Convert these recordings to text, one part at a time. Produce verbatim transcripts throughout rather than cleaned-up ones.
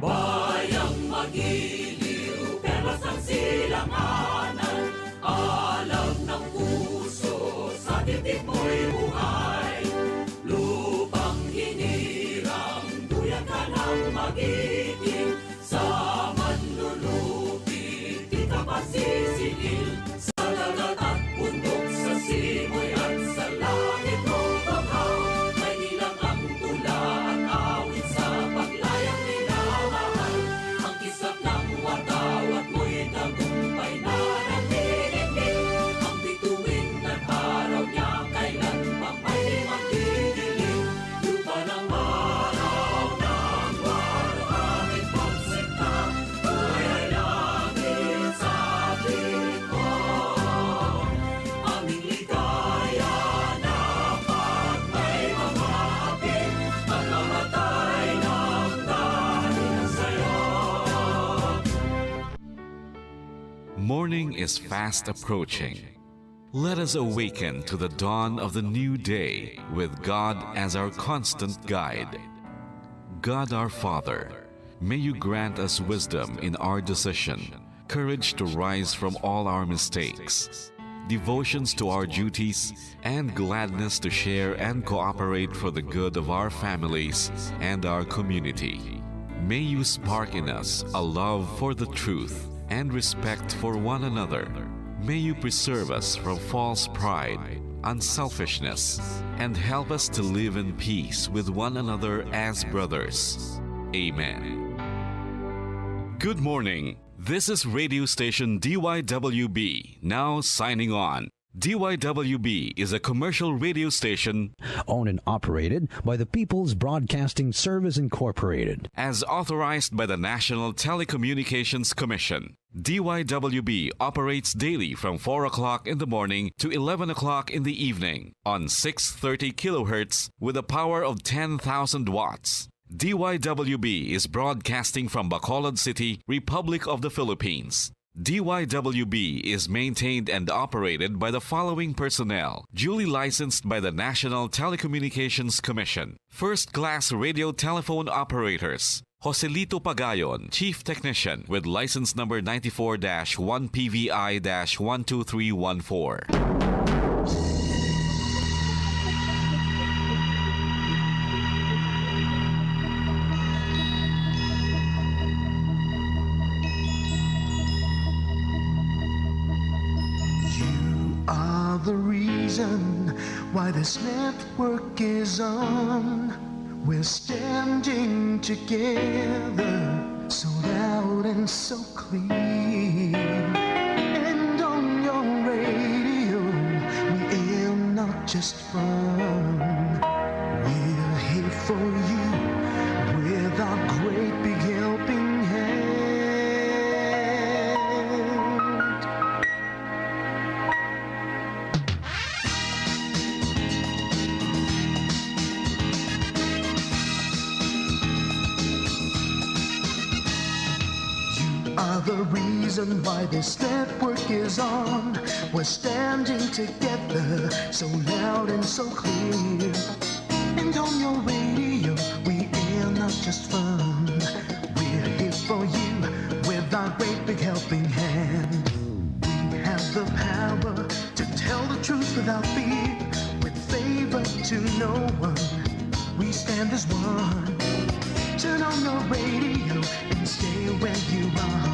Bayang magiliw, perlas ang silanganan, alam ng puso, sa dibdib mo'y buhay. Lupang hinirang, duyan ka ng magiting, sa manlulupi, di ka pasisingil, sa dagat at bundok, sa simoy at sa langit, o banghaw, may ilang ang tula at awit sa paglayang minamahal. Ang kislap ng watawat mo'y tagumpay na nanginginig. Ang bituin ng araw niya kailan pang may di magdidilim. Lupa ng araw ng waluhangin pagsinta, buhay ay langit sa atin mo. Aming ligaya na pag may mga hapit, pagkamatay ng dahil sa'yo. Morning is fast approaching. Let us awaken to the dawn of the new day with God as our constant guide. God our Father, may you grant us wisdom in our decision, courage to rise from all our mistakes, devotions to our duties, and gladness to share and cooperate for the good of our families and our community. May you spark in us a love for the truth and respect for one another. May you preserve us from false pride, unselfishness, and help us to live in peace with one another as brothers. Amen. Good morning. This is radio station D Y W B, now signing on. D Y W B is a commercial radio station owned and operated by the People's Broadcasting Service Incorporated. As authorized by the National Telecommunications Commission, D Y W B operates daily from four o'clock in the morning to eleven o'clock in the evening on six thirty kilohertz with a power of ten thousand watts. D Y W B is broadcasting from Bacolod City, Republic of the Philippines. D Y W B is maintained and operated by the following personnel, duly licensed by the National Telecommunications Commission. First-class radio telephone operators, Joselito Pagayon, Chief Technician, with license number ninety-four dash one P V I dash one two three one four. You are the reason why this network is on. We're standing together, so loud and so clear. And on your radio, we aim not just fun. We're here for you with our great big helping hand. You are the reason why this network is on. We're standing together, so loud and so clear. And on your radio, we air not just fun. We're here for you with our great big helping hand. We have the power to tell the truth without fear, with favor to no one. We stand as one. Turn on your radio and stay where you are.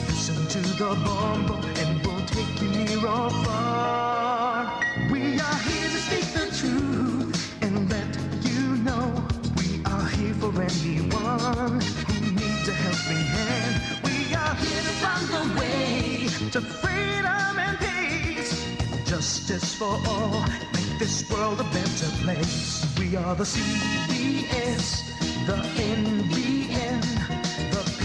Listen to the bombo and we'll take you near or far. We are here to speak the truth and let you know we are here for anyone who needs a helping hand. We are here to find the way to freedom and peace. Justice for all, make this world a better place. We are the C B S, the N B N, the P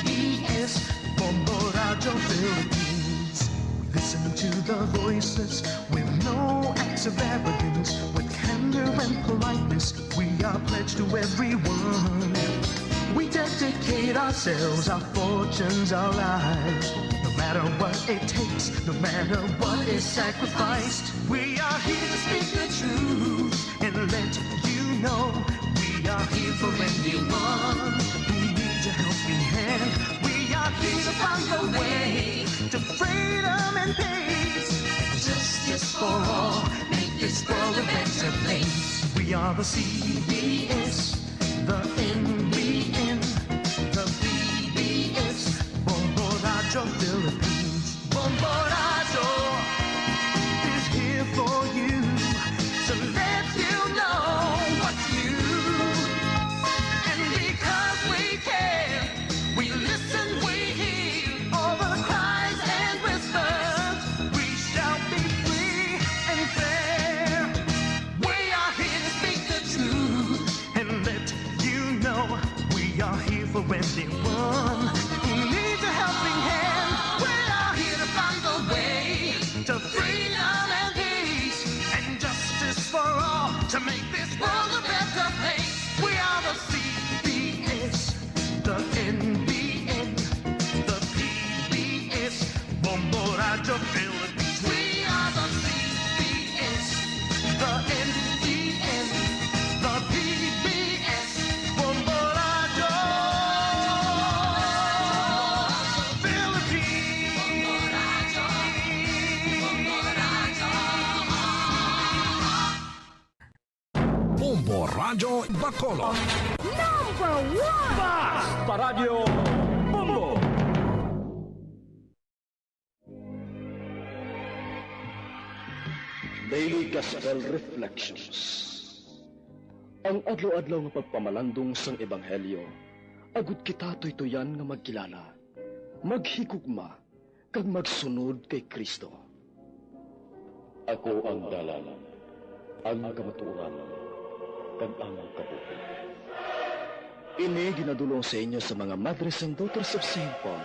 B S, Bombo Radio Philippines. Listen to the voices with no acts of arrogance, with candor and politeness. We are pledged to everyone. We dedicate ourselves, our fortunes, our lives. No matter what it takes, no matter what is sacrificed, we are here to speak the truth and let you know we are here for anyone who needs a For all, make this world a better place. We are the C B S, the N B N, the P B S, Bombo Radyo Philippines. Bombo Radyo is here for you to let you know what's new. And because we care, we listen, we hear all the cries and whispers. We shall be free and fair. We are here to speak the truth and let you know we are here for anyone who needs a helping hand. We are here to find the way to freedom and peace and justice for all to make this world a better place. We are the C B S, the N B N, the P B S, Bombo Radyo Philippines. We are the C B S, the N B N, the P B S, Bombo Radyo Philippines. Bombo Radyo Bacolod. Number one! Bas! Paradyo Bombo! Daily Gospel Reflections. Ang adlaw-adlaw nga pagpamalandong sang Ebanghelyo, agud kita tuytuyan nga magkilala, maghigugma, kag magsunod kay Cristo. Ako ang dalan, ang kamatuoran, kag ang kabuhi. Ini ginadul-ong sa inyo sa mga Madres and Daughters of Saint Paul.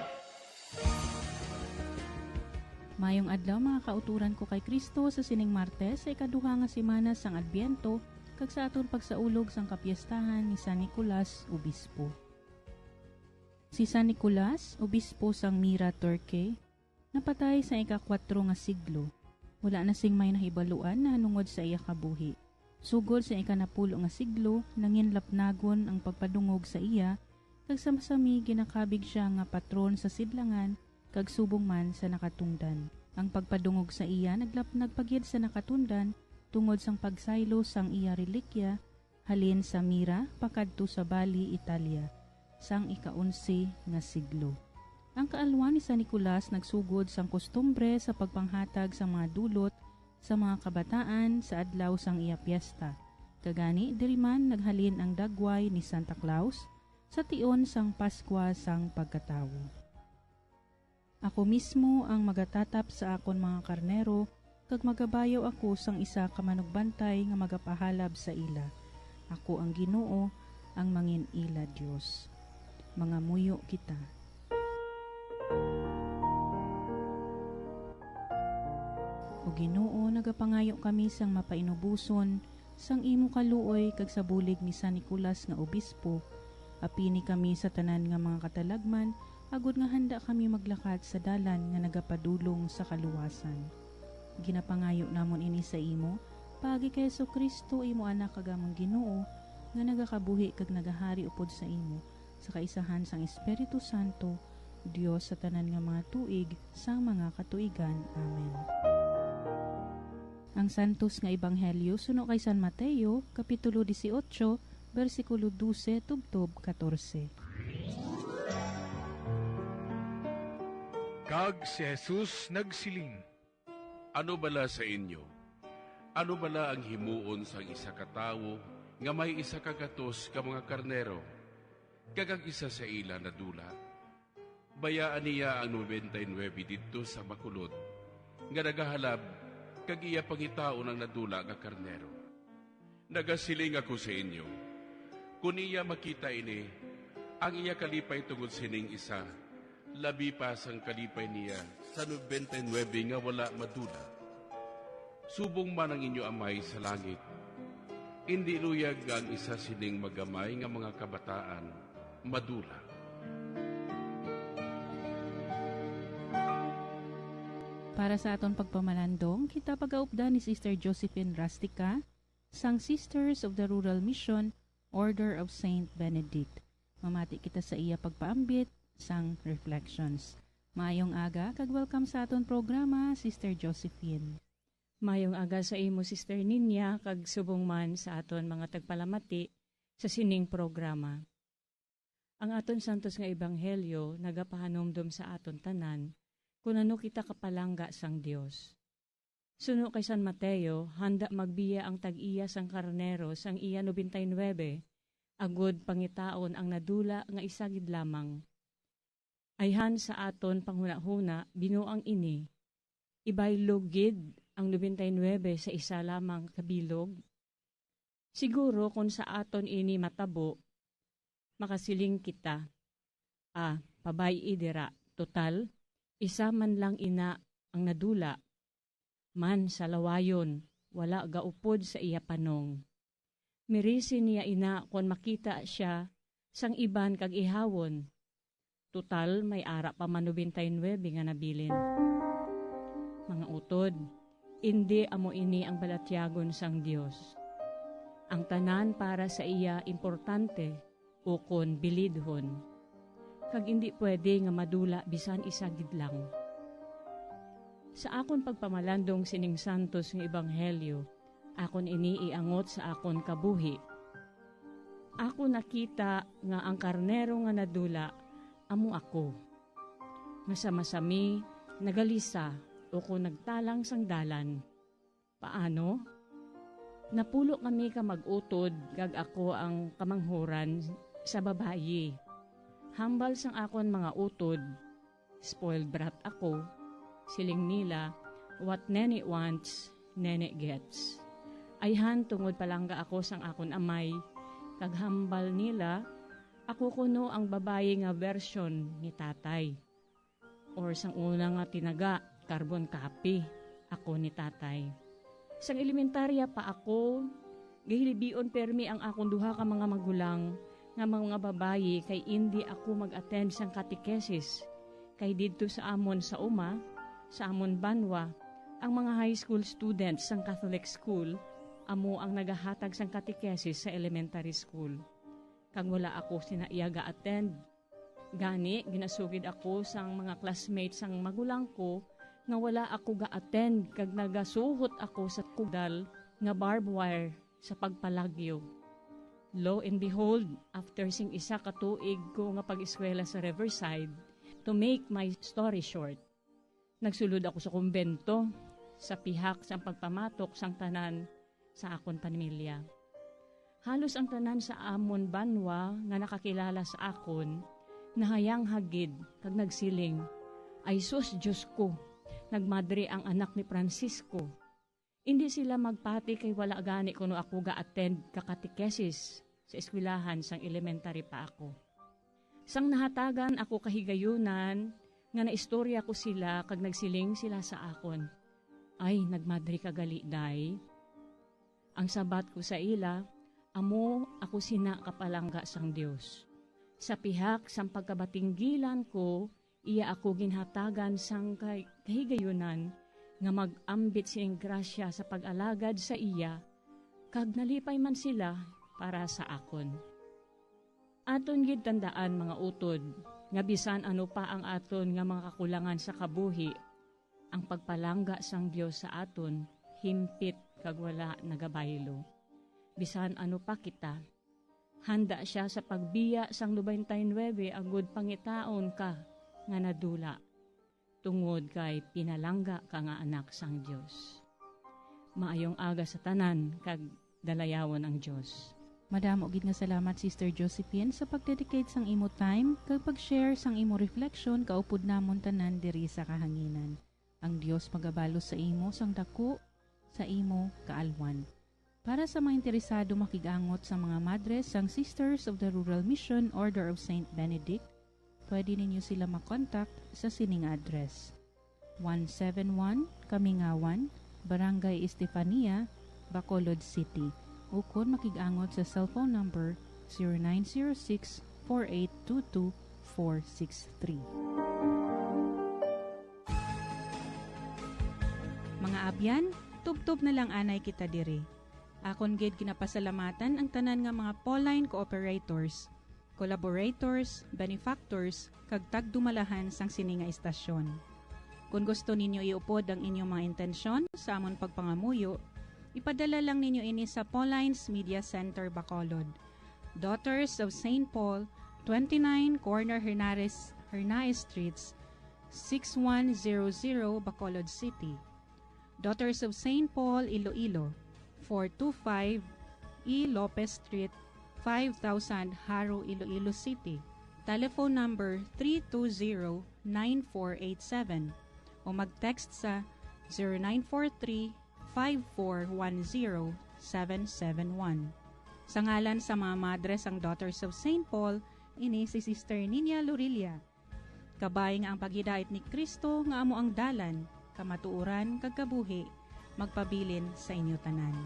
Mayong adlaw, mga kauturan ko kay Cristo, sa sining Martes, sa ikaduha nga semana sang Adbyento, kag sa aton pagsaulog sang kapiestahan ni San Nicolas, Obispo. Si San Nicolas, obispo sang Mira, Turkey, napatay sa ika-kuwatro nga siglo. Wala na sing may nahibaluan nahanungod sa iya kabuhi. Sugod sa ika-napulo nga siglo, nanginlapnagon ang pagpadungog sa iya, kag sa masami ginakabig sia nga patron sa sidlangan kag subong man sa nakatungdan. Ang pagpadungog sa iya naglapnag pa gid sa nakatungdan tungod sang pagsaylo sang iya relikya halin sa Mira pakadto sa Bali, Italia, sang ika-onse nga siglo. Ang kaalwan ni San Nicolas nagsugod sang kustumbre sa pagpanghatag sang mga dulot sa mga kabataan sa adlaw sang iya piesta. Kagani, diri man naghalin ang dagway ni Santa Claus sa tion sang Paskwa sang pagkatawo. Ako mismo ang magatatap sa akon mga karnero, kag magabayaw ako sang isa ka manugbantay nga magapahalab sa ila. Ako ang Ginoo, ang mangin-ila Dios. Mangamuyo kita. O Ginoo, nagapangayo kami sang mapainuboson sang imo kaluoy kag sa bulig ni San Nicolas nga obispo, apini kami sa tanan nga mga katalagman, agod nga handa kami maglakat sa dalan nga nagapadulong sa kaluwasan. Ginapangayo namon ini sa imo, paagi kay Jesu-Cristo, imo Anak kag amon Ginoo, nga nagakabuhi kag nagahari upod sa imo, sa kaisahan sang Espiritu Santo, Dios sa tanan nga mga tuig sang mga katuigan. Amen. Ang Santos nga Ebanghelyo suno kay San Mateo, Kapitulo dieciocho, bersikulo doce tubtob katorse. Kag si Jesus nagsiling, "Ano bala sa inyo? Ano bala ang himuon sang isa ka tawo nga may isa ka gatos ka mga karnero, kag ang isa sa ila nadula? Bayaan niya ang nobenta y nuebe didto sa bakulod nga nagahalab, kag iya pangitaon ang nadula nga karnero. Nagasiling ako sa inyo, kon iya makita ini, ang iya kalipay tungod sining isa labi pa sang kalipay niya sa nobenta y nuebe nga wala madula. Subong man ang inyo Amay sa langit, indi luyag nga ang isa sining magamay nga mga kabataan madula." Para sa aton pagpamalandong, kita pagaupdan ni Sister Josephine Rastica sang Sisters of the Rural Mission, Order of Saint Benedict. Mamati kita sa iya pagpaambit sang reflections. Maayong aga kag welcome sa aton programa, Sister Josephine. Mayong aga sa imo, Sister Ninya, kag subong man sa aton mga tagpalamati sa sining programa. Ang aton santos nga ebanghelyo nagapahanumdom sa aton tanan kon ano kita kapalangga sang Dios. Suno kay San Mateo, handa magbiya ang tag-iya sang karnero sang iya nobenta y nuebe, agod pangitaon ang nadula nga isa gid lamang. Ayhan sa aton panghunahuna, binuang ini. Ibaylog gid ang nobenta y nuebe sa isa lamang ka bilog? Siguro kon sa aton ini matabo, makasiling kita, "Ah, pabay-i dira, total, isa man lang ina ang nadula." Man sa lawayon, wala gaupod sa iya panong. Mirisi niya ina kon makita sia sang iban kag ihawon. Total, may ara pa man nobenta y nuebe nga nabilin. Mga utod, indi amo ini ang balatyagon sang Dios. Ang tanan para sa iya importante ukon bilidhon, kag indi pwede nga madula bisan isa gid lang. Sa akon pagpamalandong sining santos nga ebanghelyo, akon ini iangot sa akon kabuhi. Ako nakita nga ang karnero nga nadula amo ako, nga sa masami nagalisa ukon nagtalang sang dalan. Paano? Napulo kami ka mag-utod, kag ako ang kamanghuran sa babayi. Hambal sang akon mga utod, spoiled brat ako. Siling nila, "What Nene wants, Nene gets." Ayhan tungod palangga ako sang akon amay, kag hambal nila, ako kuno ang babayi nga version ni tatay. Or sang una nga tinaga, carbon copy ako ni tatay. Sang elementarya pa ako, gahilibion permi ang akon duha ka mga magulang nga mga babayi kay indi ako mag-attend sang katekesis, kay didto sa amon sa uma, sa amon banwa, ang mga high school students sang Catholic school amo ang nagahatag sang katekesis sa elementary school. Kag wala ako sina iya ga-attend. Gani, ginasugid ako sang mga classmates sang magulang ko nga wala ako ga-attend kag nagasuhot ako sa kugdal nga barbed wire sa pagpalagyo. Lo and behold, after sing isa ka tuig ko nga pag-eskwela sa Riverside, to make my story short, nagsulod ako sa kumbento sa pihak sang pagpamatok sang tanan sa akon pamilya. Halos ang tanan sa amon banwa nga nakakilala sa akon, nahayanghag gid kag nagsiling, "Ay sus, Dios ko, nagmadre ang anak ni Francisco." Indi sila magpati kay wala gani kuno ako ga-attend ka katekesis sa eskwelahan sang elementary pa ako. Sang nahatagan ako kahigayunan nga naistorya ko sila kag nagsiling sila sa akon, "Ay, nagmadre ka gali, day." Ang sabat ko sa ila, "Amo ako sina kapalangga sang Dios. Sa pihak sang pagkabatinggilan ko, iya ako ginhatagan sang kay-, kahigayunan nga mag-ambit sing grasya sa pag-alagad sa iya, kag nalipay man sila para sa akon." Aton gid tandaan, mga utod, nga bisan ano pa ang aton nga mga kakulangan sa kabuhi, ang pagpalangga sang Dios sa aton himpit kag wala nagabaylo. Bisan ano pa kita, handa sia sa pagbiya sang nobenta y nuebe agud pangitaon ka nga nadula, tungod kay pinalangga ka nga anak sang Dios. Maayong aga sa tanan, kag dalayawon ang Dios. Madamo gid nga salamat, Sister Josephine, sa pag-dedicate sang imo time kag pag-share sang imo reflection kaupod namon tanan diri sa kahanginan. Ang Dios magabalos sa imo sang daku sa imo kaalwan. Para sa mga interesado makig-angot sa mga madres sang Sisters of the Rural Mission Order of Saint Benedict, pwede ninyo sila makontak sa sining address: one seven one Kamingawan, Barangay Estefania, Bacolod City, ukon makig-angot sa cellphone number zero nine zero six, four eight two two, four six three. Mga abyan, tubtob na lang anay kita diri. Akon gid ginapasalamatan ang tanan nga mga Pauline cooperators, collaborators, benefactors, kag tagdumalahan sang sini nga istasyon. Kon gusto ninyo iupod ang inyong mga intensyon sa amon pagpangamuyo, ipadala lang ninyo ini sa Pauline's Media Center, Bacolod, Daughters of Saint Paul, twenty-nine Corner Hernares, Hernaez Streets, six one zero zero, Bacolod City. Daughters of Saint Paul, Iloilo, four two five E Lopez Street, five thousand, Jaro, Iloilo City. Telephone number three two zero, nine four eight seven o mag-text sa zero nine four three, five four one zero, seven seven one. Sa ngalan sa mga madre sang Daughters of Saint Paul, ini si Sister Ninia Lorilla. Kabay nga ang paghidait ni Cristo nga amo ang dalan, kamatuoran, kag kabuhi, magpabilin sa inyo tanan.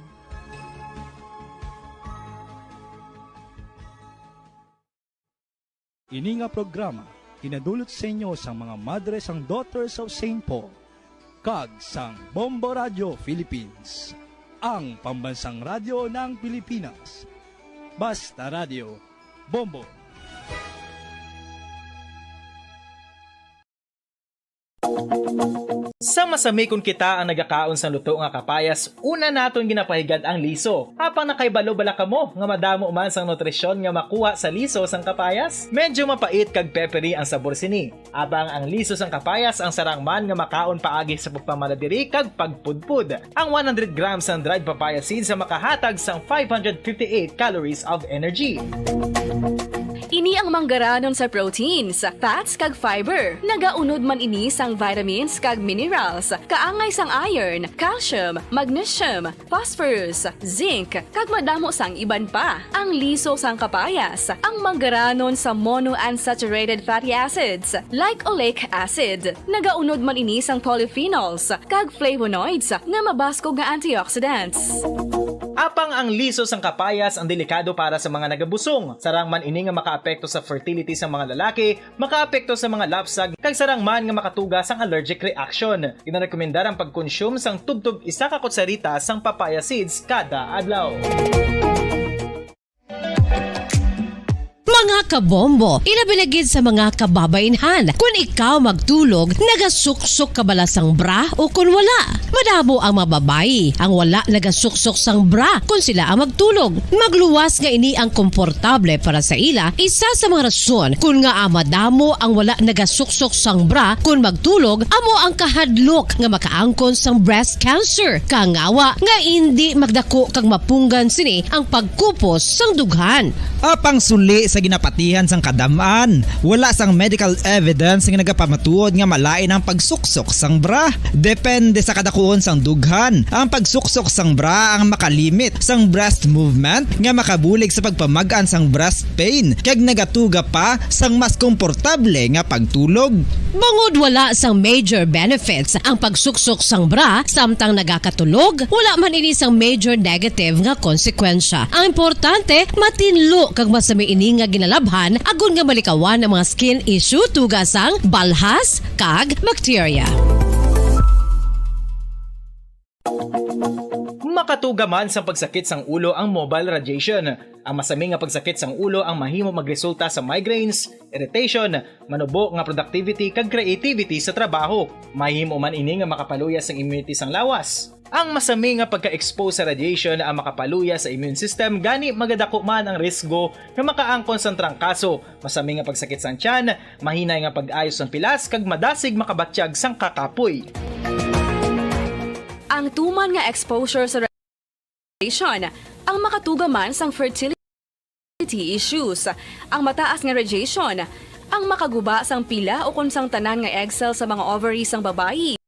Ini nga programa ginadulot sa inyo sang mga madre sang Daughters of Saint Paul kag sang Bombo Radio Philippines, ang pambansang radyo ng Pilipinas. Basta Radio, Bombo. Sa masami kon kita ang nagakaon sang luto nga kapayas, una naton ginapahigad ang liso. Apang nakahibalo bala kamo nga madamo man sang nutrisyon nga makuha sa liso sang kapayas? Medyo mapait kag peppery ang sabor sini. Apang ang liso sang kapayas ang sarang man nga makaon paagi sa pagpamala diri kag pagpudpod. Ang one hundred grams sang dried papaya seeds ang makahatag sang five hundred fifty-eight calories of energy. Ini ang manggaranon sa proteins, fats, kag fiber. Nagaunod man ini sang vitamins kag minerals, kaangay sang iron, calcium, magnesium, phosphorus, zinc, kag madamo sang iban pa. Ang liso sang kapayas, ang manggaranon sa monounsaturated fatty acids, like oleic acid. Nagaunod man ini sang polyphenols kag flavonoids nga mabaskog nga antioxidants. Apang ang liso sang kapayas ang delikado para sa mga nagabusong. Sarang man ini nga makaapekto sa fertility sa mga lalaki, makaapekto sa mga lapsag, kag sarang man nga makatuga sang allergic reaction. Ginarekomendar ang pagkonsume sang tubtob isa ka kutsarita sang papaya seeds kada adlaw. Mga kabombo, ilabi na gid sa mga kababainhan, kun ikaw magtulog, nagasuksok ka bala sang bra o kun wala? Madamo ang mga babayi ang wala nagasuksok sang bra kun sila ang magtulog. Magluwas nga ini ang komportable para sa ila, isa sa mga rason kun ngaa madamo ang wala nagasuksok sang bra kun magtulog amo ang kahadlok nga makaangkon sang breast cancer, kangawa nga indi magdako kag mapunggan sini ang pagkupos sang dughan. Apang suli sa ginapatihan sang kadam-an, wala sang medical evidence nga nagapamatuod nga malain ang pagsuksok sang bra. Depende sa kadakuon sang dughan, ang pagsuksok sang bra ang makalimit sang breast movement nga makabulig sa pagpamag-an sang breast pain kag nagatuga pa sang mas komportable nga pagtulog. Bangod wala sang major benefits ang pagsuksok sang bra samtang nagakatulog, wala man ini sang major negative nga konsekwensya. Ang importante, matinlo kag masami ini nga ginalabhan agod nga malikawan ang mga skin issue tuga sang balhas kag bakterya. Makatuga man sang pagsakit sang ulo ang mobile radiation. Ang masami nga pagsakit sang ulo ang mahimo magresulta sa migraines, irritation, manubo nga productivity kag creativity sa trabaho. Mahimo man ini nga makapaluya sang immunity sang lawas. Ang masami nga pagka-expose sa radiation ang makapaluya sa immune system, gani magadako man ang risgo nga makaangkon sang trangkaso, masami nga pagsakit sang tiyan, mahinay nga pag-ayo sang pilas, kag madasig makabatyag sang kakapoy. Ang tuman nga exposure sa radiation ang makatuga man sang fertility issues. Ang mataas nga radiation ang makaguba sang pila ukon sang tanan nga egg cell sa mga ovary sang babayi,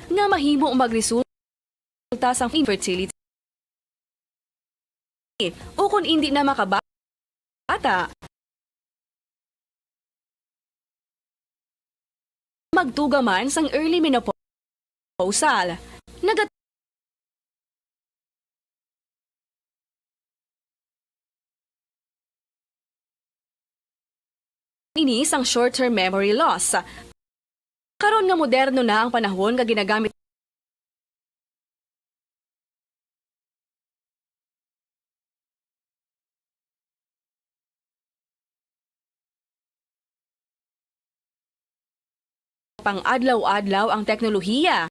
nga mahimo magresulta sang infertility ukon indi na makabata. Magtuga man sang early menopausal. Naga- ini sang short-term memory loss. Karon nga moderno na ang panahon nga ginagamit ang adlaw-adlaw ang teknolohiya.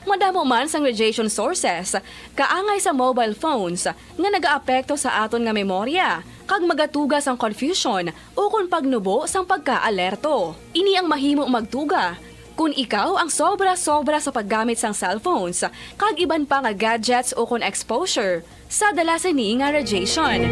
Madamo man sang radiation sources, kaangay sa mobile phones, nga nagaapekto sa aton nga memorya, kag magatuga sang confusion ukon pagnubo sang pagka-alerto. Ini ang mahimo magtuga kon ikaw ang sobra-sobra sa paggamit sang cellphones kag iban pa nga gadgets ukon exposure sa dala sini nga radiation.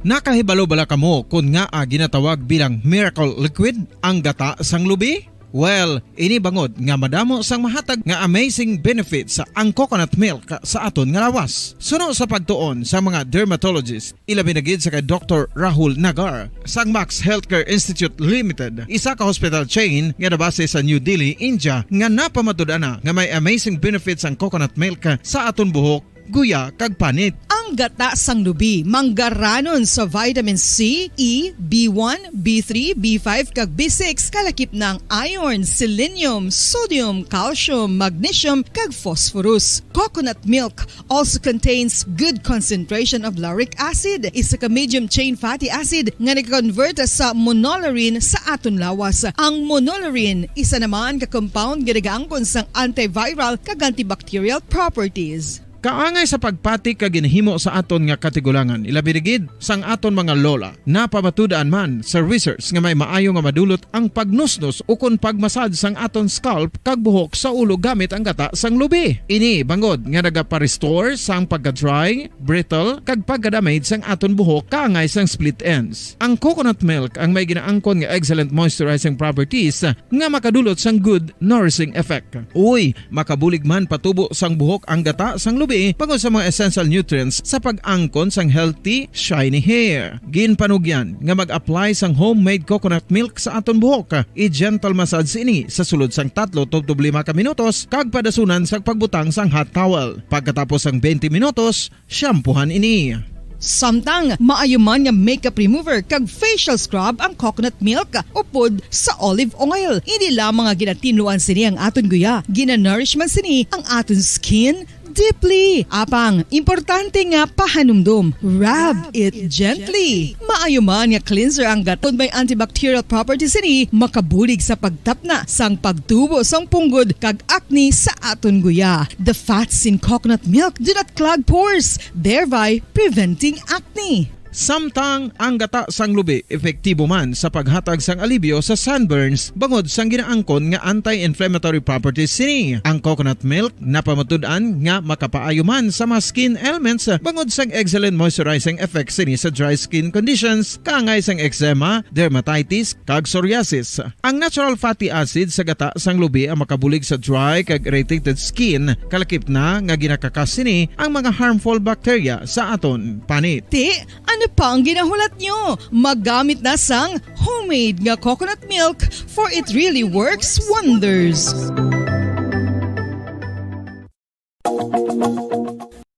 Nakahibalo bala kamo kon ngaa ginatawag bilang miracle liquid ang gata sang lubi? Well, ini bangod nga madamo sang mahatag nga amazing benefits ang coconut milk sa aton nga lawas. Suno sa pagtuon sa mga dermatologist, ilabi na gid sa kay Doktor Rahul Nagar sang Max Healthcare Institute Limited, isa ka hospital chain nga nabase sa New Delhi, India, nga napamatud-an na nga may amazing benefits ang coconut milk sa aton buhok, guya, kag panit. Ang gata sang lubi manggaranon sa vitamin C, E, B one, B three, B five, kag B six, kalakip na ang iron, selenium, sodium, calcium, magnesium, kag phosphorus. Coconut milk also contains good concentration of lauric acid, isa ka medium chain fatty acid nga nag-convert sa monolaurin sa aton lawas. Ang monolaurin, isa naman ka compound nga nagaangkon sang antiviral kag antibacterial properties. Kaangay sa pagpati kag ginahimo sa aton nga katigulangan, ilabi na gid sang aton mga lola, napamatud-an man sa research nga may maayo nga madulot ang pagnusnos ukon pagmasad sang aton scalp kag buhok sa ulo gamit ang gata sang lubi. Ini bangod nga nagapa-restore sang pagka-dry, brittle, kag pagka-damage sang aton buhok kaangay sang split ends. Ang coconut milk ang may ginaangkon nga excellent moisturizing properties nga makadulot sang good nourishing effect. Uy, makabulig man patubo sang buhok ang gata sang lubi bangod sa mga essential nutrients sa pag-angkon sang healthy, shiny hair. Ginpanugyan nga mag-apply sang homemade coconut milk sa aton buhok. I-gentle massage ini sa sulod sang tatlo tubtob lima ka minutos kag padasunan sang pagbutang sang hot towel. Pagkatapos sang twenty minutos, shampoohan ini. Samtang maayo man nga makeup remover kag facial scrub ang coconut milk upod sa olive oil. Ini lamang nga ginatinluan sini ang aton guya. Ginanourish man sini ang aton skin deeply. Apang, importante nga pahanumdom, rub it gently. Maayo man nga cleanser ang gata. Kon may antibacterial properties sini, makabulig sa pagtapna sang pagtubo sang punggod kag acne sa aton guya. The fats in coconut milk do not clog pores, thereby preventing acne. Samtang ang gata sang lubi epektibo man sa paghatag sang alibyo sa sunburns bangod sang ginaangkon nga anti-inflammatory properties sini. Ang coconut milk napamatud-an nga makapaayo man sa mga skin ailments bangod sang excellent moisturizing effect sini sa dry skin conditions, kaangay sang eczema, dermatitis, kag psoriasis. Ang natural fatty acid sa gata sang lubi ang makabulig sa dry kag irritated skin, kalakip na nga ginakakas sini ang mga harmful bacteria sa aton panit. Ti, ano pa ang ginahulat nyo? Magamit na sang homemade nga coconut milk, for it really works wonders.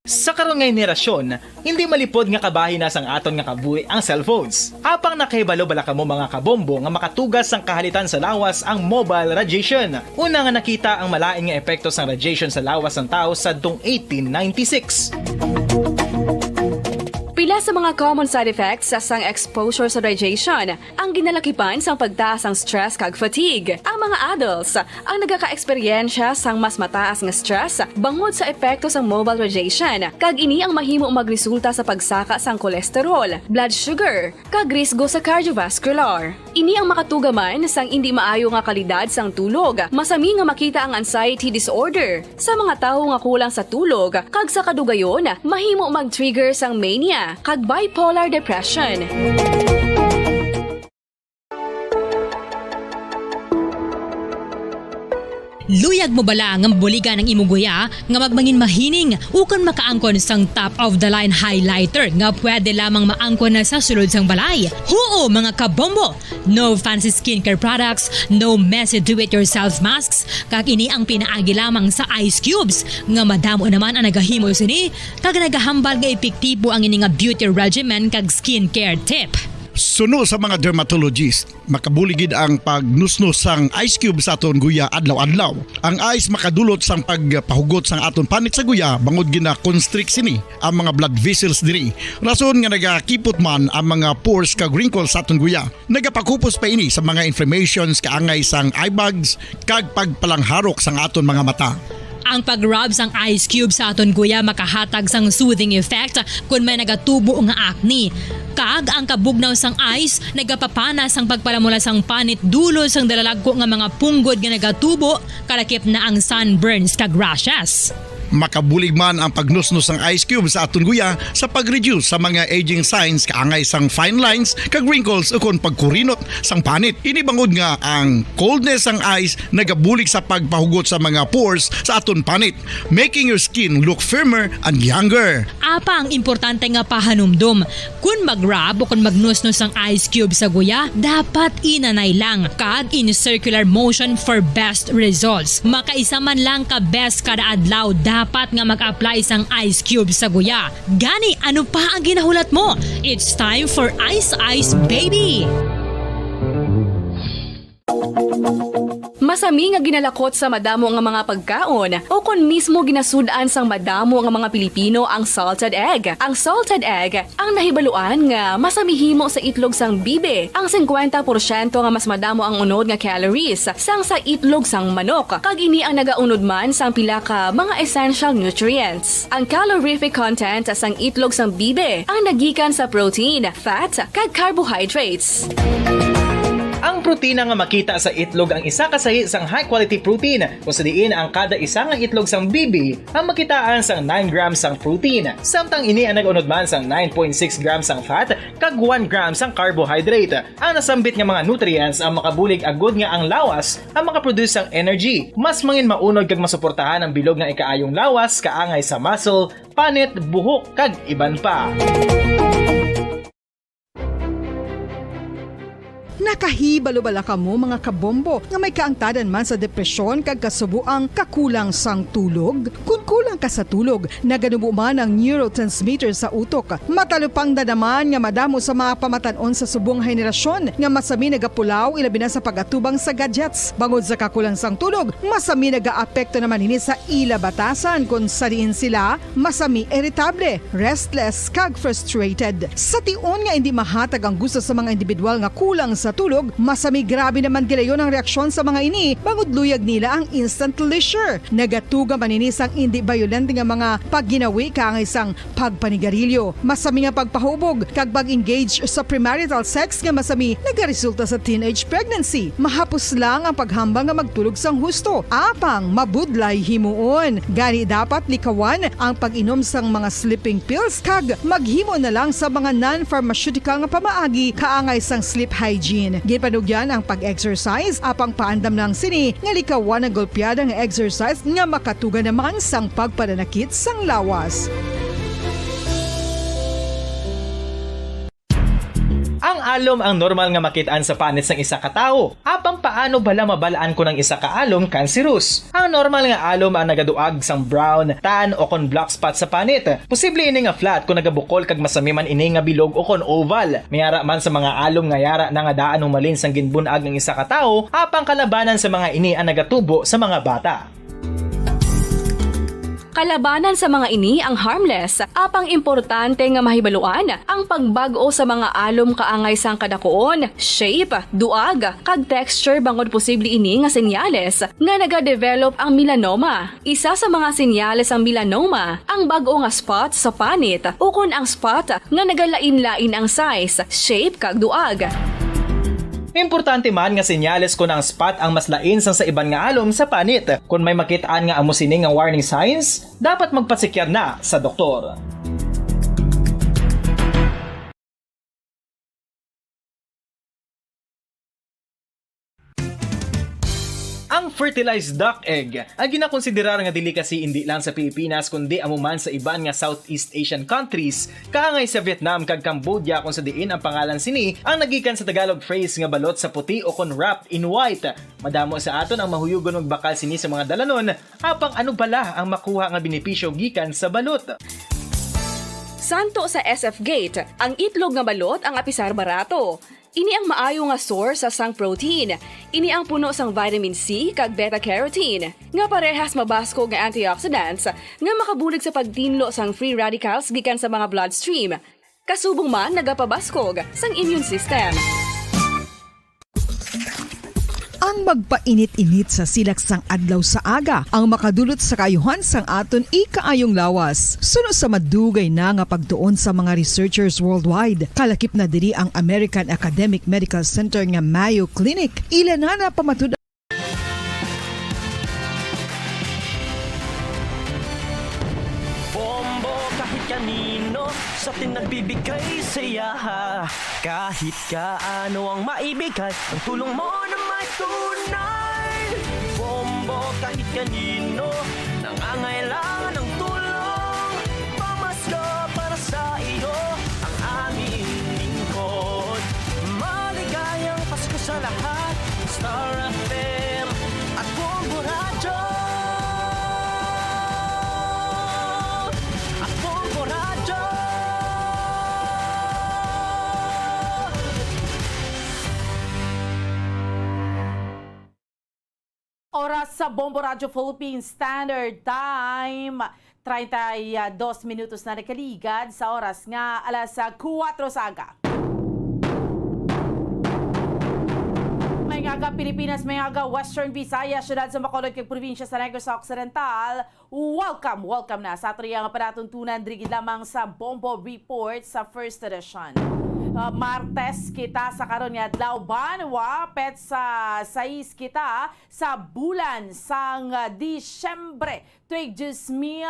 Sa karon nga henerasyon, hindi malipod nga kabahin na sang aton nga kabuhi ang cellphones. Apang nakahibalo bala kamo, mga kabombo, nga makatugas sang kahalitan sa lawas ang mobile radiation? Una nga nakita ang malain nga epekto sang radiation sa lawas sang tawo sadtong eighteen ninety-six. Pila sa mga common side effects sang exposure sa radiation ang ginalakipan sang pagtaas sang stress kag fatigue. Ang mga adults ang nagakaeksperyensya sang mas mataas nga stress bangod sa epekto sang mobile radiation, kag ini ang mahimo magresulta sa pagsaka sang cholesterol, blood sugar, kag risgo sa cardiovascular. Ini ang makatuga man sang indi maayo nga kalidad sang tulog. Masami nga makita ang anxiety disorder sa mga tawo nga kulang sa tulog, kag sa kadugayon, mahimo mag-trigger sang mania kag bipolar depression. Luyag mo bala nga mabuligan ang imong guya nga magmangin mahining ukon makaangkon sang top of the line highlighter nga pwede lamang maangkon na sa sulod sang balay? Huo, mga kabombo! No fancy skincare products, no messy do-it-yourself masks, kag ini ang pinaagi lamang sa ice cubes nga madamo naman ang nagahimo sini kag nagahambal nga epektibo ang ini nga beauty regimen kag skincare tip. Suno sa mga dermatologist, makabulig gid ang pagnusnos sang ice cube sa aton guya adlaw-adlaw. Ang ice makadulot sang pagpahugot sang aton panit sa guya bangod gina-constrict sini ang mga blood vessels diri. Rason nga nagakipot man ang mga pores kag wrinkles sa aton guya. Nagapakupos pa ini sa mga inflammations kaangay sang eye bags kag pagpalangharok sang aton mga mata. Ang pag-rub sang ice cube sa aton guya makahatag sang soothing effect kon may nagatubo nga acne. Kag ang kabugnaw sang ice nagapapana sang pagpalamula sang panit dulot sang dalalagko nga mga punggod nga nagatubo, kalakip na ang sunburns kag rashes. Makabulig man ang pagnusnos sang ice cube sa aton guya sa pag-reduce sa mga aging signs kaangay sang fine lines kag wrinkles ukon pagkurinot sang panit. Ini bangod nga ang coldness sang ice nagabulig sa pagpahugot sa mga pores sa aton panit, making your skin look firmer and younger. Apang importante nga pahanumdom, kon mag-rub o kon magnusnos ang ice cube sa guya, dapat inanay lang kag in circular motion for best results. Makaisa man lang ka beses kada adlaw dapat nga mag-apply sang ice cube sa guya. Gani, ano pa ang ginahulat mo? It's time for Ice Ice Baby! Masami nga ginalakot sa madamo nga mga pagkaon, o kon mismo ginasud-an sang madamo nga mga Pilipino ang salted egg. Ang salted egg ang nahibaluan nga masami himo sa itlog sang bibi. Ang singkwenta porsyento nga mas madamo ang unod nga calories sang sa itlog sang manok, kag ini ang nagaunod man sang pila ka mga essential nutrients. Ang calorific content sang itlog sang bibi ang nagikan sa protein, fat, kag carbohydrates. Ang protina nga makita sa itlog ang isa ka sahi sang high-quality protein, kung sa diin ang kada isa nga itlog sang bibi ang makitaan sang nine grams sang protein, samtang ini ang nag-unod man sang nine point six grams sang fat kag one gram sang carbohydrate. Ang nasambit nga mga nutrients ang makabulig agud nga ang lawas ang makaproduce sang energy. Mas mangin maunod kag masuportahan ang bilog nga ikaayong lawas kaangay sa muscle, panit, buhok, kag iban pa. Nakahibalo bala kamo, mga kabombo, nga may kaangtadan man sa depresyon kag kasubo ang kakulang sang tulog? Kon kulang ka sa tulog, naganubo man ang neurotransmitter sa utok. Matalupangdan naman nga madamo sa mga pamatan-on sa subong henerasyon nga masami nagapulaw, ilabi na sa pag-atubang sa gadgets. Bangod sa kakulang sang tulog, masami nagaapekto naman ini sa ila batasan, kon sa diin sila masami iritable, restless, kag frustrated. Sa tion nga indi mahatag ang gusto sa mga individual nga kulang sa tulog, masami grabe naman gilayon ang reaksyon sa mga ini, bangod luyag nila ang instant leisure. Nagatuga man ini sang indi bayolente nga mga pagginawi kaangay sang pagpanigarilyo, masami nga pagpahubog, kag pag-engage sa premarital sex nga masami nagaresulta sa teenage pregnancy. Mahapos lang ang paghambal nga magtulog sang husto, apang mabudlay himuon. Gani, dapat likawan ang pag-inom sang mga sleeping pills kag maghimo na lang sa mga non-pharmaceutical nga pamaagi kaangay sang sleep hygiene. Ginpanugyan ang pag-exercise, apang paandam lang sini nga likawan ang golpeada nga exercise nga makatuga naman sang pagpananakit sang lawas. Ang alom ang normal nga makit-an sa panit sang isa ka tawo. Apang paano bala mabal-an kon ang isa ka alom cancerous? Ang normal nga alom ang nagaduag sang brown, tan, o kon black spot sa panit. Posible ini nga flat kon nagabukol kag masami man ini nga bilog o kon oval. May ara man sa mga alom nga yara na nga daan humalin sang ginbun-ag ang isa ka tawo, apang kalabanan sa mga ini ang nagatubo sa mga bata. Kalabanan sa mga ini ang harmless, apang importante nga mahibaluan ang pagbag-o sa mga alom kaangay sang kadakuon, shape, duag, kag texture, bangod posible ini nga senyales nga nagadevelop ang melanoma. Isa sa mga senyales sang melanoma ang bag-o nga spot sa panit ukon ang spot nga nagalain-lain ang size, shape, kag duag. Importante man nga senyales kon ang spot ang mas lain sang sa iban nga alom sa panit. Kon may makit-an nga amo sini nga warning signs, dapat magpasikyar na sa doktor. Ang fertilized duck egg ang ginakonsiderar nga delicacy indi lang sa Pilipinas, kundi amo man sa iban nga Southeast Asian countries, kaangay sa Vietnam kag Cambodia, kung sa diin ang pangalan sini ang nagikan sa Tagalog phrase nga balot sa puti o kon wrapped in white. Madamo sa aton ang mahuyogon magbakal sini sa mga dalanon, apang ano bala ang makuha nga benepisyo gikan sa balot? Santo sa S F Gate, ang itlog nga balot ang apisar barato. Ini ang maayo nga source sang protein. Ini ang puno sang vitamin C kag beta-carotene, nga parehas mabaskog nga antioxidants nga makabulig sa pagtinlo sang free radicals gikan sa mga bloodstream. Kasubong man nagapabaskog sang immune system. Ang magpainit-init sa silak sang adlaw sa aga ang makadulot sa kaayuhan sang aton ikaayong lawas. Suno sa madugay na nga pagtuon sa mga researchers worldwide, kalakip na diri ang American Academic Medical Center nga Mayo Clinic. Ila na napamatud- Bombo kahit kanino sa atin nagbibigay saya. Kahit kaano ang maibigay, ang tulong mo na may tunay. Bombo kahit kanino nangangailangan ng tulong. Pamasko para sa iyo ang aming lingkod. Maligayang Pasko sa lahat. Star F M at Bombo Radyo. At Bombo Radyo. Oras sa Bombo Radyo Philippines Standard Time. Treinta y dos minutos na nakaligad sa oras nga alas kuwatro sa aga. May aga Pilipinas, may aga Western Visayas, siyudad sa Bacolod kag probinsya sa Negros Occidental. Welcome, welcome na sa ato nga panatuntunan diri gid lamang sa Bombo Report sa First Edition. Ah, Martes kita sa karon nga adlaw, banwa, petsa sais kita sa bulan sang Disyembre, tuig dos mil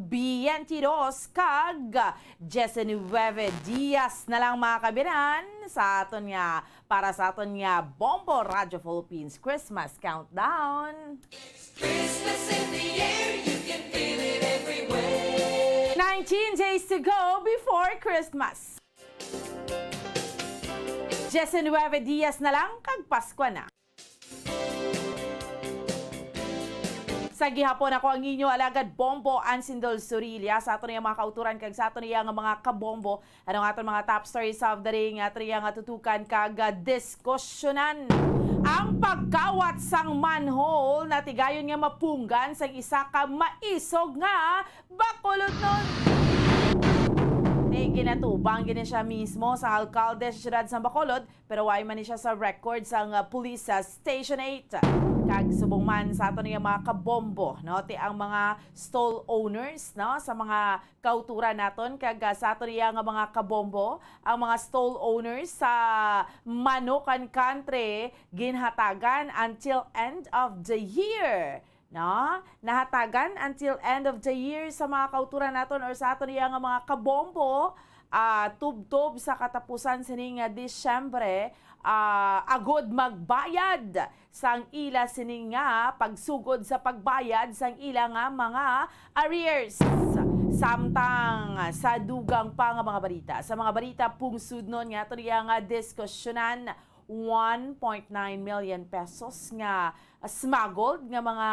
biyente dos kag diecinueve dias na lang, mga kabinan, sa aton nga, para sa aton nga Bombo Radyo Philippines Christmas Countdown. Christmas in the air, you can feel it everywhere. Nineteen days to go before Christmas. Diecinueve dias na lang kag Pasko na. Sa gihapon, ako ang inyo alagad Bombo Ansindol Surilla, sa aton nga mga kauturan kag sa aton nga mga kabombo. Ano nga aton mga top stories of the day nga aton nga tutukan kag, ah, diskusyonan? Ang pagkawat sang manhole natigayon nga mapunggan sang isa ka maisog nga Bacolodnon. Ni ginatubang gini siya mismo sa alkalde sa siyudad sa Bacolod, pero way man ni siya sa record sang, ah, pulis sa Station eight. Kag subong man sa aton nga mga kabombo, no, ti ang mga stall owners, no, sa mga kauturan naton kag, ah, sa aton iya nga mga kabombo, ang mga stall owners sa Manukan Country ginhatagan until end of the year. No? Nahatagan until end of the year sa mga kauturan naton or sa aton iya nga mga kabombo, ah, tubtob sa katapusan sini nga Disyembre, ah, agod magbayad sang ila sini nga pagsugod sa pagbayad sang ila nga mga arrears. Samtang sa dugang pa nga mga balita, sa mga balita pungsudnon nga aton iya nga diskusyonan, one point nine million pesos nga smuggled nga mga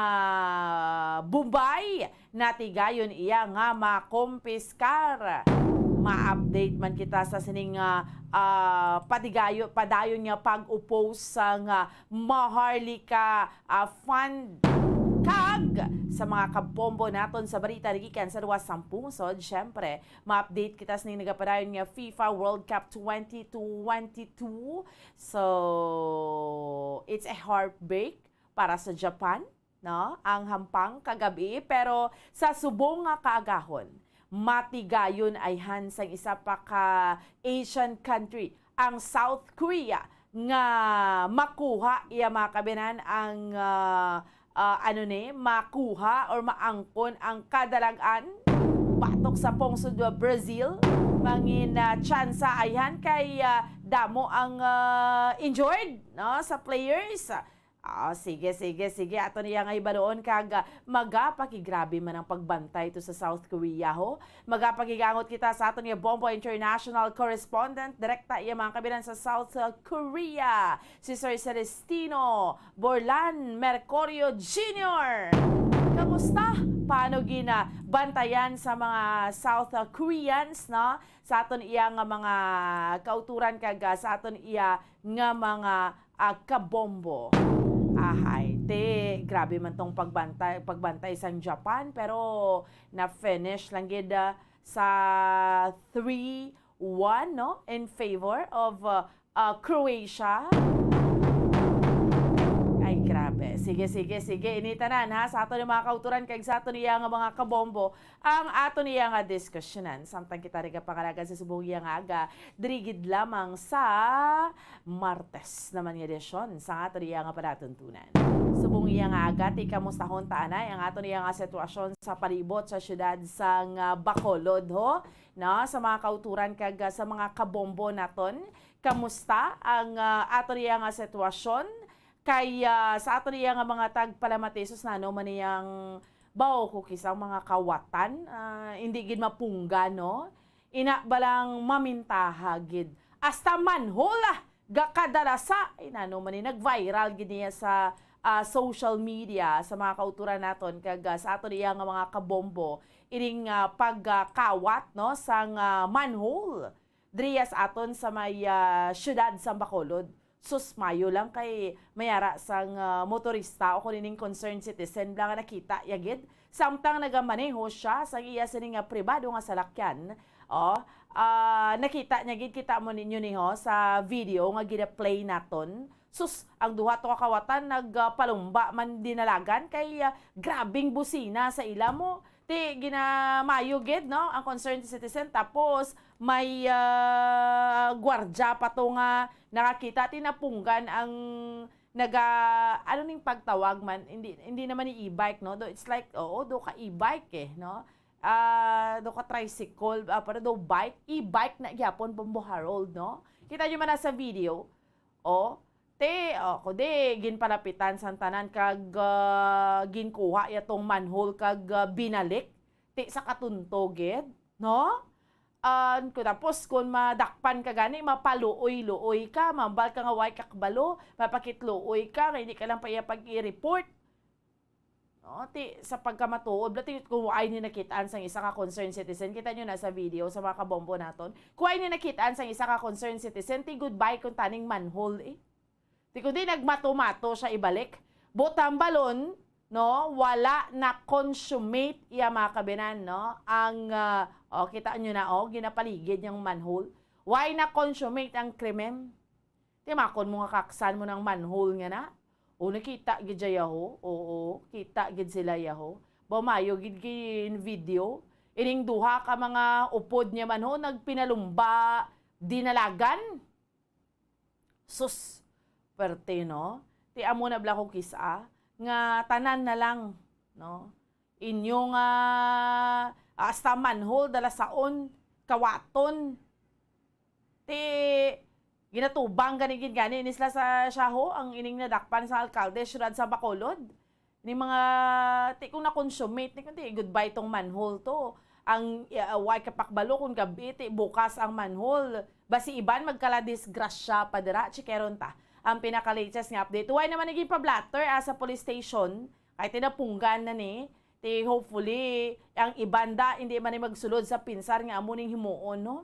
bumbay natigayon iya nga makumpiskar. Ma-update man kita sa sining, ah, ah, patigayo-, padayon nga pag-oppose sa nga Maharlika, ah, Fund. Kag sa mga kabombo naton sa balita gikan sa luwas sang pungsod, syempre, ma-update kita sa nagapadayon nga FIFA World Cup twenty twenty-two. So, it's a heartbreak para sa Japan, no? Ang hampang kagabi, pero sa subong nga kaagahon, matigayon ayhan sang isa pa ka Asian country, ang South Korea, nga makuha iya, mga kabinan, ang, ah, ah, ano ni, makuha or maangkon ang kadalag-an batok sa pungsod nga Brazil. Mangin, ah, tsansa ayhan kay, ah, damo ang, ah, injured, no, sa players. Ah, sige, sige, sige. Ato niya nga hibaluon kag, ah, magapakigrabe man ang pagbantay to sa South Korea, ho. Magapakigangot kita sa aton nga Bombo International correspondent, direkta iya, mga kabinan, sa South, ah, Korea, si Sir Celestino Borlan Mercurio Junior. Kamusta? Paano ginabantayan sa mga South Koreans, no? Sa aton iya nga mga kauturan kag, ah, sa aton iya nga mga, ah, kabombo. Ahay, te, grabe man tong pagbantay, pagbantay sang Japan, pero na-finish lang gid, ah, sa three one, no? In favor of, uh, uh, Croatia. Ay, grabe. Sige, sige, sige. Ini tanan, ha? Sa aton nga mga kauturan kag sa aton iya nga mga kabombo, ang aton iya nga diskusyonan. Samtang kita rin kapangalagad sa subong iya nga aga, diri gid lamang sa Martes naman nga edisyon sa aton iya nga palatuntunan. Subong iya nga aga, ti kamustahon ta anay ang aton iya nga sitwasyon sa palibot sa siyudad sang, ah, Bacolod, ho? No, sa mga kauturan kag, ah, sa mga kabombo naton. Kamusta ang, ah, aton iya nga sitwasyon? Kay, ah, sa aton iya nga mga tagpalamati, sus, nano man iyang bao ko kisa ang mga kawatan, ah, hindi gid mapungga, no? Ina balang mamintaha gid. Hasta manhole, ah, gakadalasa. Ay, nano man ni, nag-viral gid niya sa, ah, social media, sa mga kauturan naton, kag, ah, sa aton iya nga mga kabombo, ining, ah, pagkawat, no, sang, ah, manhole diri sa aton sa may, ah, siyudad sang Bacolod. Sus, mayo lang kay may ara sang, ah, motorista o kon ining concerned citizen bala nga nakita ya gid. Samtang nagamaneho siya sa iya sini nga pribado nga salakyan, oh, ah, nakita niya gid, kita mo ninyo ni, ho, sa video nga gina-play naton. Sus, ang duha to ka kawatan nagpalumba man dinalagan kay, ah, grabing busina sa ila mo. Ti ginamayo gid, no, ang concerned citizen, tapos may, ah, gwardya pa to nga nakakita, ti napunggan ang naga, ano ning pagtawag man, hindi, hindi naman ni e-bike, no? Do, it's like, oo, do ka e-bike eh, no? Ah, do ka tricycle, ah, pero do bike, e-bike na gyapon, Bombo Harold, no? Kita nyo man na sa video, oh, te, oh, kundi ginpalapitan sang tanan kag, ah, ginkuha ya tong manhole kag, ah, binalik, ti sa katunto gid, no? Ah, ku-, tapos kung madakpan ka gani, mapaluoy-luoy ka, mambal ka nga way ka kabalo, mapakitluoy ka, nga hindi ka lang pa iya pag-i-report. No, ti, sa pagkamatuod, bala ti, kung ay ni nakitaan sang isa ka concerned citizen, kita nyo na sa video sa mga kabombo naton, kung ay ni nakitaan sang isa ka concerned citizen, ti goodbye kung taning manhole, eh. Ti kundi nagmato-mato siya ibalik. Butang balon, no, wala na consummate iya, mga kabinan, no? Ang, ah, oh, kita nyo na, oh, ginapaligid niyang manhole. Why na consummate ang krimen? Ti makon mo nga kaksan mo ng manhole nga na? O, nakita gid siya yaho? Oo, kita gid sila yaho. Ba, mayo gid gin video. Ining duha ka mga upod niya man ho, nagpinalumba, dinalagan. Sus, perte, no? Ti amo na bala ko kisa, nga tanan na lang, no? Inyo nga, ah, hasta manhole, dalasaon, kawaton. Ti, ginatubang gani gid gani ni sila sa siya ho, ang ining nadakpan sa alkalde, siyudad sa Bacolod. Ni mga, ti kung na-consummate, ni kung ti, goodbye tong manhole to. Ang, uh, way kapakbalo kung gabi, ti, bukas ang manhole. Basi iban magkala disgrasya pa dira, chikeron ta. Ang pinaka-latest nga update. Way naman naging pa-blotter, ah, sa police station. Kay tinapunggan na ni. Ti, hopefully, ang iban da, hindi man ni magsulod sa pinsar nga amo ning himuon, no?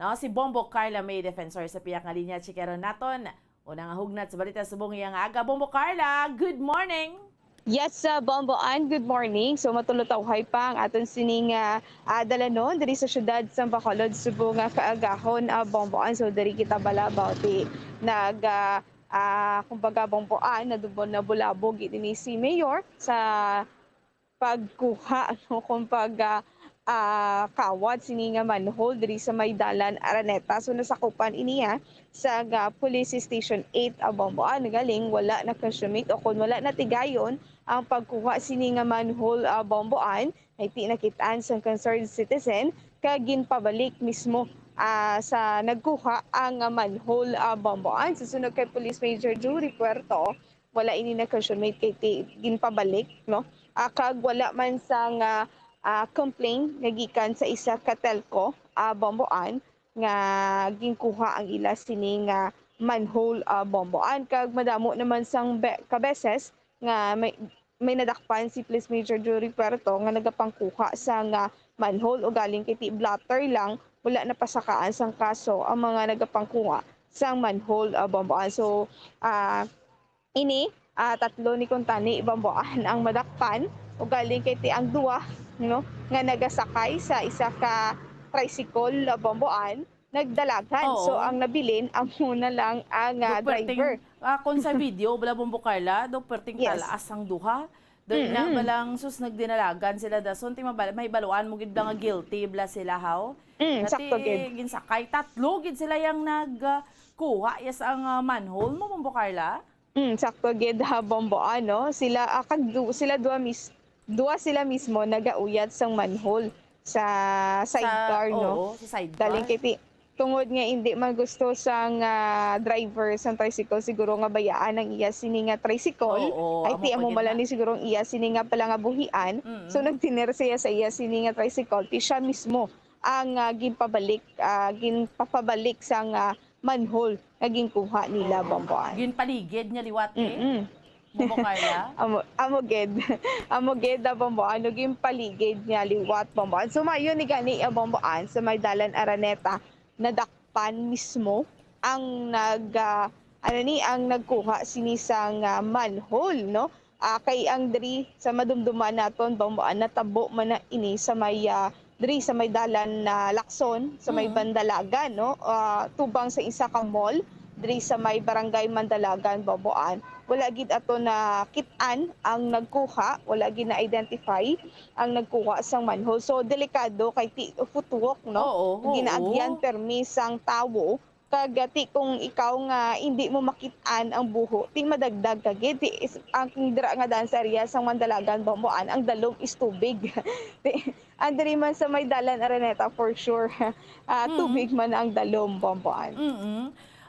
No, si Bombo Carla May, defensor sa pihak nga linya, chikeron naton. Una nga hugnat sa balita subong iya nga aga. Bombo Carla, good morning! Yes, uh, Bombo Ann, good morning. So, matulotawhay pa ang aton sining, uh, uh, dalanon diri sa siyudad sa Bacolod, subong nga kaagahon, uh, Bombo Ann. So, diri kita bala about the nag, uh, uh, kumbaga, Bombo Ann, nadubon na bulabog ini si Mayor sa pagkuha, no, kung pag, ah, ah, kawat sini nga manhole diri sa may Dalan Araneta. So, nasakupan ini, ah, sa nga Police Station eight, ah, Bombo Ann. Galing wala na-consummate o kung wala natigayon ang pagkuha sini nga manhole, ah, Bombo Ann, ay ti nakitaan sang concerned citizen kag ginpabalik mismo, ah, sa nagkuha ang, ah, manhole, ah, Bombo Ann. Susunod kay Police Major Jory Puerto, wala ini na-consummate kay ti-, ginpabalik, no? Ah, kag wala man sang, ah, ah, complaint nga gikan sa isa ka telco, ah, Bombo Ann, nga ginkuha ang ila sini nga manhole, ah, Bombo Ann. Kag madamo naman sang be-, ka beses nga may, may nadakpan si Police Major Jory Puerto nga nagapangkuha sang, ah, manhole, ugaling kay ti blotter lang, wala na pasakaan sang kaso ang mga nagapangkuha sang manhole, ah, Bomboan. So, ah, ini, ah, tatlo ni kuntani, Bomboan, ang madakpan, ugaling kay ti ang duwa, no, nga nagasakay sa isa ka tricycle, ah, Bomboan, nagdalagan. So, Oo. ang nabilin, amo na lang ang, ah, Daw perting, driver. ah, kung sa video, bala, Bombo Carla, daw perting Yes. talaas ang duha. Daw ina, Mm-mm. balang, sus, nagdinalagan sila dason. Ti mabal-, may baluan mo gid nga guilty, bala, sila, haw? Mm, Dati, sakto gid. ginsakay. Tatlo gid sila yang nag, ah, kuha, yes, ang, ah, manhole mo, Bombo Carla? Mm, sakto gid, ha, Bombo, ano? Sila, ah, kag du-, sila duha mis-, duha sila mismo nagauyat sang manhole sa Sa, sidecar, no? oo, sa sidecar. Daling kay ti-, tungod nga hindi man gusto sang, ah, driver sang tricycle, siguro nga bayaan ang iya sini nga tricycle. Oo, Ay, amo ti amo pa gid man na. ni siguro ang iya sini nga pala nga buhian. Mm. So, nagtener siya sa iya sini nga tricycle. Ti siya mismo ang, ah, ginpabalik, ah, ginpapabalik sang, ah, manhole nga ginkuha nila, Oo. Bomboan. Ginpaligid niya liwat, eh. Mm-mm. Bombo Carla? Amo, amo gid. Amo gid, ah, Bomboan, no, ginpaligid niya liwat, Bomboan. So, maayo ni gani, ah, Bomboan, sa may Dalan Araneta, nadakpan mismo ang nag, ah, ano ni, ang nagkuha sini sang, ah, manhole, no? Ah, kay ang diri sa madumduman naton, Bomboan, natabo man na ini sa may, ah, diri sa may dalan na Lacson, sa may Mm. Bandalagan, no? Ah, tubang sa isa ka mall, diri sa may Barangay Mandalagan, Bomboan. Wala gid ato nakit-an ang nagkuha, wala gid na-identify ang nagkuha sang manhole. So, delikado kay ti-, footwalk, no? Oo, oo. Ginaagyan permi sang tawo. Kag, ah, ti kung ikaw nga hindi mo makit-an ang buho, ti madagdag ka gid. Ti is-, ang dira nga daan sa area sang Mandalagan, Bomboan, ang dalom is tubig. Ti, ang diri man sa may Dalan Araneta, for sure, ah, Mm. tubig man ang dalom, Bomboan. Mm.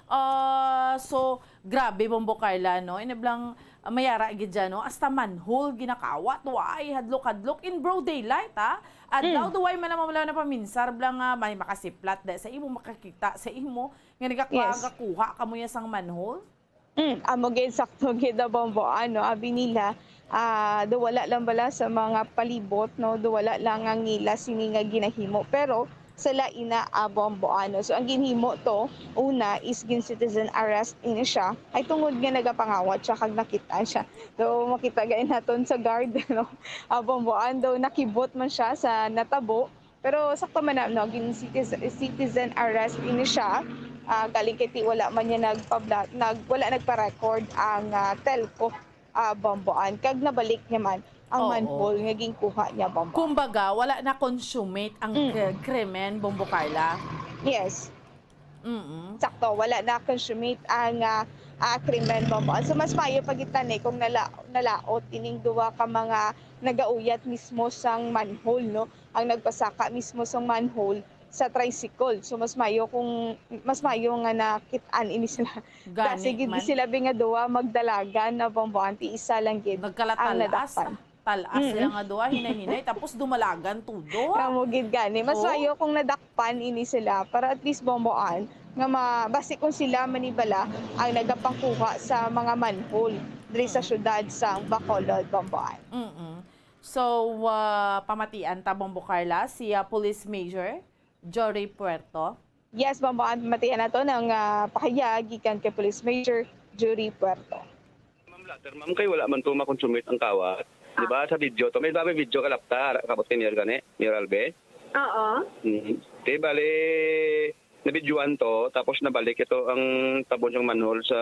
Ah, so, grabe, Bombo Carla, no? Inablang, ah, mayara gid dyan, no? Hasta manhole, ginakawat, why? Hadlok-hadlok, in broad daylight, ha? Adlaw, Mm. duway man naman wala na paminsar, bla nga may makasiplat da sa imo, makakita sa imo, nga nagaka-, Yes. gakuha ka mo ya sang manhole? Mm, amo gid, sakto gid, ah, Bombo. Ano, abi nila, ah, do wala lang bala sa mga palibot, no? Do wala lang ang ila sini nga ginahimo. Pero sa lain na, ah, Bombo, ano. So, ang ginhimo to, una is gin citizen arrest ini siya. Ay, tungod nga nagapangawat siya kag nakita siya. So, makita gani naton sa guard, no? Ah, Bombo, ando, nakibot man siya sa natabo. Pero sakto man na, no, gin citizen, citizen arrest ini siya. Ah, galing kay ti wala man niya nagpabla-, nag-, wala nagpa-record ang, ah, telco, ah, Bomboan. Kag nabalik niya man ang Oo. manhole nga ginkuha niya, Bomboan. Kumbaga, wala na consummate ang Mm. k-, krimen, Bombo Carla? Yes. Mm. Sakto, wala na consummate ang, ah, ah, krimen, Bomboan. So, mas maayo pa gid tani kung nala-, nalaot ining duha ka mga nagauyat mismo sang manhole, no? Ang nagpasaka mismo sang manhole sa tricycle. So, mas maayo kung, mas maayo nga nakit-an ini sila. Gani Kasi gid man. sila bi nga duha magdalagan na, Bomboan, ti isa lang gid ang Nagkalatalas, nadakpan. ah. Tal-as Mm. sila nga duha, hinay-hinay, tapos dumalagan tudo. Amo gid gani. Mas Oh. maayo kung nadakpan ini sila para at least, Bomboan, nga ma-, basi kung sila man ni bala ang nagapangkuha sa mga manhole diri sa Mm. syudad sang Bacolod, Bomboan. Mm-mm. So, ah, pamatian ta, Bombo Carla, si, ah, Police Major Jory Puerto. Yes, Bomboan, pamatian nato ang, ah, pahayag gikan kay Police Major Jory Puerto. Ma'am, later, ma'am, kay wala man to makonsummate ang kawat. Di ba, sa video to, may ba may video ka lapta, kabot kay Mayor gani, Mayor Albe? Oo. Mm. Di bali, nabidyoan to, tapos nabalik ito ang tabon sang manhole sa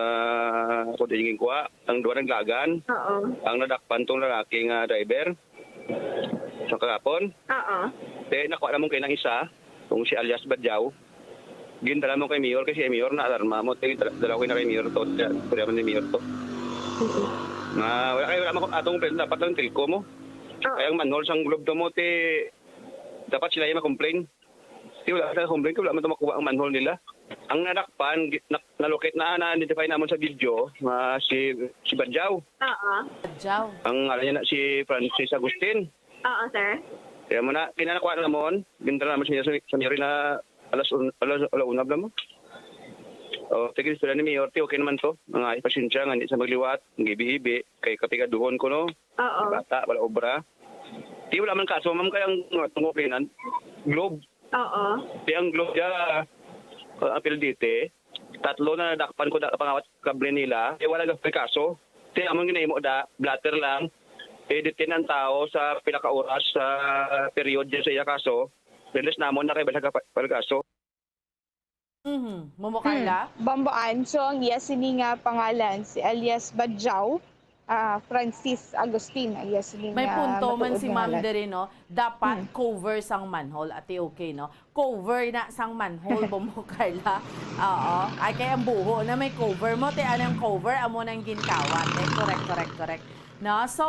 kung diin ginkuha. Ang duha naglagan. Oo. Ang nadakpan tong lalaki nga driver sa kahapon. Oo. Di, nakuha namon kay nang isa, kung si alias Badyaw. Gindala mo kay Mayor, kay si Mayor na alarma mo, ti dala ko na kay Mayor to, ti, ti, ni Mayor to. Mm. Nga, wala kay, wala man ko, atong friend, dapat lang telco mo. Ah. Kay ang manhole sang Globe to mo, ti, dapat sila yung ma-complain. Ti, wala ka complain, ti, wala man to makuha ang manhole nila. Ang nadakpan, gi-, na-, na-locate na, na-identify namon sa video, nga si, si Badyaw. Oo. Badyaw. Ang ngalan niya na si Francis Agustin. Oo, sir. Kaya mo na, kinanakuha namon, gindala namon siya sa, sa Mary na alas un-, alas, ala una bala mo. O, sige, istorya ni Mayor, ti, okay naman to. Mga pasensya nga, hindi sa magliwat, ang gibi-hibi, kay kapigaduhon ko, no? Oo. Bata, wala obra. Ti, wala man kaso, ma'am, kay ang, ang okay nan, globe. Oo. Ti, ang globe, ya, uh, apil dite, tatlo na nadakpan ko, da, pangawat kable nila, eh, wala gapay kaso. Ti, among ginahimo da, blotter lang, i-detain ang tao sa pila ka oras sa period dyan sa iya kaso, release namon na kay wala gapay kaso. Mhm. Momo Carla? Bamboan. So, ang iya sini nga pangalan, si alias Badjaw, ah, Francis Agustin, ang iya sini May nga punto man matuod si nga Ma'am ngalan. Dere, no? Dapat Hmm. cover sang manhole, ati, okay, no? Cover na sang manhole, Bombo Carla. Oo. Ay, kay ang buho na may cover mo, ti, anang cover, amo nang ginkawat. Eh, correct, correct, correct. No? So,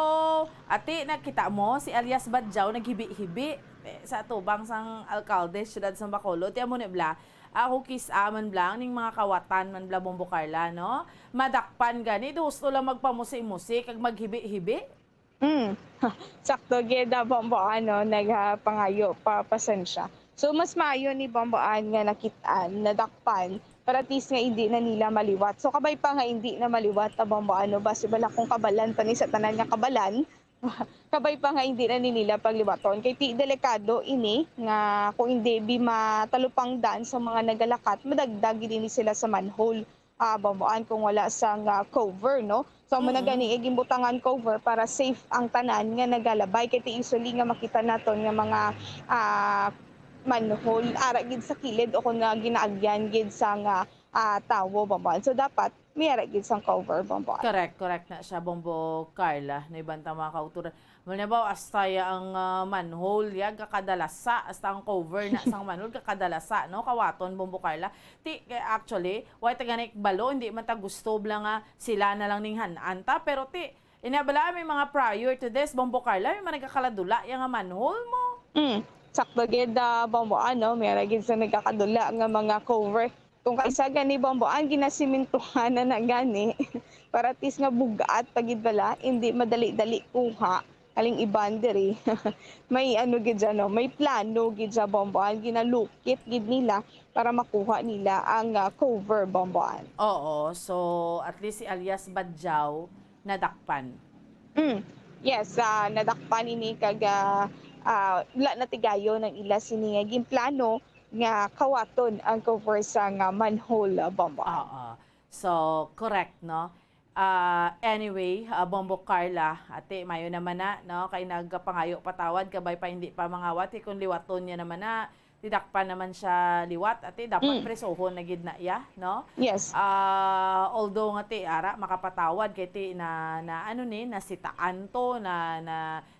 ati, nakita mo, si alias Badjaw, naghibi-hibi. Eh, sa atubang sang alkalde, siyudad sang Bacolod, ti, amo ni bla, ako kis-a man bla, ning mga kawatan man bla, Bombo Carla, no? Madakpan gani, do gusto lang magpamusi-musi, kag maghibi-hibi. Mm. Sakto gid, ah, Bombo, ano, nagapangayo pa pasensya. So, mas maayo ni Bomboan nga nakit-an, nadakpan, para at least nga hindi na nila maliwat. So, kabay pa nga hindi na maliwat, ah, Bombo, ano, basi bala kung kabalan pa ni sa tanan nga kabalan, kabay pa nga hindi na ni nila pagliwaton. Kay ti delikado ini nga kung hindi bi matalupangdan sa mga nagalakat, madagdag gid ini sila sa manhole, ah, Bomboan, kung wala sang, ah, cover, no? So, amo na Mm. gani, eh, ginbutangan cover para safe ang tanan nga nagalabay. Kay ti usually nga makita naton nga mga, ah, manhole, ara gid sa kilid o kung nga ginaagyan gid sang, ah, tawo, Bomboan. So, dapat may ara gid sang cover, Bomboan. Correct, correct na siya, Bombo Carla. Naibanta mga kauturan. Muna ba, hasta ya ang, ah, manhole, ya, gakadalasa, hasta ang cover na sang manhole, gakadalasa, no? Kawaton, Bombo Carla. Ti, eh, actually, why ta gani balo, hindi man ta gusto bla nga sila na lang ning han-an ta, pero ti, ina bala, may mga prior to this, Bombo Carla, may mga nagakaladula ya nga manhole mo. Mm. Sakto gid, ah, Bomboan, no? May ara gid sa nagakadula nga mga cover. Kung kaisa gani, Bomboan, ginasimintuhan na na gani. Para at least nga bugat pa gid bala, hindi madali-dali kuha. Kaling iban diri. May ano gid dyan, no? May plano gid sa Bomboan. Ginalukit gid nila para makuha nila ang, ah, cover, Bomboan. Oo, so at least si alias Badjaw nadakpan. Mm. Yes, ah, nadakpan ini kag, ah, ah, wala natigayon ang ila sini nga ginplano nga kawaton ang cover sa nga manhole, ah, Bomboan. Oo. So, correct, no? Ah, anyway, ah, Bombo Carla, ate, mayo naman na, no? Kay nagpangayo patawad, kabay pa hindi pa mangawat, eh, kung liwaton niya naman na, tidakpan naman siya liwat, ate, dapat Mm. presohon na gid na iya, no? Yes. Ah, although nga ti ara makapatawad kay ti na, na ano ni, nasitaan to, na, na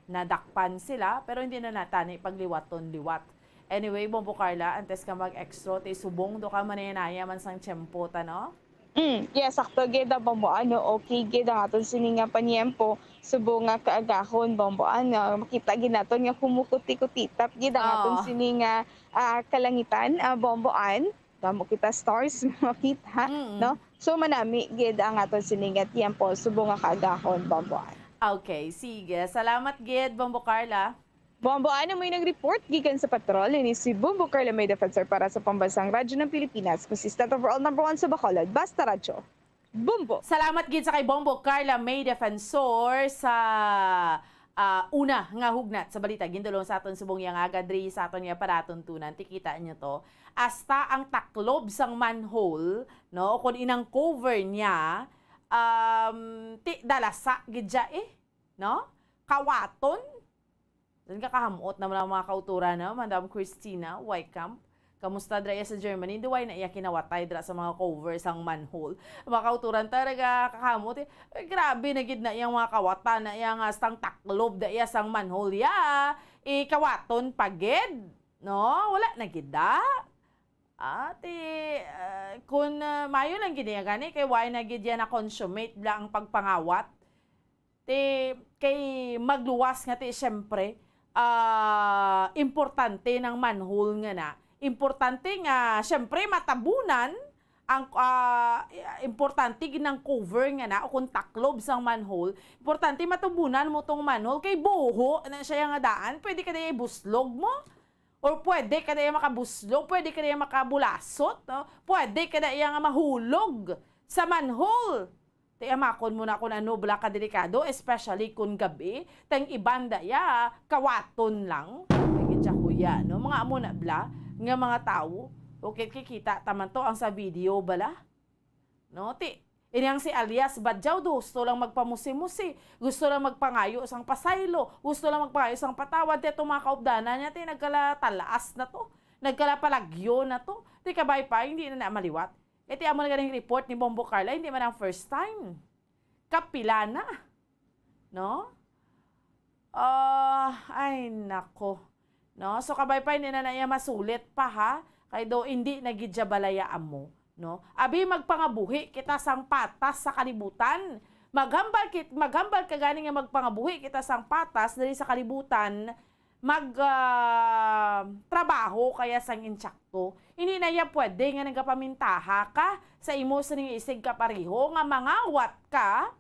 nadakpan sila, pero hindi na natani pagliwaton liwat. Anyway, Bombo Carla, antes ka mag-extra, ti subong do ka, manaya-naya man sang tiyempo ta, no? Mm, yes, sakto gid, ah, Bombo, ano, okay gid ang aton sini nga panyempo, subong nga kaagahon, Bombo, ano, makita gid naton nga kumukuti-kutitap gid ang aton Ah. sini nga, ah, kalangitan, ah, Bomboan. Damo kita stars nga makita, Mm. no? So, manami gid ang aton sini nga tiyempo, subong nga kaagahon, Bomboan. Okay, sige. Salamat gid, Bombo Carla. Bomboan, amo nang report gikan sa patrol, ini si Bombo Carla May Defensor para sa Pambansang Radyo ng Pilipinas, consistent overall number one sa Bacolod, Basta Radyo. Bombo! Salamat gid sa kay Bombo Carla May Defensor sa, ah, una nga hugnat sa balita. Gindulong sa aton subong yang aga diri sa aton nga palatuntunan. Tikita nyo to. Hasta ang taklob sang manhole, no, o kung inang cover niya, um, ti, dalasa gid siya eh, no? Kawaton. Diyan ka kahamot naman ang mga kauturan, no? Madam Christina Wycamp. Kamusta dra iya sa Germany? Hindi, why na iya kinawatay dra sa mga cover sang manhole? Mga kauturan, talaga kakamot eh. Eh, grabe na gid na iyang mga kawatan na iya nga stang taklob da iya sang manhole. Ya, ikawaton pa gid, no? Wala na gid da. Ati, ah, kung, ah, mayo lang gid niya gani, kay why na gid yan na consummate lang ang pagpangawat? Ti, kay magluwas nga ti, siyempre, ah, importante ng manhole nga na. Importante nga, siyempre, matabunan ang, ah, importante gid ng cover nga na o kung taklob sang manhole. Importante matabunan mo tong manhole kay buho na siya nga daan. Pwede ka na ibuslog mo. Or pwede ka na iya makabuslog, pwede ka na iya makabulasot, no? Pwede ka na iya nga mahulog sa manhole. Ti amakon mo na kung ano bala ka delikado, especially kung gabi, tang iban da iya, kawaton lang. Ay, gidya kuya, no? Mga amo na bala nga mga tawo. Okay, kikita taman to ang sa video bala. No, ti, ini ang si alias Badyaw do, gusto lang magpamusi-musi, gusto lang magpangayo sang pasaylo, gusto lang magpangayo sang patawad, ti atong mga kaupdanan niya, ti nagkala talaas na to, nagkala palagyo na to, ti kabay pa, hindi na na maliwat. E ti amo na ganing report ni Bombo Carla, hindi man ang first time. Kapila na. No? Ah, ay nako. No? So, kabay pa, hindi na na iya masulit pa, ha? Kay do, hindi na gid siya balaya amo, no? Abi, magpangabuhi kita sang patas sa kalibutan. Maghambal kit-, maghambal ka gani nga magpangabuhi kita sang patas diri sa kalibutan, mag, ah, trabaho kaya sang insakto. Hindi na iya pwede nga nagapamintaha ka sa imo sining isig kapareho nga mangawat ka,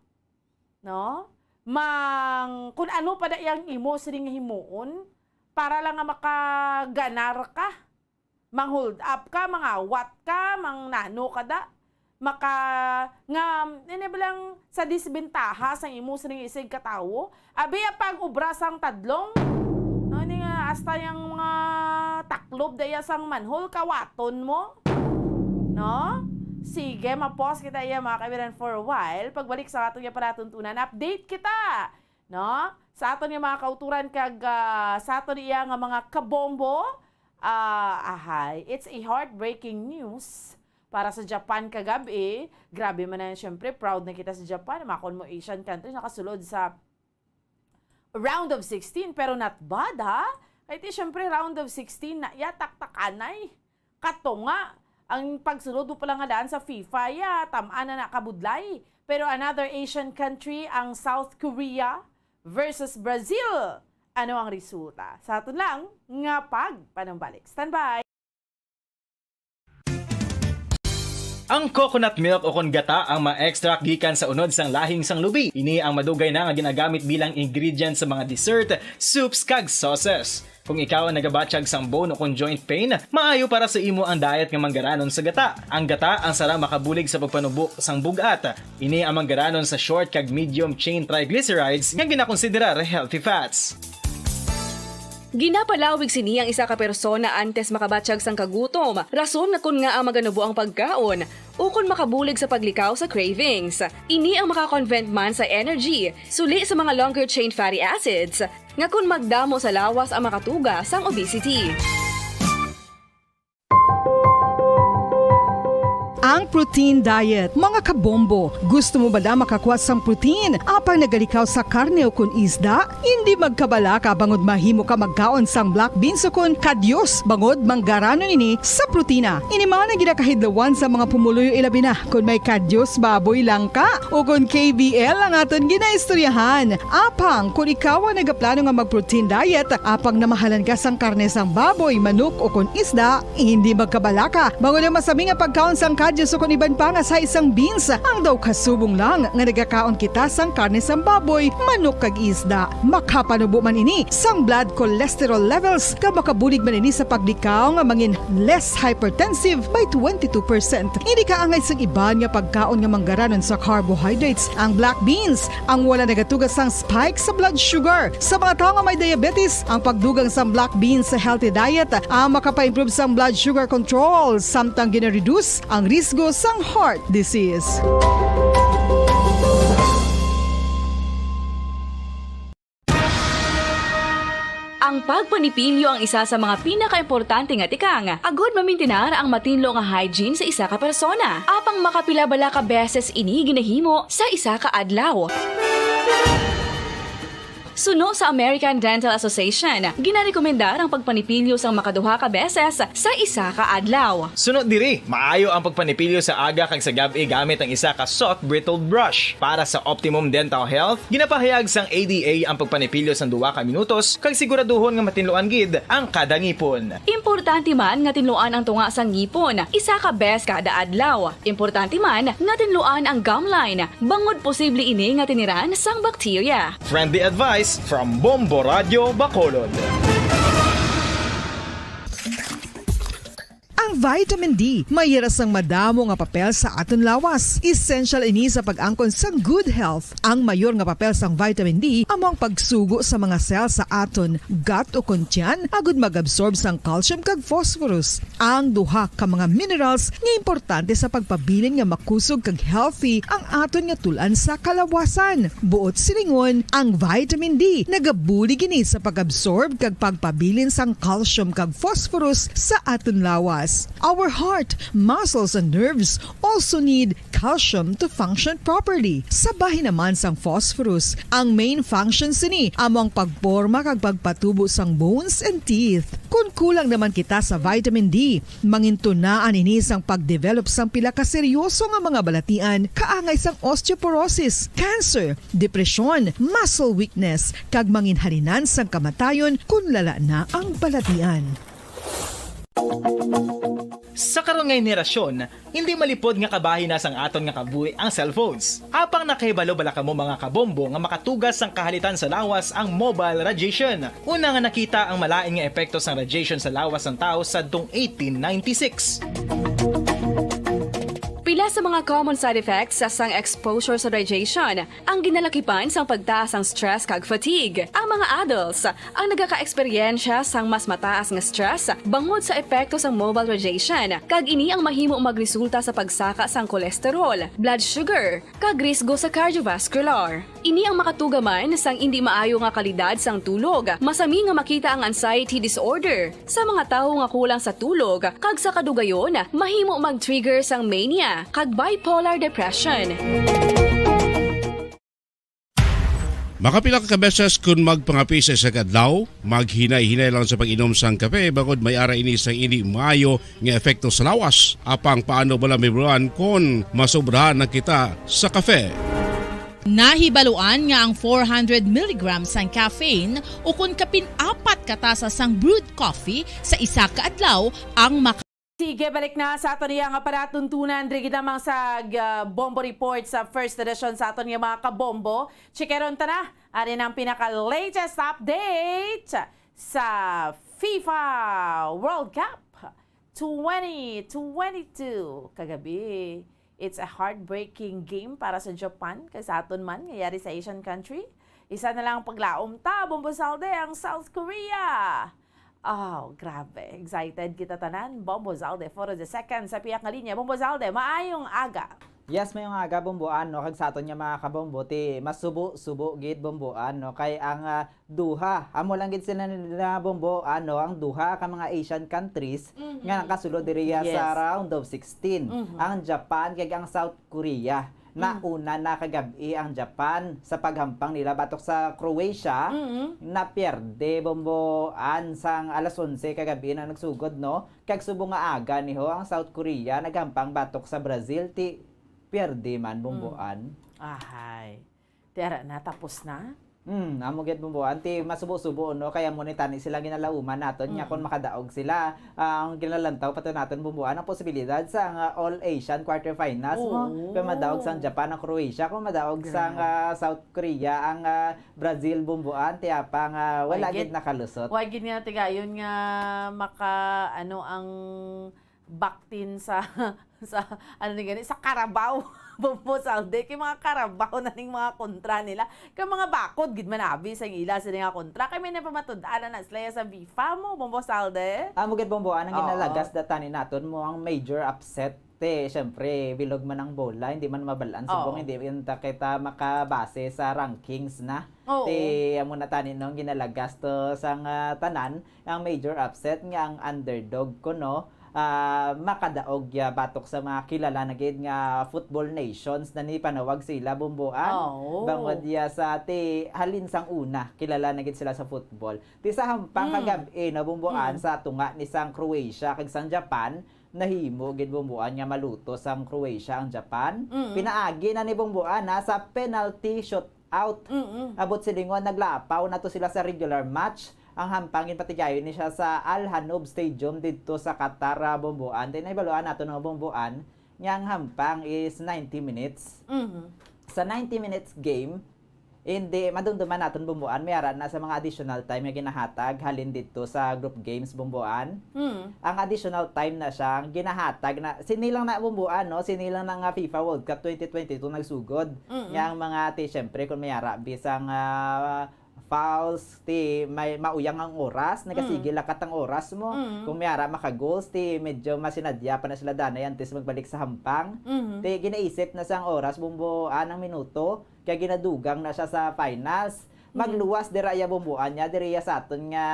no? Mang, kung ano pa da iyang imo sining himuon, para lang nga makaganar ka, mang-hold up ka, mangawat ka, mang nano ka da, maka, nga, ini bilang sa disbentaha sang imo sining isig ka tawo, abi ang pag-obra sang tadlong, no, ini nga hasta yang mga taklob da iya sang manhole, kawaton mo. No? Sige, ma-pause kita iya, mga kaibigan, for a while. Pagbalik sa atong iya palatuntunan, update kita, no? Sa aton iya mga kauturan kag, ah, sa aton iya nga mga kabombo, ah, ahay, it's a heartbreaking news para sa Japan kagab-i. Grabe man na, syempre, proud na kita sa Japan. Makon mo, Asian country, nakasulod sa round of sixteen, pero not bad, ha? Kay ti, syempre, round of sixteen na, ya, taktakanay. Kato nga, ang pagsulod mo pala nga daan sa FIFA, ya, tam-an na nakabudlay. Pero another Asian country, ang South Korea versus Brazil. Ano ang resulta? Sa aton lang nga pagpanumbalik. Standby! Ang coconut milk o kon gata ang ma-extract gikan sa unod sang lahing sang lubi. Ini ang madugay na nga ginagamit bilang ingredient sa mga dessert, soups, kag sauces. Kung ikaw ang nagabatyag sang bone o kon joint pain, maayo para sa imo ang diet nga manggaranon sa gata. Ang gata ang sara makabulig sa pagpanubo sang bug-at. Ini ang manggaranon sa short kag medium chain triglycerides nga ginakonsiderar healthy fats. Ginapalawig sini ang isa ka persona antes makabatyag sang kagutom, rason nga kon ngaa maganubo ang pagkaon, ukon makabulig sa paglikaw sa cravings. Ini ang makakonvert man sa energy, suli sa mga longer chain fatty acids, nga kon magdamo sa lawas ang makatuga sang obesity. Ang protein diet, mga kabombo. Gusto mo bala makakuha sang protein, apang nagalikaw sa karne ukon isda? Indi magkabalaka bangod mahimo ka magkaon sang black beans ukon kadyos, bangod manggaranon ini sa protina. Ini man ang ginakahidlawan sa mga pumuluyo, ilabi na kon may kadyos baboy lang ka ukon K B L ang aton ginaistoryahan. Apang kon ikaw ang nagaplano nga mag-protein diet, apang namahalan ka sang karne sang baboy, manok ukon isda, hindi magkabalaka, bangod ang masami nga pagkaon sang kadyos ukon iban pa nga sa isang beans, ang daw kasubong lang nga nagakaon kita sang karne sang baboy, manok kag isda. Makapanubo man ini sang blood cholesterol levels, kag makabulig man ini sa paglikaw nga mangin less hypertensive by twenty-two percent. Hindi ka angay sang iban nga pagkaon nga manggaranon sa carbohydrates, ang black beans, ang wala nagatuga sang spike sa blood sugar. Sa mga tawo nga may diabetes, ang pagdugang sang black beans sa healthy diet ang makapaimprove sang blood sugar control, samtang gina-reduce ang risgo sang heart disease. Ang pagpanipilyo ang isa sa mga pinakaimportante nga tikang agud mamintinar ang matinlo nga hygiene sa isa ka persona. Apang makapila bala ka beses ini ginahimo sa isa ka adlaw? Suno sa American Dental Association, ginarekomendar ang pagpanipilyo sang makaduha ka beses sa isa ka adlaw. Suno diri, maayo ang pagpanipilyo sa aga kag sa gab-i gamit ang isa ka soft bristled brush. Para sa optimum dental health, ginapahayag sang A D A ang pagpanipilyo sang duha ka minutos kag siguraduhon nga matinluan gid ang kada ngipon. Importante man nga tinluan ang tunga sang ngipon isa ka bes kada adlaw. Importante man nga tinluan ang gum line, bangod posible ini nga tiniran sang bakterya. Friendly advice from Bombo Radio Bacolod. Vitamin D, may yara sang madamo nga papel sa aton lawas. Essential ini sa pag-angkon sang good health. Ang mayor nga papel sang vitamin D amo ang pagsugo sa mga cell sa aton gut o kon tiyan agud mag-absorb sang calcium kag phosphorus, ang duha ka mga minerals nga importante sa pagpabilin nga makusog kag healthy ang aton nga tul-an sa kalawasan. Buot silingon, ang vitamin D nagabulig ini sa pag-absorb kag pagpabilin sang calcium kag phosphorus sa aton lawas. Our heart, muscles, and nerves also need calcium to function properly. Sa bahin naman sang phosphorus, ang main function sini amo ang pagporma kag pagpatubo sang bones and teeth. Kon kulang naman kita sa vitamin D, mangintunaan ini sang pagdevelop sang pila ka seryoso nga mga balatian kaangay sang osteoporosis, cancer, depresyon, muscle weakness, kag manginhalinan sang kamatayon kon lala na ang balatian. Sa karon nga henerasyon, hindi malipod nga kabahin na sang aton nga kabuhi ang cellphones. Apang nakahibalo bala kamo, mga kabombo, nga makatugas sang kahalitan sa lawas ang mobile radiation? Una nga nakita ang malain nga epekto sang radiation sa lawas sang tawo sadtong eighteen ninety-six. Pila sa mga common side effects sa sang exposure sa radiation, ang ginalakipan sang pagtaas sang stress kag fatigue. Ang mga adults ang nagaka-eksperyensya sang mas mataas nga stress bangod sa epekto sang mobile radiation, kag ini ang mahimo magresulta sa pagsaka sang cholesterol, blood sugar, kag risgo sa cardiovascular. Ini ang makatuga man sang indi maayo nga kalidad sang tulog. Masami nga makita ang anxiety disorder sa mga tawo nga kulang sa tulog, kag sa kadugayon, mahimo mag-trigger sang mania kag bipolar depression. Makapila ka beses kon magpangape sa isa ka adlaw, maghinay-hinay lang sa pag-inom sang kape, bangod may ara ini sang indi maayo nga epekto sa lawas. Apang paano bala mahibaluan kon masobrahan na kita sa kape? Nahibaluan nga ang four hundred milligrams sang caffeine, ukon kapin apat ka tasa sang brewed coffee sa isa ka adlaw, ang maka- Sige, balik na sa aton iya nga palatuntunan diri gid lamang sa, ah, Bombo Report sa first edition sa aton nga mga kabombo. Chikaron ta na, ari na ang pinaka-latest update sa FIFA World Cup twenty twenty-two. Kagabi, it's a heartbreaking game para sa Japan, kag sa aton man nga yari sa Asian country. Isa na lang ang paglaom ta, Bombo Salde, ang South Korea. Oh, grabe. Excited kita tanan. Bombo Zalde, Foro the second sa piyak nga linya. Bombo Zalde, maayong aga. Yes, maayong aga, Bomboan, no? Kag sa aton nga mga kabombo, ti masubo-subo gid, Bomboan, no? Kay ang, ah, duha, amo lang gid sila na, Bomboan, no? Ang duha ka mga Asian countries Mhm. nga nakasulod diri Yes. sa round of sixteen. Mhm. Ang Japan kag ang South Korea. Mm. Nauna na kagab-i ang Japan sa paghampang nila batok sa Croatia. Mm. Napierde, Bomboan, sang alas onse kagab-i na nagsugod, no? Kag subong nga aga niho ang South Korea naghampang batok sa Brazil, ti pierde man, Mm. Bomboan. Ahay. Ti ara na, tapos na? Hmm, amo gid, Bomboan. Ti masubo-subo, no? Kaya mo ni tani sila ginalauman naton nga Mm. kung makadaog sila, ah, ang ginalantaw pa to naton, Bomboan, ang posibilidad sa nga All Asian quarterfinals mo. Oo. Kung madaog sang Japan ang Croatia, kung madaog sang, Grabe. ah, South Korea ang, ah, Brazil, Bomboan, ti apang, ah, wala Why gid gid? nakalusot. Why gid nga tigayon nga maka, ano, ang baktin sa, sa, ano ni gani, sa Carabao. Bombo Salde, kay mga Carabao na ning mga kontra nila. Kay mga bakod gid man abi sa ila sila nga kontra. Kay may napamatud-an na sila sa FIFA mo, Bombo Salde. Amo gid, Bomboan, ang Oo. ginalagas da tani naton mo ang major upset. Te, syempre, bilog man ang bola, hindi man mabalaan. Subong, Oo. hindi man ta kita makabase sa rankings na. Oo. Te, amo na tani, no, ang ginalagas to sang, ah, tanan, ang major upset nga ang underdog ko, no, ah, makadaog ya batok sa mga kilala na gid nga football nations na ni panawag sila, Bomboan. Oo. Bangod ya sa ti halin sang una, kilala na gid sila sa football. Ti sa hampang Mm. kagab-i, no, Bomboan, Mm. sa tunga ni sang Croatia kag sang Japan, nahimo gid, Bomboan, nga maluto sang Croatia ang Japan. Mm. Pinaagi na ni, Bomboan, ha, sa penalty shoot out. Mm-mm. Abot silingon, naglapaw na to sila sa regular match. Ang hampang ginpatigayon ni siya sa Al Hanoub Stadium didto sa Qatar, ah, Bomboan. Then, nahibaluan nato nga, Bomboan, nga ang hampang is ninety minutes. Mhm. Sa ninety minutes game, Hindi, madumduman naton, Bumbuan, may ara na sa mga additional time nga ginahatag halin didto sa group games, Bumbuan. Mm. Ang additional time na siya, ang ginahatag na, sini lang na, Bumbuan, no? Sini lang na nga FIFA World Cup twenty twenty-two nagsugod. Mm-mm. Nga ang mga, ti, syempre, kung may ara, bisang, ah, fouls, ti, may mauyang ang oras, nagasiga Mm. lakat ang oras mo. Mm. Kung may ara, maka-goals, ti, medyo masinadya pa na sila danay antes magbalik sa hampang. Mm-hmm. Ti, ginaisip na sang oras, Bumbuan, ang minuto. Kaya ginadugang na siya sa finals. Mm. Magluwas dira iya, Bumbuan, niya diri iya sa aton nga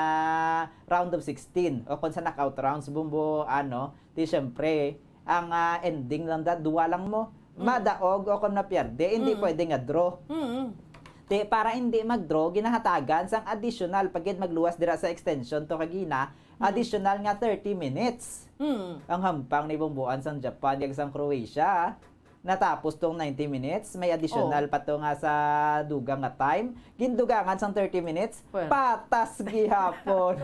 round of sixteen o kung sa knockout rounds, Bumbuan, no? Di syempre, ang, ah, ending lang da, duwa lang mo. Mm. Madaog o kung napierde, hindi Mm. pwede nga draw. Mm. Di, para hindi mag-draw, ginahatagan sang additional pagid magluwas dira sa extension to kagina, Mm. additional nga thirty minutes. Mm. Ang hampang ni Bumbuan sang Japan kag sang Croatia. Natapos tong ninety minutes, may additional Oh. pa to nga sa dugang nga time. Gindugangan sang thirty minutes, Pwede. patas gihapon.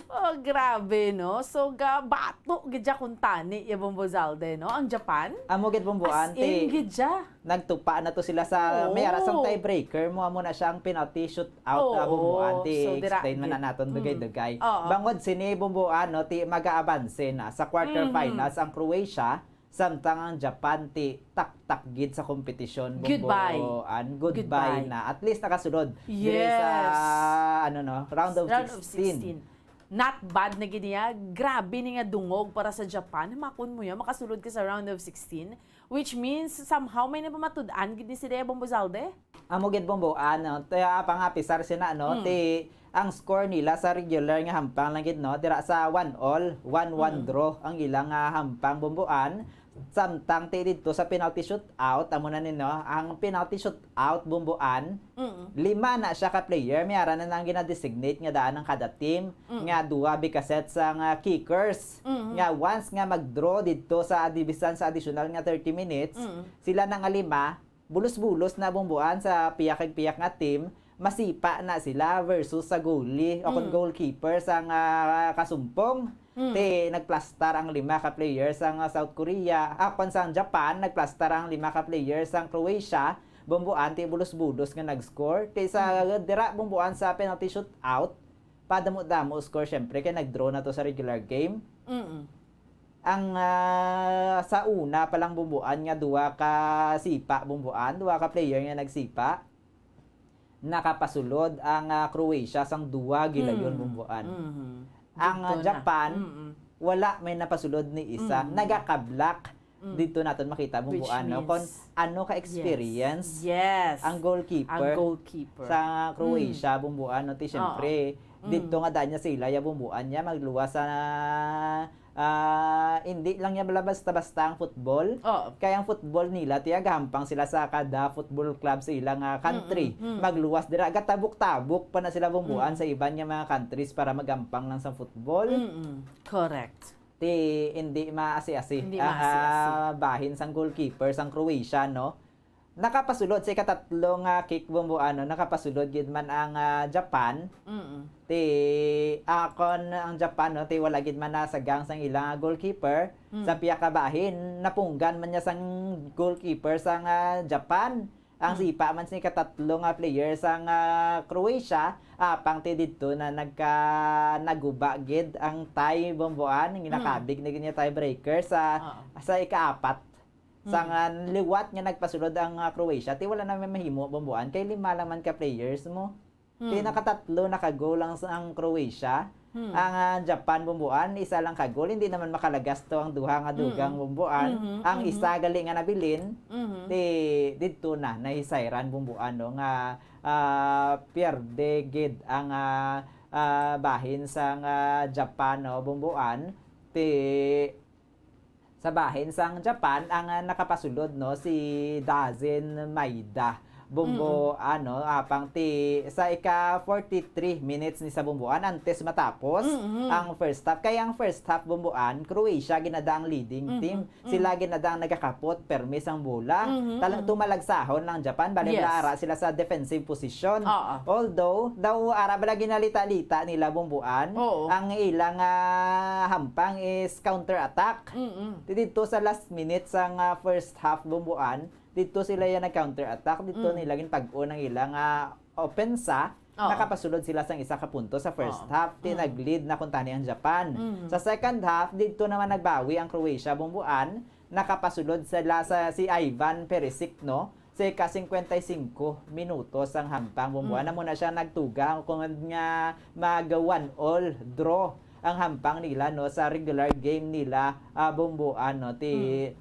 Oh, grabe, no? So, ga-, bato gid siya kung tani, ya, Bombo Zalde, no? Ang Japan? Amo gid, Bombo, As ante. in, gid siya. Nagtupa na to sila sa, Oo. may ara sang tiebreaker mo, amo na siya ang penalty shootout, Oo. ah, Bombo, ante. So, dira Explain man gid. na naton, Mm. dugay-dugay. Oo. Bangod sini, Bombo, ano, ti, mag-aabanse na sa quarterfinals Mhm. ang Croatia, samtang ang Japan ti taktak gid sa kompetisyon, Goodbye. Bombo, an, goodbye Goodbye. na. At least nakasulod diri sa, Yes. ano, no, round of Round of sixteen. sixteen. Not bad na gid niya. Grabe ni nga dungog para sa Japan. Makon mo yan, makasulod ka sa round of sixteen, which means somehow may napamatud-an gid ni sila, Bombo Zalde? Amo gid, Bombo, ano, kaya pa nga, pisar sina, no, Mm. ti, ang score nila sa regular nga hampang lang gid, no, dira sa one all, one one Mm. draw ang ilang, ah, hampang, Bomboan. Samtang ti didto sa penalty shootout, amo na ni, no, ang penalty shootout, Bomboan, Mm. lima na siya ka player, may ara na nang gina-designate nga daan ang kada team, Mm. nga duha bikaset sa nga kickers, Mm. nga once nga mag-draw didto sa division sa additional nga thirty minutes, Mm. sila na nga lima, bulos-bulos na, Bomboan, sa piyak kag piyak nga team, masipa na sila versus sa goalie o kon Mm. goalkeeper sa nga kasumpong. Mm. Ti nagplastar ang lima ka player sa nga South Korea. Ah, kon sa Japan, nagplastar ang lima ka player sa Croatia. Bomboan, ti bulos-bulos nga nag-score. Ti sa Mm. dira, Bomboan, sa penalty shootout, padamo-damo score, syempre, kay nag-draw na to sa regular game. Mm. Ang, ah, sa una pa lang, Bomboan, nga duha ka sipa, Bomboan, duha ka player nga nagsipa, nakapasulod ang, ah, Croatia sang duha gilayon, Mm. Bomboan. Mhm. Ang, ah, Dito na. Japan, Mm-mm. wala may napasulod ni isa. Mm. Nagakablock. Mm. Dito naton makita, Which Bomboan, no? Kon means ano ka experience Yes. Yes. ang goalkeeper Ang goalkeeper. sa Croatia, Mm. Bomboan, no? Ti, Oo. syempre, Mm. dito nga daan niya sila, ya, Bomboan, niya magluwas sa, ah, hindi lang niya bala basta-basta ang football. Oo. Kaya ang football nila, ti, gahampang sila sa kada football club sa ilang, ah, country. Mm, mm, mm. Magluwas dira, gatabok-tabok pa na sila, Bomboan, Mm. sa iban nga mga countries para magampang lang sa football. Mm, mm. Correct. Ti, hindi maasi-asi Hindi ang, maasi-asi. ah, bahin sang goalkeeper sang Croatia, no? Nakapasulod sa ikatatlo nga kick, Bomboan, no? Nakapasulod gid man ang, ah, Japan. Mm. Ti, ah, kon ang Japan, no, ti wala gid man nasagang sang ilang goalkeeper. Mm. Sa piyakabahin, napunggan man niya sang goalkeeper sang, ah, Japan. Ang Mm. sipa man sa ikatatlo nga player sang, ah, Croatia, apang ti didto na nagka-, naguba gid ang tie, Bomboan, ang Mm. ginakabig na gid niya tiebreaker sa, Oo. sa ikaapat. Sa Mm. nga liwat nga nagpasulod ang, ah, Croatia, ti wala na may mahimo, Bomboan, kay lima lang man ka players mo. Ti Mm. nakatatlo na ka goal ang, ang Croatia. Mm. Ang, ah, Japan, Bomboan, isa lang ka goal, hindi naman makalagas to ang duha nga dugang, Mm. Bomboan. Mm-hmm, Ang mm-hmm. isa gali nga nabilin, Mm-hmm. ti didto na nahisayran, Bomboan, no, nga, ah, pierde gid ang, ah, ah, bahin sang, ah, Japan, no, Bomboan. Ti sa bahin sang Japan ang, ah, nakapasulod, no, si Dazin Maeda. Bombo, Mm-mm. ano, apang ti sa ika forty-three minutes ni sa, Bomboan, antes matapos Mm-mm. ang first half. Kaya ang first half, Bomboan, Croatia ginada ang leading Mm-hmm. team. Mm. Sila ginada ang nagakapot permi sang bola. Mm-hmm. Tal-, Mm. tumalagsahon lang Japan, bali Yes. wala ara sila sa defensive position. Oo. Although, daw ara bala ginalita-lita nila, Bomboan, Oo. ang ilang, ah, hampang is counter-attack. Mm-mm. Ti didto sa last minute sang, ah, first half, Bomboan, didto sila ya nag-counter attack, didto Mm. nila ginpag-on ang ila nga opensa, Oo. nakapasulod sila sang isa ka punto sa first Oo. half, ti Mm. nag-lead na kuntani ang Japan. Mm. Sa second half, didto naman nagbawi ang Croatia, Bumbuan, nakapasulod sila sa si Ivan Perisic, no? Sa ika-singkwenta y singko minuto sang hampang, Bumbuan, Mm. amo na siya nagtuga kung nga mag one all draw ang hampang nila, no, sa regular game nila, ah, Bumbuan, no, ti Mm.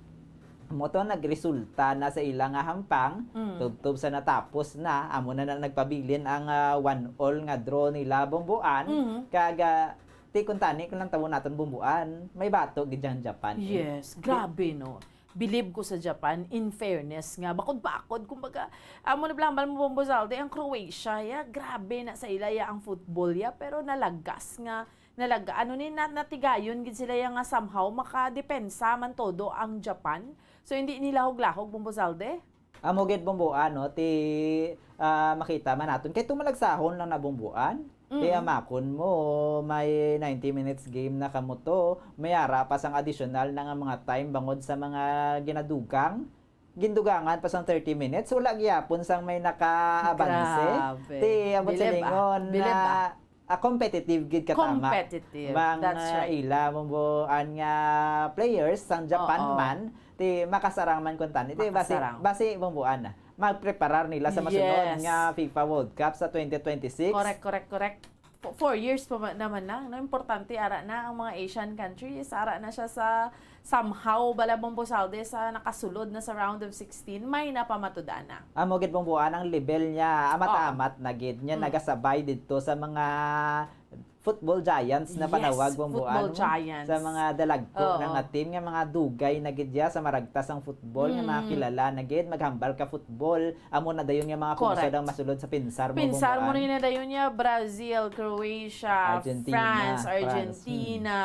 mo to nagresulta na sa ila nga hampang, Mm. tubtob sa natapos na, amo na, na nagpabilin ang, ah, one all nga draw nila, Bumbuan, Mm. kag, ah, ti kuntani kung lang tawon naton, Bumbuan, may bato gid ang Japan, eh. Yes, Di- grabe, no? Bilib ko sa Japan, in fairness nga, bakod-bakod, kumbaga, amo na, hambal mo, Bombo Zalde, ang Croatia, ya, grabe na sa ila, ya, ang football, ya, pero nalagas nga, nalag-, ano ni, na-, natigayon gid sila, ya, nga somehow makadepensa man todo ang Japan. So, hindi nilahog-lahog, Bombo Zalde? Amo gid, Bombo, ano, ti, ah, makita man naton. Kay tumalagsahon lang na, Bombo, an. Ti Mm. amakon mo, may ninety minutes game na kamo to. May ara pa sang additional na nga mga time bangod sa mga ginadugang. Gindugangan pa sang thirty minutes, wala gyapon sang may nakaabanse. Grabe. Ti, abot sa Bilib, ah. lingon Bilib, na, ah. ah, competitive gid katama. Competitive. Mga That's right. ila, Bombo, an nga players sang Japan Oo. man, ti makasarang man kuntani. Ti basi, Makasarang. basi, Bombo, an, magpreparar nila sa masunod Yes. nga FIFA World Cup sa twenty twenty-six. Correct, correct, correct. Fo-, four years pa ma-, naman na, no? Importante ara na ang mga Asian countries. Ara na siya sa somehow, bala, Bombo Zalde, sa nakasulod na sa round of sixteen, may napamatud-an na. Amo gid, Bombo, an, ang level niya, amat-amat na gid niya, Mm. nagasabay didto sa mga football giants na Yes, panawag, Bombo, football ano? giants. Sa mga dalagko Oo. na nga team, nga mga dugay na gid ya sa maragtas ang football, nga mga Mm. kilala na gid, maghambal ka football, amo na dayon nga mga Correct. pungsod ang masulod sa pinsar mo, Pinsar mo Bombo, ni ano? na dayon niya, Brazil, Croatia, Argentina, France, France, Argentina.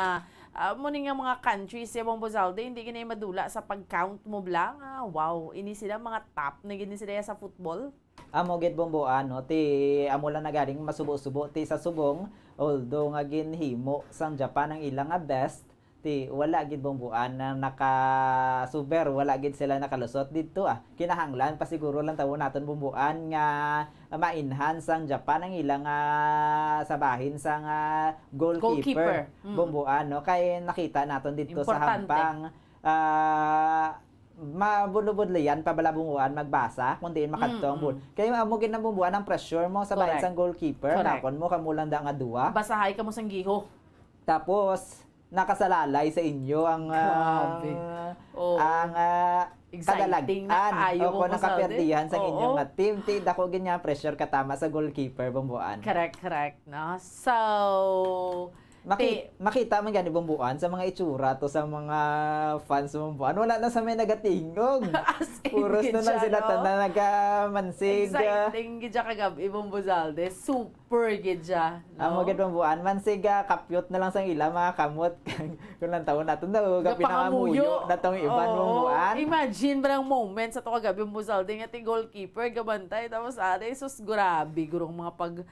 Amo ni nga mga countries ya, Bombo Zalde, hindi gid na madula sa pag-count mo bala nga, wow, ini sila, mga top na gid ni sila ya sa football. Amo gid, Bombo, ano, ti amo lang na galing masubo-subo ti sa subong, although nga ginhimo sang Japan ang ila nga best, ti wala gid, Bombo, an, na nakasuber, wala gid sila nakalusot didto, ah. Kinahanglan pa siguro lang tawon naton, Bombo, an, nga ma-enhance sang Japan ang ila nga sabahin sang goalkeeper, Goalkeeper. Mm. Bombo, an, no? Kay nakita naton didto sa Importante. hampang, ah, mabudlo-budlian pa bala, Bombo, an, magbasa kung diin makadto ang Mm, ball. mm. Kay amo gid na, Bombo, an, ang pressure mo sa bahin Correct. sang goalkeeper, Correct. nakon mo, kamo lang da nga duwa. Basahay kamo sang giho. Tapos, nakasalalay sa inyo ang, ah, Grabe. Oo. ang, ah, Exciting na kadalagan kaayo, o kung Bombo Zalde. nakaperdihan sa Oo. inyong nga team. Ti, dako gid nga pressure katama sa goalkeeper, Bombo, an. Correct, correct, no? So, Maki-, Ti- makita man gani, Bombo, an, sa mga itsura to sa mga fans, Bombo, an, wala na sa may nagatingog. As in, Puros na gid lang siya, sila no? tanan nagamansig. Exciting gid siya kagab-i, Bombo Zalde. Super gid siya, no? Amo gid, Bombo, an, mansig, ah, kapyot na lang sang ila mga kamot. Kung lang tawon naton, daw, Nga gapi na nga pangamuyo. muyo na tong iban, Oo. Bombo, an. Imagine ba ang moment sa to kagab-i, Bombo Zalde, nga ti goalkeeper, gabantay, tapos, are, sus, grabe, gurong mga pag-,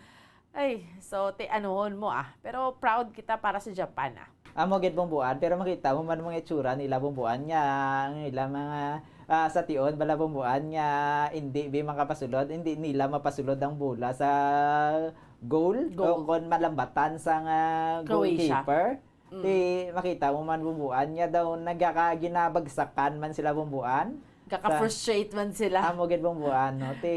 Ay, so, ti anuhon mo, ah. Pero proud kita para sa Japan, ah. Amo gid, Bombo, an, pero makita mo man mga itsura nila, Bombo, an, nga ang ila mga, ah, sa tion bala, Bombo, an, nga hindi bi makapasulod, hindi nila mapasulod ang bola sa goal, Goal. o kon malambatan sang, ah, Croatia. goalkeeper. Mm. Ti makita mo man, Bombo, an, nga daw nagakaginabagsakan man sila, Bombo, an. Sa Kaka-frustrate man sila. Amo gid, Bombo, an, no? Ti,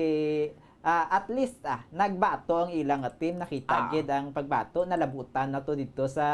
ah, at least, ah, nagbato ang ilang team. Nakita Ah. gid ang pagbato. Nalabutan na to dito sa,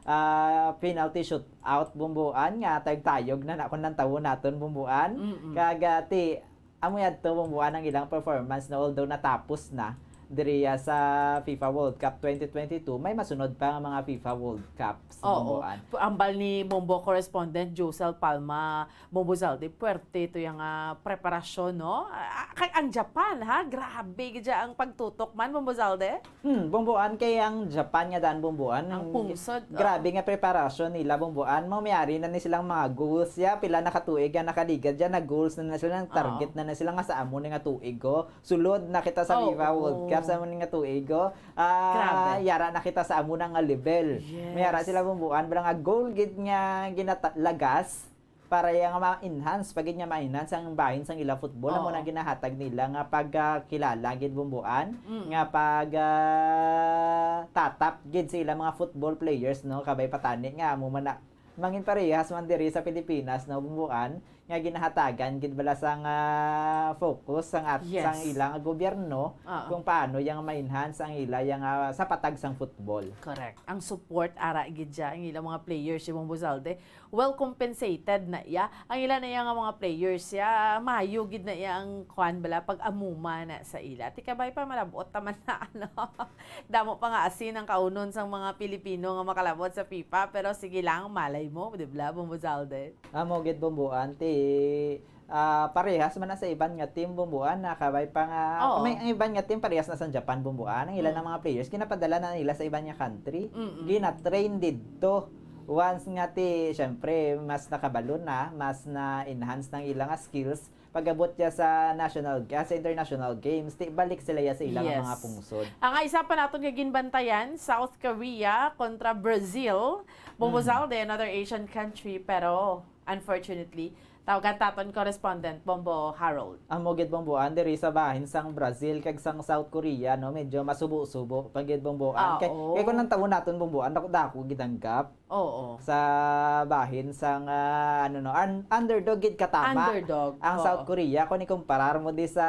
ah, penalty shootout, Bombo, an, nga tayog-tayog na na kung nantawon naton, Bombo, an. Mm-mm. Kag, ah, ti, amo yadto, Bombo, an, ang ilang performance na, although natapos na diri, ah, sa FIFA World Cup twenty twenty-two, may masunod pa nga mga FIFA World Cups, Oo. Bombo, an. Ambal ni Bombo correspondent Josel Palma, Bombo Zalde, puwerte to yang, ah, preparasyon, no? Ah, kay ang Japan, ha? Grabe gid siya ang pagtutok man, Bombo Zalde. Hmm, Bombo, an, kay ang Japan nga daan, Bombo, an, Ang pungsod, grabe oo. nga preparasyon nila, Bombo, an. Mao may ari na ni silang mga goals ya. Pila na ka tuig nga nakaligad ya, nag-goals na na sila, nag-target Oo. na na sila nga sa amo ni nga tuig, oh. Sulod na kita sa Oo, FIFA World oo. Cup, sa amo ni nga tuig, oh. Ah, Grabe. yara na kita sa amo na nga level. Yes. May ara sila, Bombo, an, bala nga goal gid nga ginata-, lagas. para ya nga ma-enhance pa gid, nga ma-enhance ang bahin sang ila football, amo Oo. na ginahatag nila nga pagkilala gid, Bumbuan, Mm. nga pag, ah, tatap gid sa ila mga football players, no? Kabay patani nga amo man na, mangin parehas man diri sa Pilipinas, no, Bumbuan, nga ginahatagan gid bala sang, ah, focus sang at-, Yes. sang ilang gobyerno Oo. kung paano yang ma-enhance ang ila yang, ah, sa patag sang football. Correct. Ang support ara gid siya ang ilang mga players, si Bumbo Zalde. Well compensated na iya. Ang ila na iya nga mga players siya, maayo gid na iya ang kuan bala, pag-amuma na sa ila. Ti kabay pa, malabot ta man na, ano. Damo pa nga asin ang kaunon sang mga Pilipino nga makalabot sa FIFA, pero sige lang, malay mo, di bala, Bumbo Zalde? Amo gid, Bumbuan, ti, ah, parehas man na sa iban nga team, Bumbuan, na kabay pa nga, Oo. may, ang iban nga team parehas na sa Japan, Bumbuan. Ang ilan Mm. nga mga players, ginapadala na nila sa iban nga country. Mm-mm. Gina-train didto. Once nga ti, syempre, mas nakabalo na, mas na-enhance ng ilang skills, pag-abot niya sa national, ah, sa international games, ti balik sila ya sa ilang Yes. mga pungsod. Ang isa pa naton nga ginbantayan, South Korea kontra Brazil. Bumbo Mm. Zalde, another Asian country, pero unfortunately, tawagan taton correspondent, Bombo Harold. Amo gid, Bombo, ah, diri sa bahin sang Brazil kag sang South Korea, no, medyo masubo-subo pa gid, Bombo, ah. Ah, Kay, oo. kay kung ang tawon naton, Bombo, ah, dako-dako gid ang gap Oo. sa bahin sang, ah, ano, no, un-, underdog gid katama Underdog, ang oo. South Korea kung ikumparar mo di sa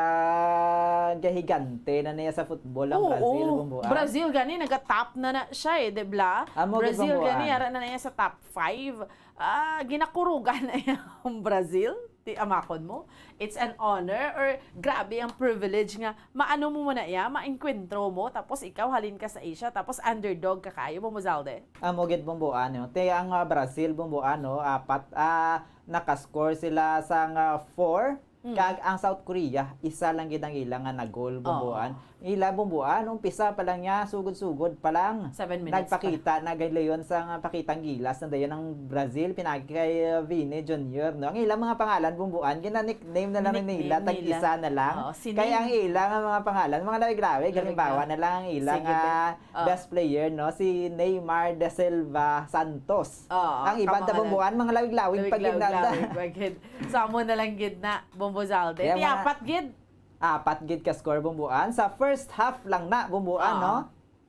gahigante na niya sa football ang Oo. Brazil, Bombo, ah. Brazil gani, nagatap na na siya eh, di bla? Amo gid, Brazil Bombo, gani, ah. ara na niya sa top five. Ah, ginakurugan na niya ang Brazil. Ti amakon mo, it's an honor or grabe ang privilege nga maano mo muna iya, maengkwentro mo, tapos ikaw halin ka sa Asia, tapos underdog ka kaayo, Bombo Zalde. Amo gid, Bombo, ano, te ang, ah, Brazil, Bombo, ano, apat, ah, nakascore sila sang, ah, four, Mm. kag ang South Korea, isa lang gid ang ila nga nagol, Bombo, Oo. an. Ila, Bombo, an, umpisa pa lang niya, sugod-sugod pa lang. Seven minutes pa. Nagpakita na gid leon sang pakitang gilas na dayon ang Brazil, pinagi kay, uh, Vini Junior, no? Ang ilang mga pangalan, Bombo, an, gina-nickname na lang Nickname nila, tag nila. isa na lang. Oo, si Kay Neym-, ang ilang mga pangalan, mga lawig-lawig. Lawig-lawig. Halimbawa na lang ang ilang, Sige, ah, Ben. Oh. best player, no? Si Neymar da Silva Santos. Oo, Ang iban, kamo nga lang. Bombo, an, mga lawig-lawig pa gid na. Lawig-lawig pa gid. So, amo na lang gid na, Bombo Zalde. Kaya Ti mga apat gid. Apat gid ka score, Bombo, an. Sa first half lang na, Bombo, an, Oo. no?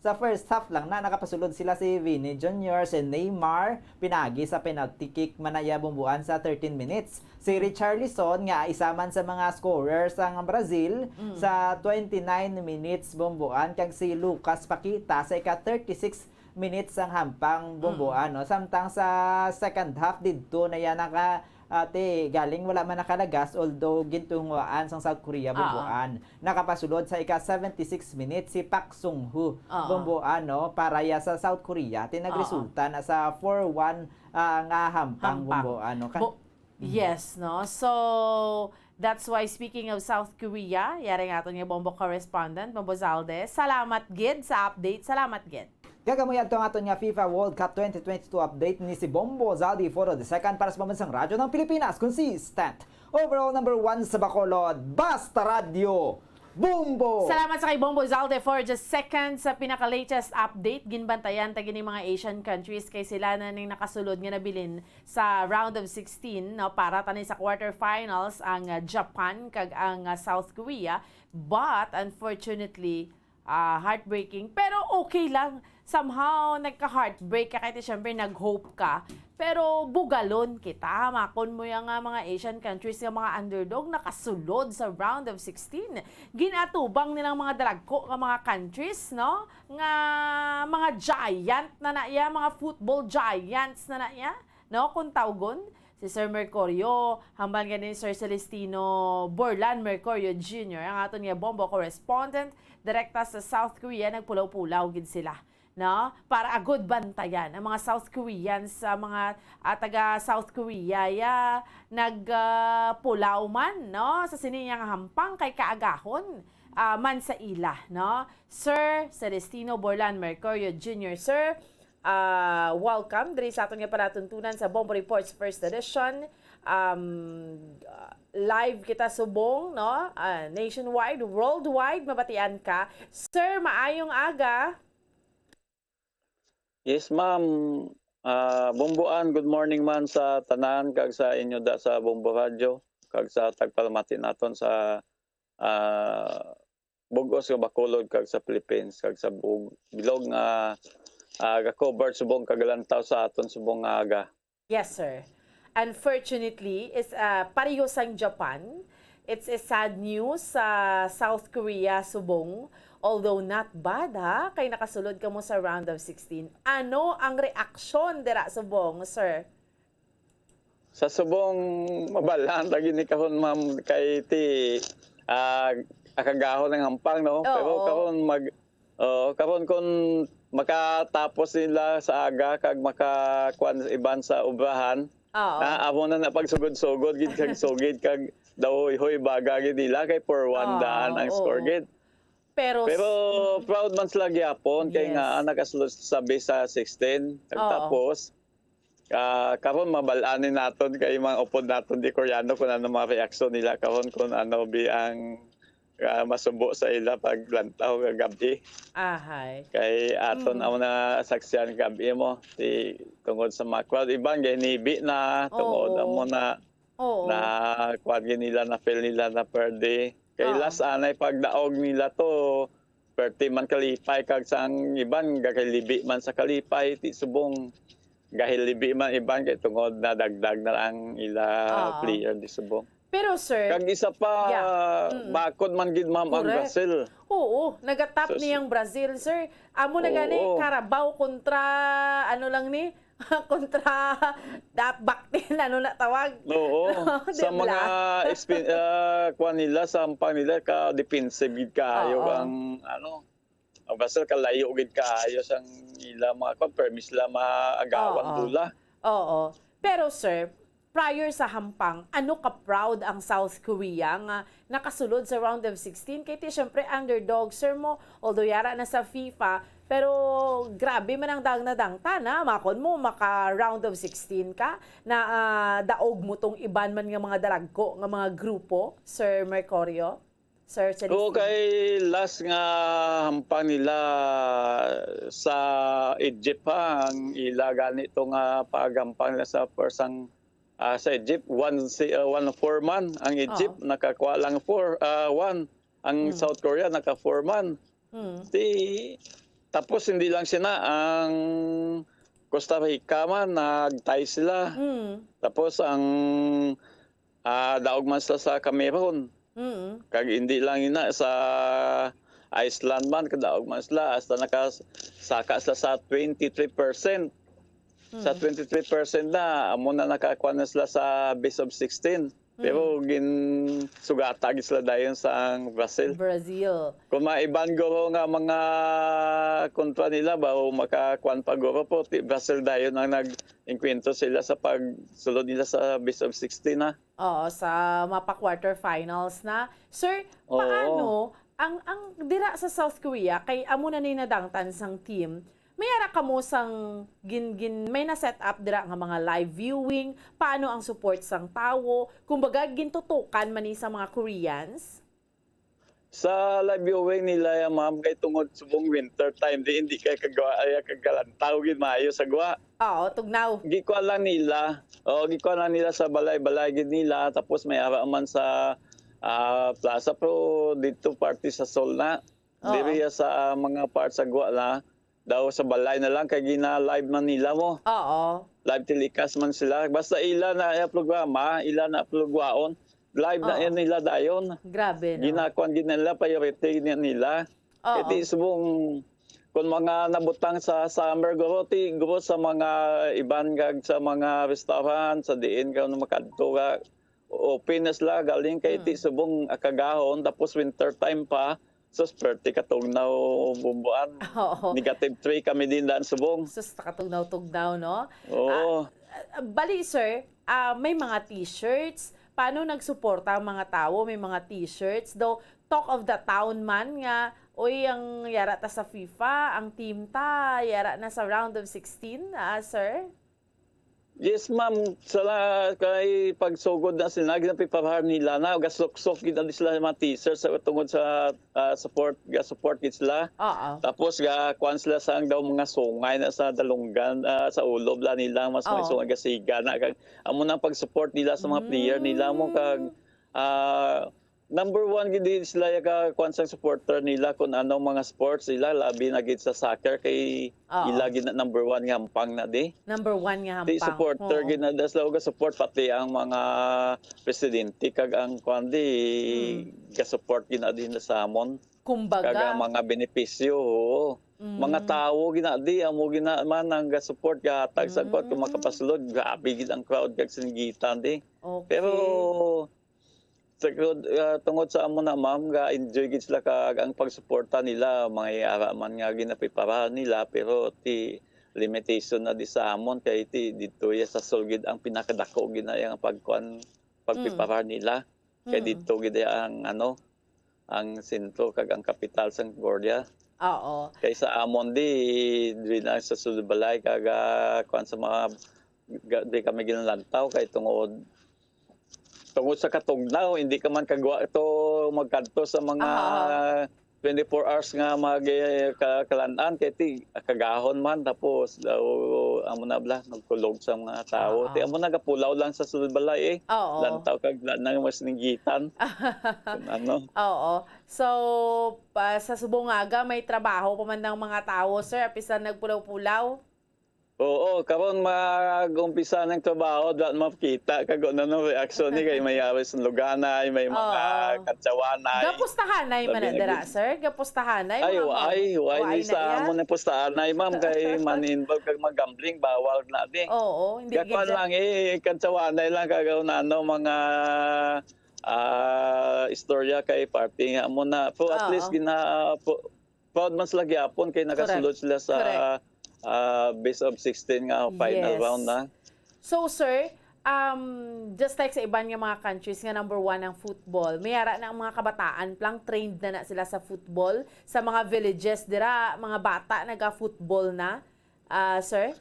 Sa first half lang na, nakapasulod sila si Vini Junior, si Neymar, pinagi sa penalty kick man na iya, Bombo, an, sa thirteen minutes. Si Richarlison, nga isa man sa mga scorer sang Brazil, Mm. sa twenty-nine minutes, Bombo, an, kag si Lucas Paqueta sa ika thirty-six minutes sang hampang, Bombo, Mm. an, no? Samtang sa second half, didto na iya naka-, ate, galing wala man nakalagas, although gintunguhaan sang South Korea, Bombo, Oo. an. Nakapasulod sa ika seventy-six minutes si Park Sung-hoo, Oo. Bombo, an, no? Para ya sa South Korea, ti Oo. nagresulta na sa four one, ah, nga hampang, Hampang. Bombo, an, no? Ka- Bo-, Mm. Yes, no? So, that's why, speaking of South Korea, yari nga aton nga Bombo correspondent, Bombo Zalde. Salamat gid sa update. Salamat gid. Kag amo yadto ang aton nga FIFA World Cup twenty twenty-two update ni si Bombo Zalde Foro the second para sa Pambansang Radyo ng Pilipinas. Consistent. Overall number one sa Bacolod. Basta Radyo. Bombo! Salamat sa kay Bombo Zalde for just seconds sa pinaka-latest update. Ginbantayan ta gini mga Asian countries kay sila na ning nakasulod nga nabilin sa round of sixteen, no, para tani sa quarterfinals ang, ah, Japan kag ang, ah, South Korea. But unfortunately, ah, heartbreaking. Pero okay lang. Somehow, nagka-heartbreak ka kay ti syempre nag-hope ka. Pero bugalon kita. Makon mo yang, ah, mga Asian countries nga mga underdog nakasulod sa round of sixteen. Ginatubang nilang mga dalagko nga mga countries, no? Nga mga giant na na iya, mga football giants na na iya, no? Kung tawgon, si Sir Mercurio, hambal gani ni Sir Celestino Borlan Mercurio Junior, ang aton nga Bombo correspondent, direkta sa South Korea, nagpulaw-pulaw gid sila, no? Para agud bantayan ang mga South Koreans sa mga, ah, taga South Korea, ya, nag, ah, pulaw man, no? Sa sini nga hampang kay kaagahon, ah, man sa ila, no? Sir Celestino Borlan Mercurio Junior, sir, ah, welcome diri sa aton nga palatuntunan sa Bombo Reports First Edition. Um, ah, live kita subong, no? Ah, nationwide, worldwide, mabatian ka. Sir, maayong aga. Yes, ma'am. Ah, Bomboan, good morning man sa tanan kag sa inyo da sa Bombo Radyo kag sa tagpalamati naton sa, ah, bug-os nga Bacolod kag sa Philippines kag sa bug-, bilog nga, ah, ga-cover subong kag lantaw sa aton subong nga aga. Yes, sir. Unfortunately, is, ah, pareho sang Japan, it's a sad news sa South Korea subong, although not bad, ha, kay nakasulod kamo sa round of sixteen. Ano ang reaksyon dira subong, sir? Sa subong, mabalaan ta gini karon, ma'am, kay ti, ah, akagahon ang hampang, no? Pero Oo. karon mag-, oo, karon kun makatapos nila sa aga kag makakuan iban sa obrahan, Oo. na amo na na pagsugod-sugod gid kag sugid kag daw huyhoy baga gid nila kay four one Oo, daan ang score oo. gid. Pero s-, Pero mm. proud man sila gyapon kay nga Yes. nakasulod sa best sa sixteen. Oo. Tapos, ah, karon mabal-an ni naton kay mga upod naton di Koreano kung ano mga reaksyon nila karon kung ano bi ang, ah, masubo sa ila paglantaw nga gab-i. Ahay. Kay aton Mm. amo na saksihan gab-i mo, ti-, tungod sa mga crowd. Iban kay nibi na, tungod Oo. amo na, Oo. na kuwan gid nila, na-feel nila na pwede. Kay Oo. last anay pagdaog nila to, pwerte man kalipay kag sang iban, gakalibi man sa kalipay, ti subong, gahilibi man iban kay tungod na dagdag na lang ang ila Oo. player, di subong. Pero, sir, Kag isa pa, yeah. Mm. bakod man gid, ma'am, ang Correct. Brazil. Oo, nagatap Sus- niyang Brazil, sir. Amo na gani, Oo. Carabao kontra, ano lang ni, kontra da-, Baktin, ano na tawag? Oo. Di Sa ba? mga expe-, ah, kuwan nila, sa hampang nila, ka-defensive gid kaayo Oo. ang, ano, ang Brazil, kalayo gid kaayo sang ila mga kuwan, permi sila maagawan Oo. bola. Oo. Pero, sir, prior sa hampang, ano ka proud ang South Korea nga nakasulod sa round of sixteen? Kay ti, syempre, underdog, sir, mo, although yara na sa FIFA, pero grabe man ang dang-, nadangtan, ha? Makon mo, maka round of sixteen ka, na, ah, daog mo tong iban man nga mga dalagko nga mga grupo, Sir Mercurio, Sir Celestino. Oo, kay last nga hampang nila sa Egypt, ha, ang ila gani to nga paghampang nila sa first ang, ah, sa Egypt, one si-, ah, one four man. Ang Egypt Oo. nakakuha lang four, ah, one. Ang Mm. South Korea naka four man. Mm. Di, tapos hindi lang sila, ang Costa Rica man, nag-tie sila. Mm. Tapos ang, ah, daog man sila sa Cameroon. Mm. Kag hindi lang ina, sa Iceland man, kadaog man sila, hasta nakasaka sila sa twenty-three percent. Sa Mm. twenty-three percent na, amo na nakakuha na sila sa best of sixteen. Pero Mm. ginsugata gid sila dayon sa Brazil. Brazil. Kung maiban guro nga mga kontra nila, ba, o makakuan pa guro po, ti-, Brazil dayon ang nag-engkwentro sila sa pagsulod nila sa best of sixteen, ha? Oo, sa mapa quarterfinals na. Sir, Oo. paano ang, ang dira sa South Korea, kay amo na ni nadangtan sang team, may ara kamo sang gin-, gin-, may na-set up dira nga mga live viewing? Paano ang support sang tawo? Kumbaga, gintutukan man ni sa mga Koreans? Sa live viewing nila yan, ma'am, kay tungod subong winter time, di, hindi kay kagawa, ay, kagalantaw gid maayo sa gwa. Oo, tugnaw. Gikuha lang nila. Oo, gikuha lang nila sa balay-balay gid nila, tapos may ara man sa, ah, plaza, pero dito parte sa Seoul na. Oo. Diri sa, ah, mga part sa gwa na, daw sa balay na lang kay gina-live man nila mo. Oo. Live telecast man sila. Basta ila na ang programa, ila na plugwaon, live na Oo. yan nila dayon. Grabe, no? Ginakuan gid nila, priority na nila. Oo. Kay ti subong, kung mga nabutang sa summer, guro, ti, guro sa mga iban kag sa mga restaurant, sa diin ka makadto ka, open na sila, galing kay Mm. ti subong akagahon, tapos winter time pa, sus, perte katugnaw, Bomboan. Oo. Negative three kami din daan subong. Sus, nakatugnaw-tugnaw, no? Oo. Ah, ah, bali, sir, ah, may mga t-shirts. Paano nagsuporta ang mga tawo? May mga t-shirts. Though, talk of the town man nga, "Uy, ang yara ta sa FIFA, ang team ta, yara na sa round of sixteen," ah, sir? Yes, ma'am. Sa la-, kay pagsugod na sila, ginapreparahan nila na, gasuksok gid na sila sa mga teaser sa, tungod sa, ah, support, ga-support gid sila. Oo. Tapos ga kuan sila sa daw mga sungay na sa dalunggan, ah, sa ulo bala nila, mas may Oo. sungay gasiga na kag amo nang pag-support nila sa mga player nila mo kag, Mm. ah, number one gid di sila ya ka kuan sang supporter nila kung ano mga sports sila, labi na gid sa soccer kay Oo. ila gid na number one nga hampang na di. Number one nga Di hampang. supporter Oo. gid na das law ga support pati ang mga presidente kag ang kuan di Mm. ga support gid na din sa amon. Kumbaga. Kag ang mga benepisyo, oo. Mga Mm. tawo gid na di amo gid na man ang ga support gahatag sa kuan kung Mm. makapasulod, grabe gid ang crowd kag sininggitan di. Okay. Pero Sa gud, ah, tungod sa amo na, ma'am, ga-enjoy gid sila kag ang pagsuporta nila, may ara man nga ginapreparahan nila, pero ti limitation na di sa amon kay ti didto ya sa Sul gid ang pinakadako gid na yang pagkuan, Mm. pagpreparar nila. Kay Mm. didto gid ya ang, ano, ang sentro kag ang kapital sang Korea. Oo. Kay sa amon di, di na sa sulod balay kag, ah, kuan sa mga ga-, di kami ginalantaw kay tungod Tungod sa katugnaw, hindi ka man kagwa to magkadto sa mga Aha. twenty-four hours nga mag-, eh, ka-, kalan-an, kay ti-, kagahon man, tapos daw, amo na bala, nagkulog sa mga tao. Oo. Ti amo na, gapulaw lang sa sulod balay, eh. Oo. Lantaw kag la-, nang mas ninggitan. Kung ano. Oo. So, pa, sa subong nga aga, may trabaho pa man ang mga tao, sir, apisan nagpulaw-pulaw? Oo, karon mag-umpisa ng trabaho, da makita kag ano nang reaksyon ni kay may awis ng luganay, may mga Oo. katsawanay. Gapustahanay man Labi na na dira, gid. Sir? Gapustahanay, Ay, mga wa-, ma'am? ay, wa-, Wa-, ay ni na sa iya? Amo na pustahanay, ma'am, kay man-involve kag mag-gambling, bawal na di. Oo, hindi Gakuan gid siya. lang, eh, katsawanay lang kag ano, mga, ah, istorya kay party nga mo na. Pero at Oo. least gina-, po, proud man sila gyapon kay Correct. nakasulod sila sa, Correct. ah, best of sixteen nga final Yes. round na. So, sir, um, just like sa iban nga mga countries nga number one ang football, may ara na ang mga kabataan, plang trained na na sila sa football, sa mga villages dira, mga bata naga-football na, ah, sir?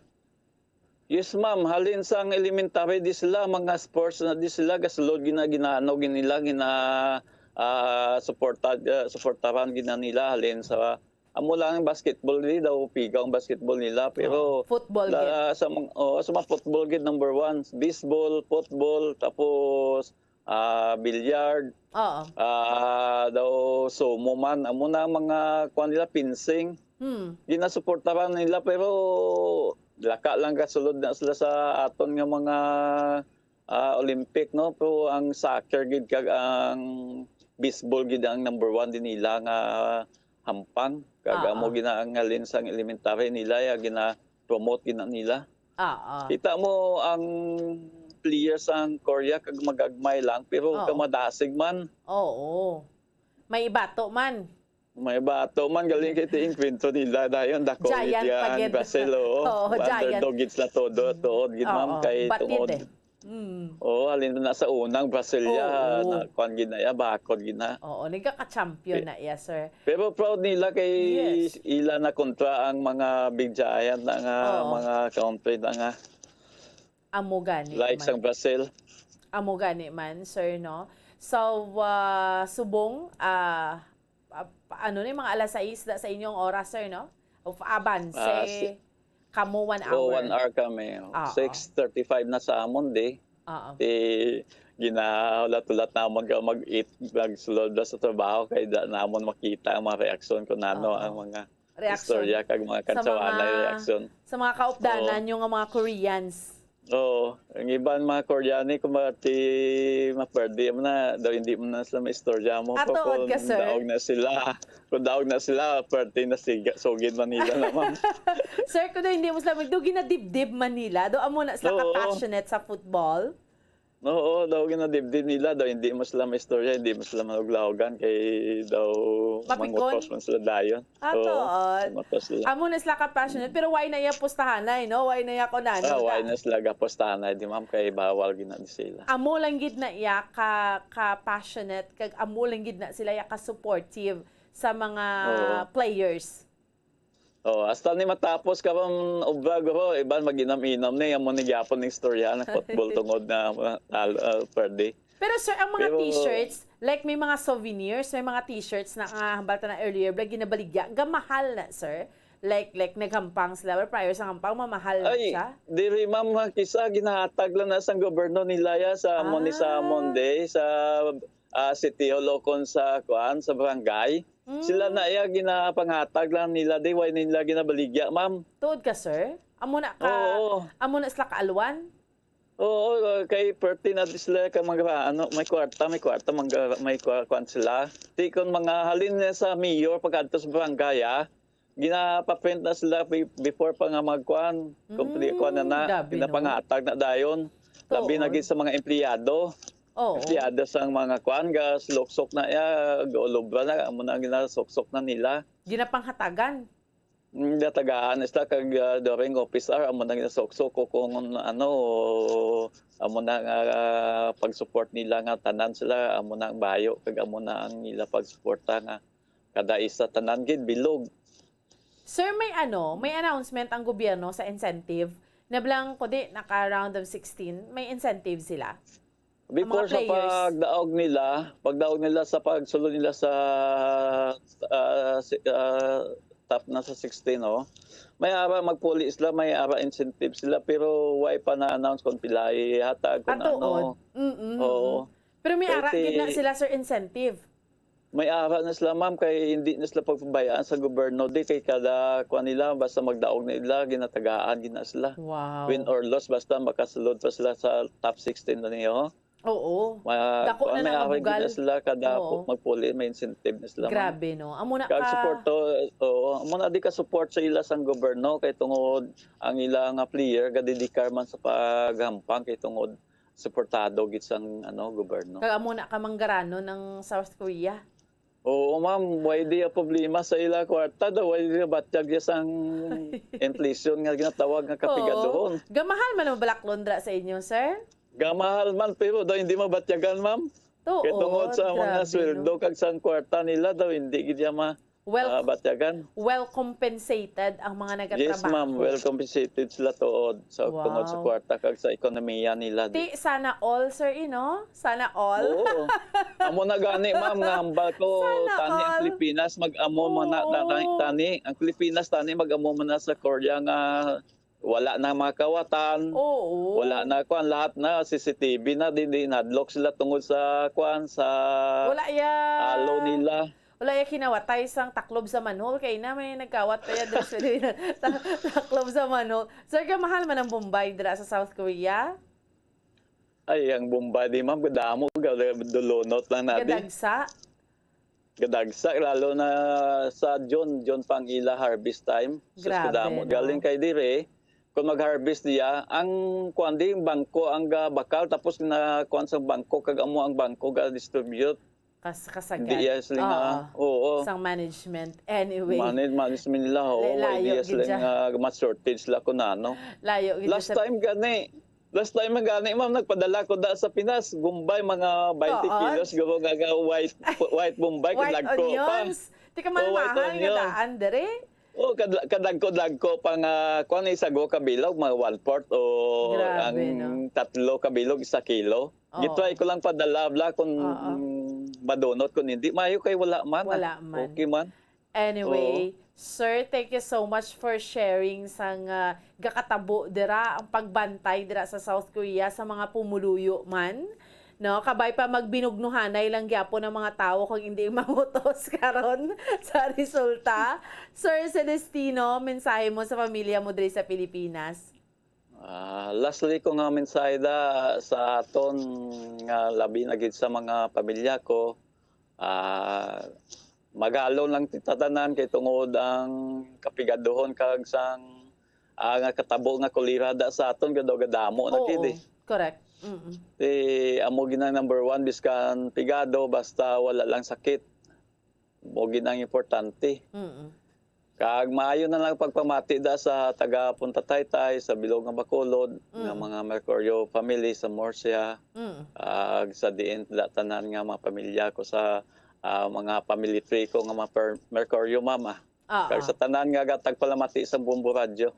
Yes, ma'am. Halin sang elementary di sila, mga sports na di sila, gasulod gina-, ginaano gid nila, gina-, ah, suporta-, ah, suportahan gid na nila. Halin sa, amo lang ang basketball, di daw pigaw ang basketball nila, pero Oo. Football la-, gid. sa mga, oh, sa mga football gid, number one, baseball, football, tapos ah, billiard, Oo. ah, daw sumo man. Amo na ang mga kuan nila, fencing. Hmm. Ginasuportahan nila, pero laka lang kasulod na sila sa aton nga mga, ah, Olympic, no? Pero ang soccer gid kag ang baseball gid ang number one din nila nga hampang. Kag Oo. amo gina-, ang halin sang elementary nila, ya, gina-promote gina nila. Oo. Kita mo ang players sang Korea kag magagmay lang, pero Oo. kamadasig man. Oo. May ibato man. May bato man, galing kay ti inkwentro nila dayon, dako Giant gid pa yan, gid. Brazil, oo. Oo, giant. Underdog gid sila todo, tuod gid, ma'am, Oo, kay batid tungod. eh. Mm. Oo, halin na sa unang Brasilia, Oo. na kuan gid na iya, bakod gid na. Oo, nagkaka-champion Pe-, na iya, sir. pero proud nila kay Yes. ila na kontra ang mga big giant na nga Oo. mga country na nga Amo gani like man. sang Brazil. Amo gani man, sir, no? So, ah, subong, ah, ah, pa-, ano ni, mga alas sais da sa inyong oras, sir, no? Of aban, Ah, si si-, kamo one oh, hour. one hour kami. Oo. Six thirty-five na sa amon, di. Oo. Di, ginahulat-hulat namon ka mag-eat, magsulod na sa trabaho, kay da namon makita ang mga reaksyon kung ano Oo. ang mga Reaksyon. istorya kag mga Sa katsawanay mga, reaksyon. sa mga kaupdanan Oo. nyo nga mga Koreans. Oo. Ang iban mga Koreani, kung mati, mapwerdi mo na, daw hindi mo na sila maistorya mo. Ah, Pero tuod kung ka, sir? daog na sila, kung daog na sila, pwerdi na siga, sugid man nila naman. Sir, kung daw hindi mo sila mag-, daw ginadibdib man nila, daw amo na sila Oo. ka-passionate sa football? Oo, daw ginadibdib nila, daw hindi mo sila maistorya, hindi mo sila maluglawgan, kay daw Mapikon? mangutos man sila dayon. Ah, Oo, tuod. mangutos sila. Amo na sila ka-passionate, pero why na iya pustahanay, no? Why na iya ko na, Ah, no? why Da- na sila gapustahanay, di ma'am, kay bawal gina di sila. Amo lang gid na iya ka, ka-passionate, kag amo lang gid na sila iya ka-supportive sa mga Oo. players. Oh, hasta ni matapos ka man obra, guro, iban mag-inom-inom ni, amo ni gyapon ang istorya ng football tungod na, ah, tal-, ah, perde. Pero sir, ang mga Pero t-shirts, like, may mga souvenirs, may mga t-shirts na, ah, hambal ta na earlier, bala ginabaligya, gamahal na, sir? Like, like, naghampang sila, or prior sa hampang, mamahal na Ay, siya? diri, ma'am, ha, kisa ginahatag lang na sang gobyerno nila ya sa amo ni sa Ah. Monday, sa, ah, City Hall o kon sa, kuan, sa barangay. Sila Mm. na iya ginapanghatag lang nila, di, way nila ginabaligya, ma'am. Tuod ka, sir? Amo na ka, Oo. amo na sila kaalwan? Oo, kay perti na di sila ka mga, ano, may kwarta, may kwarta, mangga-, may kwa-, kwan sila. Di kon mga halin na sa mayor, pagkadto sa barangay, ah, ginapaprint na sila be-, before pa nga magkwan, kung pwede kwan na Mm, na, grabe, no? ginapangatag na dayon. Labi na Tuod. gid sa mga empleyado. Oo. Empleyado sang mga kwan, ga-, siluksok na, ya, gaulobra na, amo na ang ginasuksok na nila. Ginapanghatagan? Mm, gatagaan sila kag, ah, during office hour, amo na ginasuksok ko kung ano, amo na nga, ah, pag-support nila nga tanan sila, amo na ang bayo, kag amo na ang ila pagsuporta nga kada isa tanan gid bilog. Sir, may ano, may announcement ang gobyerno sa incentive na bilang kundi naka round of sixteen, may incentive sila? Ang mga Before sa players. pagdaog nila, pagdaog nila sa pagsulod nila sa, ah, si-, ah, top na sa sixteen, no? May ara magpuli sila, may ara incentive sila, pero way pa na-announce kung pila ihatag, kung Ah, tuod. ano. Mm-mm, Oo. mm. Pero may ara gid na Kay sila, sir, incentive. May ara na sila, ma'am, kay hindi na sila pagpabayaan sa gobyerno, di kay kada kuan nila, basta magdaog na ila, ginatagaan gid na sila. Wow. Win or loss, basta makasulod pa sila sa top sixteen na niyo. Oo. Ma-, Dako kuan, na may nga ara gid bugal. na sila, kada Oo. pu-, magpuli, may incentive na sila, ma'am. Grabe, no? Amo na Kag ka suporto, oo, amo na di ka support sa ila sang gobyerno, kay tungod ang ila nga player, gadidikar man sa paghampang, kay tungod suportado gid sang, ano, gobyerno. Kag amo na ka manggaranon ng South Korea. Oo, ma'am. Way di ang problema sa ila kwarta daw, way di batyag ya sang inflation nga ginatawag nga Oo. kapigaduhon. Gamahal man ang balaklon dra sa inyo, sir? Gamahal man, pero daw hindi mabatyagan, ma'am. Tuod, Kay tungod sa mga grabe, no? sweldo kag sang kwarta nila daw, hindi gid ya ma-, Well, ah, batyagan. well compensated ang mga Yes, ma'am. nagatrabaho. Well compensated sila tuod sa tungod sa Wow. kwarta kag sa ekonomiya nila, di. Ti, sana all, sir, you know? Sana all. Oo. Amo na gani, ma'am, nga hambal ko, Sana tani ang all. Pilipinas, mag-amo man na, Oo. tani, tani. Ang Pilipinas, tani, mag-amo man na sa Korea nga wala na mga kawatan. Oo. Wala na, kwan, lahat na, C C T V na, di, di, nadlock sila tungod sa, kwan, sa Wala ya. alo nila. Wala ya kinawatay sang taklob sa manhole, kay na may nagkawat pa ya dira sa Pilipinas. Ta-, taklob sa manhole. Sir, gamahal man ang Bombay dira sa South Korea? Ay, ang Bombay di, ma'am, kadamo, ga-, dulunot lang na di. Gadagsa? Gadagsa, lalo na sa June, June pa ang ila harvest time. Sus, Grabe, kadamo. no? Galing kay dire, kung mag-harvest niya, ang, kwan di, ang bangko ang gabakal, tapos na, kwan sa bangko, kag amo ang bangko ga-distribute. Kas-, kasagad. Hindi, yes, nga, Oo. oo. Sang management. Anyway. Manage-, management nila, oo. La-, layo Ideas gid lang siya. nga mas shortage sila kung ano. Layo gid Last siya. time gani, last time man gani, ma'am, nagpadala ko da sa Pinas, Bombay, mga twenty Tuod? kilos, gabo nga, nga white, white Bombay, White kadagko pa. onions. Tika, Oh, white mahal nga onion. daan, dere. Oh, kad-, kadagko-dagko pa nga, kwan, isa go ka bilog, mga one-fourth o Grabe, ang no? tatlo ka bilog, isa kilo. Oo. Gitry ko lang padala, bla, kung Oo. madunot, kung hindi. Maayo kay wala man, ah. Wala man. Okay man. Anyway, Oo. sir, thank you so much for sharing sang, ah, gakatabo dira, ang pagbantay dira sa South Korea sa mga pumuluyo man. No, kabay pa magbinugnuhanay lang gyapon ang mga tawo kung hindi mangutos karon sa resulta. Sir Celestino, mensahe mo sa pamilya mo diri sa Pilipinas? Ah, lastly ko nga mensahe da sa aton nga labi na gid sa mga pamilya ko, ah, magalon lang kita tanan kay tungod ang kapigaduhon kag sang, ah, nga katabo nga kolera da sa aton gadaw gadamo na Oo, gid eh. correct. Mm-mm. Ti amo gid ang number one, biskan pigado, basta wala lang sakit. Mao gid ang importante. Mm. Kag maayo na lang pagpamati da sa taga Punta Taytay, sa bilog nga Bacolod, nga Mm. mga Mercurio family sa Murcia, Mm. ag sa diin da tanan nga mga pamilya ko sa, ah, mga family tree ko nga mga per-, Mercurio, ma'am, ah. Oo. Kag sa tanan nga gatagpalamati sa Bombo Radyo.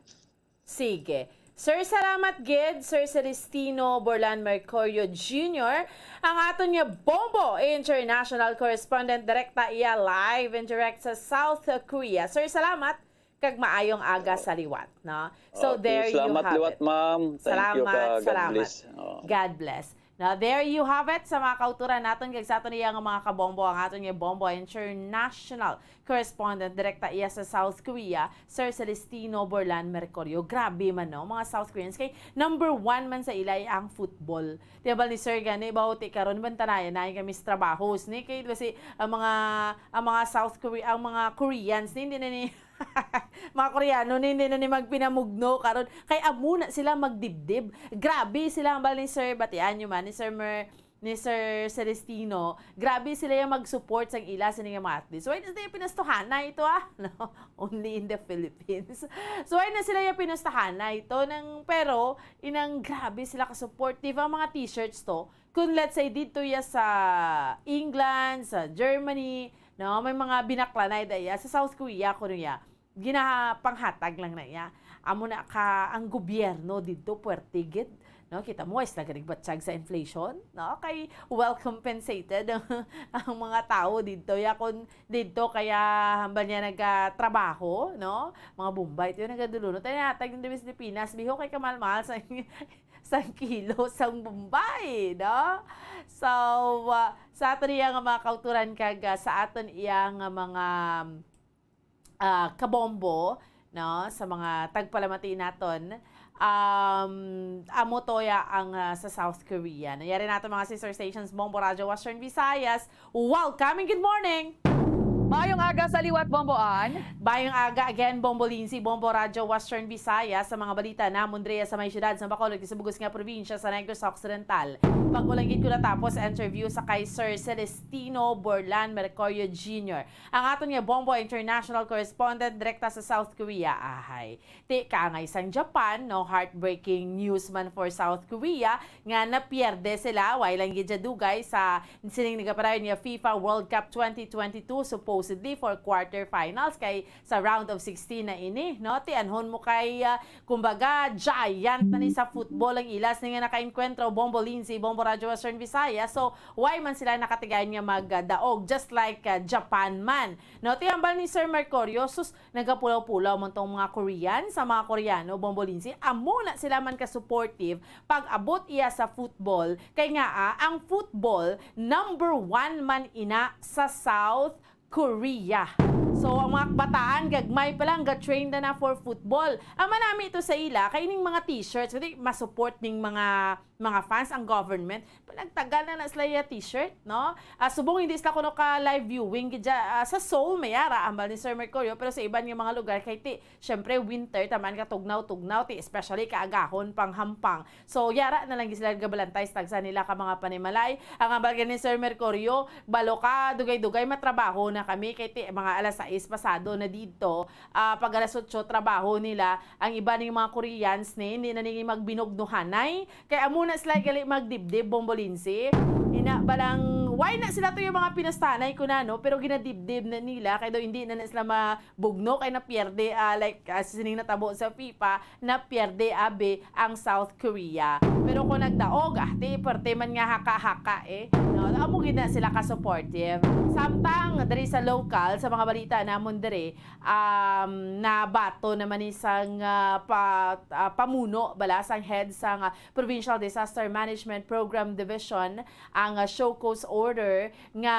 Sige. Sir, salamat gid, Sir Celestino Borlan Mercurio Junior, ang aton nga Bombo International Correspondent, direkta iya live and direct sa South Korea. Sir, salamat, kag maayong aga sa liwat, no? So, okay, there you salamat have liwat, it. Ma'am. Thank you. Salamat, ka. God salamat. Bless. Oo. God bless. Now, there you have it, sa mga kauturan naton, kag sa aton iya nga mga kabombo, ang aton nga Bombo International Correspondent, direkta iya sa South Korea, Sir Celestino Borlan Mercurio. Grabe man, no? Mga South Koreans, kay number one man sa ila ay ang football. Di ba ni Sir gani, bawo ti karon, bantanayan na kami sa trabahos, ni? Kay, di ba si, ang mga, ang mga South Korea, ang mga Koreans, ni, hindi na ni, mga Koreano, ni, hindi na ni magpinamugno karon. Kay amo na sila magdibdib. Grabe sila, ang bal ni Sir, batian nyo man, ni Sir Mer-, ni Sir Celestino, grabe sila yung mag-support sang ila sini nga mga athletes. So, why na sila pinastuhanay ito, ah? No? Only in the Philippines. So, why na sila yung pinastuhanay ito? Nang, pero, inang grabe sila ka-supportive ang mga t-shirts to. Kung let's say, dito ya sa England, sa Germany, no? May mga binaklanay da ya. Sa South Korea, kuno ya. Ginapanghatag lang na iya. Amo na ka ang gobyerno didto, puwerte gid, no? Kita mo, wala sila gani nagbatsyag sa inflation, no? Kay well compensated ang, ang mga tawo didto. Ya, kun didto kaya hambal niya nagatrabaho, no? Mga Bombay, tiyo, nagadulunod. Tayo natag yung sa Pilipinas, biho kay kamal-mahal sa, sa kilo, sa Bombay, no? So, ah, sa aton iya nga mga kauturan kag, ah, sa aton iya nga mga ah, kabombo, no, sa mga tagpalamati naton. Um, amo to ya ang, ah, sa South Korea. Nayari nato mga sister stations, Bombo Radyo Western Visayas. Welcome and good morning! Maayong aga sa liwat, Bomboan. Maayong aga again, Bombo Lindsay, Bombo Radyo Western Visayas, sa mga balita namon diri sa may siyudad sa Bacolod, sa bug-os nga probinsya sa Negros Occidental. Bago lang gid ko natapos interview sa kay Sir Celestino Borlan Mercurio Junior, ang aton nga Bombo International Correspondent direkta sa South Korea, ahay. Ti kaangay sang Japan, no, heartbreaking news man for South Korea nga napierde sila, way lang gid siya dugay sa sining nagapadayon nga FIFA World Cup twenty twenty-two, supposedly for quarterfinals, kay sa round of sixteen na ini, no? Ti anhon mo kay, ah, kumbaga, giant na ni sa football ang ilas ni nga nakaenkwentro, Bombo Lindsay, Bombo Radyo Western Visayas. So, why man sila nakatigayon nga magdaog, just like, ah, Japan man? No, ti hambal ni Sir Mercurio, sus, nagapulaw-pulaw man tong mga Korean sa mga Koreano, Bombo Lindsay. Amo na sila man ka-supportive pag-abot iya sa football. Kay nga, ah, ang football, number one man ina sa South Korea. So, ang mga kabataan, gagmay pa lang, ga-train na na for football. Ang manami ito sa ila, kay ning mga t-shirts, kundi ma-support ning mga, mga fans ang government. Nagtagal na na sila ya t-shirt, no? Ah, subong hindi sila kuno ka live viewing gid dya, ah, sa Seoul, may ara, ambal ni Sir Mercurio, pero sa iban nga mga lugar, kay ti, syempre, winter, taman ka tugnaw-tugnaw, ti, especially kaagahon, panghampang. So, yara na lang gid sila gabalantay sa tagsa nila ka mga panimalay. Ang ambal gani ni Sir Mercurio, balo ka, dugay-dugay, matrabaho na kami, kay ti, mga alas sais pasado na dito, ah, pag alas otso, trabaho nila. Ang iba ning mga Koreans ni, hindi na nila magbinugnuhanay. Kay amo na sila gali magdibdib, Bombo Lindsay. Ina, balang, why na sila to yung mga pinastanay ko na, no? Pero ginadibdib na nila, kay daw hindi na, na sila mabugno, kay napierde, ah, like, ah, sining natabo sa FIFA, napierde, abi, ang South Korea. Pero kung nagdaog, ah, ti, parte man nga haka-haka, eh. No? Amo gid na sila ka-supportive. Samtang, diri sa local, sa mga balita namon diri, um, nabato naman ni sang, ah, pa-, ah, pamuno bala sang head sang, ah, Provincial Disaster Management Program Division ang, ah, show cause order nga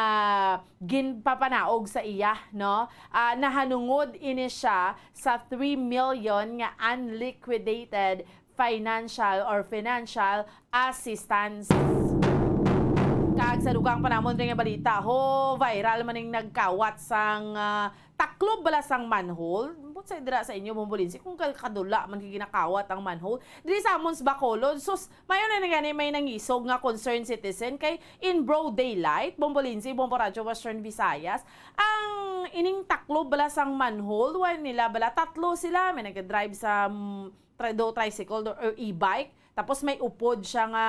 ginpapanaog sa iya, no? Ah, nahanungod ini siya sa three million nga unliquidated financial or financial assistance. Kag sa dugang panahon rin nga balita, ho, viral man ning nagkawat sang, ah, taklob bala sang manhole. Ambot sa dira sa inyo, Bombo Lindsay, kung ka-, kadula man kay ginakawat ang manhole. Diri sa amon sa Bacolod, sus, mayo na gani may nangisog nga concerned citizen kay in broad daylight, Bombo Lindsay, Bombo Radyo Western Visayas, ang ining taklob bala sang manhole, wala nila bala, tatlo sila, may nag-drive sa, mm, tri-, do tricycle do, or e-bike. Tapos may upod siya nga,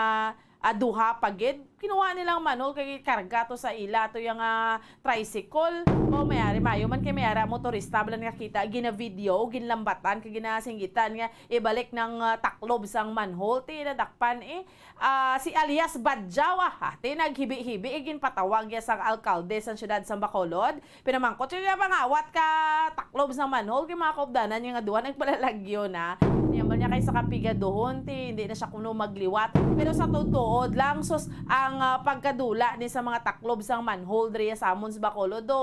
ah, duha pa gid. Kinuha nilang manhole kay karga to sa ila to yang, ah, tricycle. O mayari mayo man kay mayara motorista bala nakita, gina-video, ginlambatan kay ginasinggitan nga ibalik nang, ah, taklob sang manhole. Ti nadakpan, eh. Ah, si alias Badjaw, ah, ti naghibi-hibi, eh, ginpatawag ya sang alkalde sang siyudad sang Bacolod. Pinamangkot siya nga pangawat ka taklob sang manhole kay mga kaupdanan niya nga duha nagpalalagyo na. Niya man niya kay sa kapigaduhon, ti hindi na siya kuno magliwat. Pero sa tuod lang, sus, ang, ah, pagkadula ni sa mga taklob sang manhole diri sa amon sa Bacolod, do,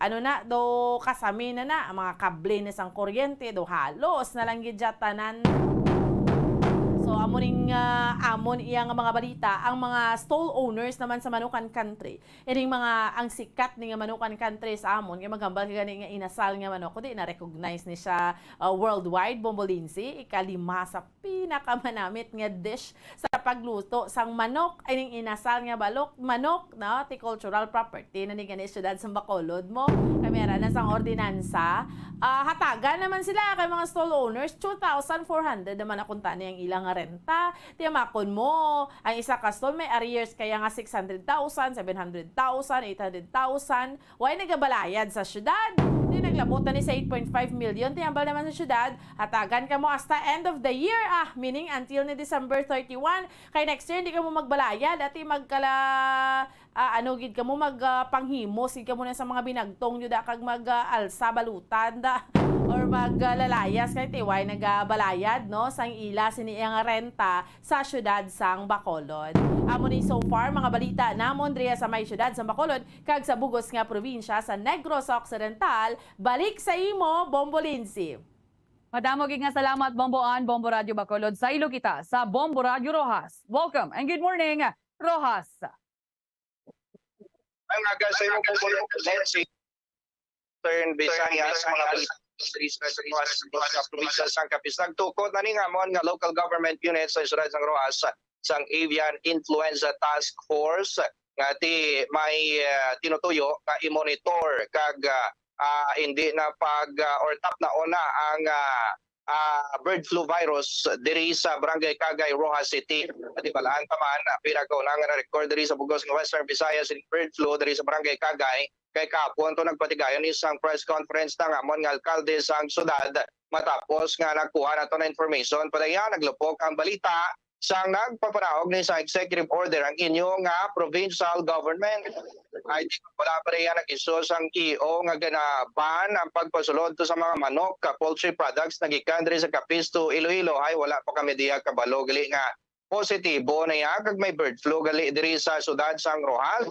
ano na, do kasami na na, ang mga kable na sang kuryente, do halos na lang gid siya tanan. So, amo ning, ah, amon iya nga mga balita, ang mga stall owners naman sa Manukan Country. Ining mga, ang sikat ni nga Manukan Country sa amon, nga maghambal ka gani nga inasal nga manok, kundi na-recognize ni siya, ah, worldwide, Bombo Lindsay, ikalima sa pinakamanamit nga dish sa pagluto sang manok. Ining inasal nga balok, manok, no? Ti cultural property na ni gani siyudad sa Bacolod mo. Kami ara na sang ordinansa. Ah, hatagan naman sila kay mga stall owners, two thousand four hundred naman na kuntani ang ilang renta. Tiyamakon mo, ang isa ka stall may arrears kaya nga six hundred thousand, seven hundred thousand, eight hundred thousand. Way nagabalayad sa syudad. Di naglabot na ni sa eight point five million. Tiyambal naman sa syudad, hatagan ka mo hasta end of the year, ah, meaning until ni December thirty-one. Kay next year, hindi ka mo magbalayad. Ati magkala, ah, ano gid ka mo, mag, ah, panghimos gid ka mo na sa mga binagtong nyo da, kag mag, ah, alsa balutan da, or mag, ah, lalayas kay tiway nagabalayad, no, sang ila sini nga renta sa siyudad sang Bacolod. Amo ni so far mga balita namon diri sa may siyudad sang Bacolod kag sa bugos nga probinsya sa Negros Occidental. Balik sa imo, Bombo Lindsay. Madamo gid nga salamat, Bombo Ann, Bombo Radyo Bacolod. Saylo kita sa Bombo Radyo Roxas. Welcome and good morning, Roxas. Ang aga sa imo, Bombo Lindsay. Eastern Visayas, mga balita diri sa, sa, sa probinsya sang Capiz. Nagtukod na ni nga amon nga local government unit sa siyudad sang Roxas sang Avian Influenza Task Force nga ti may, ah, tinutuyo nga i-monitor kag, ah, ah, hindi na pag, ah, or tapnaon na ang, ah, ah, bird flu virus diri sa Barangay Cagay, Roxas City. At ibalaan pa man, ah, pinakauna nga na-record diri sa bugos nga Western Visayas ang bird flu diri sa Barangay Cagay, kay kahapon to nagpatigayon isang press conference na nga amon nga alkalde sang syudad matapos nga nagkuha nato na information. Padaya, naglupok ang balita sang nagpapanaog ni sa executive order ang inyo nga provincial government. Ay, di, wala pa rin yan nag-issue sang E O nga ganaban ang pagpasulod to sa mga manok ka poultry products na gikan diri sa Capiz to Iloilo. Ay, wala pa kami diya kabalo gali nga positibo na iya kag may bird flu gali diri sa siyudad sang Roxas.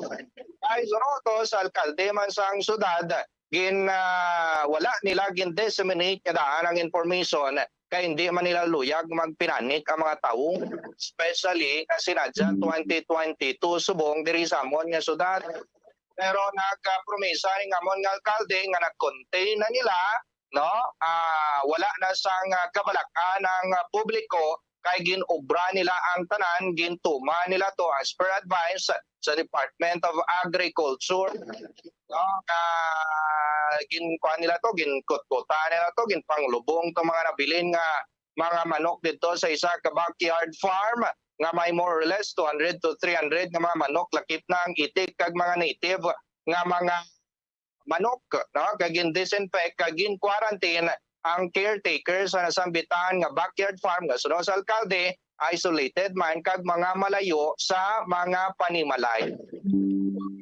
Ay, suno to sa alkalde man sang siyudad, gin, ah, wala nila gin-disseminate nga daan ang information kay hindi man nila luyag magpinanik ang mga tawo, especially nga sinadya twenty twenty-two subong diri sa amon nga syudad. Pero nagkapromisa ning amon nga alkalde nga nag-contain na nila, no? Ah, wala na sang, ah, kabalak-an ang, ah, publiko kay gin-obra nila ang tanan, gintuman nila to as per advice sa Department of Agriculture. No? Ah, ginkuha nila to, ginkutkutan nila to, ginpanglubong to mga nabilin nga mga manok dito sa isa ka backyard farm nga may more or less two hundred to three hundred nga mga manok, lakip na ang itik kag mga native nga mga manok, no? Kag gin-disinfect kag gin-quarantine ang caretaker sa nasambitan nga backyard farm nga suno sa alkalde, isolated man kag mga malayo sa mga panimalay.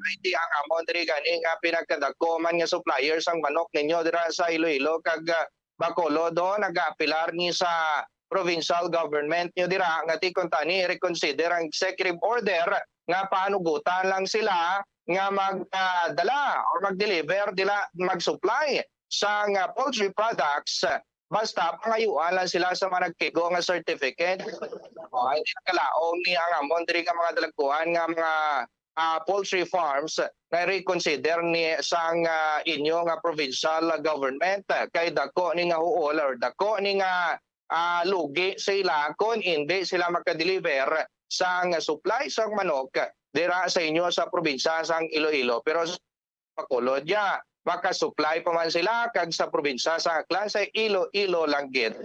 Ay, di ang amon diri gani nga pinagkadako man nga supplier sang manok ninyo dira sa Iloilo kag, ah, Bacolod, do, nagaapelar ni sa provincial government nyo dira nga ti kuntani reconsider ang executive order nga panugutan lang sila nga magdala or mag-deliver dila, mag-supply sa nga poultry products, basta pangayuan lang sila sa mga nagkigo nga certificate. O, hindi nakalaom ni ang amon diri nga mga dalagkuan nga mga, ah, poultry farms na reconsider ni sang, ah, inyo nga provincial government, kay dako ni nga huol or dako ni nga, ah, lugi sa ila kon hindi sila makadeliver sang supply sang manok dira sa inyo sa probinsya sang Iloilo. Pero Bacolod ya, makasupply pa man sila kag sa probinsya sa Aklan, sa Iloilo lang gid.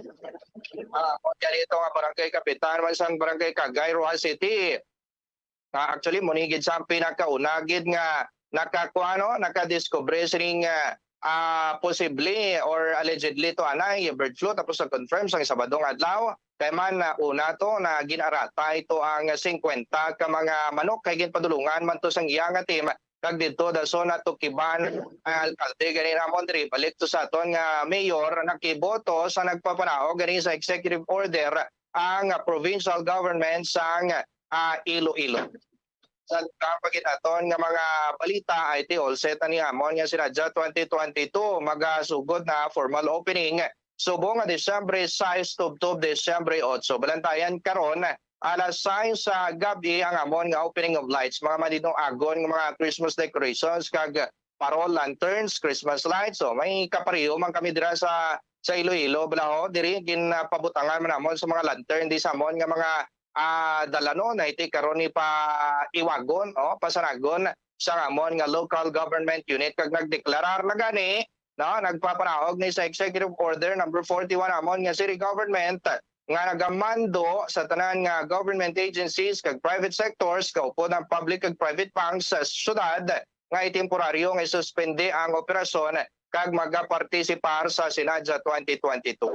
Ah, kung dyan ito nga barangay kapitan man sang barangay Cagay, Roxas City, Ah, actually, mo ni gid sa ang pinakauna gid nga nakakuha, no, nakadiskubre sining, ah, ah, posible or allegedly to anay bird flu, tapos na-confirm sang Sabado nga adlaw. Kay man, ah, una to na gin-arata ito ang singkwenta ka mga manok kay ginpadulungan man to sang iya nga team kag didto dason natukiban ang alkalde gani namon diri. Balik to sa aton nga mayor, nakiboto sa nagpapanaog gani sa executive order ang provincial government sang, ah, Iloilo. Sa dugang pa gid aton nga mga balita, I T all set na ni amon nga sinadya twenty twenty-two magasugod na formal opening subong nga Disyembre sais tubtob Disyembre otso. Balantayan karon alas sais sa gab-i ang amon nga opening of lights, mga malinong agon nga mga Christmas decorations kag parol lanterns, Christmas lights. So, may kapareho man kami dira sa, sa Iloilo, bala, oh, diri ginapabutangan man namon sa mga lantern di sa amon nga mga, ah, dalanon, ay ti karon ni pa iwagon, oh, pasanagon sa amon nga local government unit kag nagdeklarar na gani, no, nagpapanaog ni sa Executive Order number forty-one amon nga city government nga nagamando sa tanan nga government agencies kag private sectors, kaupod ang public kag private banks sa syudad, nga itemporaryo nga isuspende ang operasyon kag magapartisipar sa Sinadya twenty twenty-two.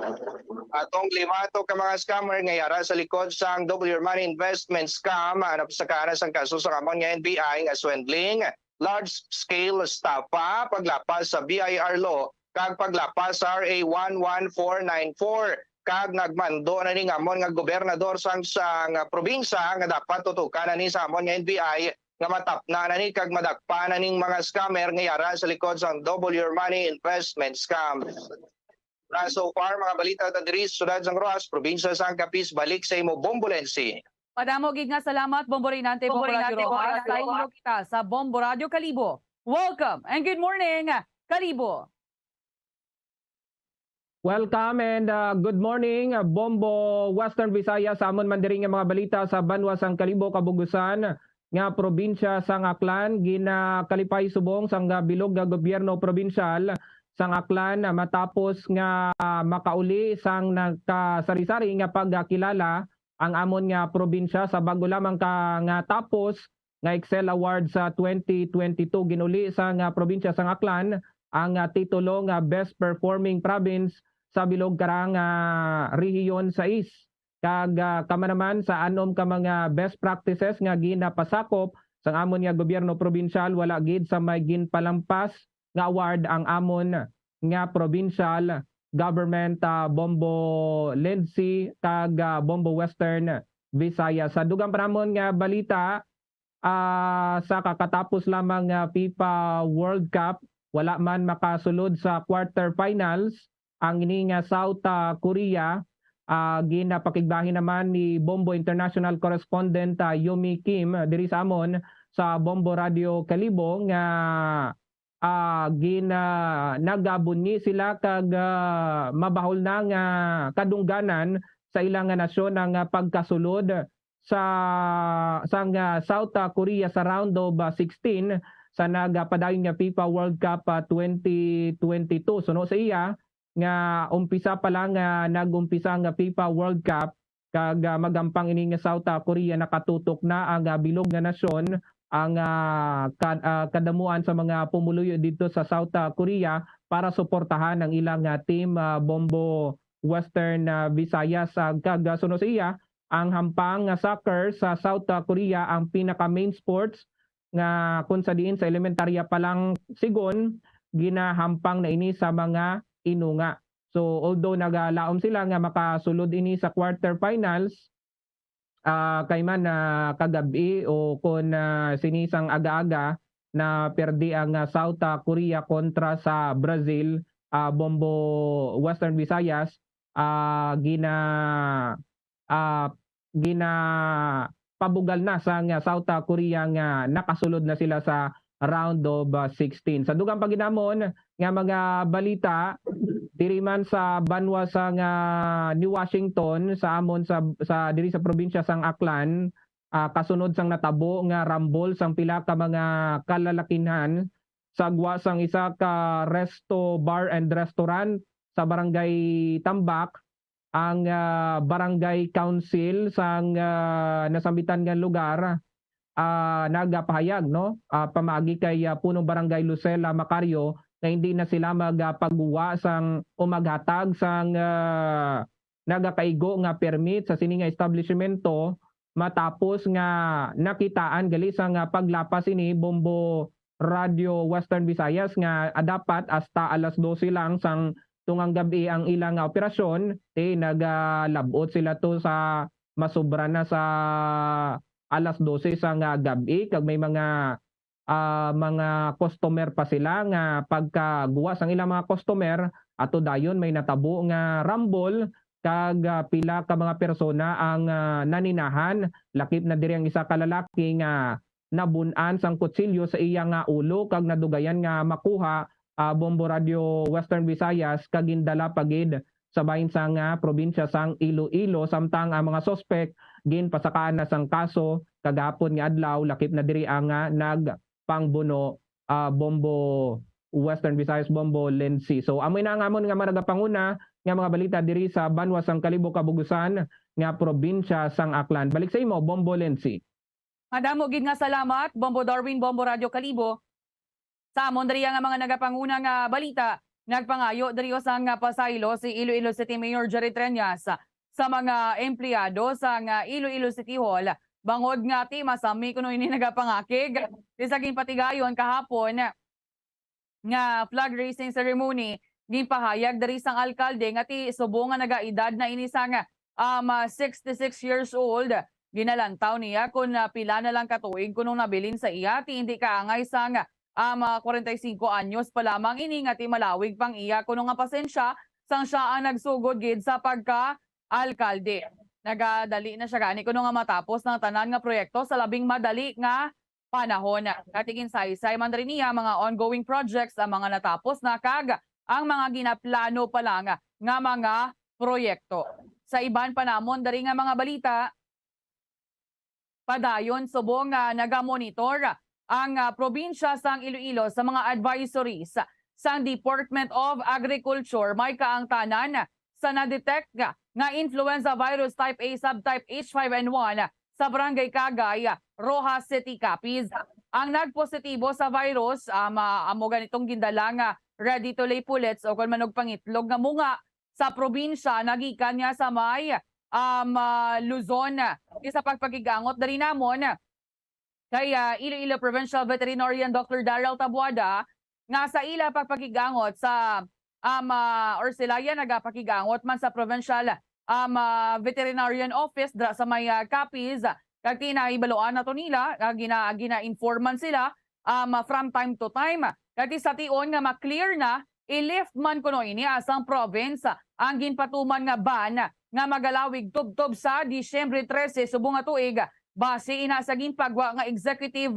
Atong limato ka mga scammer nga yara sa likod sang Double Your Money Investment Scam, ano sa kahanas ang kaso sa amon nga N B I nga swindling, large scale estafa, paglapas sa B I R law, kag paglapas sa R A one one four nine four, kag nagmando na ni nga amon nga gobernador sang, sang probinsya nga dapat tutukan na ni sa amon nga N B I nga matapna na ni kag madakpa na ning mga scammer nga yara sa likod sang Double Your Money Investment Scam. Para so far, mga balita ta diri sa siyudad sang Roxas, probinsya sang Capiz, balik sa imo, Bombo Lensi. Madamo gid nga salamat, Bombo Reynante, Bombo Bombo Reynante, Radyo Bombo Roxas. Radyo Sa inyo Roxas. Kita sa Bombo Radyo Kalibo. Welcome and good morning, Kalibo. Welcome and, uh, good morning, uh, Bombo Western Visayas. Sa amon man diri nga mga balita sa banwa sang Kalibo, Kabungusan nga probinsya sang Aklan, ginakalipay subong sang, uh, bilog nga gobyerno probinsyal sang Aklan, uh, matapos nga, uh, makauli sang nagkasari-sari nga pagkilala ang amon nga probinsya sa bag-o lamang ka nga tapos nga Excel Award sa twenty twenty-two. Ginuli sang probinsya sang Aklan ang, ah, titulo nga Best Performing Province sa bilog karang, ah, rehiyon sais. Kag, ah, kama naman sa anom ka mga best practices nga ginapasakop sang amon nga gobyerno probinsyal, wala gid sa may ginpalampas nga award ang amon nga provincial government, ah, Bombo Lensi kag, ah, Bombo Western Visayas. Sa dugang pa namon nga balita, ah, sa kakatapos lamang nga FIFA World Cup, wala man makasulod sa quarterfinals ang ini nga South, ah, Korea. Ah, ginapakigbahin naman ni Bombo International Correspondent, ah, Yumi Kim, ah, diri sa amon sa Bombo Radio Kalibo nga, ah, gin-, ah, nagabunyi sila kag, ah, mabahol na nga kadungganan sa ila nga nasyon ang, ah, pagkasulod sa, sang, ah, South, ah, Korea sa round of, ah, sixteen sa nagapadayon nga FIFA World Cup, ah, twenty twenty-two. Suno sa iya, nga umpisa pa lang nga nag-umpisa nga FIFA World Cup, kag, ah, magampang ini nga South, ah, Korea, nakatutok na ang, ah, bilog nga nasyon, ang, ah, ka-, ah, kadamuan sa mga pumuluyo didto sa South, ah, Korea para suportahan ang ilang, ah, team, ah, Bombo Western, ah, Visayas. Ah, kag, ah, suno sa iya, ang hampang nga soccer sa South, ah, Korea ang pinaka main sports nga kung sa diin sa elementarya pa lang, sigon, ginahampang na ini sa mga inunga. So, although nagalaom sila nga makasulod ini sa quarterfinals, ah, kay man, ah, kagab-i o kon, ah, sini sang aga-aga, na perdi ang, ah, South, ah, Korea kontra sa Brazil, ah, Bombo Western Visayas, ah, gina-, ah, ginapabugal na sang South Korea nga nakasulod na sila sa round of, ah, sixteen. Sa dugang pa gid namon nga mga balita, diri man sa banwa sang New Washington, sa amon sa, sa, diri sa probinsya sang Aklan, ah, kasunod sang natabo nga rambol sang pila ka mga kalalakinhan sa gwa sang isa ka resto bar and restaurant sa Barangay Tambak, ang, ah, barangay council sang, ah, nasambitan nga lugar, ah, nagapahayag, no, ah, pamaagi kay, ah, Punong Barangay Lucela Macario, nga hindi na sila magpagwa sang o maghatag sang, ah, nagakaigo nga permit sa sini nga establishmento, matapos nga nakitaan gali sa nga paglapas ini, Bombo Radyo Western Visayas, nga, ah, dapat hasta alas dose lang sang tungang gab-i ang ila nga operasyon, ti nagalab-ot sila to sa masubra na sa alas dose sa nga gab-i, kag may mga, ah, mga customer pa sila nga pagkaguwa sang ilang mga customer, ato dayon may natabo nga rambol kag, ah, pila ka mga persona ang, ah, naninahan. Lakip na diri ang isa ka lalaki nga nabun-an sang kutsilyo sa iya nga ulo kag nadugayan nga makuha, ah, Bombo Radyo Western Visayas, kag gindala pa gid sa bahin sang, ah, probinsya sang Iloilo, samtang ang mga suspek ginpasakaan na sang kaso kagahapon nga adlaw, lakip na diri ang, ah, nagpangbuno, ah, Bombo Western Visayas, Bombo Lency. So, amoy na ang amon nga mga nagapanguna nga mga balita diri sa banwa sang Kalibo, Kabugusan nga probinsya sang Aklan. Balik sa imo, Bombo Lency. Madamo gid nga salamat, Bombo Darwin, Bombo Radyo Kalibo. Sa amon diri nga mga nagapanguna nga balita, nagpangayo diri sang pasaylo si Iloilo City Mayor Jerry Treñas sa mga empleyado sang Iloilo City Hall, bangod nga ti masami kuno ini nagapangakig. Ti sa ginpatigayon kahapon nga flag raising ceremony, ginpahayag diri sang alkalde nga ti subong nga nagaedad na ini sang, um, sixty-six years old. Ginalantaw niya kon, ah, pila na lang ka tuig kuno nabilin sa iya, ti indi kaangay sang, um, kwarenta y singko anyos pa lamang ini nga ti malawig pang iya kuno nga pasensya sang sia ang nagsugod gid sa pagka-alkalde. Nagadali na sia gani kuno nga matapos ang tanan nga proyekto sa labing madali nga panahon. Kag ti ginsaysay man diri niya, mga ongoing projects ang mga natapos na kag ang mga ginaplano pa lang nga mga proyekto. Sa iban pa namon diri nga mga balita, padayon subong nga nagamonitor ang, ah, probinsya sang Iloilo sa mga advisories sang Department of Agriculture may kaangtanan sa na-detect nga, nga influenza virus type A subtype H five N one sa Barangay Kagay, Roxas City, Capiz. Ang nagpositibo sa virus, ah, ma-, amo ganitong gindala nga ready to lay pullets o kon manog pangitlog nga munga sa probinsya, nagikan niya sa may, um, ah, Luzon. Ti sa pagpakig-angot diri namon kay, ah, Iloilo Provincial Veterinarian Doctor Daryl Tabuada, nga sa ila pagpakig-angot sa, um, ah, or sila ya nagapakig-angot man sa provincial, um, ah, veterinarian office dira sa may, ah, Capiz, kag ti nahibaluan nato nila nga gina-, gina-informan sila, um, from time to time. Kag ti sa tion nga ma-clear na, i-lift man kuno ini asang province ang ginpatuman nga ban nga magalawig tubtob sa Disyembre trese subong nga tuig, base ina sa ginpagwa nga executive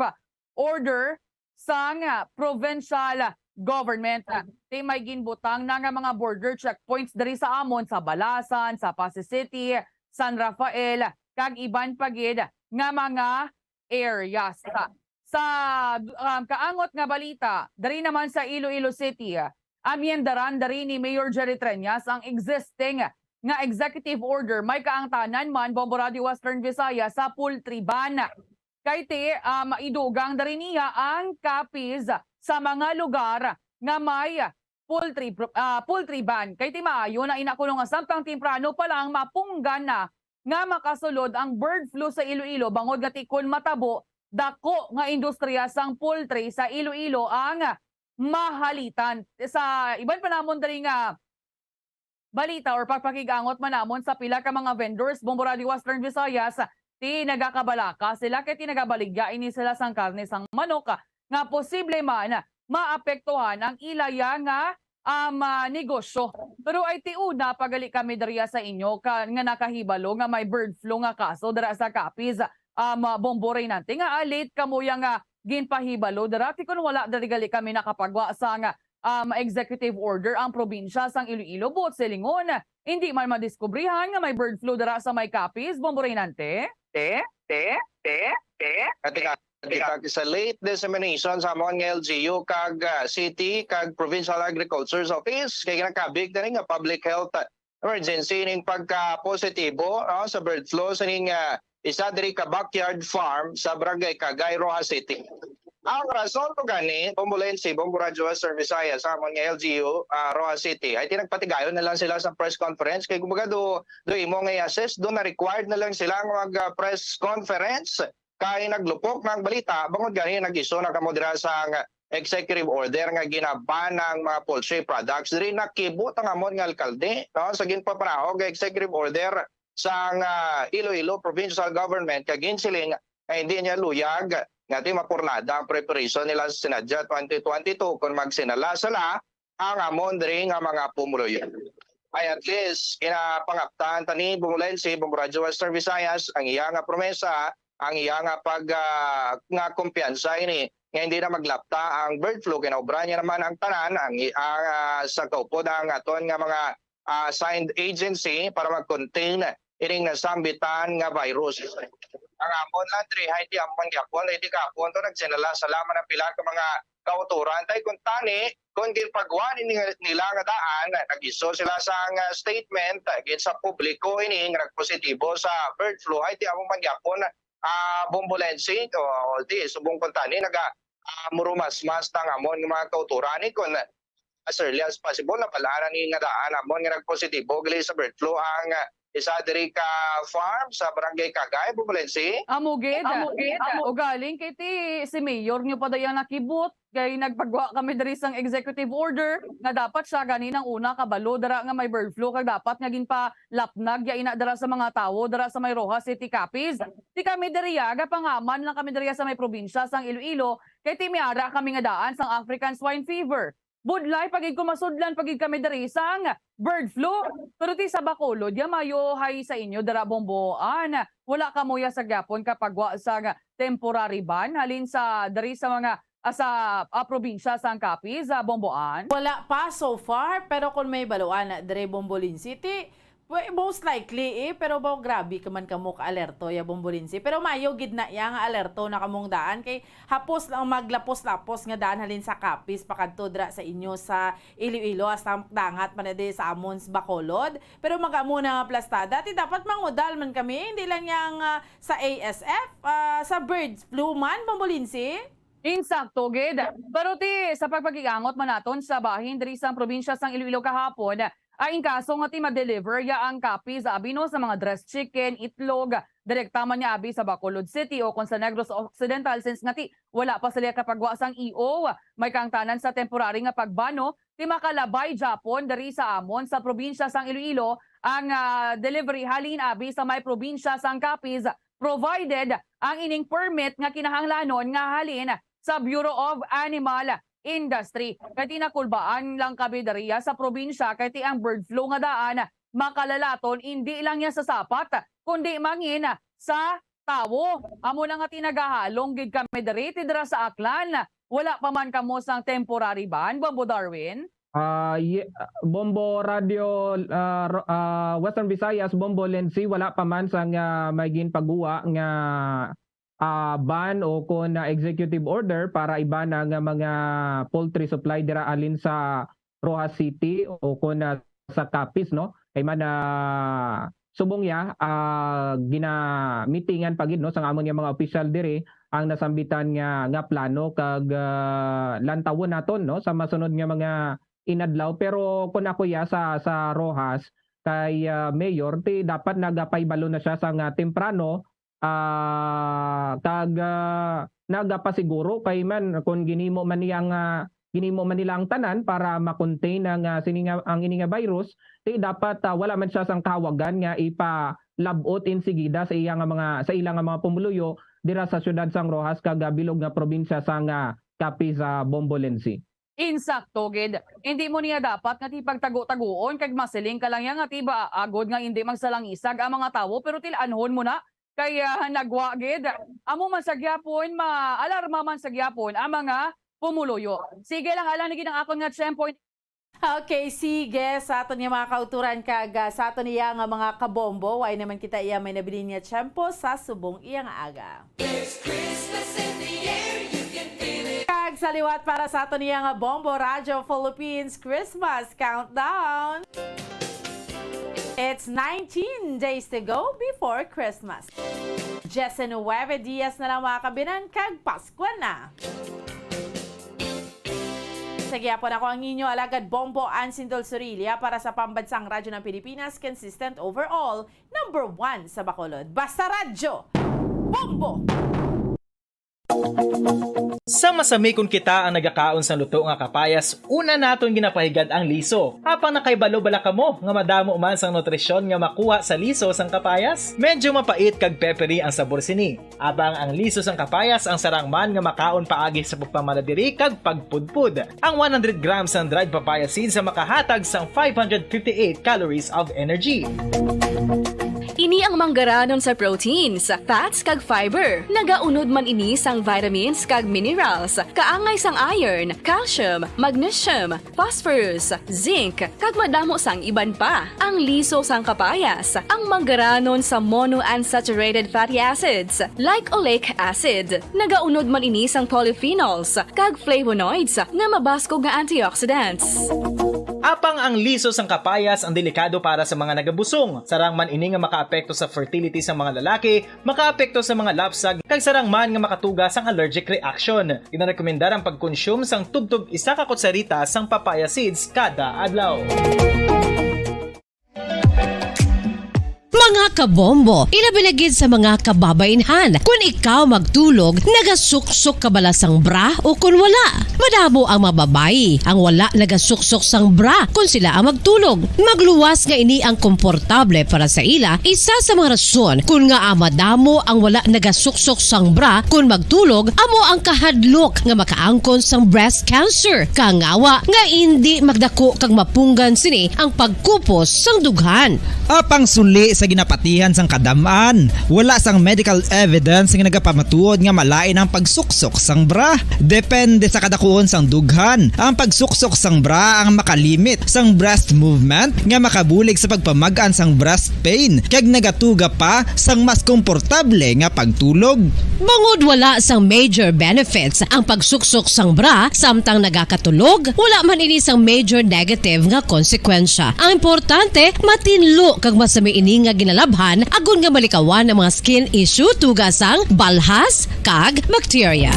order sang, ah, provincial government. Ti may ginbutang na nga mga border checkpoints diri sa amon sa Balasan, sa Passi City, San Rafael, kag iban pa gid nga mga areas. Sa, um, kaangot nga balita, diri naman sa Iloilo City, amyendaran diri ni Mayor Jerry Treñas ang existing nga executive order may kaangtanan man, Bombo Radyo Western Visayas, sa poultry ban. Kay ti, um, idugang diri niya ang Capiz sa mga lugar nga may poultry pro-, ah, poultry ban. Kay ti maayo na ina kuno nga samtang temprano pa lang mapunggan na nga makasulod ang bird flu sa Iloilo, bangod nga ti kon matabo, dako nga industriya sang poultry sa Iloilo ang mahalitan. Sa iban pa namon diri nga balita or pagpakig-angot man namon sa pila ka mga vendors, Bombo Radyo Western Visayas, ti nagakabalaka sila kay ti nagabaligya ini sila sang karne sang manok nga posible man maapektuhan ang ilaya nga, um, ah, negosyo. Pero ay ti una pa gali kami diriya sa inyo ka, nga nakahibalo nga may bird flu nga kaso dira sa Capiz, um, ah, Bombo Reynante, nga, ah, late kamo ya nga ginpahibalo dira, ti kun wala diri gali kami nakapagwa sang, um, executive order ang probinsya sang Iloilo, buot silingon, hindi man madiskubrihan nga may bird flu dira sa may Capiz, Bombo Reynante. Te, te, te, te. Ati ka, ati ka, sa late dissemination sa amon nga L G U kag, ah, city kag provincial agriculture's office, kay ginakabig na ni nga public health, ah, emergency ning pagka-positibo, no, sa bird flu sa ning, ah, isa diri ka backyard farm sa Barangay Cagay, Roxas City. Ang rason ko gani, Bombo Lenzi, Bombo Radyo Western Visayas, sa amon nga L G U, ah, Roxas City, ay tinagpatigayon na lang sila sa press conference. Kay kumbaga, do, do imo nga i-assess, do na required na lang sila nga mag, ah, press conference. Kay naglupok na ang balita, bangod gani nag-iso na kamo dira sang executive order nga ginaban ang mga poultry products. Diri nakibot ang amon nga alkalde, no, sa ginpapanahog nga executive order sang, ah, Iloilo Provincial Government, kag ginsiling nga hindi niya luyag nga di mapurnada ang preparation nila sa Sinadya twenty twenty-two kon magsinala sila ang amon diri nga mga pumuluyo. Ay, at least, ginapangaptan ta ni Bombo Lenzi, Bombo Radyo Western Visayas, ang iya nga promesa, ang iya nga pag, ah, nga kumpiyansa ini nga hindi na maglapta ang bird flu. Kinaubra niya naman ang tanan, ang, ang, ah, sa kaupod ang aton nga mga, ah, assigned agency para mag-contain ining nasambitan nga virus. Ang amon lang diri, hay di amon gyapon, hay di gapon to nagsinala-sala man ang pila ka mga kautoran. Tay kung tani, kung ginpagwa ni nila nga daan, nag-iso sila sang, ah, statement, ah, gid sa publiko ini nga nagpositibo sa bird flu, hay di amon man gyapon, ah, Bombo Lenzi, o di subong kung tani naga, ah, murumasmas tang amon nga mga kautoran, eh, kung as early as possible, nabal-an ni nga daan amon nga nagpositibo gali sa bird flu ang, ah, isa diri ka farm sa Barangay Cagay, Bombo Lenzi. Amo gid. Amo gid. Ugaling kay ti si Mayor nyo pa dayang nakibot, kay nagpagwa kami diri sang executive order nga dapat siya gani nang una kabalo dira nga may bird flu, kag dapat nga ginpalapnag ya ina dira sa mga tawo dira sa may Roxas City, Capiz. Ti kami diri ya, gapangaman lang kami diri ya sa may probinsya sang Iloilo, kay ti may ara kami nga daan sang African swine fever. Budlay pa gid kung masudlan pa gid kami diri sang bird flu. Pero ti sa Bacolod, ya mayo hay sa inyo dira, Bombo, an wala kamo ya sa gyapon kapagwa sang temporary ban halin sa diri sa mga, ah, sa, ah, probinsya sang Capiz, ah, Bombo, an? Wala pa so far, pero kung may baluan na diri, Bombo Lenzi, ti Pwe-, most likely, eh, pero baw grabe ka man kamo ka-alerto, ya Bombo Lenzi. Pero mayo gid na iya nga alerto na kamong daan, kay hapos lang maglapos-lapos nga daan halin sa Capiz pakadto dira sa inyo sa Iloilo, hasta dangat man na di sa amon sa Bacolod. Pero mag-amo na nga plastada, ti dapat mangudal man kami, hindi lang yang, ah, sa A S F, ah, sa bird flu man, Bombo Lenzi. Insakto gid. Pero ti sa pagpakigangot man naton sa bahin diri sa probinsya sang Iloilo kahapon, ay in kaso nga ti ma-deliver ya ang Capiz abi, no, sa mga dressed chicken, itlog, direkta man niya abi sa Bacolod City o kon sa Negros Occidental, since nga ti wala pa sila kapagwa sang E O. May kaangtanan sa temporary nga pagbano, ti makalabay gyapon diri sa amon sa probinsya sang Iloilo ang, ah, delivery halin abi sa may probinsya sang Capiz, provided ang ining permit nga kinahanglanon nga halin sa Bureau of Animal Industry. Kay ti nakulbaan lang kami diriya sa probinsya, kay ti ang bird flu nga daan makalalaton indi lang niya sa sapat, kundi mangin sa tawo. Amo na nga ti nagahalong gid kami diri, ti dira sa Aklan. Wala pa man kamo sang temporary ban, Bombo Darwin? Ah, ye-, Bombo Radio, ah, ro-, ah, Western Visayas, Bombo Lenzi, wala pa man sang, ah, may ginpagwa nga, ah, ban o kon, ah, executive order para iban ang, ah, mga poultry supply dira halin sa Roxas City o kon, ah, sa Capiz, no? Kay man, ah, subong ya, ah, ginamitingan pa gid, no, sang amon nga mga opisyal diri ang nasambitan nga, nga plano kag, ah, lantawon naton, no, sa masunod nga mga inadlaw. Pero kun ako ya sa, sa Roxas, kay, ah, Mayor, ti dapat nagapahibalo na siya sa nga temprano, ah, kag, ah, nagapasiguro kay man kun ginhimo man niya nga, ginhimo man nila ang tanan para ma-contain ang, ah, sini nga, ang ini nga virus, ti dapat, ah, wala man siya sang kahawagan nga ipalab-ot insigida sa iya nga mga, sa ila nga mga pumuluyo dira sa siyudad sang Roxas kag, ah, bilog nga probinsya sang, ah, Capiz, ah, Bombo Lenzi. Insakto gid. Hindi mo niya dapat nga ti pagtago-taguon kag masiling ka lang ya nga ti ba agod nga hindi magsalangisag ang mga tawo, pero til-anhon mo na kay, ah, nagwa gid. Amo man sa gyapon, maalarma man sa gyapon ang mga pumuluyo. Sige lang, alang na gid ang akon nga tiyempo. Okay, sige. Sa aton nga mga kauturan kag, ah, sa aton iya nga mga kabombo, way naman kita iya may nabilin nga tiyempo sa subong iya nga aga. There's Christmas in the air, you can feel it. Kag sa liwat para sa aton iya nga Bombo Radyo Philippines Christmas Countdown. It's nineteen days to go before Christmas. Diecinuebe dias na lang, mga kabinan, kag Pasko na. Sa gihapon, ako ang inyo alagad Bombo Ansindol Surilia para sa Pambansang Radyo ng Pilipinas, consistent overall, number one sa Bacolod. Basta Radyo, Bombo! Sa masami kon kita ang nagakaon sang luto nga kapayas, una naton ginapahigad ang liso. Apang nakahibalo bala kamo nga madamo man sang nutrisyon nga makuha sa liso sang kapayas? Medyo mapait kag peppery ang sabor sini. Apang ang liso sang kapayas ang sarang man nga makaon paagi sa pagpamaladiri kag pagpudpod. Ang one hundred grams sang dried papaya seeds ang makahatag sang five hundred fifty-eight calories of energy. Ini ang manggaranon sa proteins, fats, kag fiber. Nagaunod man ini sang vitamins kag minerals, kaangay sang iron, calcium, magnesium, phosphorus, zinc, kag madamo sang iban pa. Ang liso sang kapayas, ang manggaranon sa monounsaturated fatty acids, like oleic acid. Nagaunod man ini sang polyphenols kag flavonoids nga mabaskog nga antioxidants. Apang ang liso sang kapayas ang delikado para sa mga nagabusong. Sarang man ini nga makaapekto sa fertility sa mga lalaki, makaapekto sa mga lapsag, kag sarang man nga makatuga sang allergic reaction. Ginarekomendar ang pagkonsume sang tubtob isa ka kutsarita sang papaya seeds kada adlaw. Mga kabombo, ilabi na gid sa mga kababainhan, kun ikaw magtulog, nagasuksok ka bala sang bra o kun wala? Madamo ang mga babayi ang wala nagasuksok sang bra kun sila ang magtulog. Magluwas nga ini ang komportable para sa ila, isa sa mga rason kun ngaa madamo ang wala nagasuksok sang bra kun magtulog amo ang kahadlok nga makaangkon sang breast cancer. Kangawa nga indi magdako kag mapunggan sini ang pagkupos sang dughan. Apang suli sa ginapatihan sang kadam-an, wala sang medical evidence nga nagapamatuod nga malain ang pagsuksok sang bra. Depende sa kadakuon sang dughan, ang pagsuksok sang bra ang makalimit sang breast movement nga makabulig sa pagpamag-an sang breast pain kag nagatuga pa sang mas komportable nga pagtulog. Bangod wala sang major benefits ang pagsuksok sang bra samtang nagakatulog, wala man ini sang major negative nga konsekwensya. Ang importante, matinlo kag masami ini nga ginalabhan agod nga malikawan ang mga skin issue tuga sang balhas kag bakterya.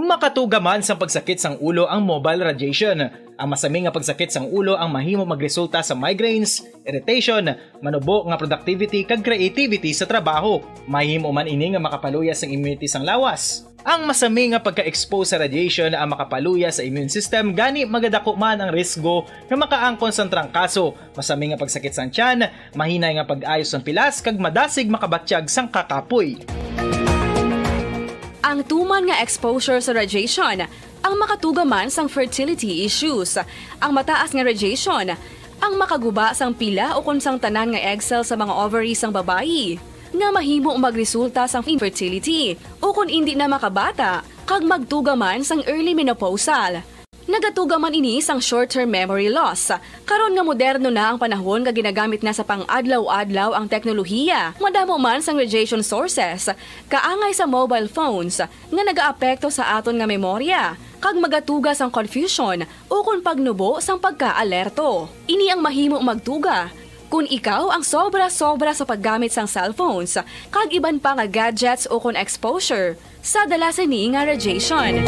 Makatuga man sang pagsakit sang ulo ang mobile radiation. Ang masami nga pagsakit sang ulo ang mahimo magresulta sa migraines, irritation, manubo nga productivity, kag creativity sa trabaho. Mahimo man ini nga makapaluya sang immunity sang lawas. Ang masami nga pagka-expose sa radiation ang makapaluya sa immune system, gani magadako man ang risgo nga makaangkon sang trangkaso, masami nga pagsakit sang tiyan, mahinay nga pag-ayo sang pilas, kag madasig makabatyag sang kakapoy. Ang tuman nga exposure sa radiation ang makatuga man sang fertility issues. Ang mataas nga radiation ang makaguba sang pila ukon sang tanan nga egg cell sa mga ovary sang babayi, nga mahimo magresulta sang infertility ukon indi na makabata, kag magtuga man sang early menopausal. Nagatuga man ini sang short-term memory loss. Karon nga moderno na ang panahon nga ginagamit na sa pang-adlaw-adlaw ang teknolohiya, madamo man sang radiation sources, kaangay sa mobile phones, nga nagaapekto sa aton nga memorya, kag magatuga sang confusion ukon pagnubo sang pagkaalerto. Ini ang mahimo magtuga kon ikaw ang sobra-sobra sa paggamit sang cellphones kag iban pa nga gadgets ukon exposure sa dala sini nga radiation.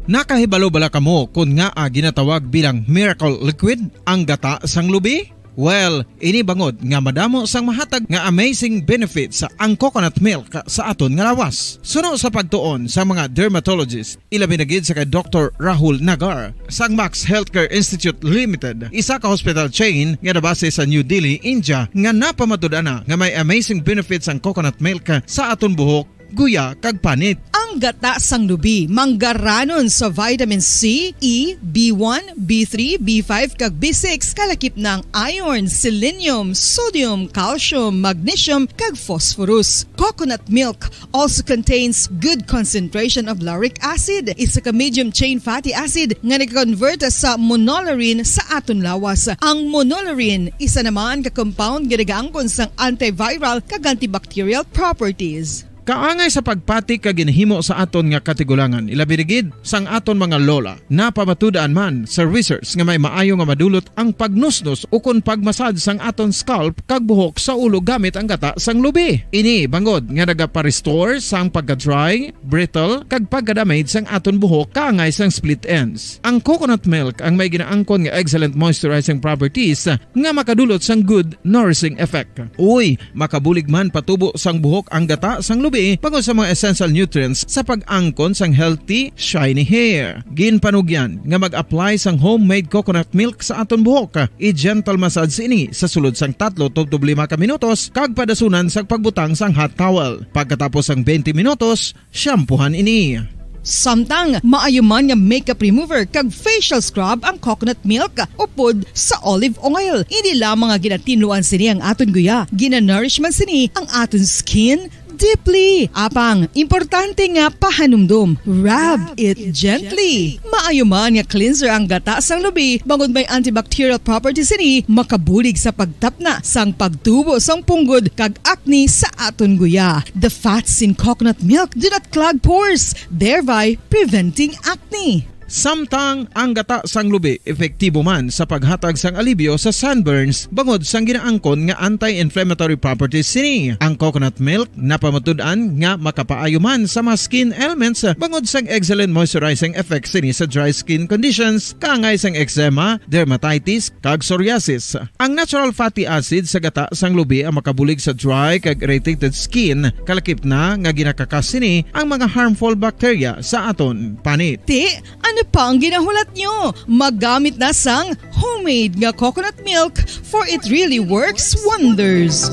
Nakahibalo bala kamo kon ngaa ginatawag bilang miracle liquid ang gata sang lubi? Well, ini bangod nga madamo sang mahatag nga amazing benefits ang coconut milk sa aton nga lawas. Suno sa pagtuon sa mga dermatologist, ilabi na gid sa kay Doktor Rahul Nagar sang Max Healthcare Institute Limited, isa ka hospital chain nga nabase sa New Delhi, India, nga napamatud-an na nga may amazing benefits ang coconut milk sa aton buhok, guya, kag panit. Ang gata sang lubi manggaranon sa vitamin C, E, B one, B three, B five, kag B six, kalakip na ang iron, selenium, sodium, calcium, magnesium, kag phosphorus. Coconut milk also contains good concentration of lauric acid, isa ka medium chain fatty acid nga nag-convert sa monolaurin sa aton lawas. Ang monolaurin, isa naman ka compound nga nagaangkon sang antiviral kag antibacterial properties. Kaangay sa pagpati kag ginhimo sa aton nga katigulangan, ilabi na gid sang aton mga lola. Napamatud-an man sa research nga may maayo nga madulot ang pagnusnos ukon pagmasad sang aton scalp kag buhok sa ulo gamit ang gata sang lubi. Ini bangod nga nagapa-restore sang pagka-dry, brittle, kag pagka-damage sang aton buhok kaangay sang split ends. Ang coconut milk ang may ginaangkon nga excellent moisturizing properties nga makadulot sang good nourishing effect. Uy, makabulig man patubo sang buhok ang gata sang lubi bangod sa mga essential nutrients sa pag-angkon sang healthy, shiny hair. Ginpanugyan nga mag-apply sang homemade coconut milk sa aton buhok. I-gentle massage ini sa sulod sang tatlo tubtob lima ka minutos kag padasunan sang pagbutang sang hot towel. Pagkatapos sang twenty minutos, shampoohan ini. Samtang maayo man nga makeup remover kag facial scrub ang coconut milk upod sa olive oil. Hindi lamang nga ginatinluan sini ang aton guya, ginanourish man sini ang aton skin deeply. Apang, importante nga pahanumdom, rub it gently. Maayo man nga cleanser ang gata sang lubi, bangod may antibacterial properties sini, makabulig sa pagtapna sang pagtubo sang punggod kag acne sa aton guya. The fats in coconut milk do not clog pores, thereby preventing acne. Samtang ang gata sang lubi epektibo man sa paghatag sang alibyo sa sunburns bangod sang ginaangkon nga anti-inflammatory properties sini. Ang coconut milk napamatud-an nga makapaayo man sa mga skin ailments bangod sang excellent moisturizing effects sini sa dry skin conditions, kaangay sang eczema, dermatitis, kag psoriasis. Ang natural fatty acid sa gata sang lubi ang makabulig sa dry kag irritated skin, kalakip na nga ginakakas sini ang mga harmful bacteria sa aton panit. Ti, ano pa ang ginahulat nyo? Magamit na sang homemade nga coconut milk, for it really works wonders.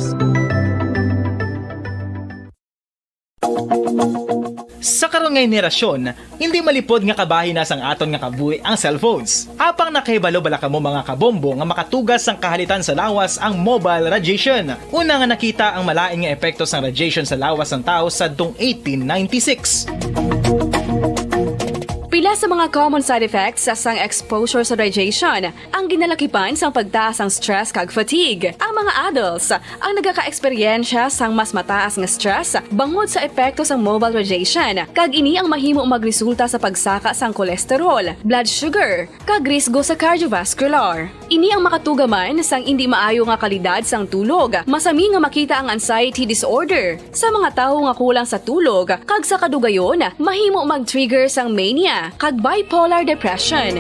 Sa karon nga henerasyon, hindi malipod nga kabahin na sang aton nga kabuhi ang cellphones. Apang nakahibalo bala kamo, mga kabombo, nga makatugas sang kahalitan sa lawas ang mobile radiation? Una nga nakita ang malain nga epekto sang radiation sa lawas sang tawo sadtong eighteen ninety-six. Pila sa mga common side effects sang exposure sa radiation ang ginalakipan sang pagtaas sang stress kag fatigue. Ang mga adults ang nagakaeksperyensya sang mas mataas nga stress bangod sa epekto sang mobile radiation, kag ini ang mahimo magresulta sa pagsaka sang cholesterol, blood sugar, kag risgo sa cardiovascular. Ini ang makatuga man sang indi maayo nga kalidad sang tulog. Masami nga makita ang anxiety disorder sa mga tawo nga kulang sa tulog, kag sa kadugayon, mahimo mag-trigger sang mania kag bipolar depression.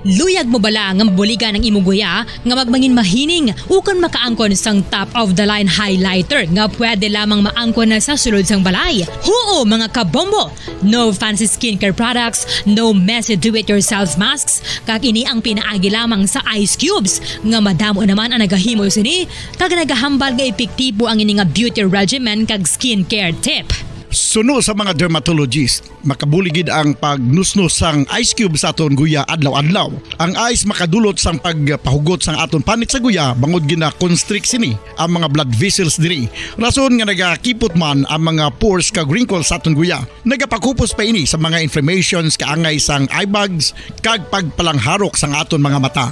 Luyag mo bala nga mabuligan ang imo guya nga magmangin mahining ukon makaangkon sang top of the line highlighter nga pwede lamang maangkon na sa sulod sang balay? Huo, mga kabombo! No fancy skincare products, no messy do-it-yourself masks, kag ini ang pinaagi lamang sa ice cubes nga madamo naman ang nagahimo sini kag nagahambal nga epektibo ang ini nga beauty regimen kag skincare tip. Suno sa mga dermatologist, makabulig gid ang pagnusnos sang ice cube sa aton guya adlaw-adlaw. Ang ice makadulot sang pagpahugot sang aton panit sa guya bangod gina-constrict sini ang mga blood vessels diri. Rason nga nagakipot man ang mga pores kag wrinkles sa aton guya. Nagapakupos pa ini sa mga inflammations kaangay sang eye bags kag pagpalangharok sang aton mga mata.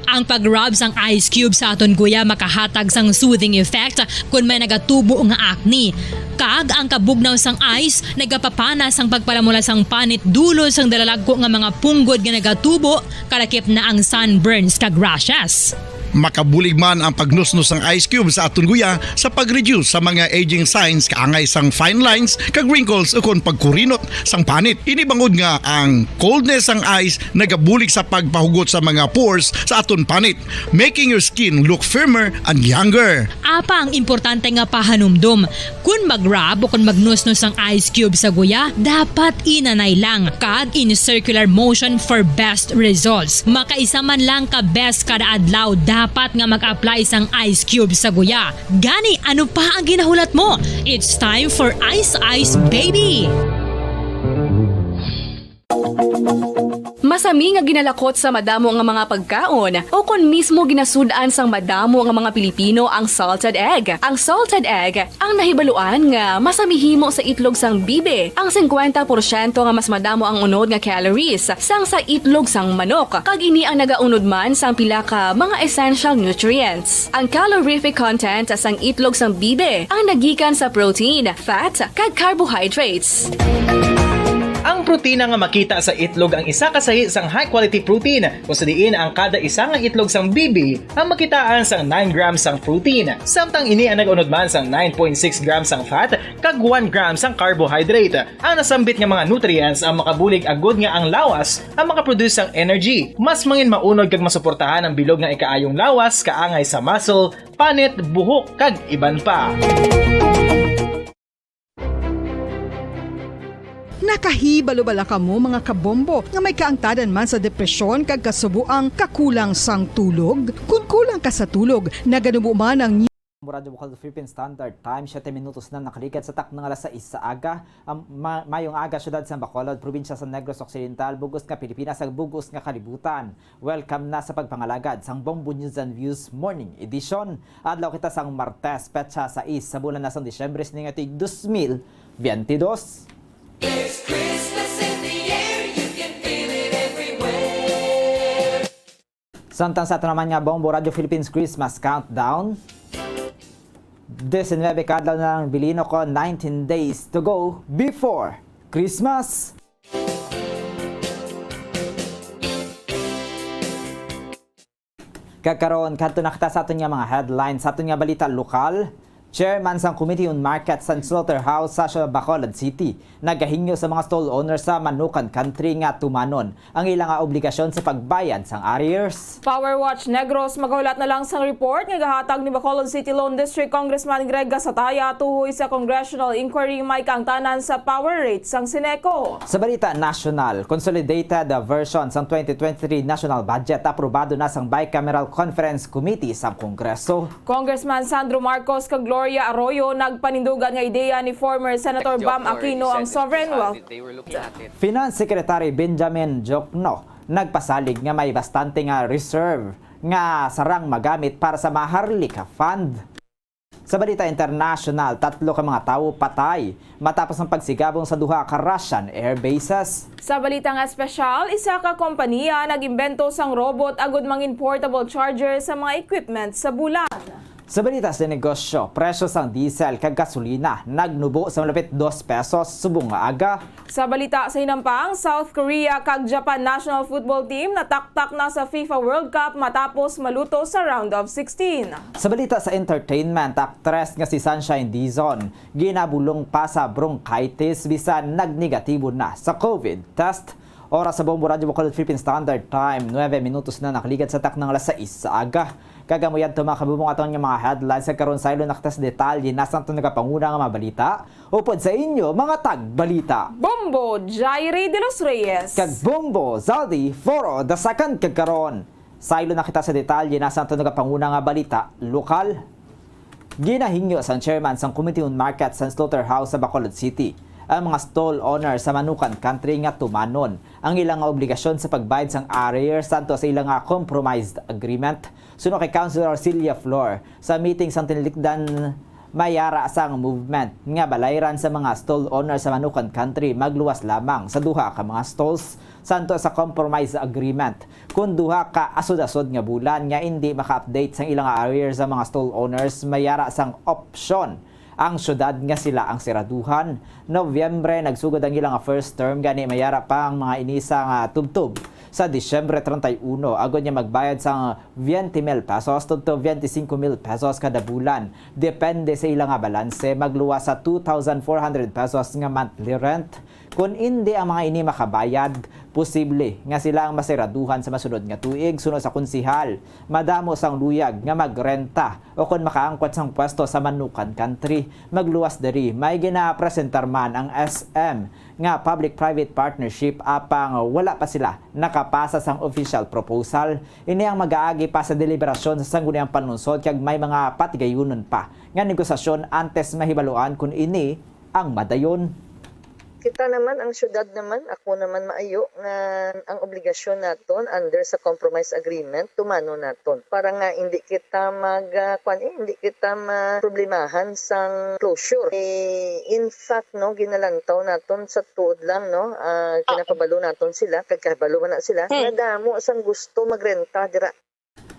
Ang pag-rub sang ice cube sa aton guya makahatag sang soothing effect kon may nagatubo nga acne. Kag ang kabugnaw sang ice nagapapana sang pagpalamula sang panit dulot sang dalalagko nga mga punggod nga nagatubo, kalakip na ang sunburns kag rashes. Makabulig man ang pagnusnos sang ice cube sa aton guya sa pag-reduce sa mga aging signs kaangay sang fine lines kag wrinkles ukon pagkurinot sang panit. Ini bangod nga ang coldness sang ice nagabulig sa pagpahugot sa mga pores sa aton panit, making your skin look firmer and younger. Apang importante nga pahanumdom, kon mag-rub o kon magnusnos ang ice cube sa guya, dapat inanay lang kag in circular motion for best results. Makaisa man lang ka beses kada adlaw, dapat nga mag-apply sang ice cube sa guya. Gani, ano pa ang ginahulat mo? It's time for Ice Ice Baby! Masami nga ginalakot sa madamo nga mga pagkaon, o kon mismo ginasud-an sang madamo nga mga Pilipino ang salted egg. Ang salted egg ang nahibaluan nga masami himo sa itlog sang bibi, ang singkwenta porsyento nga mas madamo ang unod nga calories sang sa itlog sang manok, kag ini ang nagaunod man sang pila ka mga essential nutrients. Ang calorific content sang itlog sang bibi ang nagikan sa protein, fat, kag carbohydrates. Ang protina nga makita sa itlog ang isa ka sahi sang high-quality protein, kung sa diin ang kada isa nga itlog sang bibi ang makitaan sang nine grams sang protein, samtang ini ang nag-unod man sang nine point six grams sang fat kag one gram sang carbohydrate. Ang nasambit nga mga nutrients ang makabulig agud nga ang lawas ang makaproduce sang energy, mas mangin maunod kag masuportahan ang bilog nga ikaayong lawas, kaangay sa muscle, panit, buhok, kag iban pa. Nakahibalo bala kamo, mga kabombo, nga may kaangtadan man sa depresyon kag kasubo ang kakulang sang tulog? Kon kulang ka sa tulog, naganubo man ang Radyo Bukal Philippine Standard Time, siyete minutos na nakaligad sa takna nga alas sais sa aga. Ang ma-, mayong aga, siyudad sa Bacolod, probinsya sa Negros Occidental, bug-os nga Pilipinas, ug bug-os nga kalibutan. Welcome na sa pagpangalagad sang Bombo News and Views Morning Edition. Adlaw kita sang Martes, petsa sais sa bulan na sang Disyembre, sining nga tuig dos mil biyente dos. There's Christmas in the air, you can feel it everywhere. Samtang sa ato naman nga Bombo Radyo Philippines Christmas Countdown, disinwebe ka adlaw na lang bilin, o kon nineteen days to go before Christmas. Kag karon, kadto na kita sa aton nga mga headlines, sa aton nga balita lokal. Chairman sang Committee on Markets and Slaughterhouse sa Bacolod City nagahingyo sa mga stall owners sa Manukan Country nga tumanon ang ila nga obligasyon sa pagbayad sang arrears. Power Watch Negros magahulat na lang sang report nga gahatag ni Bacolod City Lone District Congressman Greg Gasataya tuhoy sa congressional inquiry may kaangtanan sa power rate sang Sineco. Sa balita nasyonal, consolidated version sang twenty twenty-three national budget aprobado na sang Bicameral Conference Committee sang Kongreso. Congressman Sandro Marcos kag Gloria Arroyo nagpanindugan nga ideya ni former Senator Bam Aquino ang sovereign wealth. Finance Secretary Benjamin Diokno nagpasalig nga may bastante nga reserve nga sarang magamit para sa Maharlika Fund. Sa balita internasyonal, tatlo ka mga tawo patay matapos ang pagsigabong sa duha ka Russian air bases. Sa balita nga espesyal, isa ka kompanya nag-imbento sang robot agud mangin portable charger sa mga equipment sa bulan. Sa balita sa negosyo, presyo sang diesel kag gasolina nagnubo sa malapit dos pesos subong nga aga. Sa balita sa hinampang, South Korea kag Japan national football team nataktak na sa FIFA World Cup matapos maluto sa round of sixteen. Sa balita sa entertainment, aktres nga si Sunshine Dizon ginabulong pa sa bronchitis bisan nagnegatibo na sa COVID test. Oras sa Bombo Radyo Bacolod Philippine Standard Time, nuebe minutos na nakaligad sa takna nga alas sais sa aga. Kag amo yadto, mga kabubong, aton nga mga headlines. Sa karon, saylo na kita sa detalye na sa aton nagapanguna nga mga balita. Upod sa inyo, mga tagbalita, Bombo Jairi de los Reyes kag Bombo Zaldi Foro the second. Kag karon, saylo na kita sa detalye na sa aton nagapanguna nga balita lokal. Ginahingyo sang chairman sang Committee on Markets and Slaughterhouse sa Bacolod City ang mga stall owner sa Manukan Country nga tumanon ang ila nga obligasyon sa pagbayad sang arrears santo sa ila nga compromised agreement. Suno kay Councilor Celia Flor, sa meeting sang tinilikdan may ara sang movement nga balayran sa mga stall owner sa Manukan Country magluwas lamang sa duha ka mga stalls santo sa compromise agreement. Kon duha ka asod-asod nga bulan nga indi maka-update sang ilang arrears ang mga stall owners, may ara sang opsyon ang syudad nga sila ang siraduhan. Nobyembre nagsugod ang ila nga first term, gani may ara pa ang mga ini sa nga tubtob sa Disyembre treinta y uno, agod nga magbayad sang veinte mil pesos tubtob veinticinco mil pesos kada bulan, depende sa ila nga balanse, magluwas sa two thousand four hundred pesos nga monthly rent. Kon indi ang mga ini makabayad, posible nga sila ang masiraduhan sa masunod nga tuig, suno sa konsehal. Madamo sang luyag nga magrenta o kon makaangkot sang pwesto sa Manukan Country. Magluwas diri, may ginapresentar man ang S M nga public-private partnership, apang wala pa sila nakapasa sang official proposal. Ini ang mag-aagi pa sa deliberasyon sa Sangguniang Panlungsod, kag may mga patigayunon pa nga negosasyon antes mahibaluan kon ini ang madayon. Kita naman, ang syudad naman, ako naman maayo nga ang obligasyon naton under sa compromise agreement, tumano naton para nga hindi kita mag, ah, kwan, eh, hindi kita maproblemahan sang closure. Eh, in fact, no, ginalantaw naton sa tuod lang, no, ah, kinakabalo naton sila, kag kabalo man na sila, Hmm. nga damo sang gusto magrenta dira.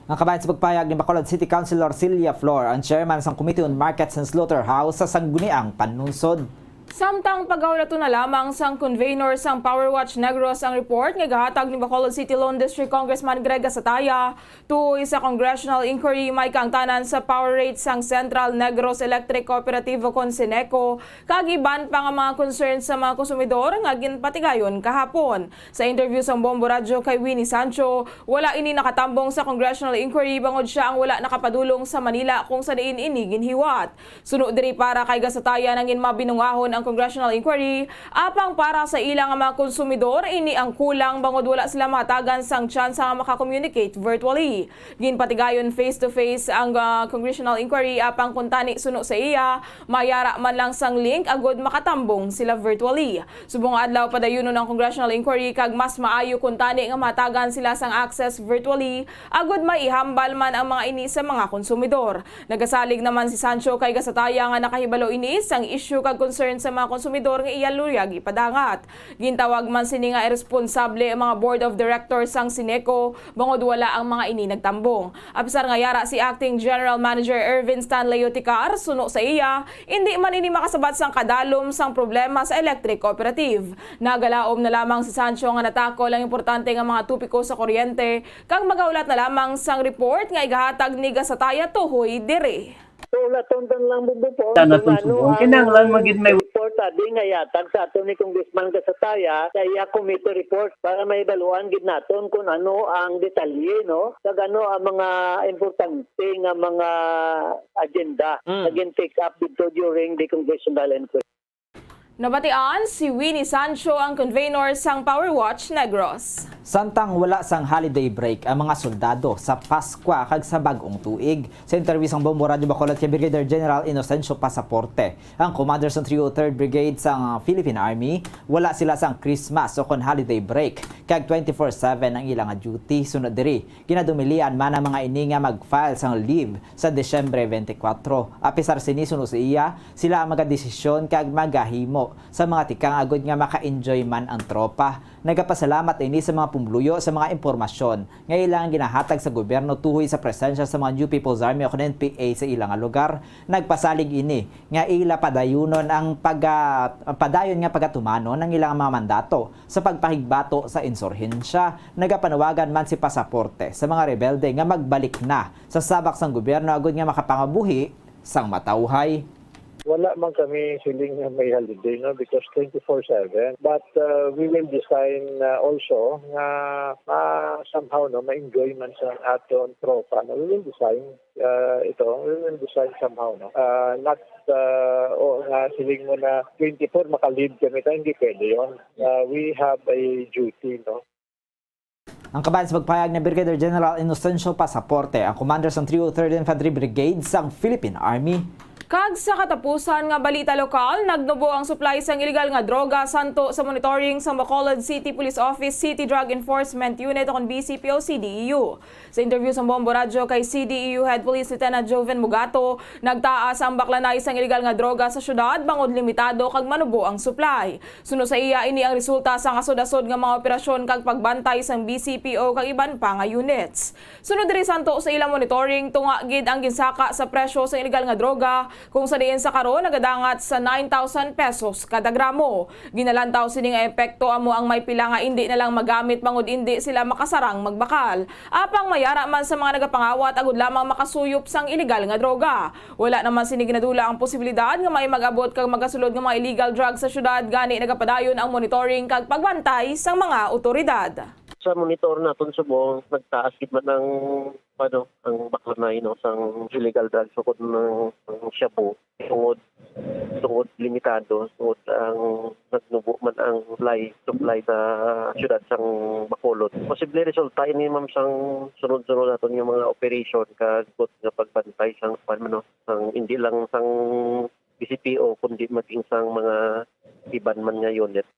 Ang kabahin sa pagpahayag ni Bacolod City Councilor Celia Flor, ang chairman sang Committee on Markets and Slaughterhouse sa Sangguniang Panlungsod. Samtang pagahulaton na lamang sang convenor sang Power Watch Negros ang report nga gahatag ni Bacolod City Lone District Congressman Greg Gasataya tuhoy sa congressional inquiry may kaangtanan sa power rate sang Central Negros Electric Cooperative o kon Ceneco kag iban pa nga mga concerns sa mga konsumidor nga ginpatigayon kahapon. Sa interview sang Bombo Radyo kay Winnie Sancho, wala ini nakatambong sa congressional inquiry bangod sia ang wala nakapadulong sa Manila kung sa diin ini ginhiwat. Suno diri, para kay Gasataya, nangin mabinungahon ang congressional inquiry, apang para sa ila nga mga konsumidor, ini ang kulang bangod wala sila mahatagan sang tsansa nga maka-communicate virtually. Ginpatigayon face-to-face ang, ah, congressional inquiry, apang kuntani, suno sa iya, mayara man lang sang link agud makatambong sila virtually. Subong nga adlaw, padayunon ang congressional inquiry kag mas maayo kuntani nga mahatagan sila sang access virtually agud maihambal man ang mga ini sa mga konsumidor. Nagasalig naman si Sancho kay Gasataya nga nakahibalo ini sang issue kag concern sa mga konsumidor nga iya luyag ipadangat. Gintawag man sini nga iresponsable ang mga board of directors sang Ceneco bangod wala ang mga ini nagtambong. Apisar nga yara si Acting General Manager Ervin Stanley Uticar, suno sa iya, indi man ini makasabat sang kadalom sang problema sa electric cooperative. Nagalaom na lamang si Sancho nga natakol ang importante nga mga topiko sa kuryente kag magahulat na lamang sang report nga igahatag ni Gasataya tuhoy diri. So, laton lang, Bubo, po. Sana Kung tong ano subong. ang Kinahanglan magid may report, abi, nga yatag sa aton ni Congressman Gasataya sa iya committee report para mahibaluan gid naton kung ano ang detalye, no? Kag ano ang mga importante nga mga agenda Mm. nga gin-take up dito during the congressional inquiry. Nabatian si Winnie Sancho, ang convenor sang Power Watch Negros. Samtang wala sang holiday break ang mga soldado sa Paskwa kag sa Bag-ong Tuig, sa interview sang Bombo Radyo Bacolod kay Brigadier General Inocencio Pasaporte, ang commander sang Three oh third Brigade sang Philippine Army, wala sila sang Christmas o kon holiday break, kag twenty-four seven ang ila nga duty. Sunod diri, ginadumilian man ang mga ini nga mag-file sang leave sa Disyembre twenty-four. Apisar sini, suno sa iya, sila ang magadesisyon kag magahimo sa mga tikang agud nga maka-enjoy man ang tropa. Nagapasalamat ini sa mga pumuluyo sa mga impormasyon nga ilang ginahatag sa gobyerno tuhoy sa presensya sa mga New People's Army o N P A sa ila nga lugar. Nagpasalig ini nga ila padayunon ang paga-, padayon nga pagatumanon ang ilang mga mandato sa pagpahigbato sa insurhensya. Nagapanawagan man si Pasaporte sa mga rebelde nga magbalik na sa sabak sang gobyerno agud nga makapangabuhi sang matawhay. Wala man kami siling nga may holiday, no, because twenty-four seven. But, uh, we will design, uh, also nga, uh, somehow, no, ma-enjoy man sa aton tropa, no, we will design, uh, ito, we will design somehow, no. Uh, not, uh, o nga siling mo na twenty-four maka-leave kami, ta, hindi pwede yon. Uh, we have a duty, no. Ang kabahin sa pagpahayag ni Brigadier General Inocencio Pasaporte, ang commander sang Three oh third Infantry Brigade sang Philippine Army. Kag sa katapusan nga balita lokal, nagnubo ang supply sang iligal nga droga santo sa monitoring sang Bacolod City Police Office City Drug Enforcement Unit o kon B C P O C D E U. Sa interview sang Bombo Radyo kay C D E U Head Police Lieutenant Joven Mugato, nagtaas ang baklanay sang iligal nga droga sa syudad bangod limitado kag manubo ang supply. Suno sa iya, ini ang resulta sang asod-asod nga mga operasyon kag pagbantay sang B C P O kag iban pa nga units. Sunod diri, santo sa ilang monitoring, tunga gid ang ginsaka sa presyo sa iligal nga droga, kung sa diin sa karon nagadangat sa nine thousand pesos kada gramo. Ginalantaw sini nga epekto amo ang may pila nga indi na lang magamit bangod indi sila makasarang magbakal. Apang mayara man sa mga nagapangawat agud lamang makasuyop sang iligal nga droga. Wala naman sini ginadula ang posibilidad nga may mag-abot kag magasulod nga mga illegal drugs sa syudad, gani nagapadayon ang monitoring kag pagbantay sang mga awtoridad. Sa monitor naton subong, nagtaas gid man ang, ano, ang baklanay, no, sang illegal drugs o kon ang, ang shabu tungod, tungod limitado, tungod ang nagnubo man ang supply, supply sa syudad sang Bacolod. Posible resulta ini, ma'am, sang sunod-sunod naton nga mga operation kag nga pagbantay sang, kuwan man, no, sang, hindi lang sang B C P O, kundi maging sang mga iban man nga unit.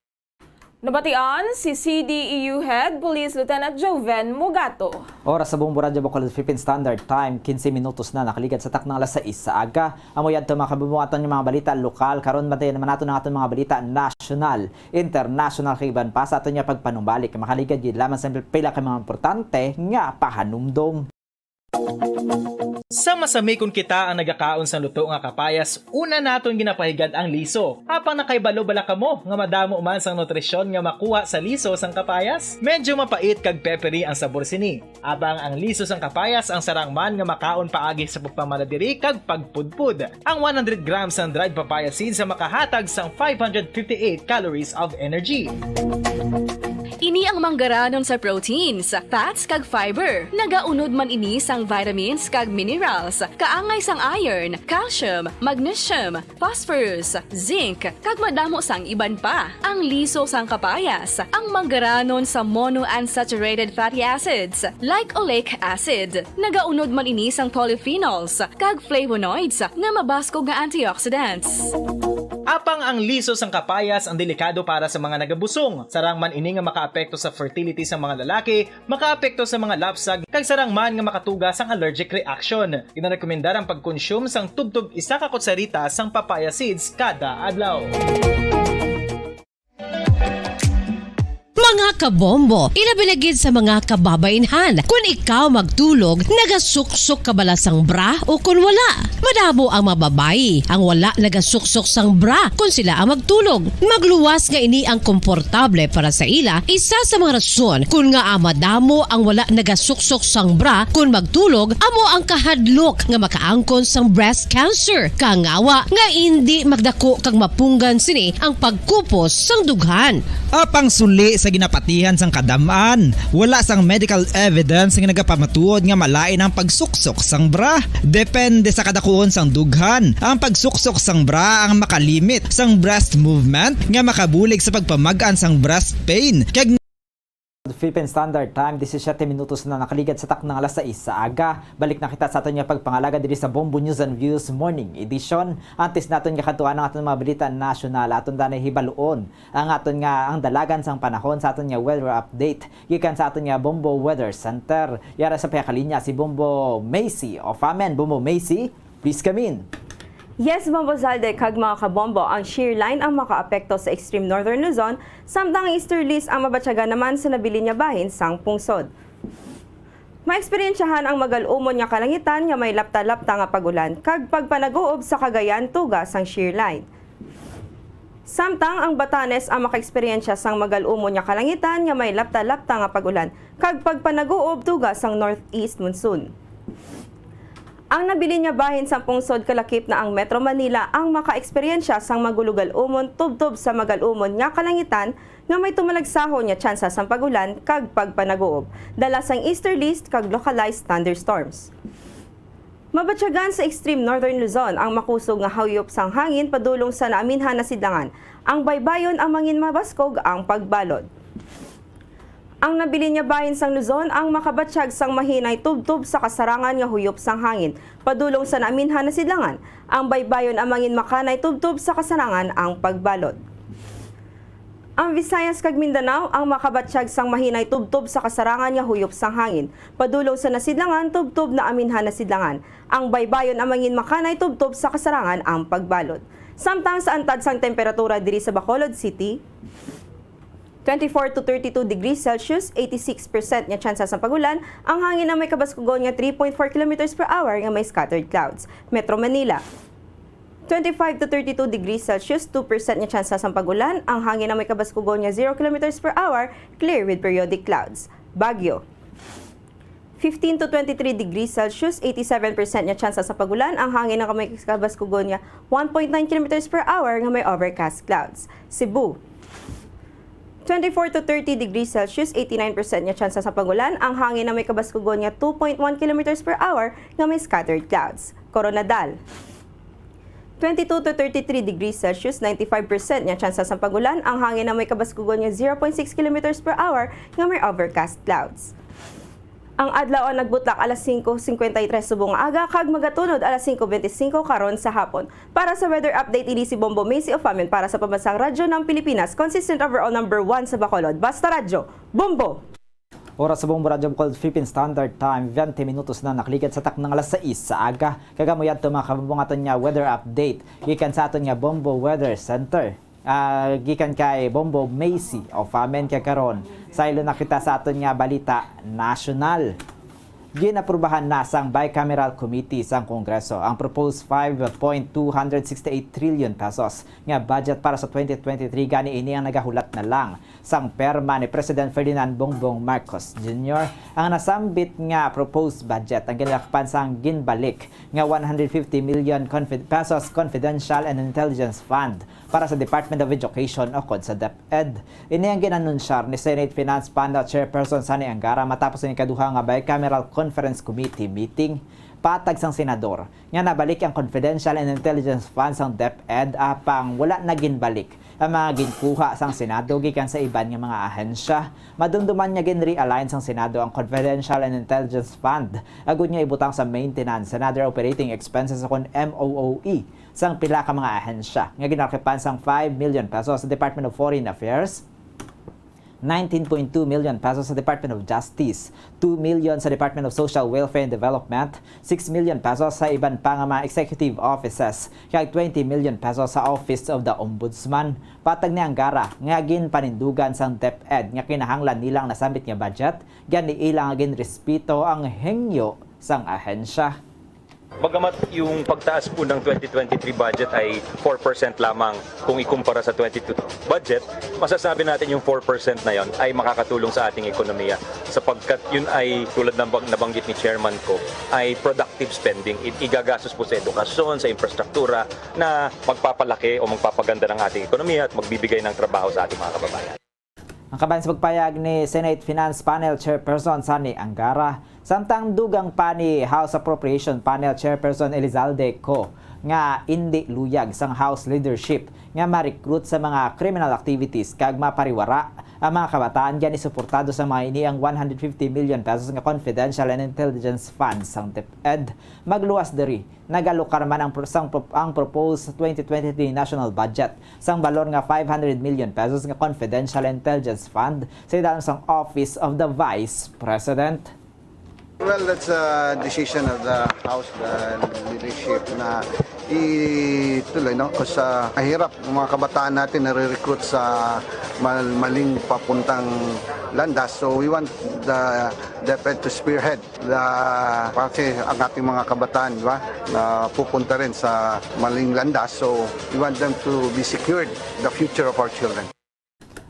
Nabatian si C D E U Head Police Lieutenant Joven Mugato. Oras sa Bombo Radyo Bacolod, Philippine Standard Time, quince minutos na nakaligad sa taknang alas sais sa aga. Amo yadto, mga kabombo, aton nga mga balita lokal. Karon, bantayan naman naton ang aton mga balita nasyonal, international, kag iban pa sa aton nga pagpanumbalik. Makaligad gid lamang sa pila ka mga importante nga pahanumdom. Sa masamikon kita ang nagakaon sang luto nga kapayas, una naton ginapahigad ang liso. Apang nakahibalo bala kamo nga madamo man sang nutrisyon nga makuha sa liso sang kapayas? Medyo mapait kag peppery ang sabor sini. Apang ang liso sang kapayas ang sarang man nga makaon paagi sa pagpamala diri kag pagpudpod. Ang one hundred grams sang dried papaya seeds ang makahatag sang five hundred fifty-eight calories of energy. Ini ang manggaranon sa proteins, fats, kag fiber. Nagaunod man ini sang vitamins kag minerals, kaangay sang iron, calcium, magnesium, phosphorus, zinc, kag madamo sang iban pa. Ang liso sang kapayas, ang manggaranon sa monounsaturated fatty acids, like oleic acid. Nagaunod man ini sang polyphenols kag flavonoids nga mabaskog nga antioxidants. Apang ang liso sang kapayas ang delikado para sa mga nagabusong. Sarang man ini nga makaapekto sa fertility sang mga lalaki, makaapekto sa mga lapsag, kag sarang man nga makatuga sang allergic reaction. Ginarekomendar ang pagkonsume sang tubtob isa ka kutsarita sang papaya seeds kada adlaw. Mga kabombo, ilabi na gid sa mga kababainhan. Kun ikaw magtulog, nagasuksok ka bala sang bra o kun wala? Madamo ang mga babayi ang wala nagasuksok sang bra kun sila ang magtulog. Magluwas nga ini ang komportable para sa ila. Isa sa mga rason kun ngaa madamo ang wala nagasuksok sang bra kun magtulog amo ang kahadlok nga makaangkon sang breast cancer. Kangawa nga indi magdako kag mapunggan sini ang pagkupos sang dughan. Apang suli sa ginapatihan sang kadam-an, wala sang medical evidence nga nagapamatuod nga malain ang pagsuksok sang bra. Depende sa kadakuon sang dughan, ang pagsuksok sang bra ang makalimit sang breast movement nga makabulig sa pagpamag-an sang breast pain. Kag Philippine Standard Time, disisiete minutos na nakaligad sa taknang alas sais sa aga. Balik na kita sa aton nga pagpangalaga diri sa Bombo News and Views Morning Edition. Antes naton nga kadtuan ang aton mga balita nasyonal, aton danay hibaluon ang aton nga, ang dalagan sang panahon sa aton nga weather update gikan sa aton nga Bombo Weather Center. Yara sa pagkakalinya si Bombo Macy. Of amen, Bombo Macy, please come in. Yes, Bombo Zalde kag mga kabombo, ang shear line ang makaapekto sa extreme northern Luzon, samtang ang easterlies ang mabatyagan naman sa nabilin nga bahin sang pungsod. Maeksperiensyahan ang magal-umon nga kalangitan nga may lapta-lapta nga pag-ulan kag pagpanaguob sa Cagayan tuga sang shear line. Samtang ang Batanes ang makaeksperyensya sang magal-umon nga kalangitan nga may lapta-lapta nga pag-ulan kag pagpanaguob tuga sang northeast monsoon. Ang nabilin nga bahin sang pungsod kalakip na ang Metro Manila ang makaeksperyensya sang magulogal-umon tubtob sa magal-umon nga kalangitan nga may tumalagsahon nga tsansa sang pag-ulan kag pagpanaguob, dala sang easterlies kag localized thunderstorms. Mabatyagan sa extreme northern Luzon ang makusog nga huyop sang hangin padulong sa naaminhan na sidlangan. Ang baybayon ang mangin mabaskog ang pagbalod. Ang nabilin nga bahin sang Luzon ang makabatyag sang mahinay tubtob sa kasarangan nga huyop sang hangin padulong sa naaminhan na sidlangan. Ang baybayon ang mangin makanay tubtob sa kasarangan ang pagbalod. Ang Visayas kag Mindanao ang makabatyag sang mahinay tubtob sa kasarangan nga huyop sang hangin padulong sa nasidlangan tubtob naaminhan na sidlangan. Ang baybayon ang mangin makanay tubtob sa kasarangan ang pagbalod. Samtang sa antad sang temperatura diri sa Bacolod City, twenty-four to thirty-two degrees Celsius, eighty-six percent nga tsansa sang pag-ulan, ang hangin ang may kabaskugon nga three point four kilometers per hour nga may scattered clouds. Metro Manila, twenty-five to thirty-two degrees Celsius, two percent nga tsansa sang pag-ulan, ang hangin ang may kabaskugon nga zero kilometers per hour, clear with periodic clouds. Baguio, fifteen to twenty-three degrees Celsius, eighty-seven percent nga tsansa sang pag-ulan, ang hangin ang may kabaskugon nga one point nine kilometers per hour nga may overcast clouds. Cebu, twenty-four to thirty degrees Celsius, eighty-nine percent nga tsansa sang pag-ulan, ang hangin ang may kabaskugon nga two point one kilometers per hour nga may scattered clouds. Koronadal, twenty-two to thirty-three degrees Celsius, ninety-five percent nga tsansa sang pag-ulan, ang hangin ang may kabaskugon nga zero point six kilometers per hour nga may overcast clouds. Ang adlaw ang nagbutlak alas singko singkwenta y tres subong nga aga kag magatunod alas singko bente singko karon sa hapon. Para sa weather update, ini si Bombo Macy of Amen para sa Pambansang Radyo ng Pilipinas, consistent overall number one sa Bacolod. Basta Radyo, Bombo! Oras sa Bombo Radyo Bacolod, Philippine Standard Time, bente minutos na nakaligad sa taknang alas sais sa aga. Kag amo yadto, mga kabombo, nga aton nga weather update gikan sa aton nga Bombo Weather Center. Ah, gikan kay Bombo Macy of Amen. Kag karon, saylo na kita sa aton nga balita nasyonal. Ginaprubahan na sang Bicameral Committee sang Kongreso ang proposed five point two hundred sixty-eight trillion pesos nga budget para sa twenty twenty-three. Gani ini ang nagahulat na lang sang perma ni President Ferdinand Bongbong Marcos Junior. Ang nasambit nga proposed budget ang ginlakpan sang ginbalik nga one hundred fifty million confi-, pesos confidential and intelligence fund para sa Department of Education ukon sa DepEd. Ini ang ginanunsyar ni Senate Finance Panel Chairperson Sonny Angara matapos ang ikaduha nga Bicameral Conference Committee meeting. Patag sang senador nga nabalik ang confidential and intelligence funds sang DepEd, apang wala na ginbalik ang mga ginkuha sang Senado gikan sa iban nga mga ahensya. Madumduman nga gin-realign sang Senado ang confidential and intelligence fund agud nga ibutang sa maintenance and other operating expenses ukon M O O E sang pila ka mga ahensya nga ginlakipan sang five million pesos sa Department of Foreign Affairs, nineteen point two million pesos sa Department of Justice, two million sa Department of Social Welfare and Development, six million pesos sa iban pa nga mga executive offices, kag twenty million pesos sa Office of the Ombudsman. Patag ni Angara nga ginpanindugan sang DepEd nga kinahanglan nila ang nasambit nga budget, gani ila nga ginrespito ang hingyo sang ahensya. Bagamat yung pagtaas po ng twenty twenty-three budget ay four percent lamang kung ikumpara sa twenty-two budget, masasabi natin yung four percent na yon ay makakatulong sa ating ekonomiya, sapagkat yun ay, tulad ng bang-, nabanggit ni Chairman ko, ay productive spending. I-, igagastos po sa edukasyon, sa infrastruktura na magpapalaki o magpapaganda ng ating ekonomiya at magbibigay ng trabaho sa ating mga kababayan. Ang kabahin sa pagpayag ni Senate Finance Panel Chairperson Sonny Angara, samtang dugang pa ni House Appropriation Panel Chairperson Elizalde Co nga indi luyag sang House leadership nga ma-recruit sa mga criminal activities kag mapariwara ang mga kabataan, gani suportado sa mga ini ang one hundred fifty million pesos nga confidential and intelligence funds sang DepEd. Magluwas diri, nagalukar man ang pro-, sang pro-, ang proposed twenty twenty-three national budget sang balor nga five hundred million pesos nga confidential intelligence fund sa idalom sang Office of the Vice President. Well, that's a decision of the House, the leadership, na ituloy, no? Kasi mahirap ang mga kabataan natin nare-recruit sa mal-, maling papuntang landas. So we want the DepEd to spearhead the, kasi ang ating mga kabataan, di ba, na pupunta rin sa maling landas. So we want them to be secured, the future of our children.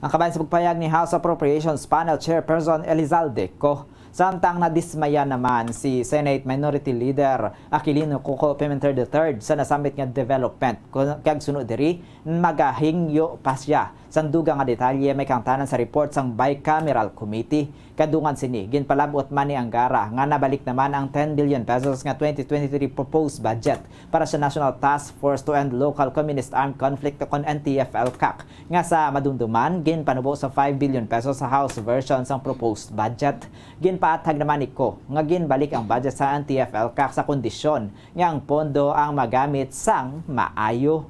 Ang kabahin sa pagpayag ni House Appropriations Panel Chairperson Elizalde Co. Samtang nadismaya naman si Senate Minority Leader Aquilino Coco Pimentel the third sa nasambit nga development, kun-, kag suno diri, magahingyo pa siya sang dugang nga detalye may kahangtanan sa report sang Bicameral Committee. Kadungan sini, ginpalab-ot man ni Angara nga nabalik naman ang ten billion pesos nga twenty twenty-three proposed budget para sa National Task Force to End Local Communist Armed Conflict ukon N T F L CAC, nga sa madumduman ginpanubo sa five billion pesos sa House version sang proposed budget. Ginpaathag naman ni Co nga ginbalik ang budget sa N T F L CAC sa kondisyon nga ang pondo ang magamit sang maayo.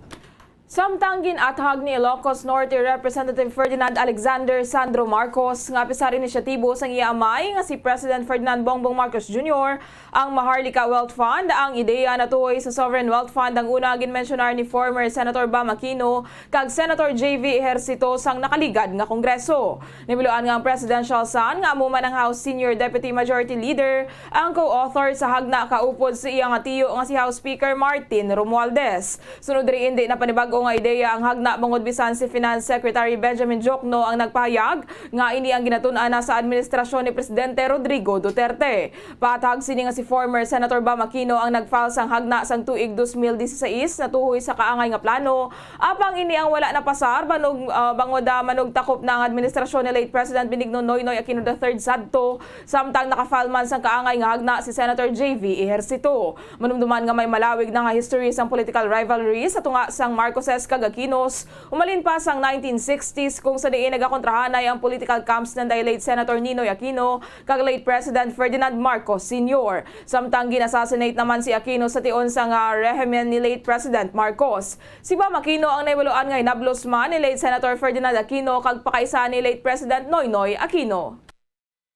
Samtang gin-athag ni Ilocos Norte Representative Ferdinand Alexander Sandro Marcos nga apisar inisyatibo sang iya amay nga si President Ferdinand Bongbong Marcos Junior ang Maharlika Wealth Fund, ang ideya natuhoy sa Sovereign Wealth Fund ang una ginmensyonar ni former Senator Bam Aquino kag Senator J V Ejercito sang nakaligad nga Kongreso. Nahibaluan nga ang Presidential Son, nga amo man ang House Senior Deputy Majority Leader, ang co-author sa hagna kaupod sa iya nga tiyo nga si House Speaker Martin Romualdez. Sunod diri, indi na panibag-o nga ideya ang hagna, bangod bisan si Finance Secretary Benjamin Diokno ang nagpahayag nga ini ang ginatun-an na sa administrasyon ni Presidente Rodrigo Duterte. Paathag sini nga si former Senator Bam Aquino ang nag-file sang hagna sang tuig dos mil dieciséis natuhoy sa kaangay nga plano, apang ini ang wala napasar banog, ah, bangod, ah, manugtakop na ang administrasyon ni late President Benigno Noynoy Aquino the third sadto, samtang naka-file man sang kaangay nga hagna si Senator J V Ejercito. Manumduman nga may malawig na nga history sang political rivalry sa tunga sang Marcos Marcoses kag Aquinos, umalin pa sang nineteen sixties, kung sa diin nagakontrahanay ang political camps nanday late Senator Ninoy Aquino kag late President Ferdinand Marcos Senior. Samtang gin-assassinate naman si Aquino sa tion sang, ah, rehimen ni late President Marcos. Si Bam Aquino ang nahibaluan nga hinablos man ni late Senator Ferdinand Aquino kag pakaisa ni late President Noynoy Aquino.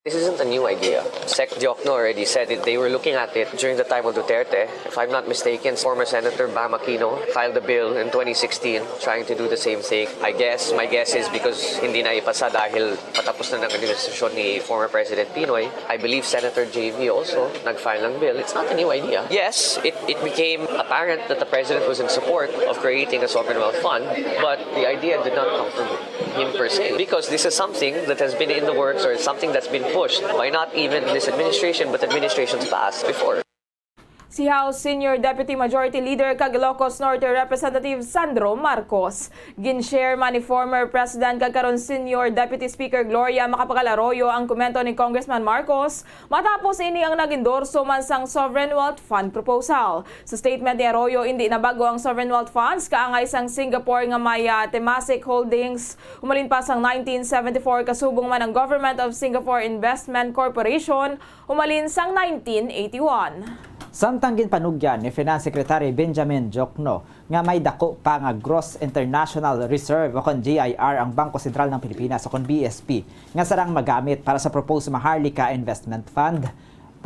This isn't a new idea. Sec Diokno already said it. They were looking at it during the time of Duterte. If I'm not mistaken, former Senator Bam Aquino filed a bill in twenty sixteen trying to do the same thing. I guess, my guess is because hindi na ipasa dahil patapos na ng administrasyon ni former President Pinoy. I believe Senator J V also nag-file ng bill. It's not a new idea. Yes, it, it became apparent that the president was in support of creating a sovereign wealth fund, but the idea did not come from him per se, because this is something that has been in the works or something that's been pushed by not even this administration but administrations past before. Si House Senior Deputy Majority Leader kag Ilocos Norte Representative Sandro Marcos. Gin-share man ni former President kag karon Senior Deputy Speaker Gloria Macapagal Arroyo ang komento ni Congressman Marcos matapos ini ang nag-endorso man sang Sovereign Wealth Fund proposal. Sa statement ni Arroyo, indi na bag-o ang Sovereign Wealth Funds kaangay sang Singapore nga may, ah, Temasek Holdings humalin pa sang nineteen seventy-four, kasubong man ang Government of Singapore Investment Corporation humalin sang nineteen eighty-one. Samtang ginpanugyan ni Finance Secretary Benjamin Diokno nga may dako pa nga gross international reserve o kon G I R ang Bangko Sentral ng Pilipinas o kon B S P nga sarang magamit para sa proposed Maharlika Investment Fund,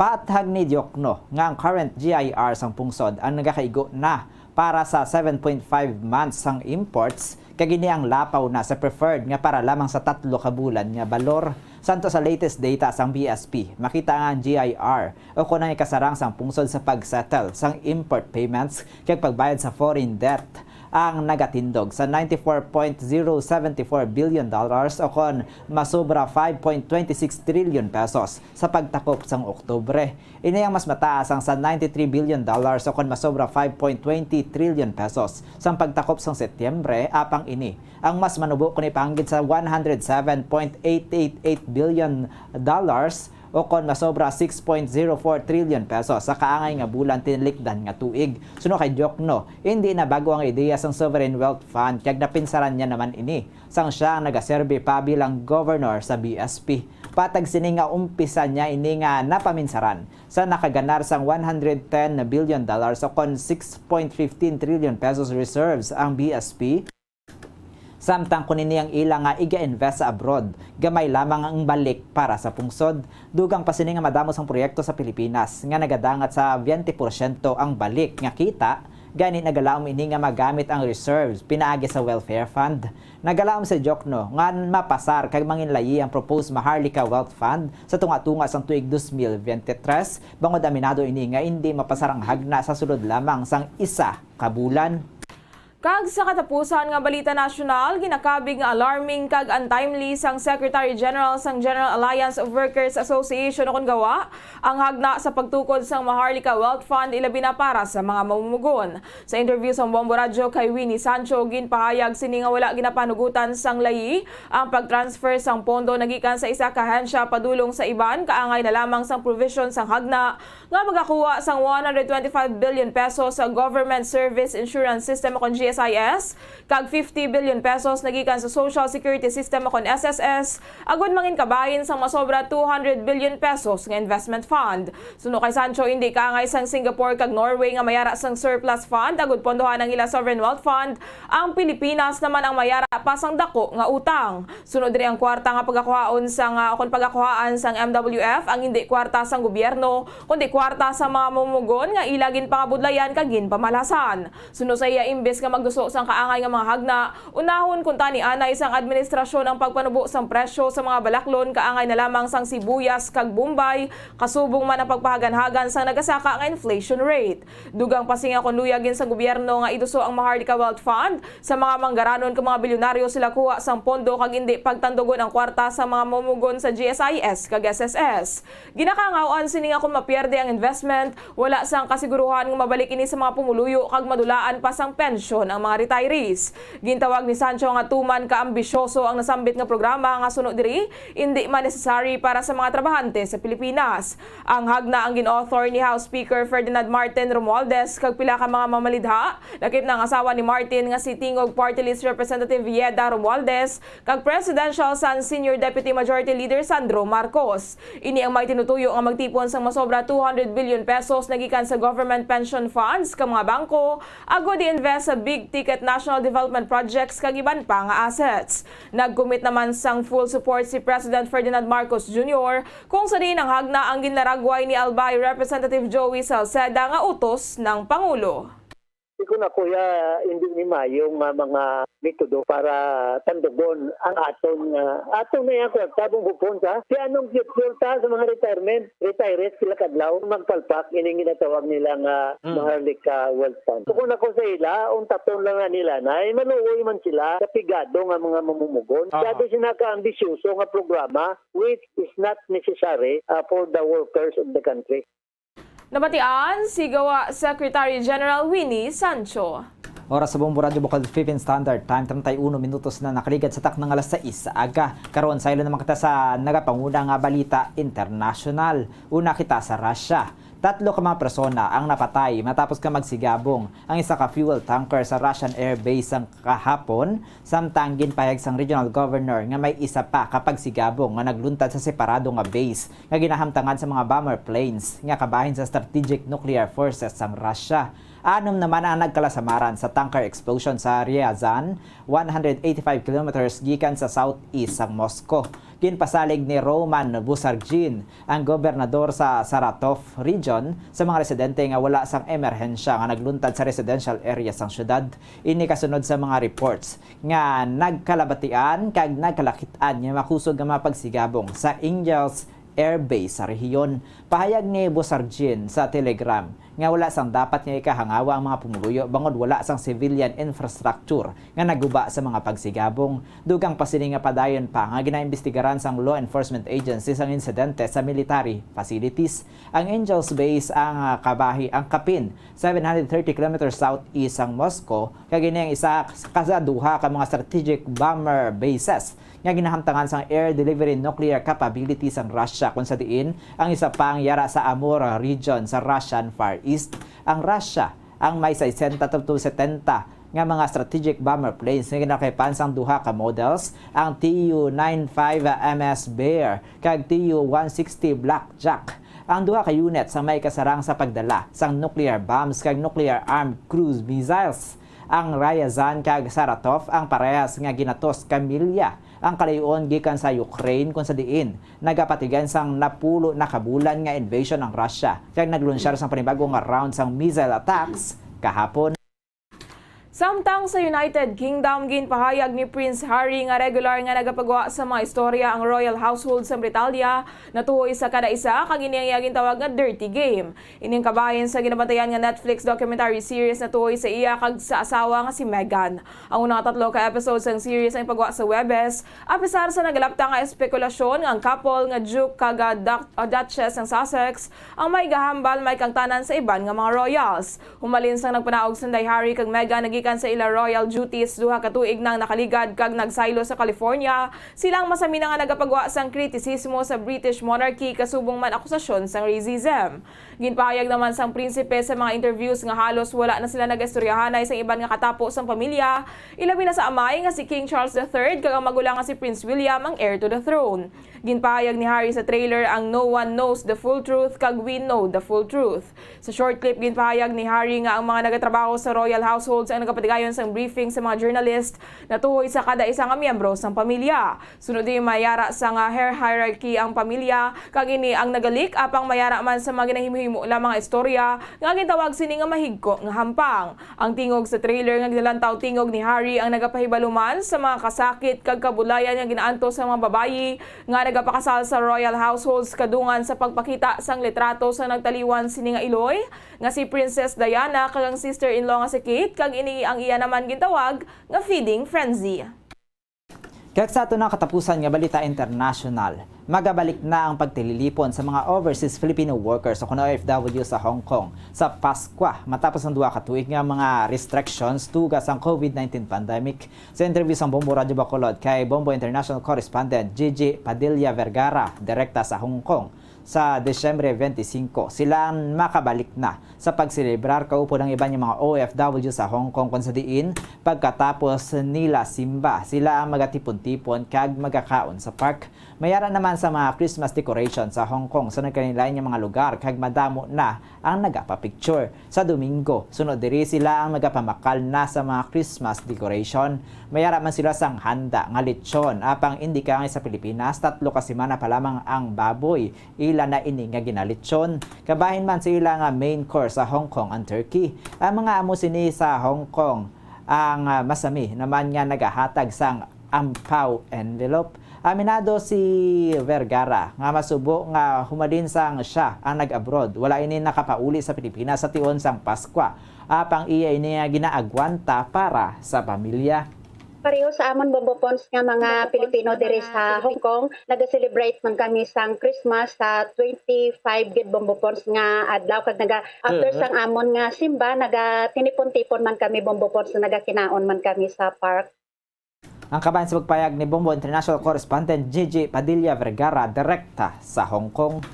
paathag ni Diokno nga ang current G I R sang pungsod ang nagakaigo na para sa seven point five months sang imports, kag ini ang lapaw na sa preferred nga para lamang sa tatlo ka bulan nga balor. Santo sa latest data sang B S P, makita nga ang G I R o kon ang ikasarang sang pungsod sa pag-settle sang import payments kag pagbayad sa foreign debt ang nagatindog sa ninety-four point zero seventy-four billion dollars o kon masobra five point twenty-six trillion pesos sa pagtakop sang Oktubre. Ini ang mas mataas sang sa ninety-three billion dollars o kon masobra five point twenty trillion pesos sang pagtakop sang Setyembre, apang ini ang mas manubo kon ipanggid sa one hundred seven point eight eight eight billion dollars o kon masobra six point zero four trillion pesos sa kaangay nga bulan tinilikdan nga tuig. Suno kay Diokno, hindi na bago ang ideya sang Sovereign Wealth Fund kag napinsaran niya naman ini sang siya ang nagaserbi pa bilang governor sa B S P. Patag sini nga umpisa niya ini nga napaminsaran sa nakaganar sang one hundred ten billion dollars o kon six point fifteen trillion pesos reserves ang B S P. Samtang kon ini ang ila nga iga-invest sa abroad, gamay lamang ang balik para sa pungsod. Dugang pa sini nga madamo sang proyekto sa Pilipinas nga nagadangat sa twenty porsyento ang balik nga kita, gani nagalaom ini nga magamit ang reserves pinaagi sa welfare fund. Nagalaom si Diokno nga mapasar kag manginlayi ang proposed Maharlika Wealth Fund sa tunga-tunga sang tuig dos mil bente tres, bangod aminado ini nga indi mapasar ang hagna sa sulod lamang sang isa ka bulan. Kag sa katapusan nga balita nasyonal, ginakabig nga alarming kag untimely sang Secretary General sang General Alliance of Workers Association o kon GAWA ang hagna sa pagtukod sang Maharlika Wealth Fund, ilabi na para sa mga mamumugon. Sa interview sang Bombo Radyo kay Winnie Sancho, ginpahayag sini nga wala ginapanugutan sang layi ang pag-transfer sang pondo nagikan sa isa ka ahensya padulong sa iban, kaangay na lamang sang provision sang hagna nga magakuha sang one hundred twenty-five billion pesos sa Government Service Insurance System o kon G S I S kag fifty billion pesos nagikan sa Social Security System o kon S S S, agud manginkabahin sang masobra two hundred billion pesos nga investment fund. Suno kay Sancho, indi kaangay sang Singapore kag Norway nga mayara sang surplus fund agud pondohan ang ila sovereign wealth fund, ang Pilipinas naman ang mayara pa sang dako nga utang. Sunod diri ang kwarta nga pagakuhaon sang, ah, kon pagakuhaan sang M W F ang indi kwarta sang gobyerno, kundi kwarta sa mga mamumugon nga ila ginpangabudlayan kag ginpamalasan. Suno sa iya, imbes nga magduso sang kaangay nga mga hagna, unahon kuntani anay sang administrasyon ang pagpanubo sang presyo sa mga balaklon kaangay na lamang sang sibuyas kag bombay, kasubong man ang pagpahaganhagan sang nagasaka nga inflation rate. Dugang pa sini nga kon luyagin sang gobyerno nga iduso ang Maharlika Wealth Fund, sa mga manggaranon kag mga bilyonaryo sila kuha sang pondo kag indi pagtandugon ang kwarta sa mga mamumugon sa G S I S kag S S S. Ginakangawaan sini nga kon mapierde ang investment, wala sang kasiguruhan nga mabalik ini sa mga pumuluyo kag madulaan pa sang pensyon ang mga retirees. Gintawag ni Sancho nga tuman ka ambisyoso ang nasambit nga programa nga suno diri, indi man necessary para sa mga trabahante sa Pilipinas. Ang hagna ang gin-author ni House Speaker Ferdinand Martin Romualdez kag pila ka mga mamalidha, lakip na ang asawa ni Martin nga si Tingog Party List Representative Yeda Romualdez kag Presidential Son Senior Deputy Majority Leader Sandro Marcos. Ini ang may tinutuyo nga magtipon sang masobra two hundred billion pesos na gikan sa government pension funds kag mga bangko agod i-invest sa big-ticket national development projects kag iban pa nga assets. Nag-commit naman sang full support si President Ferdinand Marcos Junior, kung sa diin ang hagna ang ginlaragway ni Albay Representative Joey Salceda nga utos ng Pangulo. Kon ako ya, hindi ni mayo nga mga metodo para tandugon ang aton nga aton na yang kwarta bong hupon sa si anong future ta sa mga retirement, retirees sila kadlaw magpalpak ining ginatawag nila nga Mm. Maharlika Wealth Fund. Kung ako sa ila, ang taton lang na nila na ay maluoy man sila sa pigado nga mga mamumugon. Aha. Sabi sila ka ambisyoso nga programa which is not necessary uh, for the workers of the country. Nabatian si Gawa Secretary General Winnie Sancho. Oras sa Bombo Radyo Bukal Philippine Standard Time, treinta y uno minutos na nakaligad sa takna nga alas sais sa aga. Karon, saylo naman kita sa nagapanguna nga balita internasyonal. Una kita sa Russia. Tatlo ka mga persona ang napatay matapos ka magsigabong ang isa ka fuel tanker sa Russian airbase sang kahapon, samtang ginpahayag sang regional governor nga may isa pa ka pagsigabong nga nagluntad sa separado nga base nga ginahamtangan sa mga bomber planes nga kabahin sa Strategic Nuclear Forces sang Russia. Anom naman ang nagkalasamaran sa tanker explosion sa Ryazan, one hundred eighty-five kilometers gikan sa southeast sang Moscow. Ginpasalig ni Roman Busargin, ang gobernador sa Saratov region, sa mga residente nga wala sang emerhensya nga nagluntad sa residential area sang syudad. Ini kasunod sa mga reports nga nagkalabatian kag nagkalakit-an nga makusog nga mga pagsigabong sa Ingel's Air Base sa rehiyon. Pahayag ni Busargin sa Telegram nga wala sang dapat nga ikahangawa ang mga pumuluyo bangod wala sang civilian infrastructure nga naguba sa mga pagsigabong. Dugang pa sini nga padayon pa nga ginaimbestigaran sang law enforcement agencies ang insidente sa military facilities. Ang Ingel's Base ang ah, kabahi ang kapin seven hundred thirty kilometers southeast sang Moscow, kag ini ang isa ka sa duha ka mga strategic bomber bases nga ginahamtangan sang air delivery nuclear capability sang Russia, kung sa diin ang isa pa ang yara sa Amur region sa Russian Far East. Ang Russia ang may sesenta to setenta nga mga strategic bomber planes nga ginalakipan sang duha ka models, ang T U ninety-five M S Bear kag T U one sixty Blackjack. Ang duha ka unit sa may kasarang sa pagdala sang nuclear bombs kag nuclear-armed cruise missiles. Ang Ryazan kag Saratov ang parehas nga ginatos ka milya ang kalayo-on gikan sa Ukraine, kung sa diin nagapatigan sang napulo na ka bulan nga invasion ang Russia kag naglunsyar sang panibago nga round sang missile attacks kahapon. Samtang sa United Kingdom, ginpahayag ni Prince Harry nga regular nga nagapagwa sa mga istorya ang royal household sa Britanya, natuhoy sa kada isa, kag ini ang iya gintawag nga dirty game. Ining kabahin sa ginabantayan nga Netflix documentary series natuhoy sa iya kag sa asawa nga si Meghan. Ang una nga tatlo ka episodes sang series ang ipagwa sa Huwebes, apisar sa nagalapta nga espekulasyon nga ang couple nga Duke kag ah, Duc- ah, Duchess sang Sussex ang may gahambal may kangtanan sa iban nga mga royals. Humalin sang nagpanaog sanday Harry kag Meghan nagikan sa ila royal duties duha ka tuig nang nakaligad kag nagsaylo sa California, sila ang masamina nga nagapagwa sang kritisismo sa British monarchy kasubong man akusasyon sang racism. Ginpahayag naman sang prinsipe sa mga interviews nga halos wala na sila nagaistoryahanay sang iban nga katapo sang pamilya, ilabi na sa amay nga si King Charles the Third kag ang magulang nga si Prince William ang heir to the throne. Ginpahayag ni Harry sa trailer ang No One Knows the Full Truth kag We Know the Full Truth. Sa short clip, ginpahayag ni Harry nga ang mga nagatrabaho sa royal households ang nagapatigayon sang briefing sa mga journalist natuhoy sa kada isa nga miyembro sang pamilya. Sunod di mayara sa nga hair hierarchy ang pamilya, kag ini ang nagalik apang mayara man sa mga ginahimo-himo lang mga istorya nga gintawag sini nga mahigko nga hampang. Ang tingog sa trailer nga ginalantaw tingog ni Harry ang nagapahibalo man sa mga kasakit kag kabulayan nga ginaantos sa mga babayi nga nagapakasal sa royal households kadungan sa pagpakita sang litrato sa nagtaliwan sini nga iloy nga si Princess Diana kag ang sister-in-law nga si Kate, kag ini ang iya naman gintawag nga feeding frenzy. Kag sa ato na katapusan nga balita international, Magabalik na ang pagtililipon sa mga overseas Filipino workers o kuno O F W sa Hong Kong sa Paskwa, matapos ang duha ka tuig nga mga restrictions tuga sang COVID nineteen pandemic. Sa interview sang Bombo Radyo Bacolod kay Bombo International Correspondent Gigi Padilla Vergara, direkta sa Hong Kong, sa Disyembre twenty-five, sila ang makabalik na sa pagselebrar kaupod ang iban nga mga O F W sa Hong Kong, kung sa diin pagkatapos nila simba, sila ang magatipon-tipon kag magakaon sa park. Mayara naman sa mga Christmas decoration sa Hong Kong sa nagkalain-lain nga mga lugar, kag madamo na ang nagapapicture. Sa Domingo, sunod diri, sila ang nagapamakal na sa mga Christmas decoration. Mayara man sila sang handa nga lechon, apang indi kaangay sa Pilipinas, tatlo ka semana pa lamang ang baboy ila na ini nga ginalechon. Kabahin man sa ila nga main course sa Hong Kong ang turkey. Ang mga amo sini sa Hong Kong ang, ah, masami naman nga nagahatag sang ampaw envelope. Aminado si Vergara nga masubo nga humalin sang siya ang nag-abroad, wala ini nakapauli sa Pilipinas sa tion sang Paskwa. Apang iya ini nga ginaagwanta para sa pamilya. Pareho sa amon Bombopons nga mga Pilipino diri sa Hong Kong, naga-celebrate man kami sang Christmas sa twenty-five gid Bombopons nga adlaw, kag naga, after sang amon nga simba, nagatinipon-tipon man kami Bombopons, nagakinaon man kami sa park. Ang kabahin sa pagpayag ni Bombo International Correspondent Gigi Padilla Vergara, direkta sa Hong Kong.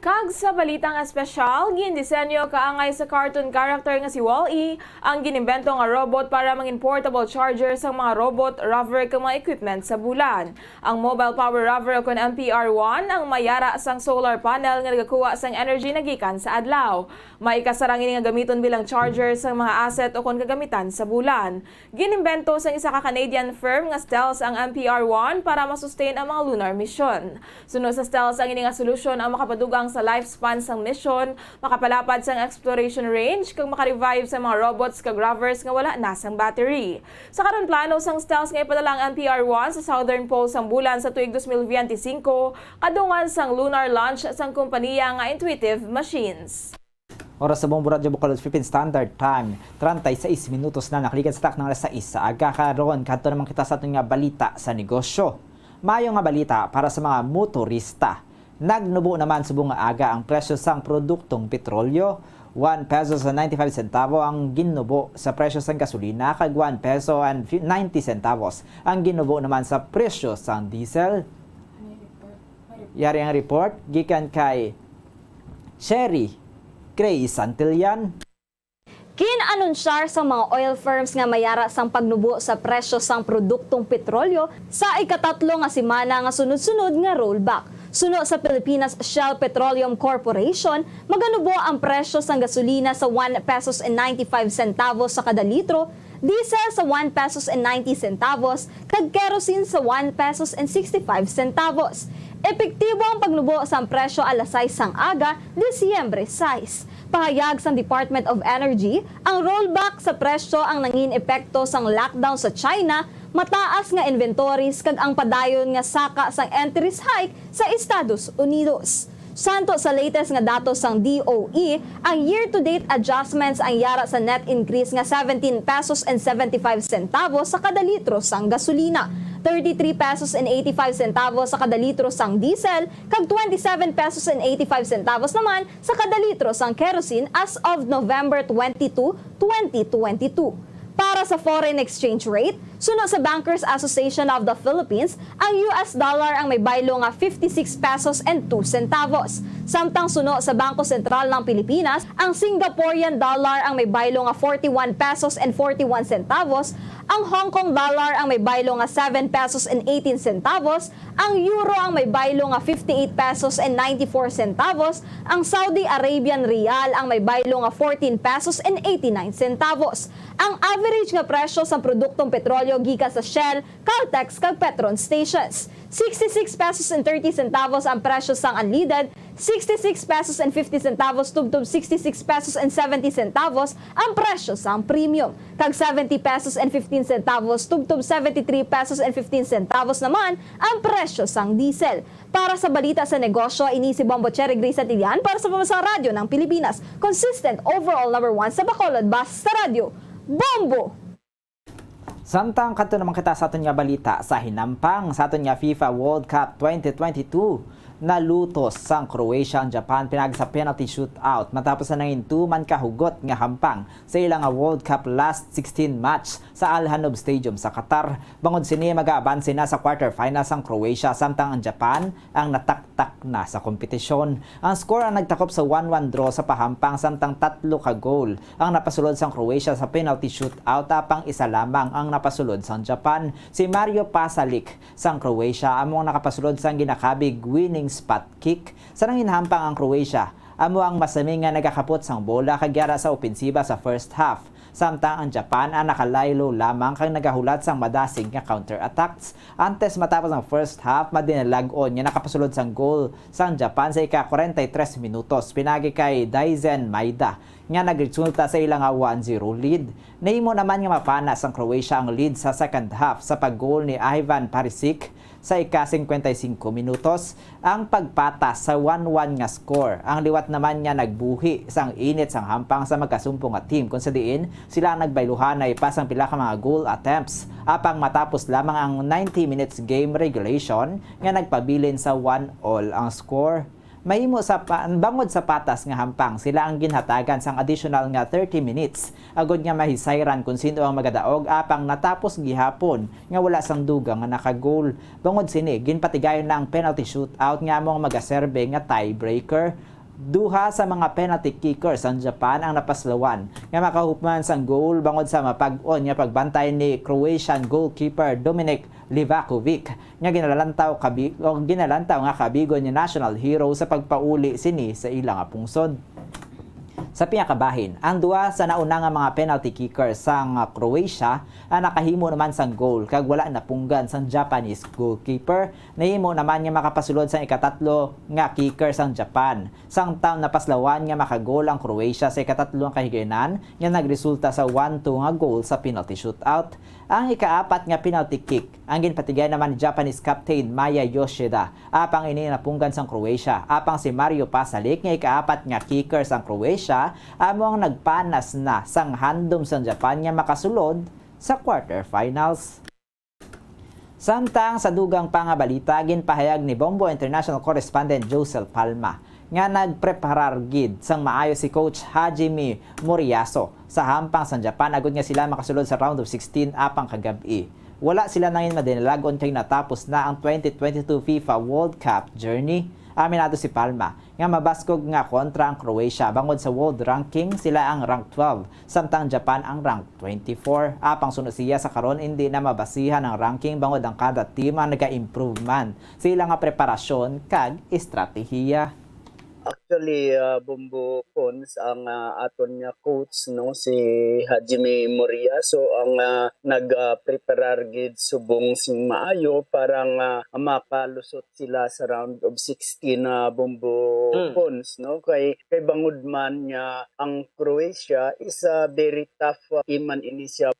Kag sa balitang espesyal, gindisenyo kaangay sa cartoon character nga si Wall-E ang ginimbento nga robot para mangin portable charger sang mga robot rover kag mga equipment sa bulan. Ang mobile power rover, kon M P R one, ang mayara sang solar panel nga nagakuha sang energy nagikan sa adlaw. Maikasarang ini nga gamiton bilang charger sang mga asset o kon kagamitan sa bulan. Ginimbento sang isa ka Canadian firm nga Stealth ang M P R one para ma-sustain ang mga lunar mission. Suno sa Stealth, ang ini nga solusyon ang makapadugang sa lifespan sang mission, makapalapad sang exploration range, kag maka-revive sa mga robots kag rovers nga wala na sang battery. Sa karon, plano sang Stealth nga ipadala ang M P R one sa southern pole sang bulan sa tuig dos mil biyente singko, kadungan sang lunar launch sang kompanya nga Intuitive Machines. Oras sa Bombo Radyo Bacolod, Philippine Standard Time, treinta y seis minutos na nakaligad sa takna nga alas sais sa aga. Karon, kadto naman kita sa aton nga balita sa negosyo. Maayo nga balita para sa mga motorista. Nagnubo naman subong nga aga ang presyo sang produktong petrolyo. One pesos and ninety-five centavo ang ginnubo sa presyo sang gasolina, kag one peso and ninety centavos ang ginnubo naman sa presyo sang diesel. Yari ang report gikan kay Cherry Gray Santillan. Gin-anunsyar sang mga oil firms nga mayara sang pagnubo sa presyo sang produktong petrolyo sa ikatatlo nga semana nga sunod-sunod nga rollback. Suno sa Pilipinas Shell Petroleum Corporation, maganubo ang presyo sang gasolina sa one pesos and ninety-five centavos sa kada litro, diesel sa one pesos and ninety centavos, kag kerosene sa one pesos and sixty-five centavos. Epektibo ang pagnubo sang presyo alas sais sang aga, Disyembre sais. Pahayag sang Department of Energy, ang rollback sa presyo ang nangin epekto sang lockdown sa China, mataas nga inventories, kag ang padayon nga saka sang entries hike sa Estados Unidos. Suno sa latest nga datos sang D O E, ang year-to-date adjustments ang yara sa net increase nga seventeen pesos and seventy-five centavos sa kada litro sang gasolina, thirty-three pesos and eighty-five centavos sa kada litro sang diesel, kag twenty-seven pesos and eighty-five centavos naman sa kada litro sang kerosene as of November twenty-two, twenty twenty-two. Para sa foreign exchange rate, suno sa Bankers Association of the Philippines, ang U S dollar ang may baylo nga fifty-six pesos and two centavos. Samtang suno sa Bangko Sentral ng Pilipinas, ang Singaporean dollar ang may baylo nga forty-one pesos and forty-one centavos, ang Hong Kong dollar ang may baylo nga seven pesos and eighteen centavos, ang euro ang may baylo nga fifty-eight pesos and ninety-four centavos, ang Saudi Arabian riyal ang may baylo nga fourteen pesos and eighty-nine centavos. Ang average nga presyo sang produktong petrolyo gikan sa Shell, Caltex, kag Petron stations, sixty-six pesos and thirty centavos ang presyo sang unleaded, sixty-six pesos and fifty centavos tubtob sixty-six pesos and seventy centavos ang presyo sang premium, kag seventy pesos and fifteen centavos tubtob seventy-three pesos and fifteen centavos naman ang presyo sang diesel. Para sa balita sa negosyo, ini si Bombo Cherry Grace Atilian para sa Pambansang Radyo ng Pilipinas. Consistent overall number one sa Bacolod, basta radyo, Bombo! Samtang kadto naman kita sa aton nga balita sa hinampang sa aton nga FIFA World Cup twenty twenty-two, nalutos sang Croatia ang Japan pinag sa penalty shootout matapos na nangin two man ka hugot nga hampang sa ila nga World Cup last sixteen match sa Al Hanoub Stadium sa Qatar. Bangod sini, mag-aabanse na sa quarterfinals ang Croatia, samtang ang Japan ang nataktak na sa kompetisyon. Ang score ang nagtakop sa one one draw sa pahampang, samtang tatlo ka goal ang napasulod sang Croatia sa penalty shootout, apang isa lamang ang napasulod sang Japan. Si Mario Pasalic sang Croatia amo ang nakapasulod sang ginakabig winning spot kick. Sa nanginhampang ang Croatia, amo ang masami nga nagakapot sang bola kag yara sa opensiba sa first half, samtang ang Japan ang nakalaylo lamang kag nagahulat sang madasig nga counter attacks. Antes matapos ang first half, madinalag-on nga nakapasulod sang goal sang Japan sa ika-forty-three minutos pinaagi kay Daizen Maeda, nga nagresulta sa ila nga one zero lead. Nahimo naman nga mapanas sang Croatia ang lead sa second half sa pag-goal ni Ivan Perisic sa ika-fifty-five minutos, ang pagpatas sa one one nga score ang liwat naman nga nagbuhi sang init sang hampang sa magkasumpong nga team, kung sa diin sila ang nagbayluhanay pa sang pila ka mga goal attempts, apang matapos lamang ang ninety minutes game regulation nga nagpabilin sa one all ang score. Mahimo sa pa-, bangod sa patas nga hampang, sila ang ginhatagan sang additional nga thirty minutes agod nga mahisayran kon sin-o ang magadaog, apang natapos gihapon nga wala sang dugang nga nakagol. Bangod sini, ginpatigayon na ang penalty shootout nga amo ang magaserbe nga tiebreaker. Duha sa mga penalty kickers sang Japan ang napaslawan nga makahupman sang goal bangod sa mapag-on nga pagbantay ni Croatian goalkeeper Dominik Livakovic, nga ginalantaw kabi-, o ginalantaw nga kabigon ni national hero sa pagpauli sini sa ila nga pungsod. Sa pinakabahin, ang duha sa nauna nga mga penalty kicker sang Croatia ang nakahimo naman sang goal kag wala napunggan sang Japanese goalkeeper. Nahimo naman nga makapasulod sang ikatatlo nga kicker sang Japan. Samtang napaslawan nga makagol ang Croatia sa ikatatlo nga kahigayonan nga nagresulta sa one two nga goal sa penalty shootout. Ang ikaapat nga penalty kick ang ginpatigay naman ni Japanese captain Maya Yoshida, apang ini napunggan sang Croatia. Apang si Mario Pasalic nga ikaapat nga kicker sang Croatia amo ang nagpanas na sang handom sang Japan nga makasulod sa quarterfinals. Samtang sa dugang pa nga balita, ginpahayag ni Bombo International Correspondent Josel Palma nga nagpreparar gid sang maayo si Coach Hajime Moriyasu sa hampang sang Japan agud nga sila makasulod sa round of sixteen apang kagab-i. Wala sila nangin madinalag-on kay natapos na ang twenty twenty-two FIFA World Cup journey. Aminado si Palma nga mabaskog nga kontra ang Croatia bangod sa world ranking, sila ang rank twelve, samtang Japan ang rank twenty-four. Apang suno siya sa karon, indi na mabasihan ang ranking bangod ang kada team ang naga-improve man sa ila nga preparasyon kag estratehiya. Actually, ah, Bombo Pons, ang, ah, aton nga coach, no, si Hajime Moriyasu, ang, ah, nag, ah, preparar gid subong sing maayo para nga makalusot sila sa round of sixteen, ah, Bombo Hmm. Pons, no? Kay, kay bangod man nga ang Croatia is a very tough, ah, team man ini siya.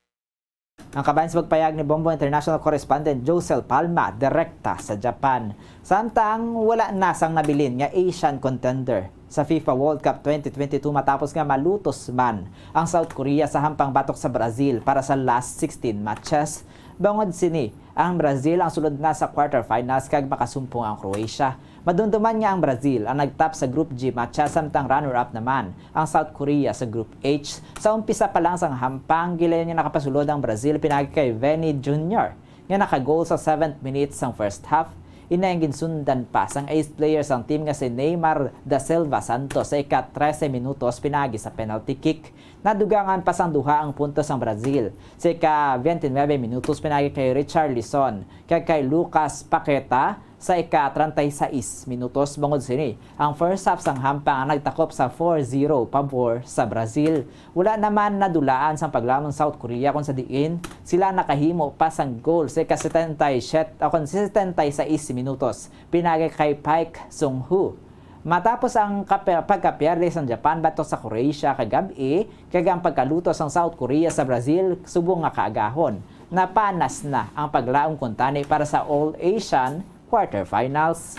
Ang kabahin sa pagpayag ni Bombo International Correspondent Josel Palma direkta sa Japan. Samtang wala na sang nabilin nga Asian contender sa FIFA World Cup twenty twenty-two matapos nga malutos man ang South Korea sa hampang batok sa Brazil para sa last sixteen matches. Bangod sini, ang Brazil ang sulod na sa quarterfinals kag makasumpong ang Croatia. Madumduman nga ang Brazil ang nagtap sa Group G matcha, samtang runner-up naman ang South Korea sa Group H. Sa umpisa pa lang sang hampang, gilayon nga nakapasulod ang Brazil pinaagi kay Vini Junior nga nakagol sa seventh minute sang first half. Inay ang ginsundan pa sang ace player sang team nga si Neymar da Silva Santos sa ika-trese minutos pinaagi sa penalty kick. Nadugangan pa sang duha ang puntos sang Brazil sa ika-twenty-nine minutos pinaagi kay Richarlison kag kay Lucas Paqueta sa ika-treinta y seis minutos. Bangod sini, ang first half sang hampang ang nagtakop sa four zero pabor sa Brazil. Wala naman nadulaan sang paglaom ang South Korea, kung sa diin sila nakahimo pa sang goal sa ika-setenta y siete o kon setenta y seis minutos pinaagi kay Paik Sung-hoo. Matapos ang kape-, pagkapierde sang Japan batok sa Croatia kagab-i, kag ang pagkalutos sang South Korea sa Brazil subong nga kaagahon, napanas na ang paglaom kuntani para sa All-Asian quarterfinals.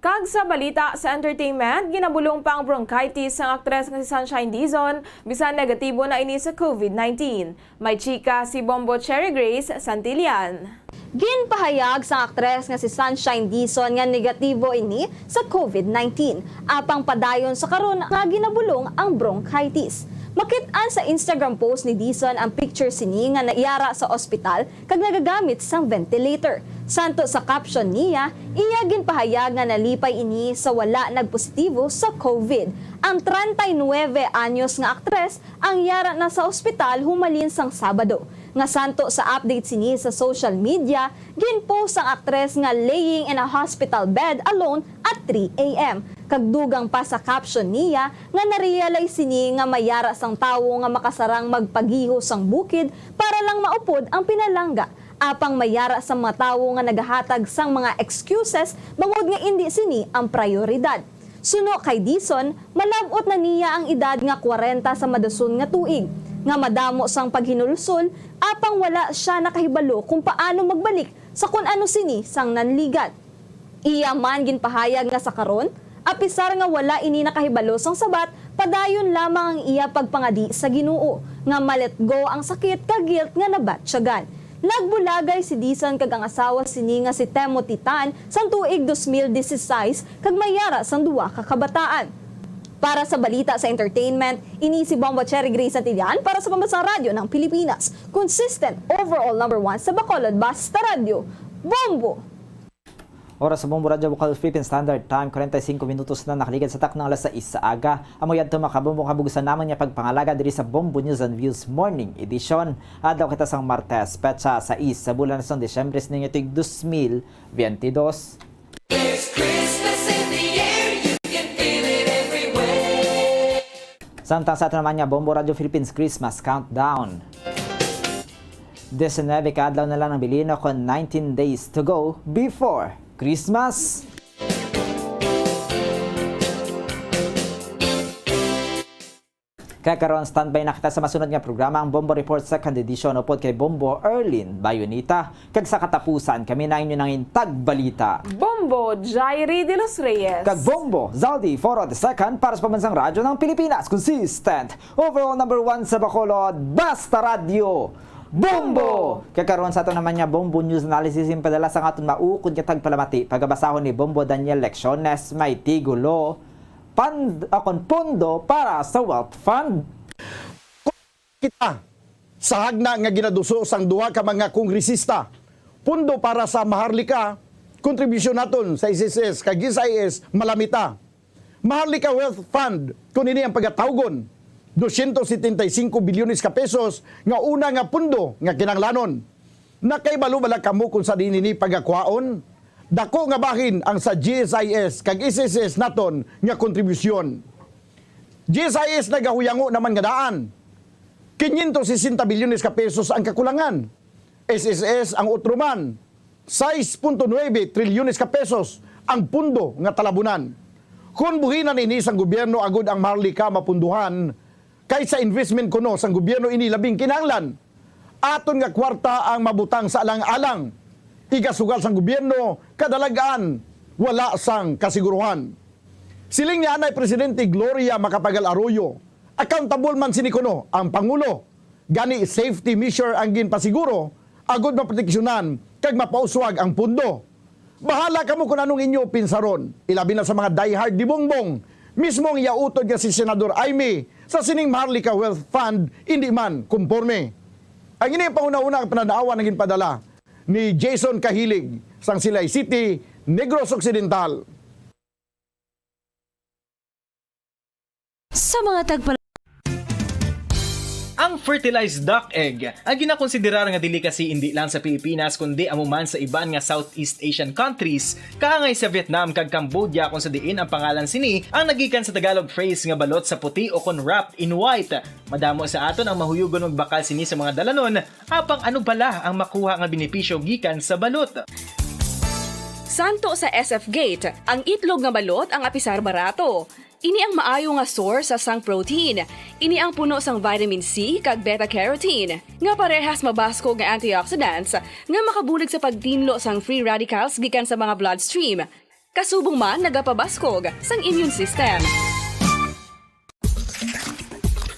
Kag sa balita sa entertainment, ginabulong pa ang bronchitis sang aktres nga si Sunshine Dizon, bisan negatibo na ini sa covid nineteen. May chika si Bombo Cherry Grace Santillan. Ginpahayag sang aktres nga si Sunshine Dizon nga negatibo ini sa covid nineteen, apang padayon sa karon nga ginabulong ang bronchitis. Makit-an sa Instagram post ni Dizon ang picture sini nga nayara sa ospital kag nagagamit sang ventilator. Santo sa caption niya, iya ginpahayag nga nalipay ini sa wala nagpositibo sa covid. Ang treinta y nuebe anyos nga aktres ang yara na sa ospital humalin sang Sabado, nga santo sa update sini sa social media, ginpost sang aktres nga laying in a hospital bed alone at three a m. Kag dugang pa sa caption niya nga na-realize sini nga may yara sang tawo nga makasarang magpagiho sang bukid para lang maupod ang pinalangga. Apang may yara sang mga tawo nga nagahatag sang mga excuses bangod nga indi sini ang prayoridad. Suno kay Dizon, malab-ot na niya ang edad nga kwarenta sa madason nga tuig, nga madamo sang paghinulsol, apang wala sia nakahibalo kung paano magbalik sa kon ano sini sang nanligat. Iya man ginpahayag nga sa karon, apisar nga wala ini nakahibalo sang sabat, padayon lamang ang iya pagpangadi sa Ginoo nga ma-let go ang sakit kag guilt nga nabatyagan. Nagbulagay si Dizon kag ang asawa sini nga si Timothy Tan sang tuig dos mil dieciséis kag may yara sang duha ka kabataan. Para sa balita sa entertainment, ini si Bombo Cherry Grace Santillan para sa Pambansang Radyo ng Pilipinas. Consistent, overall number one sa Bacolod, basta radyo, Bombo! Oras sa Bombo Radyo Bukal Philippine Standard Time, kwarenta y singko minutos na nakaligad sa taknang alas sais sa aga. Amo yadto, mga kabombo, kabugusan namon nga pagpangalaga diri sa Bombo News and Views Morning Edition. Adlaw kita sang Martes, petsa sais sa bulan sang Disyembre sa ninyo tuig dos mil biyente dos. There's Christmas in the air, you can feel it everywhere. Samtang sa ato naman nga Bombo Radyo Philippines Christmas Countdown. Diecinuebe ka adlaw na lang ang bilin, o kon nineteen days to go before Christmas. Kaya karon, standby na kita sa masunod nga programa, ang Bombo Report Second Edition, upod kay Bombo Erlin Bayonita. Kag sa katapusan, kami na inyo nangin tagbalita, Bombo Jairi de los Reyes. Kag Bombo Zaldi Foro the Second para sa Pambansang Radyo ng Pilipinas. Consistent, overall number one sa Bacolod, basta radyo, Bombo! Kaya karon sa ato naman nga Bombo News Analysis, ginpadala sang aton maukod nga tagpalamati, pagabasahon ni Bombo Daniel Lecciones, may tigulo, Pand-, akon pondo para sa Wealth Fund. Kita sa hagna nga ginaduso sang duha ka mga kongresista, pondo para sa Maharlika, kontribusyon naton sa S S S kag S I S, malamita. Maharlika Wealth Fund, kun ini ang pagatawgon, dosyentos setenta y singko bilyones ka pesos nga una nga pondo nga kinahanglanon. Nakahibalo bala kamo kung sa diin ini pagakwaon? Dako nga bahin ang sa G S I S kag S S S naton nga kontribusyon. G S I S nagahuyango naman nga daan, quinientos sesenta bilyones ka pesos ang kakulangan. S S S ang utro man, sais punto nuebe trilyones ka pesos ang pundo nga talabunan. Kon buhinan ini sang gobyerno agud ang Maharlika mapunduhan, kay sa investment kuno sang gobyerno ini labing kinahanglan. Aton nga kwarta ang mabutang sa alang-alang. Igasugal sang gobyerno, kadalag-an, wala sang kasiguruhan. Siling ni anay Presidente Gloria Macapagal Arroyo, accountable man sini kuno ang Pangulo. Gani, safety measure ang ginpasiguro agud maproteksyonan kag mapauswag ang pondo. Bahala kamo kon anong inyo pinsaron, ilabi na sa mga diehard ni Bongbong. Mismo ang iya utod nga si Senador Imee sa sining Maharlika Wealth Fund indi man kumporme. Ang ini ang panghunahuna nga panan-awan nga ginpadala ni Jason Kahilig sang Silay City, Negros Occidental. Sa mga tagpala- Ang fertilized duck egg ang ginakonsiderar nga delicacy indi lang sa Pilipinas kundi amo man sa iban nga Southeast Asian countries, kaangay sa Vietnam kag Cambodia, kung sa diin ang pangalan sini ang nagikan sa Tagalog phrase nga balot sa puti o kon wrapped in white. Madamo sa aton ang mahuyugon magbakal sini sa mga dalanon, apang ano bala ang makuha nga benepisyo gikan sa balot? Santo sa S F Gate, ang itlog nga balot ang apisar barato. Ini ang maayo nga source sang protein. Ini ang puno sang vitamin C kag beta-carotene, nga parehas mabaskog nga antioxidants nga makabulig sa pagtinlo sang free radicals gikan sa mga bloodstream. kasubong man nagapabaskog sang immune system.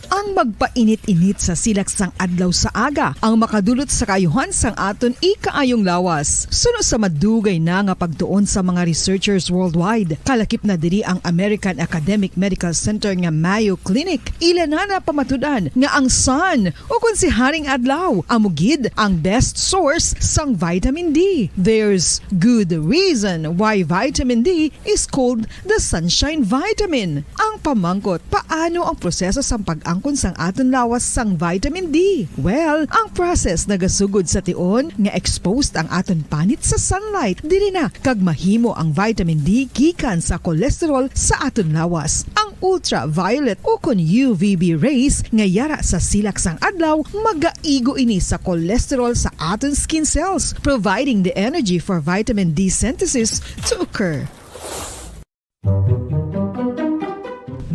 Ang magpainit-init sa silak sang adlaw sa aga ang makadulot sa kaayuhan sang aton ikaayong lawas. Suno sa madugay na nga pagtuon sa mga researchers worldwide, kalakip na diri ang American Academic Medical Center nga Mayo Clinic. Ila na napamatud-an nga ang sun, o kon si Haring Adlaw, amo gid ang best source sang vitamin D. There's good reason why vitamin D is called the sunshine vitamin. Ang pamangkot, paano ang proseso sang pag-angkon sang aton lawas sang vitamin D? Well, ang process nagasugod sa tion nga exposed ang aton panit sa sunlight. Diri na kag mahimo ang vitamin D gikan sa cholesterol sa aton lawas. Ang ultraviolet o kon U V B rays nga yara sa silak sang adlaw magaigo ini sa cholesterol sa aton skin cells, providing the energy for vitamin D synthesis to occur.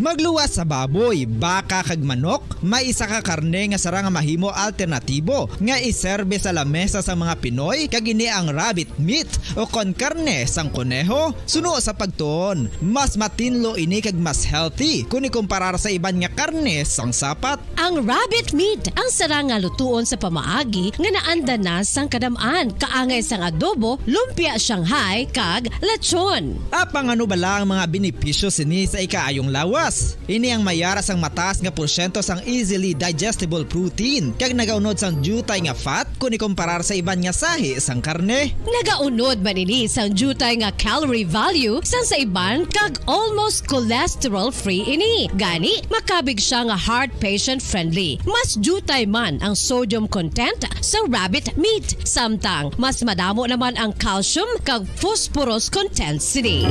Magluwas sa baboy, baka, kag manok, may isa ka karne nga sarang nga mahimo alternatibo nga iserbe sa lamesa sang mga Pinoy, kag ini ang rabbit meat o kon karne sang koneho. Suno sa pagtuon, mas matinlo ini kag mas healthy kon ikumparar sa iban nga karne sang sapat. Ang rabbit meat ang sarang nga lutuon sa pamaagi nga naanda na sang kadam-an, kaangay sang adobo, lumpia Shanghai, kag lechon. Apang ano bala ang mga benepisyo sini sa ikaayong lawas? Ini ang mayara sang mataas nga porsyento sang easily digestible protein, kag nagaunod sang diutay nga fat kon ikumparar sa iban nga sahi sang karne. Nagaunod man ini sang diutay nga calorie value sang sa iban, kag almost cholesterol-free ini. Gani, makabig sia nga heart patient-friendly. Mas diutay man ang sodium content sa rabbit meat, samtang mas madamo naman ang calcium kag phosphorus content sini.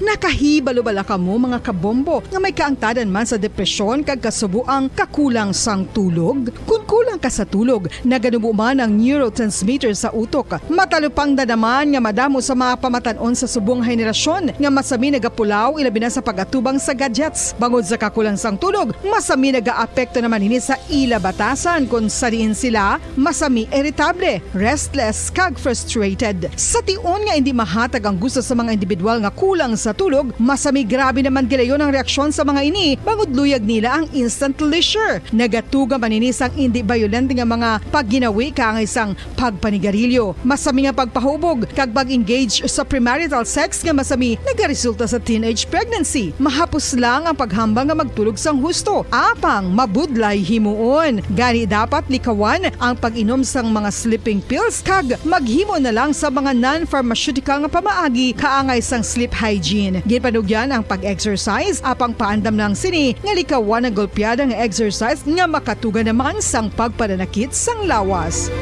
Nakahibalo bala kamo, mga kabombo, nga may kaangtadan man sa depresyon kag kasuboang kakulang sang tulog? Kon kulang ka sa tulog, naganubo man ang neurotransmitter sa utok. Matalupangdan naman nga madamo sa mga pamatan-on sa subong henerasyon nga masami nagapulaw, ilabi na sa pag-atubang sa gadgets. Bangod sa kakulang sang tulog, masami nagaapekto naman ini sa ila batasan, kon sa diin sila masami iritable, restless, kag frustrated. Sa tion nga indi mahatag ang gusto sa mga individual nga kulang sa tulog, masami grabe naman gilayon ang reaksyon sa mga ini, bangod luyag nila ang instant leisure. Nagatuga man ini sang indi bayolente nga mga pagginawi, kaangay sang pagpanigarilyo, masami nga pagpahubog, kag pag-engage sa premarital sex nga masami nagaresulta sa teenage pregnancy. Mahapos lang ang paghambal nga magtulog sang husto, apang mabudlay himuon. Gani, dapat likawan ang pag-inom sang mga sleeping pills kag maghimo na lang sa mga non-pharmaceutical nga pamaagi kaangay sang sleep hygiene. Ginpanugyan ang pag-exercise, apang paandam lang sini nga likawan ang golpeada nga exercise nga makatuga naman sang pagpananakit sang lawas.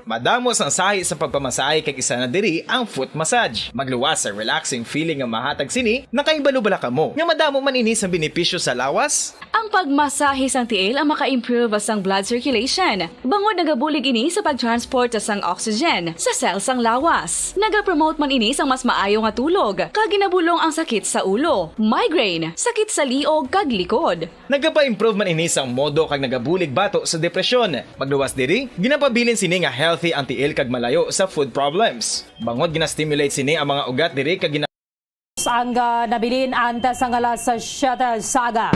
Madamo sang sahi sa pagpamasahe, kag isa na diri ang foot massage. Magluwas sa relaxing feeling nga mahatag sini. Nakahibalo bala kamo nga madamo man ini sang benepisyo sa lawas? Ang pagmasahe sang tiil ang maka-improve sang blood circulation, bangod nagabulig ini sa pag-transport sang oxygen sa cell sang lawas. Nagapromote man ini sang mas maayo nga tulog, kag ginabulong ang sakit sa ulo, migraine, sakit sa liog, kag likod. Nagapa-improve man ini sang modo kag nagabulig bato sa depresyon. Magluwas diri, ginapabilin sini nga healthy ang tiil kag malayo sa food problems, bangod gina-stimulate sini ang mga ugat diri kag gina- Ang, ah, nabilin antes sang alas siyete sa aga.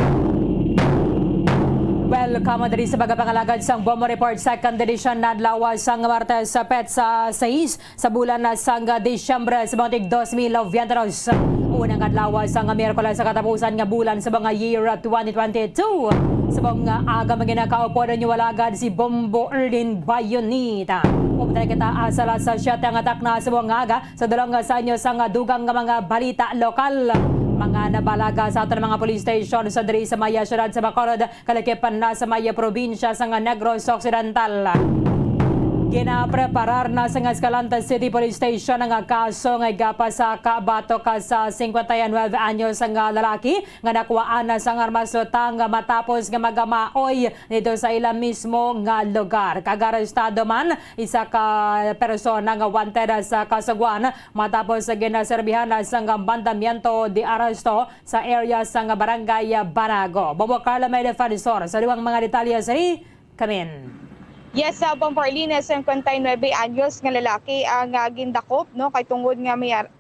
Welcome diri sa pagpangalagad sang Bombo Report, second edition, adlaw sang Martes, sa petsa sais sa bulan na sang Disyembre sa mga tig dos mil veintidos. Unang adlaw sang Miyerkules sa katapusan nga bulan sa mga year twenty twenty-two. Sa mga aga, mga ginakaupo ninyo alagad si Bombo Erlin Bayonita. Updan kita asa alas siyete ang atak na sa mga aga. Sa dalong sa inyo sang dugang nga mga balita lokal, mga nabalaga sa aton mga police station sa diri sa maya siyudad sa Bacolod, kalakipan na sa may probinsya sang Negros Occidental. Ginapreparar na sang Escalante City Police Station ang kaso nga igapasaka batok sa cincuenta y nueve anyos nga lalaki nga nakuhaan na sang armas utang matapos nga magamaoy dito sa ila mismo nga lugar. Kag arestado man isa ka persona nga wanted sa kasugoan matapos ginaserbihan na sang mandamiento de arresto sa area sang Barangay Banago. Bobo Carlo may defensor sa dugang mga detalye sa kamin. Yes, sa Bombo Arlene, singkwenta y nuebe anyos nga lalaki ang, ah, gindakop, no, kay tungod nga may ar-,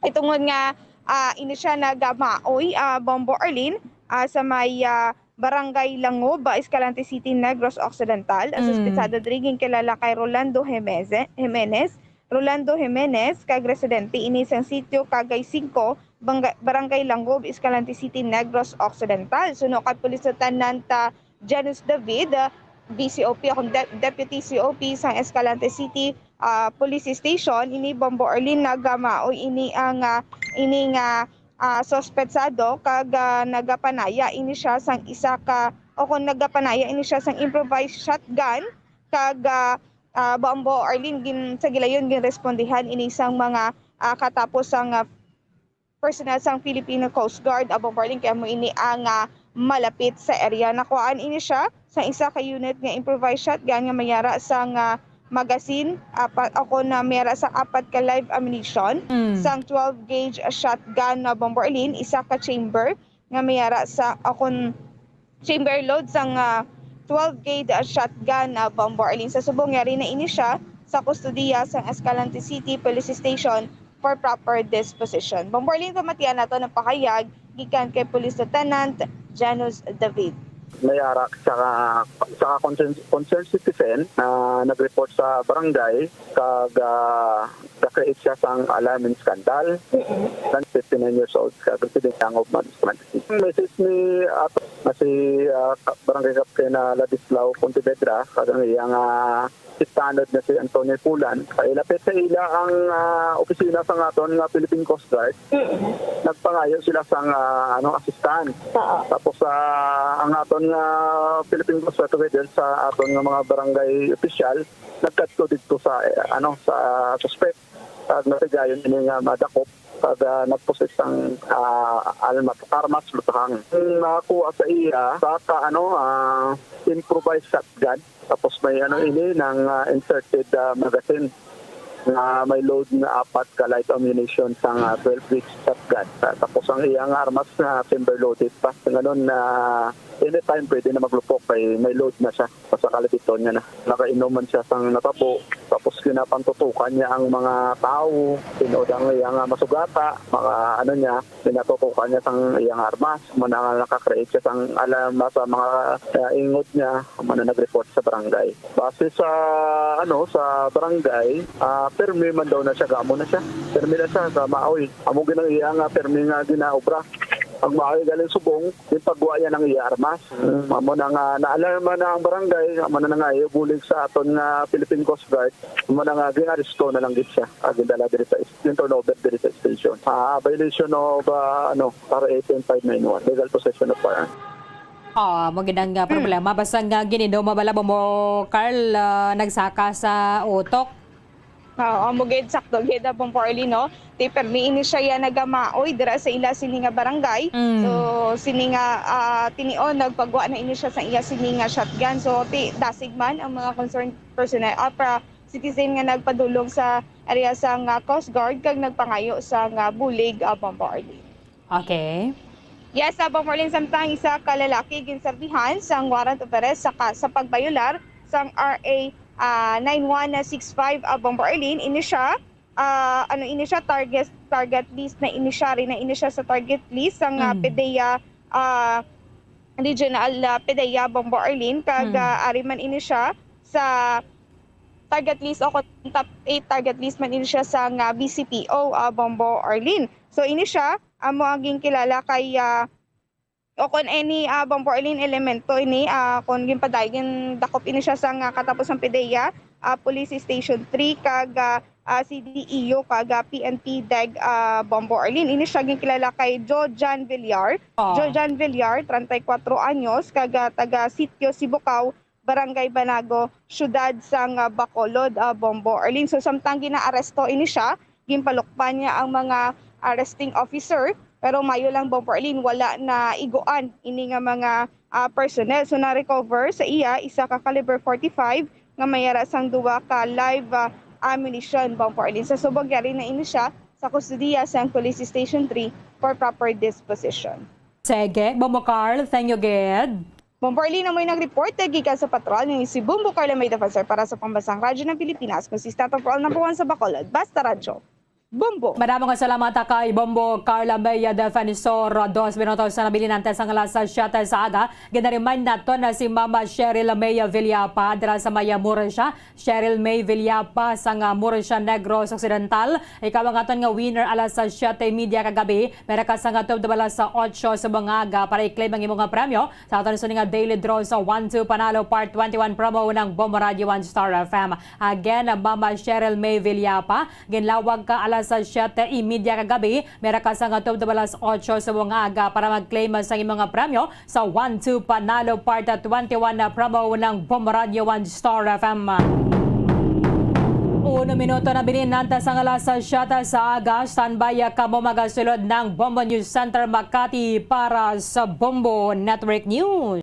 kay tungod nga, ah, ini siya nagamaoy, ah, Bombo Arlene, ah, sa may, ah, Barangay Langob, ah, Escalante City, Negros Occidental. Ang Mm. suspetsado diri ginkilala kay Rolando Jemeze-, Jimenez, Rolando Jimenez, kag residente ini sang sitio Kagay singko, Bangga-, Barangay Langob, Escalante City, Negros Occidental. Suno kay Police Lieutenant, ah, Janus David, ah, B C O P, akong de-, Deputy C O P sang Escalante City, ah, Police Station, ini Bombo Arlene, nagamaoy ini ang, ah, ini nga, ah, suspetsado kag, ah, nagapanaya ini siya sang isa ka, o kung nagapanaya ini siya sang improvised shotgun kag, ah, ah, Bombo Arlene, gin-, sa gilayon ginrespondihan ini sang mga, ah, katapos sang, ah, personnel sang Filipino Coast Guard, ah, Bombo Arlene, kay amo ini ang, ah, malapit sa area. Nakuhaan ini siya sa isa ka unit nga improvised shotgun nga may ara sang, ah, magazine, apat, ako na may ara sang apat ka live ammunition, Mm. sang twelve gauge shotgun na Bombo Arlene, isa ka chamber nga may ara sa, akon chamber load sang, ah, twelve gauge shotgun na Bombo Arlene. Sa subong, yari na ini siya sa kustodiya sang Escalante City Police Station for proper disposition. Bombo Arlene, pamatian nato ang pahayag gikan kay Police Lieutenant Janus David. May ara sa, sa concern, concerned citizen na nag-report sa barangay kag, ah, ga-create siya sang alarm and scandal. Then fifty-nine years old, kag resident lang of Management. Message ni ato na si, ah, ka-, Barangay Captain, ah, Ladislao Pontevedra, kag ang iyang, ah, standard na si Antonio Pulan. Kay lapit sa ila ang, ah, opisina sa aton nga Philippine Coast Guard. Nagpangayo sila sang, ah, ano, assistance. Oo. Tapos, ah, ang aton nga Philippine Coast Guard together sa aton nga mga barangay official, nagkadto didto sa, eh, ano, sa suspect. Kag natigayon ini nga madakop, kag, ah, nagpossess sang, ah, alma-, armas lutang. Ang nakuha sa iya, sa ka, ano, ah, improvised shotgun. Tapos may, ano, ini, nang, ah, inserted, ah, magazine nga may load nga apat ka live ammunition sang, ah, twelve gauge shotgun. Ah, tapos ang iyang armas nga chamber loaded pa. Ngayon na anytime pwede na maglupok kay may load na siya. Basta kalabiton niya na. Nakainom man siya sang natabo. Tapos ginapantutukan niya ang mga tawo. Tinuod ang iya nga masugata, mga ano niya, pinatutukan niya sang iyang armas. Muna nga naka-create siya sang alarma sa mga, ah, ingod niya, muna nag-report sa barangay. Base sa, ano, sa barangay, ah, permi man daw na siya, gamo na siya. Permi na siya sa maoy. Amo ginang iya nga permi nga ginaobra. Ang maoy galing subong, yung pagwa yan ang iya armas. Mm, amo na nga, naalarma na ang barangay, amo na nga, bulig sa aton nga Philippine Coast Guard, amo na nga, ginaresto na lang gid siya. Ah, gindala diri sa is-, yung turnover diri sa station. Ah, violation of, ah, ano, R A ten five nine one, legal possession of firearms. Ah, mo gid ang, ah, Hmm. problema. Basta nga gininom, mabala mo, mo, Carl, ah, nagsaka sa utok. Oo, amo gid, sakto gid, ah, Bombo Arlene, no? Ti permi ini siya ya nagamaoy dira sa ila sini nga barangay. Mm. So, sini nga, ah, tinion, nagpagwa na ini siya sa iya sini nga shotgun. So, ti dasig man ang mga concerned personnel, ah, pra-, citizen nga nagpadulong sa area sa nga Coast Guard kag nagpangayo sa nga bulig, ah, Bombo Arlene. Okay. Yes, sa Bombo Arlene, samtang isa ka lalaki ginserbihan sang warrant of arrest sa ka-, sa pagbayolar sang R A, ah, nine one six five, ah, Bombo Arlene. Ini siya, ah, ano ini siya, target, target list na ini siya, rin na ini siya sa target list sang, ah, Mm. PDEA, ah, Regional, ah, PDEA, Bombo Arlene, kag, Mm. ah, ari man ini siya sa target list o kung top eight target list man ini siya sang, ah, B C P O, ah, Bombo Arlene. So, ini siya, amo ang ginkilala kay, ah, o kung any, ah, Bombo Arlene elemento ini, ah, kung ginpadayon, dakop ini siya sang, ah, katapos sang PDEA, ah, Police Station three, kag, ah, ah, C D E U, kag, ah, P N P Deg, ah, Bombo Arlene. Ini siya ginkilala kay Joe Jan Villar. Ah. Joe Jan Villar, treinta y cuatro anyos, kag, ah, taga Sitio Sibukaw, Barangay Banago, siyudad sang, ah, Bacolod, ah, Bombo Arlene. So, samtang ginaaresto ini siya, ginpalukban niya ang mga arresting officer, pero mayo lang, Bombo Arlene, wala na iguan ini nga mga, ah, personnel. So, na-recover sa iya isa ka caliber forty-five nga may ara sang duwa ka live, ah, ammunition, Bombo Arlene. Sa subong, yari na ini siya sa kustodiya sang Police Station three for proper disposition. Sige, Bombo Carl, thank you gid. Bombo Arlina mo'y nag-report, eh, gikan sa patrol ni si Bombo Carla May Defensor para sa Pambansang Radyo ng Pilipinas, konsistente ang patrol number one sa Bacolod. Basta Radyo, Bombo. Madamo nga salamat kay Bombo Carla May Defensor. Dos minutos na nabilin antes ang alas siyete sa aga. Ginaremind naton na si Mama Cheryl May Villapa dira sa Maya Murcia. Cheryl May Villapa sang, ah, Murcia, Negros Occidental. Ikaw ang aton nga winner alas sa siyete y media kagabi. May ra ka sang, ah, tubtob alas sa otso sa mga aga para i-claim ang imo nga premyo sa aton sini nga daily draw sa One Two Panalo Part twenty-one promo ng Bombo Radio One Star F M. Again, Mama Cheryl May Villapa, ginlawag ka alas sa siyete y media kagabi. May ra ka sang, ah, tubtob alas otso sa mga aga para mag-claim sa imo nga premyo sa One Two Panalo Part twenty-one na promo ng Bombo Radio One Star F M. Uno minuto na bininan ta sang alas siyete sa aga. Standby kamo magasulod ng Bombo News Center Makati para sa Bombo Network News.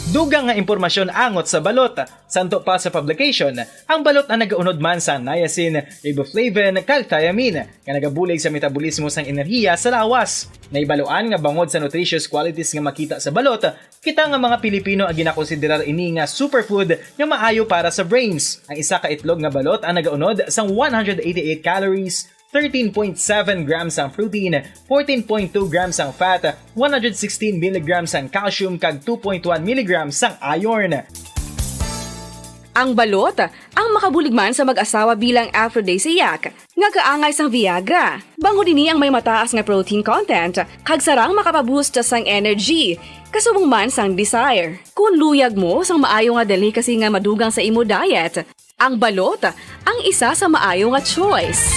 Dugang nga impormasyon angot sa balot. Santo pa sa publication, ang balot ang nagaunod man sa niacin, riboflavin, kag thiamine, nga nagabulig sa metabolismo sang enerhiya sa lawas. Nahibaluan nga bangod sa nutritious qualities nga makita sa balot, kita nga mga Pilipino ang ginakonsiderar ini nga superfood nga maayo para sa brains. Ang isa ka itlog nga balot ang nagaunod sang one hundred eighty-eight calories, thirteen point seven grams ang protein, fourteen point two grams ang fat, one hundred sixteen milligrams ang calcium, kag two point one milligrams ang iron. Ang balot, ang makabulig man sa mag-asawa bilang aphrodisiac, nga kaangay sang Viagra. Bangod ini ang may mataas nga protein content, kag sarang makapaboost sang energy, kasubong man sang desire. Kon luyag mo sang maayo nga delicacy nga madugang sa imo diet, ang balot ang isa sa maayo nga choice.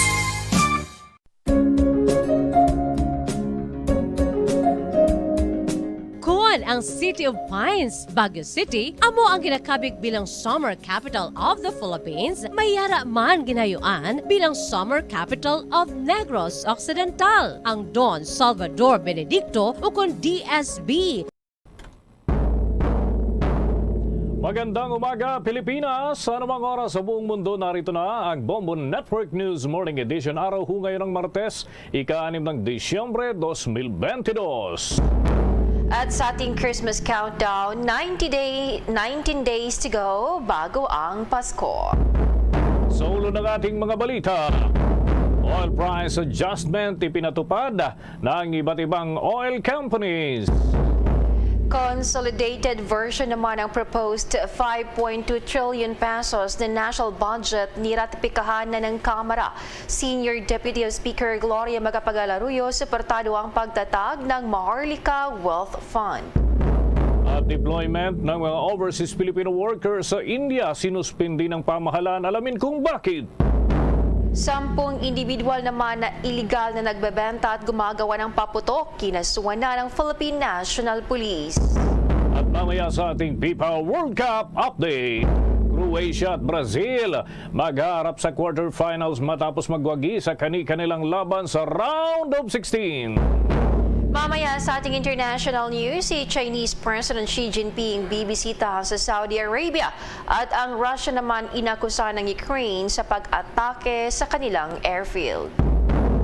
Kon ang City of Pines, Baguio City, amo ang ginakabig bilang Summer Capital of the Philippines, may ara man ginayuan bilang Summer Capital of Negros Occidental, ang Don Salvador Benedicto, ukon D S B. Magandang umaga, Pilipinas! Sa anumang oras sa buong mundo, narito na ang Bombo Network News Morning Edition. Araw ho ngayon ng Martes, ika-anim ng Disyembre, dos mil bentidós. At sa ating Christmas countdown, ninety day, nineteen days to go bago ang Pasko. Sa ulo ng ating mga balita, oil price adjustment ipinatupad ng iba't ibang oil companies. Consolidated version naman ang proposed five point two trillion pesos na national budget niratipikahan na ng Kamara. Senior Deputy Speaker Gloria Macapagal-Arroyo suportado ang pagtatag ng Maharlika Wealth Fund. At deployment ng mga overseas Filipino workers sa India, sinuspindi ng pamahalaan. Alamin kung bakit. Sampung individual naman na iligal na nagbebenta at gumagawa ng paputok, kinasuhan na ng Philippine National Police. At mamaya sa ating fifa World Cup update, Croatia at Brazil maghaharap sa quarterfinals matapos magwagi sa kani-kanilang laban sa round of sixteen. Mamaya sa ating international news, si Chinese President Xi Jinping bibisita sa Saudi Arabia at ang Russia naman inakusa ng Ukraine sa pag-atake sa kanilang airfield.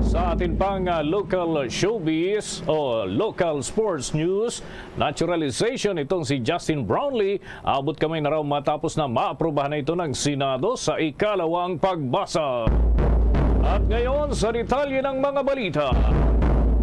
Sa atin pang, ah, local showbiz o local sports news, naturalization itong si Justin Brownlee. Abot kamay na raw matapos na maaprubahan na ito ng Senado sa ikalawang pagbasa. At ngayon, sa detalye ng mga balita,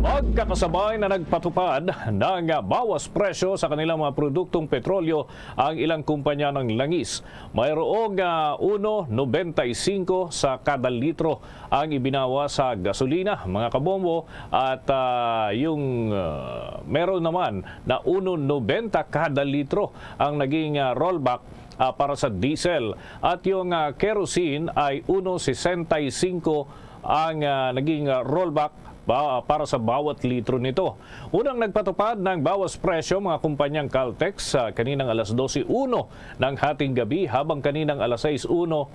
magkakasabay na nagpatupad ng bawas presyo sa kanilang mga produktong petrolyo ang ilang kumpanya ng langis. Mayroong, ah, uno nobenta y cinco sa kada litro ang ibinawa sa gasolina, mga kabombo, at, ah, yung, ah, meron naman na uno nobenta kada litro ang naging, ah, rollback, ah, para sa diesel, at yung, ah, kerosene ay uno sesenta y cinco ang, ah, naging, ah, rollback ba, para sa bawat litro nito. Unang nagpatupad ng bawas presyo mga kumpanyang Caltex, ah, kaninang alas dose uno ng hating gabi, habang kaninang alas sais uno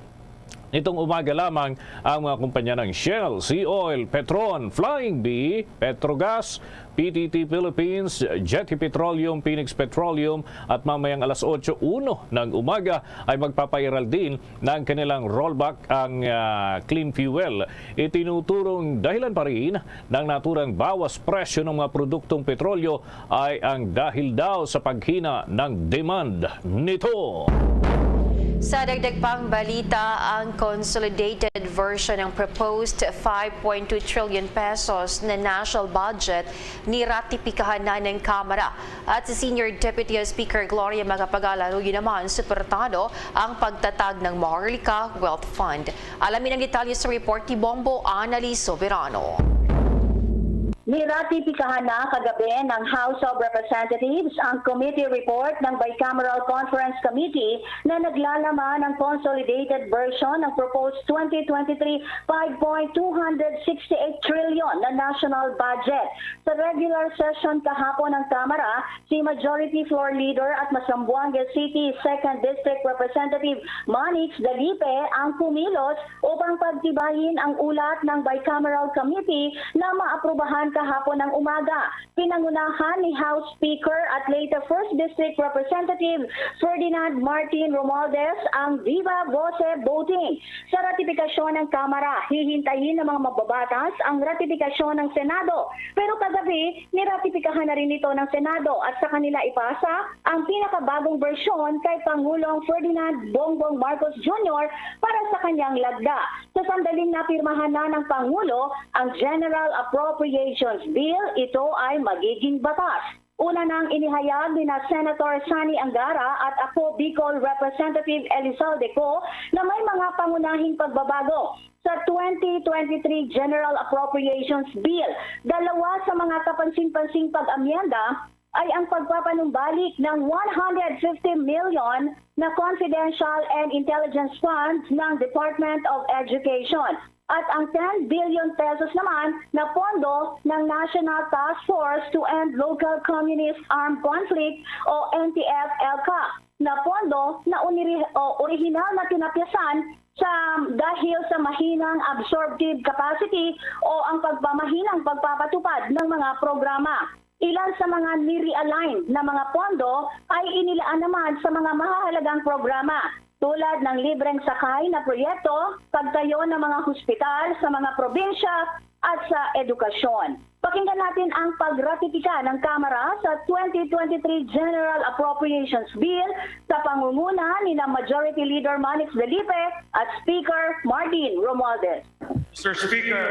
Nitong umaga lamang, ang mga kumpanya ng Shell, Sea Oil, Petron, Flying Bee, Petrogas, P T T Philippines, Jetty Petroleum, Phoenix Petroleum at mamayang alas otso uno ng umaga ay magpapairal din ng kanilang rollback ang, ah, clean fuel. Itinuturong dahilan pa rin ng naturang bawas presyo ng mga produktong petrolyo ay ang dahil daw sa paghina ng demand nito. Sa dagdag pang balita, ang consolidated version ng proposed five point two trillion pesos na national budget niratipikahan na ng Kamara. At si Senior Deputy Speaker Gloria Macapagal Arroyo naman suportado ang pagtatag ng Maharlika Wealth Fund. Alamin ang detalye sa report ni Bombo Annalise Soberano. Niratipikahan na kagabi ng House of Representatives ang committee report ng Bicameral Conference Committee na naglalaman ng consolidated version ng proposed twenty twenty-three five point two hundred sixty-eight trillion na national budget. Sa regular session kahapon ng Kamara, si Majority Floor Leader at Mazamboangue City Second District Representative Manix Dalipe ang kumilos upang pagtibayin ang ulat ng Bicameral Committee na maaprubahan kahapon ng umaga. Pinangunahan ni House Speaker at later First District Representative Ferdinand Martin Romualdez ang viva voce voting sa ratipikasyon ng Kamara. Hihintayin ng mga mababatas ang ratipikasyon ng Senado. Pero kagabi, niratipikahan na rin ito ng Senado at sa kanila ipasa ang pinakabagong bersyon kay Pangulong Ferdinand Bongbong Marcos Junior para sa kanyang lagda. Sa sandaling napirmahan na ng Pangulo ang General Appropriations Bill, ito ay magiging batas. Una nang inihayag ni na Senator Sonny Angara at ako, Bicol Representative Elizalde Co, na may mga pangunahing pagbabago sa twenty twenty-three General Appropriations Bill. Dalawa sa mga kapansin-pansing pag-amyenda ay ang pagpapanumbalik ng one hundred fifty million na confidential and intelligence funds ng Department of Education at ang ten billion pesos naman na pondo ng National Task Force to End Local Communist Armed Conflict o N T F L C A, na pondo na uniri-, o orihinal na tinapyasan sa dahil sa mahinang absorptive capacity o ang pagpamahinang pagpapatupad ng mga programa. Ilan sa mga ni-realign na mga pondo ay inilaan naman sa mga mahahalagang programa, tulad ng libreng sakay na proyekto, pagtayo ng mga hospital sa mga probinsya, at sa edukasyon. Pakinggan natin ang pagratipika ng Kamara sa twenty twenty-three General Appropriations Bill sa pangunguna ni na Majority Leader Manix Dalipe at Speaker Martin Romualdez. Mister Speaker,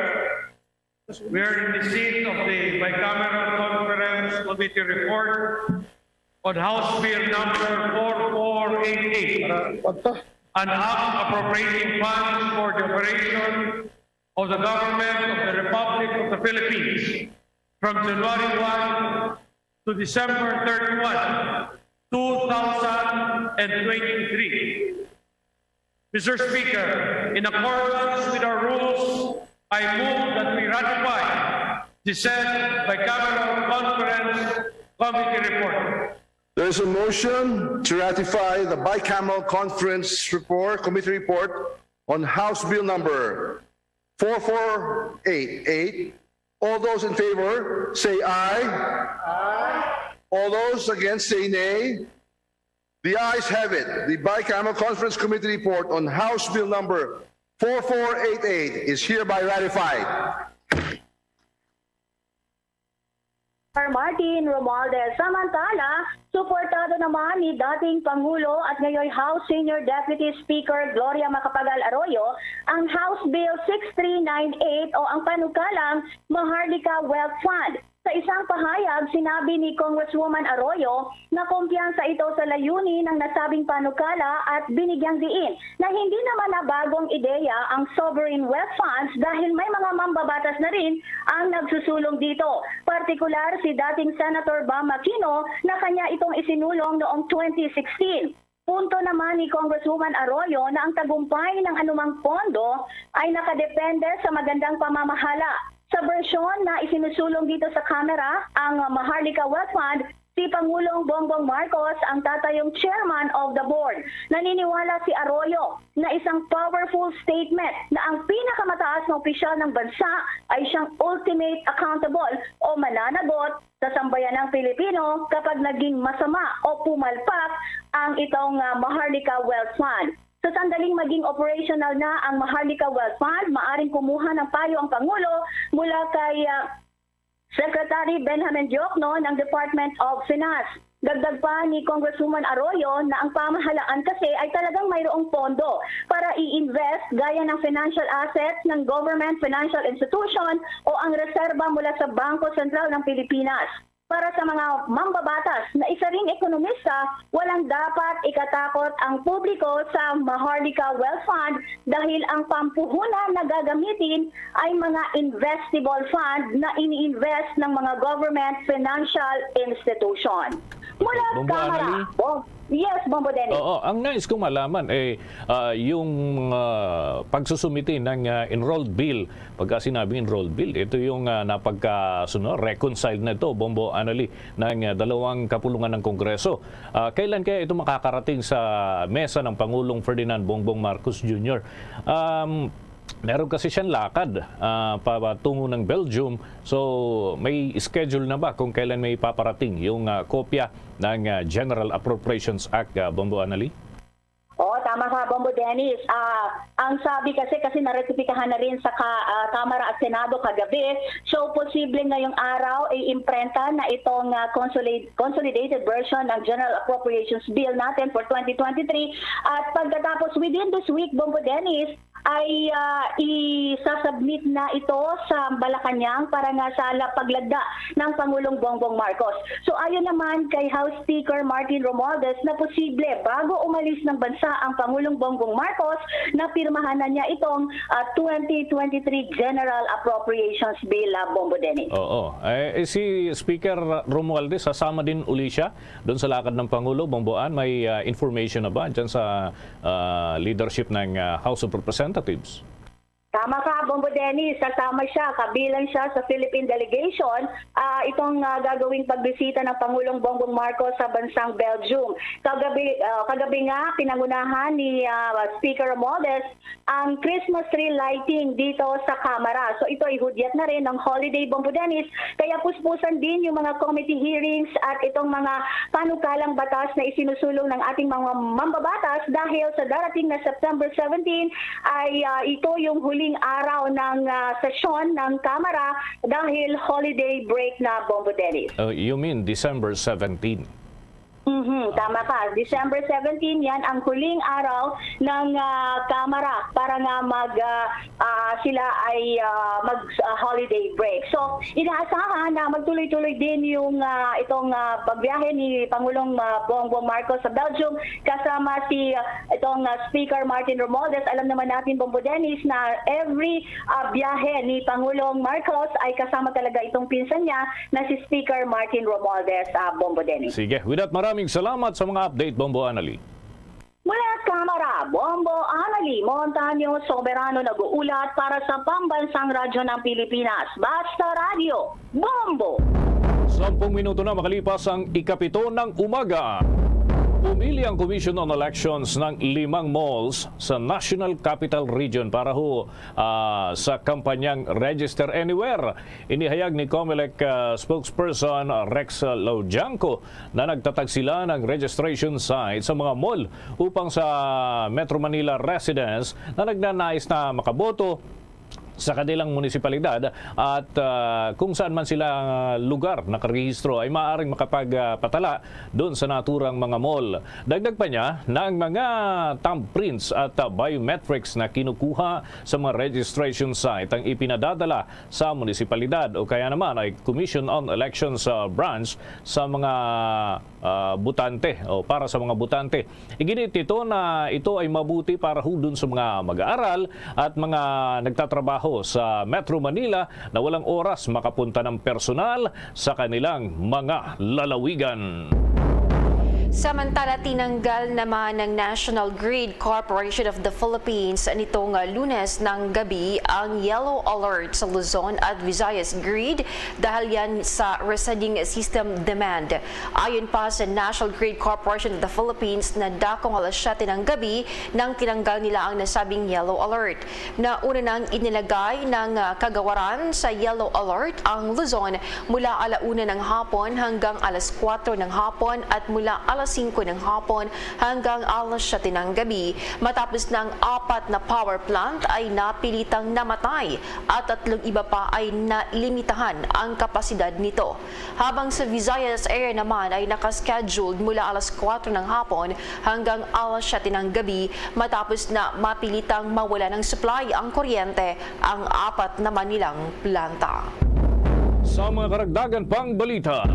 we are in receipt of the Bicameral Conference Committee report on House Bill number four four eight eight, an act appropriating funds for the operation of the Government of the Republic of the Philippines from January one to December thirty-one, two thousand and twenty-three. Mister Speaker, in accordance with our rules, I move that we ratify the said Bicameral Conference Committee report. There is a motion to ratify the Bicameral Conference Report, Committee Report on House Bill number four four eight eight. All those in favor, say aye. Aye. All those against, say nay. The ayes have it. The Bicameral Conference Committee Report on House Bill number four four eight eight is hereby ratified. Sir Martin Romualdez. Samantala, suportado naman ni dating Pangulo at ngayon House Senior Deputy Speaker Gloria Macapagal Arroyo ang House Bill six three nine eight o ang panukalang Maharlika Wealth Fund. Sa isang pahayag, sinabi ni Congresswoman Arroyo na kumpiyansa ito sa layunin ng nasabing panukala at binigyang diin na hindi naman na bagong ideya ang sovereign wealth funds dahil may mga mambabatas na rin ang nagsusulong dito. Partikular si dating Senator Bam Aquino na kanya itong isinulong noong twenty sixteen. Punto naman ni Congresswoman Arroyo na ang tagumpay ng anumang pondo ay nakadepende sa magandang pamamahala. Sa bersyon na isinusulong dito sa Kamara, ang Maharlika Wealth Fund Si Pangulong Bongbong Marcos ang tatayong chairman of the board. Naniniwala si Arroyo na isang powerful statement na ang pinakamataas na opisyal ng bansa ay siyang ultimate accountable o mananagot sa sambayanang Pilipino kapag naging masama o pumalpak ang itong, ah, Maharlika Wealth Fund. Sa sandaling maging operational na ang Maharlika Wealth Fund, maaring kumuha ng payo ang Pangulo mula kay, ah, Secretary Benjamin Diokno ng Department of Finance. Dagdag pa ni Congresswoman Arroyo na ang pamahalaan kasi ay talagang mayroong pondo para i-invest gaya ng financial assets ng government financial institution o ang reserba mula sa Bangko Sentral ng Pilipinas. Para sa mga mambabatas na isa ring ekonomista, walang dapat ikatakot ang publiko sa Maharlika Wealth Fund dahil ang pampuhunan na gagamitin ay mga investable fund na ini-invest ng mga government financial institution. Mula Bombo Kamara, Anali? Bom-, yes, Bombo Dennis. Oo, ang nais kong malaman, eh, ah, yung, ah, pagsusumite ng, ah, enrolled bill. Pagka sinabing enrolled bill, ito yung, ah, napagkasuno, reconciled na ito, Bombo Anali, ng, ah, dalawang kapulungan ng Kongreso. Ah, kailan kaya ito makakarating sa mesa ng Pangulong Ferdinand Bongbong Marcos Junior? Um, meron kasi siyang lakad, ah, patungo ng Belgium. So, may schedule na ba kung kailan may paparating yung, ah, kopya ng, ah, General Appropriations Act, ah, Bombo Anali? Oo, tama ka, Bombo Dennis. Ah, ang sabi kasi, kasi naretipikahan na rin sa ka-, ah, Kamara at Senado kagabi. So, posible ngayong araw ay imprenta na itong, ah, consolid-, consolidated version ng General Appropriations Bill natin for twenty twenty-three. At pagkatapos, within this week, Bombo Dennis, ay, ah, isasubmit na ito sa Malacañang para nga sa la-, paglagda ng Pangulong Bongbong Marcos. So, ayon naman kay House Speaker Martin Romualdez na posible bago umalis ng bansa ang Pangulong Bongbong Marcos, napirmahan na niya itong, ah, twenty twenty-three General Appropriations Bill, ah, Bombo Dennis. Oo. Eh, eh, si Speaker Romualdez, sasama din uli siya doon sa lakad ng Pangulo. Bomboan, may, ah, information na ba dyan sa, ah, leadership ng, ah, House of Representatives? Tama ka, Bombo Dennis. Sasama siya, kabilang siya sa Philippine delegation. Ah, itong, ah, gagawing pagbisita ng Pangulong Bongbong Marcos sa bansang Belgium. Kagabi, ah, kagabi nga, pinangunahan ni, ah, Speaker Romualdez ang Christmas tree lighting dito sa Kamara. So, ito ay hudyat na rin ng holiday, Bombo Dennis. Kaya puspusan din yung mga committee hearings at itong mga panukalang batas na isinusulong ng ating mga mambabatas dahil sa darating na September seventeen ay, ah, ito yung huling araw ng, ah, sesyon ng Kamara dahil holiday break na, Bombo Dennis. Oh, you mean December seventeen? Mhm, tama ka. December seventeen, yan ang huling araw ng, ah, Kamara para nga mag, ah, ah, sila ay, ah, mag, ah, holiday break. So, inaasahan na magtuloy-tuloy din yung, ah, itong, ah, pagbiyahe ni Pangulong, ah, Bongbong Marcos sa Belgium kasama si, ah, itong, ah, Speaker Martin Romualdez. Alam naman natin, Bombo Dennis, na every, ah, biyahe ni Pangulong Marcos ay kasama talaga itong pinsan niya na si Speaker Martin Romualdez, ah, Bombo Dennis. Sige, with that, maraming salamat sa mga update, Bombo Anali. Mula Kamara, Bombo Anali Montaño Soberano nag-uulat para sa Pambansang Radyo ng Pilipinas, Basta Radyo, Bombo! Sampung minuto na makalipas ang ikapito ng umaga. Pumili ang Commission on Elections ng limang malls sa National Capital Region para ho, ah, sa kampanyang Register Anywhere. Inihayag ni Comelec, ah, spokesperson Rex Laudianco na nagtatag sila ng registration site sa mga mall upang sa Metro Manila residents na nagnanais na makaboto sa kanilang munisipalidad at, ah, kung saan man sila, ah, lugar nakarehistro ay maaaring makapagpatala doon sa naturang mga mall. Dagdag pa niya na ang mga thumbprints at, ah, biometrics na kinukuha sa mga registration site ang ipinadadala sa munisipalidad o kaya naman ay Commission on Elections, ah, branch sa mga, ah, botante o para sa mga botante. Iginit nito na ito ay mabuti para ho dun sa mga mag-aaral at mga nagtatrabaho sa Metro Manila na walang oras makapunta ng personal sa kanilang mga lalawigan. Samantala, tinanggal naman ng National Grid Corporation of the Philippines nitong Lunes ng gabi ang yellow alert sa Luzon at Visayas grid dahil yan sa receding system demand. Ayon pa sa National Grid Corporation of the Philippines, na dakong alas siyete ng gabi nang tinanggal nila ang nasabing yellow alert. Nauna nang inilagay ng, ah, kagawaran sa yellow alert ang Luzon mula ala una ng hapon hanggang alas kuwatro ng hapon at mula alas singko ng hapon hanggang alas siyete ng gabi, matapos na ang apat na power plant ay napilitang namatay at tatlong iba pa ay nalimitahan ang kapasidad nito. Habang sa Visayas Air naman ay nakascheduled mula alas kuwatro ng hapon hanggang alas siyete ng gabi, matapos na mapilitang mawala ng supply ang kuryente ang apat naman nilang planta. Sa mga karagdagan pang balita,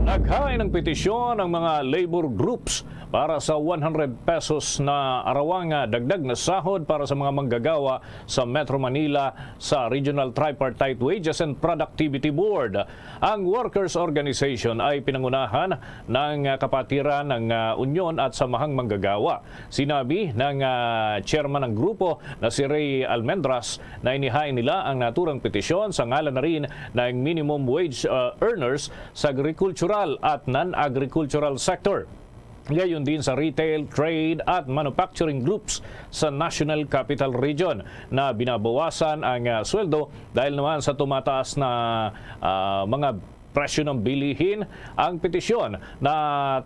naghain ng petisyon ang mga labor groups para sa one hundred pesos na arawang, ah, dagdag na sahod para sa mga manggagawa sa Metro Manila sa Regional Tripartite Wages and Productivity Board. Ang workers' organization ay pinangunahan ng, ah, kapatiran ng, ah, unyon at samahang manggagawa. Sinabi ng, ah, chairman ng grupo na si Ray Almendras na inihain nila ang naturang petisyon sa ngalan na rin ng minimum wage, ah, earners sa agrikultural at non-agricultural sector, gayon din sa retail, trade at manufacturing groups sa National Capital Region na binabawasan ang, ah, sweldo dahil naman sa tumataas na, ah, mga presyo ng bilihin. Ang petisyon na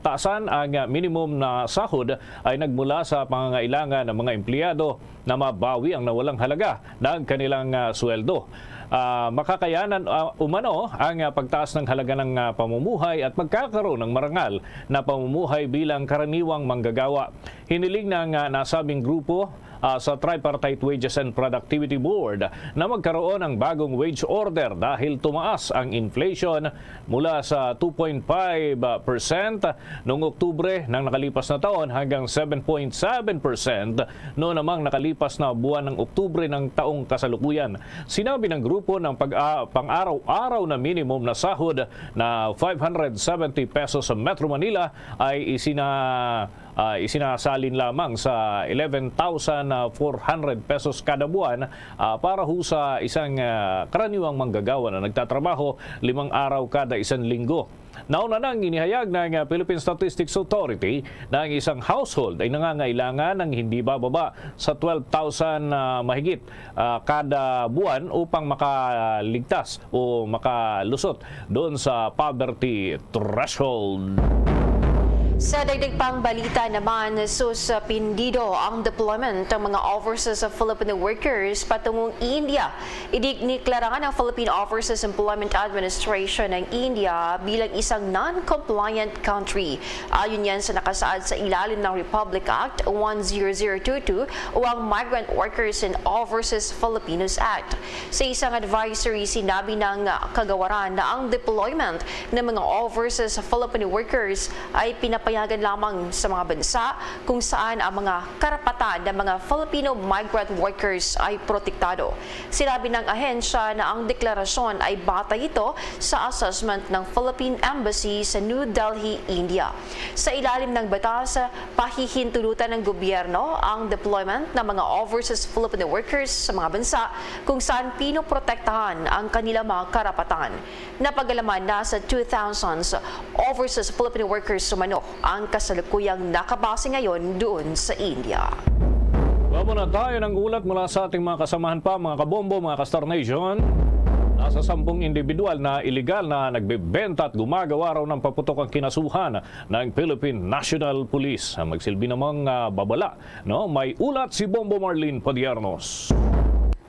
taasan ang, ah, minimum na sahod ay nagmula sa pangangailangan ng mga empleyado na mabawi ang nawalang halaga ng kanilang, ah, sweldo. Ah, makakayanan, ah, umano ang, ah, pagtaas ng halaga ng, ah, pamumuhay at magkakaroon ng marangal na pamumuhay bilang karaniwang manggagawa. Hiniling ng, ah, nasabing grupo, ah, sa Tripartite Wages and Productivity Board na magkaroon ng bagong wage order dahil tumaas ang inflation mula sa two point five percent noong Oktubre ng nakalipas na taon hanggang seven point seven percent noon namang nakalipas na buwan ng Oktubre ng taong kasalukuyan. Sinabi ng grupo ng pag-, ah, pang-araw-araw na minimum na sahod na five hundred seventy pesos sa Metro Manila ay isina-, ah, isinasalin lamang sa eleven thousand four hundred pesos kada buwan, ah, para ho sa isang, ah, karaniwang manggagawa na nagtatrabaho limang araw kada isang linggo. Nauna nang inihayag ng, ah, Philippine Statistics Authority na ang isang household ay nangangailangan ng hindi bababa sa twelve thousand, ah, mahigit, ah, kada buwan upang makaligtas o makalusot doon sa poverty threshold. Sa dagdag pang balita naman, suspindido ang deployment ng mga overseas Filipino workers patungong India. Idiniklara ng Philippine Overseas Employment Administration ang India bilang isang non-compliant country. Ayon yan sa nakasaad sa ilalim ng Republic Act one zero zero two two o ang Migrant Workers and Overseas Filipinos Act. Sa isang advisory, sinabi ng kagawaran na ang deployment ng mga overseas Filipino workers ay pinapayagan lamang sa mga bansa kung saan ang mga karapatan ng mga Filipino migrant workers ay protektado. Sinabi ng ahensya na ang deklarasyon ay batay ito sa assessment ng Philippine Embassy sa New Delhi, India. Sa ilalim ng batas, pahihintulutan ng gobyerno ang deployment ng mga overseas Filipino workers sa mga bansa kung saan pinoprotektahan ang kanilang mga karapatan. Napag-alaman na sa two thousands overseas Filipino workers umano ang kasalukuyang nakabase ngayon doon sa India. Muna tayo ng ulat mula sa ating mga kasamahan pa, mga kabombo, mga ka-Star Nation. Nasa sampung individual na iligal na nagbebenta at gumagawa raw ng paputok ang kinasuhan ng Philippine National Police. Magsilbi namang, ah, babala, no? May ulat si Bombo Marlene Padiernos.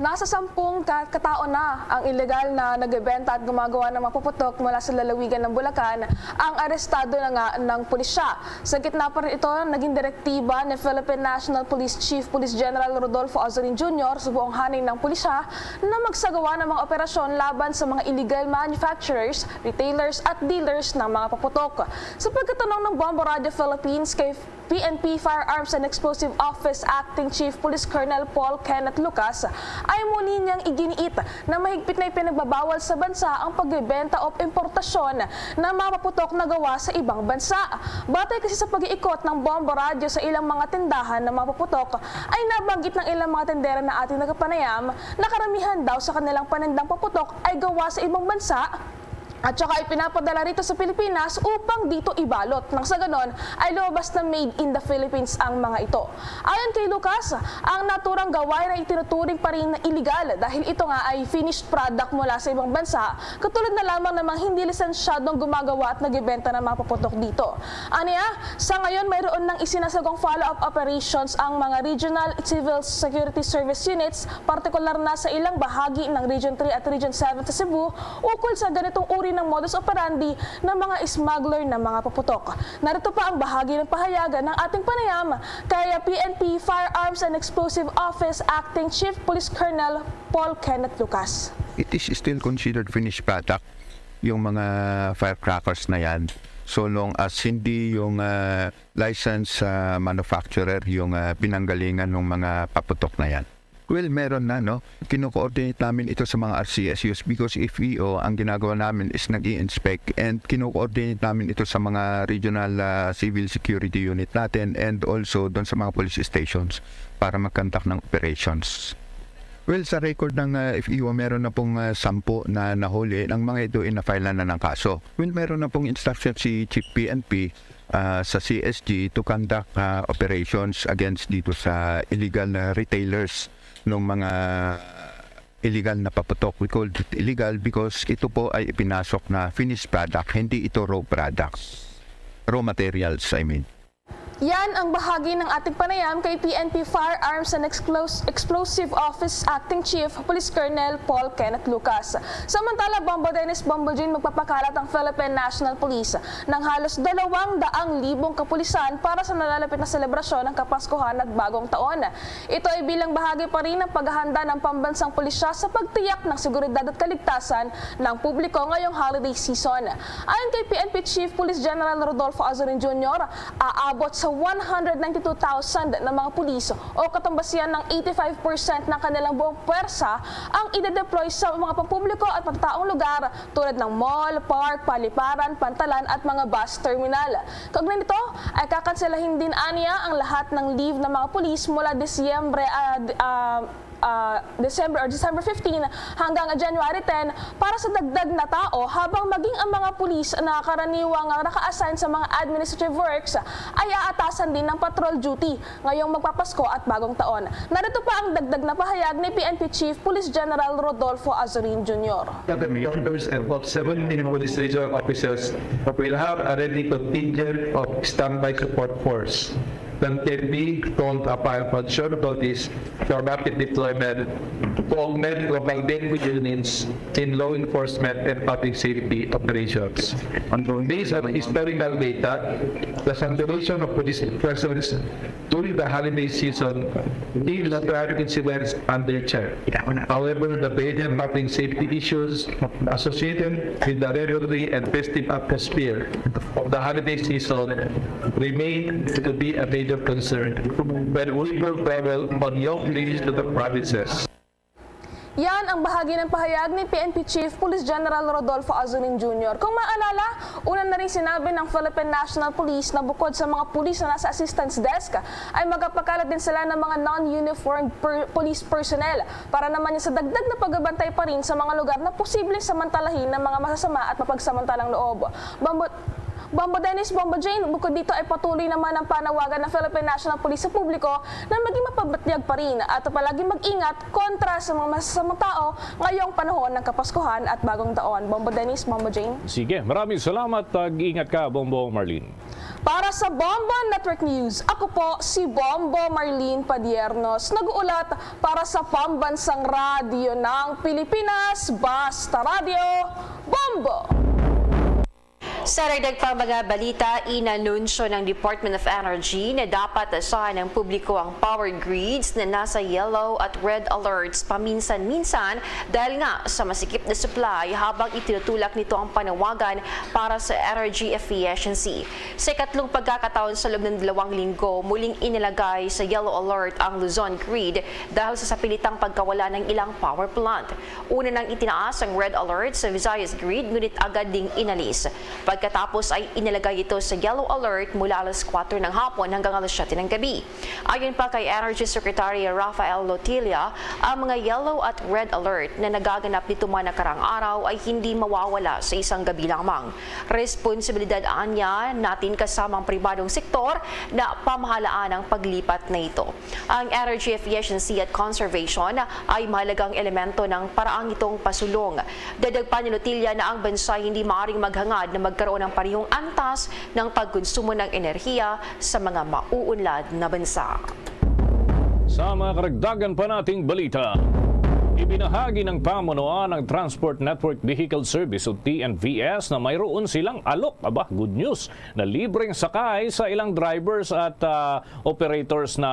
Nasa sampung ka-, katao na ang iligal na nagbebenta at gumagawa ng mga paputok mula sa lalawigan ng Bulacan ang arestado na nga ng pulisya. Sa gitna pa rin ito, naging direktiba ni Philippine National Police Chief Police General Rodolfo Azorin Junior sa buong haning ng pulisya na magsagawa ng mga operasyon laban sa mga illegal manufacturers, retailers at dealers ng mga paputok. Sa pagkatanong ng Bombo Radio Philippines kay P N P Firearms and Explosive Office Acting Chief Police Colonel Paul Kenneth Lucas ay muli niyang iginiit na mahigpit na ipinagbabawal sa bansa ang pagbebenta o importasyon ng mga paputok na gawa sa ibang bansa. Batay kasi sa pag-iikot ng Bombo Radyo sa ilang mga tindahan ng mga paputok, ay nabanggit ng ilang mga tindera na ating nagkapanayam na karamihan daw sa kanilang panindang paputok ay gawa sa ibang bansa at saka ipinapadala rito sa Pilipinas upang dito ibalot, nang sa ganon ay lumabas na made in the Philippines ang mga ito. Ayon kay Lucas, ang naturang gawain ay itinuturing pa rin na iligal dahil ito nga ay finished product mula sa ibang bansa, katulad na lamang ng mga hindi lisensyadong gumagawa at nagbebenta ng mga paputok dito. Anya, sa ngayon, mayroon nang isinasagawang follow-up operations ang mga Regional Civil Security Service Units, partikular na sa ilang bahagi ng Region three at Region seven sa Cebu, ukol sa ganitong uri ng modus operandi ng mga smuggler ng mga paputok. Narito pa ang bahagi ng pahayag ng ating panayam kay P N P Firearms and Explosive Office Acting Chief Police Colonel Paul Kenneth Lucas. It is still considered finished product yung mga firecrackers na yan, so long as hindi yung ah, license ah, manufacturer yung ah, pinanggalingan ng mga paputok na yan. Well, meron na, no? Kino-coordinate namin ito sa mga R C S Us because F E O, ang ginagawa namin is nag-i-inspect, and kino-coordinate namin ito sa mga regional ah, civil security unit natin and also doon sa mga police stations para mag-conduct ng operations. Well, sa record ng ah, F E O, meron na pong ah, sampu na nahuli. Ang mga ito ay na-file na ng kaso. Well, meron na pong instruction si Chief P N P ah, sa C S G to conduct ah, operations against dito sa illegal na retailers ng mga illegal na paputok. We called it illegal because ito po ay ipinasok na finished product, hindi ito raw products. Raw materials, I mean. Yan ang bahagi ng ating panayam kay P N P Firearms and Explos- Explosive Office Acting Chief Police Colonel Paul Kenneth Lucas. Samantala, Bombo Dennis, Bombo Jean, magpapakalat ang Philippine National Police ng halos dalawang daang libong kapulisan para sa nalalapit na selebrasyon ng Kapaskuhan at Bagong Taon. Ito ay bilang bahagi pa rin ng paghahanda ng pambansang pulisya sa pagtiyak ng seguridad at kaligtasan ng publiko ngayong holiday season. Ayon kay P N P Chief Police General Rodolfo Azurin Junior, aabot sa one hundred ninety-two thousand na mga pulis o katumbas yan ng eighty-five percent ng kanilang buong puwersa ang ide-deploy sa mga pampubliko at matataong lugar tulad ng mall, park, paliparan, pantalan at mga bus terminal. Kaugnay nito, ay kakanselahin din aniya ang lahat ng leave ng mga pulis mula Disyembre, ah, d- ah, ah, December or December fifteen hanggang January ten para sa dagdag na tao, habang maging ang mga pulis na karaniwang naka-assign sa mga administrative works ay aatasan din ng patrol duty ngayong magpapasko at Bagong Taon. Narito pa ang dagdag na pahayag ni P N P Chief Police General Rodolfo Azurin Junior. The members of seven police regional officers will have a ready contingent of standby support force that can be called upon on short notice for rapid deployment to augment local daily units in law enforcement and public safety operations. Based on historical data, the saturation of police personnel during the holiday season is the traffic incidents under check. However, the major public safety issues associated with the regularly and festive atmosphere of the holiday season remain to be a major concern when we will travel on long trips to the provinces. Yan ang bahagi ng pahayag ni P N P Chief Police General Rodolfo Azurin Junior. Kung maalala, una na rin sinabi ng Philippine National Police na bukod sa mga pulis na nasa assistance desk, ay magpapakalat din sila ng mga non-uniformed per- police personnel para naman sa dagdag na pagbabantay pa rin sa mga lugar na posibleng samantalahin ng mga masasama at mapagsamantalang loob. Bombo, Bombo Dennis, Bombo Jane, bukod dito ay patuloy naman ang panawagan ng Philippine National Police sa publiko na maging mapabatyag pa rin at palaging mag-ingat kontra sa mga masasamang tao ngayong panahon ng Kapaskuhan at Bagong Taon. Bombo Dennis, Bombo Jane. Sige, maraming salamat. Tag-ingat ka, Bombo Marlene. Para sa Bombo Network News, ako po si Bombo Marlene Padiernos, nag-uulat para sa Pambansang Radyo ng Pilipinas, Basta Radyo, Bombo! Sa dagdag pa mga balita, inanunsyo ng Department of Energy na dapat asahan ng publiko ang power grids na nasa yellow at red alerts paminsan-minsan dahil nga sa masikip na supply, habang itinutulak nito ang panawagan para sa energy efficiency. Sa ikatlong pagkakataon sa loob ng dalawang linggo, muling inilagay sa yellow alert ang Luzon grid dahil sa sapilitang pagkawala ng ilang power plant. Una nang itinaas ang red alert sa Visayas grid, ngunit agad ding inalis. Pagkatapos ay inilagay ito sa yellow alert mula alas kuwatro ng hapon hanggang alas siyete ng gabi. Ayon pa kay Energy Secretary Rafael Lotilla, ang mga yellow at red alert na nagaganap nito man nakaraang araw ay hindi mawawala sa isang gabi lamang. Responsibilidad anya natin kasama ang pribadong sektor na pamahalaan ang paglipat na ito. Ang energy efficiency at conservation ay mahalagang elemento ng paraang itong pasulong. Dagdag pa ni Lotilla na ang bansa hindi maaaring maghangad na magkaroon ng parehong antas ng pagkonsumo ng enerhiya sa mga mauunlad na bansa. Sa mga karagdagan pa nating balita, ibinahagi ng pamunuan ng Transport Network Vehicle Service o T N V S na mayroon silang alok, aba, good news, na libreng sakay sa ilang drivers at, ah, operators na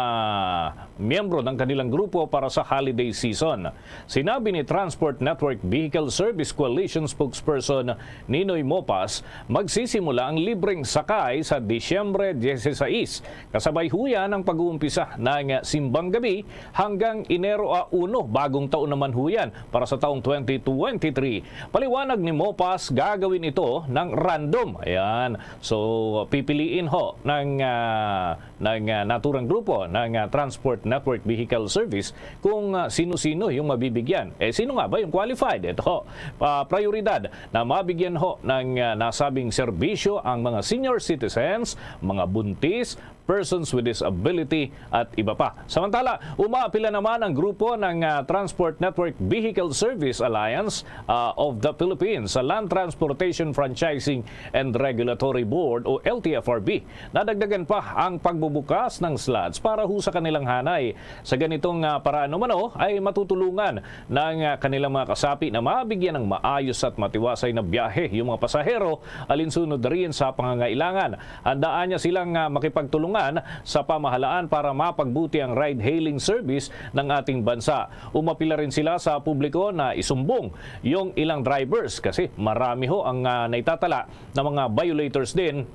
miyembro ng kanilang grupo para sa holiday season. Sinabi ni Transport Network Vehicle Service Coalition spokesperson Ninoy Mopas, magsisimula ang libreng sakay sa Disyembre dieciséis, kasabay huyan ang pag-uumpisa ng simbang gabi hanggang Enero a uno, bagong taon naman huyan para sa taong twenty twenty-three. Paliwanag ni Mopas, gagawin ito ng random. Ayan. So, pipiliin ho ng, ah, ng, ah, naturang grupo ng, ah, Transport Network Vehicle Service kung, ah, sino-sino yung mabibigyan. Eh, sino nga ba yung qualified? Ito ho, ah, prioridad na mabigyan ho ng, ah, nasabing serbisyo ang mga senior citizens, mga buntis, persons with disability, at iba pa. Samantala, umaapila naman ang grupo ng, ah, Transport Network Vehicle Service Alliance, ah, of the Philippines sa Land Transportation Franchising and Regulatory Board o L T F R B. Nadagdagan pa ang pagbubukas ng slots para ho sa kanilang hanay. Sa ganitong, ah, paraan umano ay matutulungan ng, ah, kanilang mga kasapi na mabigyan ng maayos at matiwasay na biyahe yung mga pasahero alinsunod rin sa pangangailangan. Handaan niya silang, ah, makipagtulungan sa pamahalaan para mapagbuti ang ride-hailing service ng ating bansa. Umapila rin sila sa publiko na isumbong yung ilang drivers kasi marami ho ang, ah, naitatala na mga violators din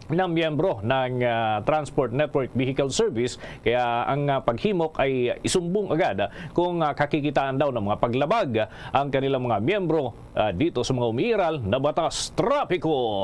na miyembro ng, ah, Transport Network Vehicle Service, kaya ang, ah, paghimok ay isumbong agad kung, ah, kakikitaan daw ng mga paglabag ang kanilang mga miyembro, ah, dito sa mga umiiral na batas trapiko.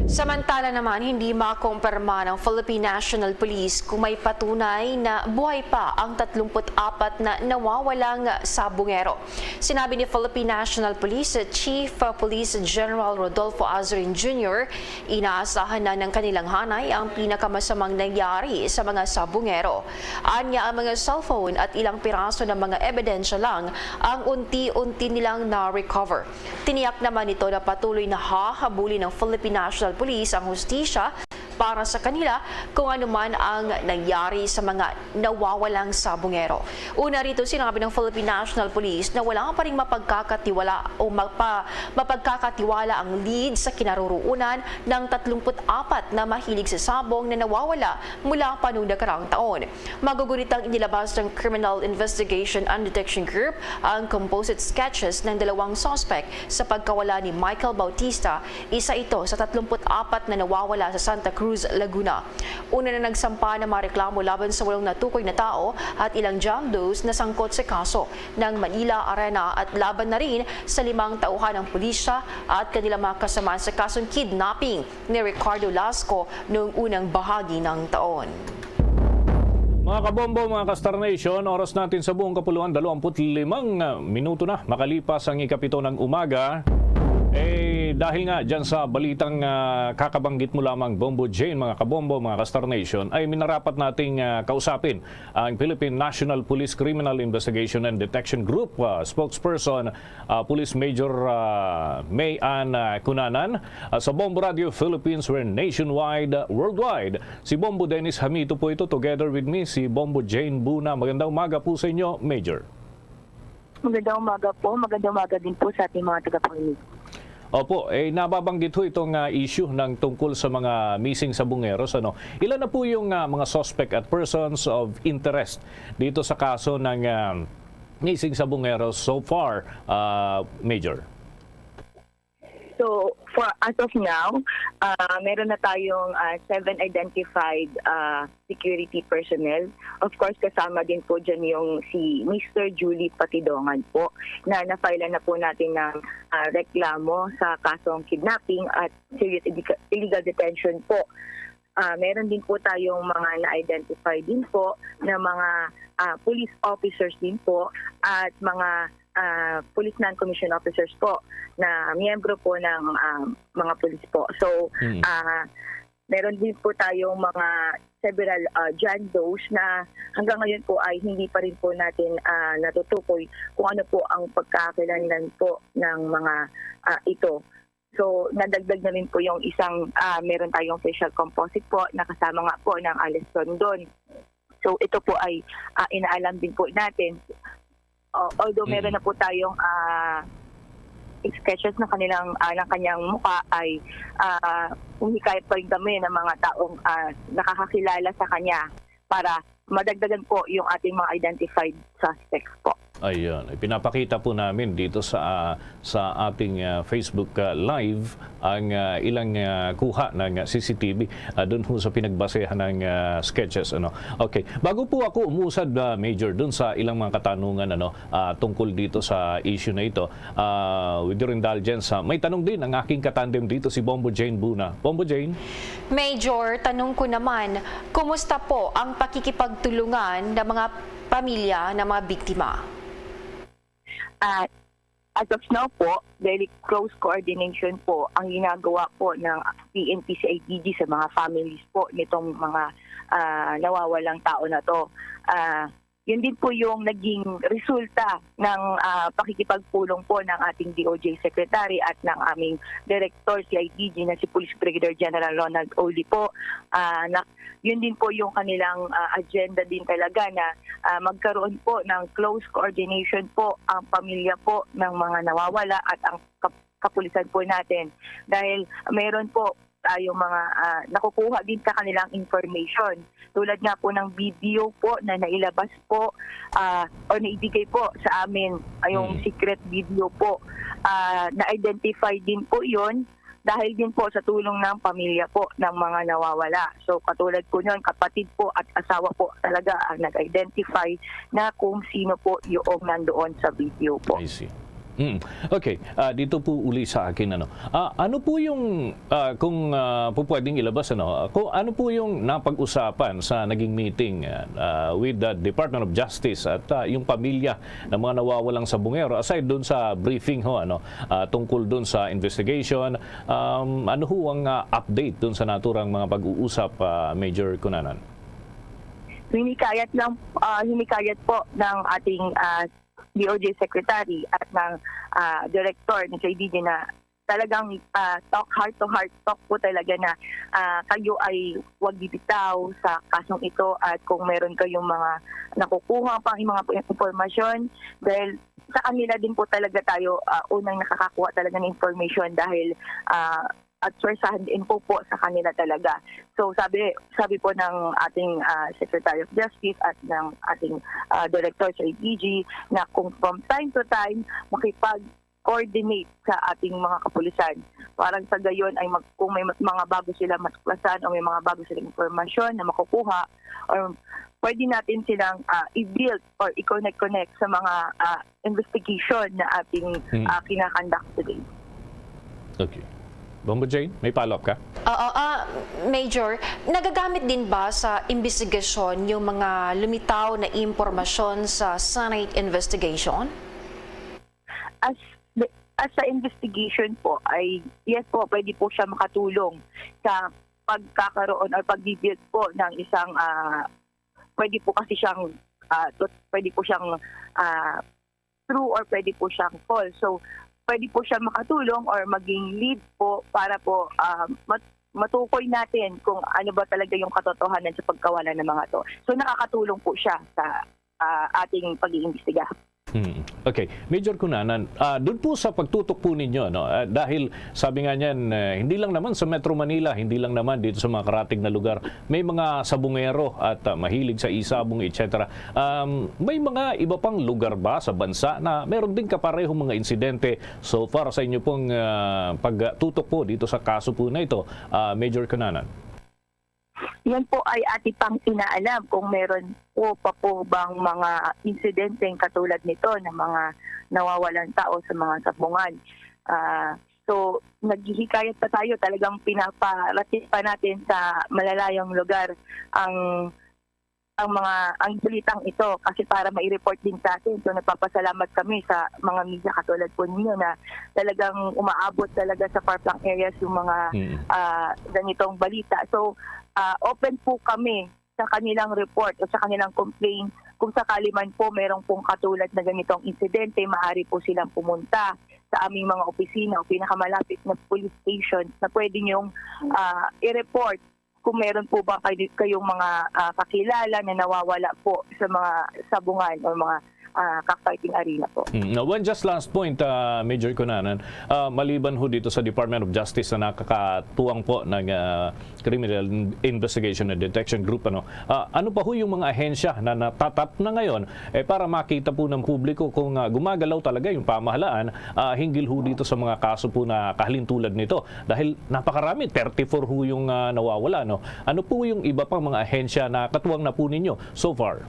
Samantala naman, hindi makumpirma ng Philippine National Police kung may patunay na buhay pa ang tatlumpu't apat na nawawalang sabungero. Sinabi ni Philippine National Police Chief Police General Rodolfo Azurin Junior, inaasahan na ng kanilang hanay ang pinakamasamang nangyari sa mga sabungero. Anya, ang mga cellphone at ilang piraso ng mga ebidensya lang ang unti-unti nilang na-recover. Tiniyak naman nito na patuloy na hahabulin ng Philippine National Police ang hustisya para sa kanila kung ano man ang nangyari sa mga nawawalang sabungero. Una rito, sinabi ng Philippine National Police na wala pa ring mapagkakatiwala o mapa-, mapagkakatiwala ang lead sa kinaroroonan ng tatlumpu't apat na mahilig sa sabong na nawawala mula pa noong nakaraang taon. Magugunit ang inilabas ng Criminal Investigation and Detection Group ang composite sketches ng dalawang suspect sa pagkawala ni Michael Bautista, isa ito sa tatlumpu't apat na nawawala sa Santa Cruz, Laguna. Una na nagsampa ng mga reklamo laban sa walong natukoy na tao at ilang John Does na sangkot sa kaso ng Manila Arena at laban na rin sa limang tauhan ng pulisya at kanilang mga kasamahan sa kasong kidnapping ni Ricardo Lasco noong unang bahagi ng taon. Mga kabombo, mga ka-Star Nation, oras natin sa buong kapuluan, dalawampu't limang minuto na makalipas ang ikapito ng umaga. Eh, dahil nga dyan sa balitang, ah, kakabanggit mo lamang, Bombo Jane, mga kabombo, mga ka-Star Nation, ay minarapat nating, ah, kausapin ang Philippine National Police Criminal Investigation and Detection Group, ah, spokesperson, ah, Police Major, ah, May Ann, ah, Cunanan, ah, sa Bombo Radio Philippines, we're nationwide, ah, worldwide. Si Bombo Dennis Hamito po ito, together with me, si Bombo Jane Buna. Magandang umaga po sa inyo, Major. Magandang umaga po. Magandang umaga din po sa ating mga tagapakinig. Opo, eh, nababanggit ho itong, ah, issue ng tungkol sa mga missing Sabongeros, ano. Ilan na po yung, ah, mga suspect at persons of interest dito sa kaso ng, ah, missing Sabongeros so far, ah, Major? So, for as of now, ah, meron na tayong, ah, seven identified, ah, security personnel. Of course, kasama din po dyan yung si Mister Julie Patidongan po, na na-file na po natin ng, ah, reklamo sa kasong kidnapping at serious illegal illegal detention po. Ah, meron din po tayong mga na-identify din po na mga, ah, police officers din po at mga, ah, police non-commissioned officers po na miyembro po ng, ah, mga police po. So, Mm. ah, meron din po tayong mga several, ah, John Does na hanggang ngayon po ay hindi pa rin po natin, ah, natutukoy kung ano po ang pagkakakilanlan po ng mga, ah, ito. So, nadagdag na rin po yung isang, ah, meron tayong facial composite po na kasama nga po ng Alice Rondon. So, ito po ay, ah, inaalam din po natin. O-, although meron Mm. na po tayong, ah, sketches na kanilang, ah, ng kanyang mukha ay, ah, humikayat pa rin kami ng mga taong, ah, nakakakilala sa kanya para madagdagan po yung ating mga identified suspects po. Ayun, ipinapakita po namin dito sa, ah, sa ating, ah, Facebook, ah, Live ang, ah, ilang, ah, kuha ng, ah, C C T V, ah, dun ho sa pinagbasehan ng, ah, sketches, ano. Okay, bago po ako umusad, ah, Major, dun sa ilang mga katanungan, ano, ah, tungkol dito sa issue na ito, ah, with your indulgence, ah, may tanong din ang aking katandem dito, si Bombo Jane Buna. Bombo Jane? Major, tanong ko naman, kumusta po ang pakikipagtulungan ng mga pamilya ng mga biktima? Ah, as of now po, very close coordination po ang ginagawa po ng P N P C I D G sa mga families po nitong mga, ah, nawawalang tao na 'to. Ah, yun din po yung naging resulta ng, ah, pakikipagpulong po ng ating D O J Secretary at ng aming Director C I D G na si Police Brigadier General Ronald Oli po. Ah, na, yun din po yung kanilang, ah, agenda din talaga na, ah, magkaroon po ng close coordination po ang pamilya po ng mga nawawala at ang kap-, kapulisan po natin. Dahil meron po tayong mga, ah, nakukuha din sa kanilang information. Tulad nga po ng video po na nailabas po, ah, o naibigay po sa amin, ay yung Mm. secret video po. Ah, na-identify din po yun dahil din po sa tulong ng pamilya po ng mga nawawala. So, katulad po nun, kapatid po at asawa po talaga ang nag-identify na kung sino po yung nandoon sa video po. I see. Mm. Okay, ah, dito po uli sa akin, ano. Ah, ano po yung, ah, kung, ah, po pwedeng ilabas, ano, kung ano po yung napag-usapan sa naging meeting, ah, ah, with the Department of Justice at, ah, yung pamilya ng mga nawawalang Sabongero, aside dun sa briefing ho, ano, ah, tungkol dun sa investigation, um, ano ho ang, ah, update dun sa naturang mga pag-uusap, ah, Major Cunanan? Hinikayat lang, ah, hinikayat po ng ating, ah, D O J Secretary at ng, ah, Director ng C I D G na talagang, ah, talk, heart to heart talk po talaga na, ah, kayo ay huwag bibitaw sa kasong ito at kung meron kayong mga nakukuha pang mga impormasyon, dahil sa kanila din po talaga tayo, ah, unang nakakakuha talaga ng information dahil, ah, at sourcehan din po po sa kanila talaga. So, sabi, sabi po ng ating, ah, Secretary of Justice at ng ating, ah, Director sa I D G na kung from time to time makipag-coordinate sa ating mga kapulisan. Parang sa gayon ay mag-, kung may mga bago sila matuklasan o may mga bago silang impormasyon na makukuha, or pwede natin silang, ah, i-build or i-connect-connect sa mga, ah, investigation na ating, Mm. ah, kinakandak today. Okay. Bombo Jane, may follow-up ka? Oo, ah, Major, nagagamit din ba sa imbestigasyon yung mga lumitaw na impormasyon sa Senate investigation? As, as sa investigation po ay, yes po, pwede po siya makatulong sa pagkakaroon or pagbibuild po ng isang, ah, pwede po kasi siyang, ah, to-, pwede po siyang, ah, true or pwede po siyang false. So, pwede po siya makatulong or maging lead po para po, ah, mat-, matukoy natin kung ano ba talaga yung katotohanan sa pagkawala ng mga to. So, nakakatulong po siya sa, ah, ating pag-iimbestiga. Hmm. Okay. Major Cunanan, ah, dun po sa pagtutok po ninyo, no, ah, dahil sabi nga niyan, eh, hindi lang naman sa Metro Manila, hindi lang naman dito sa mga karatig na lugar, may mga sabungero at, ah, mahilig sa isabong, et cetera. Um, may mga iba pang lugar ba sa bansa na meron din kaparehong mga insidente so far sa inyo pong, ah, pagtutok po dito sa kaso po na ito, ah, Major Cunanan? Yan po ay atin pang inaalam kung meron po pa po bang mga insidenteng katulad nito na mga nawawalang tao sa mga sabungan. Ah, so, naghihikayat pa tayo, talagang pinaparating pa natin sa malalayong lugar ang, ang mga, ang balitang ito kasi para mai-report din sa atin. So, nagpapasalamat kami sa mga media katulad po ninyo na talagang umaabot talaga sa far-flung areas yung mga, Mm. ah, ganitong balita. So, ah, open po kami sa kanilang report o sa kanilang complaint kung sakali man po meron pong katulad na ganitong insidente, maaari po silang pumunta sa aming mga opisina o pinakamalapit na police station na pwede niyong, ah, i-report kung meron po ba kay-, kayong mga, ah, kakilala na nawawala po sa mga sabungan o mga, ah, cockfighting arena po. Mm, now, one just last point, ah, Major Cunanan. Ah, maliban ho dito sa Department of Justice na nakakatuwang po ng, ah, Criminal In-, Investigation and Detection Group, ano, ah, ano pa ho yung mga ahensya na natatap na ngayon, eh, para makita po ng publiko kung, ah, gumagalaw talaga yung pamahalaan, ah, hinggil ho dito sa mga kaso po na kahalintulad nito? Dahil napakarami, thirty-four ho yung, ah, nawawala, no? Ano po yung iba pang mga ahensya na katuwang na po ninyo so far?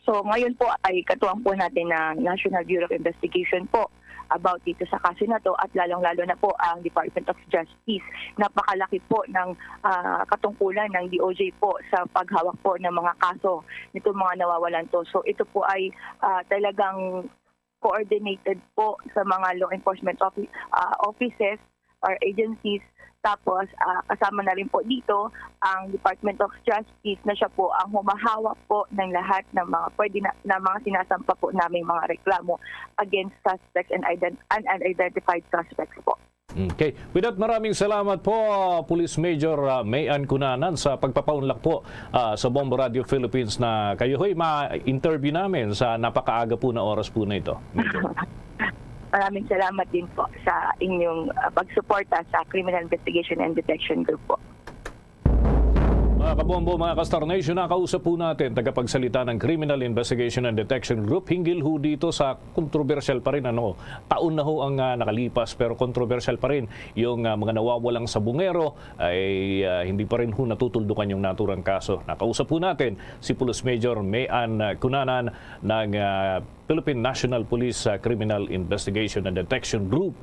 So, ngayon po ay katuwang po natin ng National Bureau of Investigation po about dito sa kaso na to at lalong-lalo na po ang Department of Justice. Napakalaki po ng, ah, katungkulan ng D O J po sa paghawak po ng mga kaso nitong mga nawawalan to. So, ito po ay, ah, talagang coordinated po sa mga law enforcement offi-, ah, offices or agencies. Tapos, ah, kasama na rin po dito ang Department of Justice na siya po ang humahawak po ng lahat ng mga pwede na, na mga sinasampa po naming mga reklamo against suspects and ident-, and unidentified suspects po. Okay. With that, maraming salamat po, Police Major, ah, May Ann Cunanan, sa pagpapaunlak po, ah, sa Bombo Radio Philippines na kayo ho'y ma-interview namin sa napakaaga po na oras po na ito, Major. Maraming salamat din po sa inyong, ah, pagsuporta sa Criminal Investigation and Detection Group po. Mga kabombo, mga ka-Star Nation, nakausap po natin tagapagsalita ng Criminal Investigation and Detection Group hinggil ho dito sa kontrobersyal pa rin, ano, taon na ho ang, ah, nakalipas, pero kontrobersyal pa rin yung, ah, mga nawawalang sabungero ay, ah, hindi pa rin ho natutuldukan yung naturang kaso. Nakausap po natin si Police Major May Ann, ah, Cunanan ng, ah, Philippine National Police, ah, Criminal Investigation and Detection Group.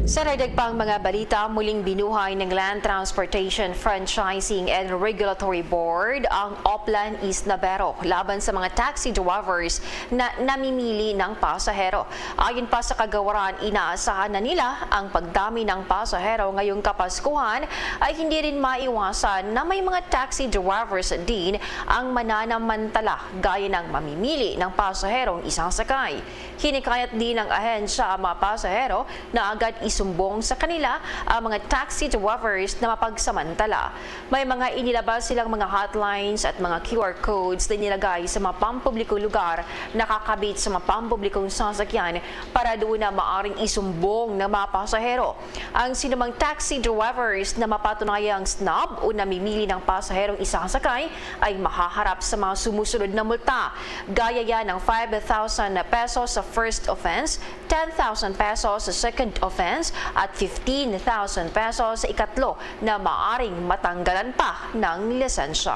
Sa dagdag pang mga balita, muling binuhay ng Land Transportation Franchising and Regulatory Board ang Oplan East Navarro laban sa mga taxi drivers na namimili ng pasahero. Ayon pa sa kagawaran, inaasahan na nila ang pagdami ng pasahero ngayong Kapaskuhan ay hindi rin maiwasan na may mga taxi drivers din ang mananamantala gaya ng mamimili ng pasaherong isasakay. Hinikayat din ng ahensya ang mga pasahero na agad isumbong sa kanila ang mga taxi drivers na mapagsamantala. May mga inilabas silang mga hotlines at mga Q R codes na inilagay sa mga pampublikong lugar na kakabit sa mga pampublikong sasakyan para doon na maaring isumbong ng mga pasahero. Ang sinumang taxi drivers na mapatunayang snob o namimili ng pasaherong isasakay ay mahaharap sa mga sumusunod na multa, gaya yan ng five thousand pesos sa first offense, ten thousand pesos sa second offense, at fifteen thousand pesos sa ikatlo na maaring matanggalan pa ng lisensya.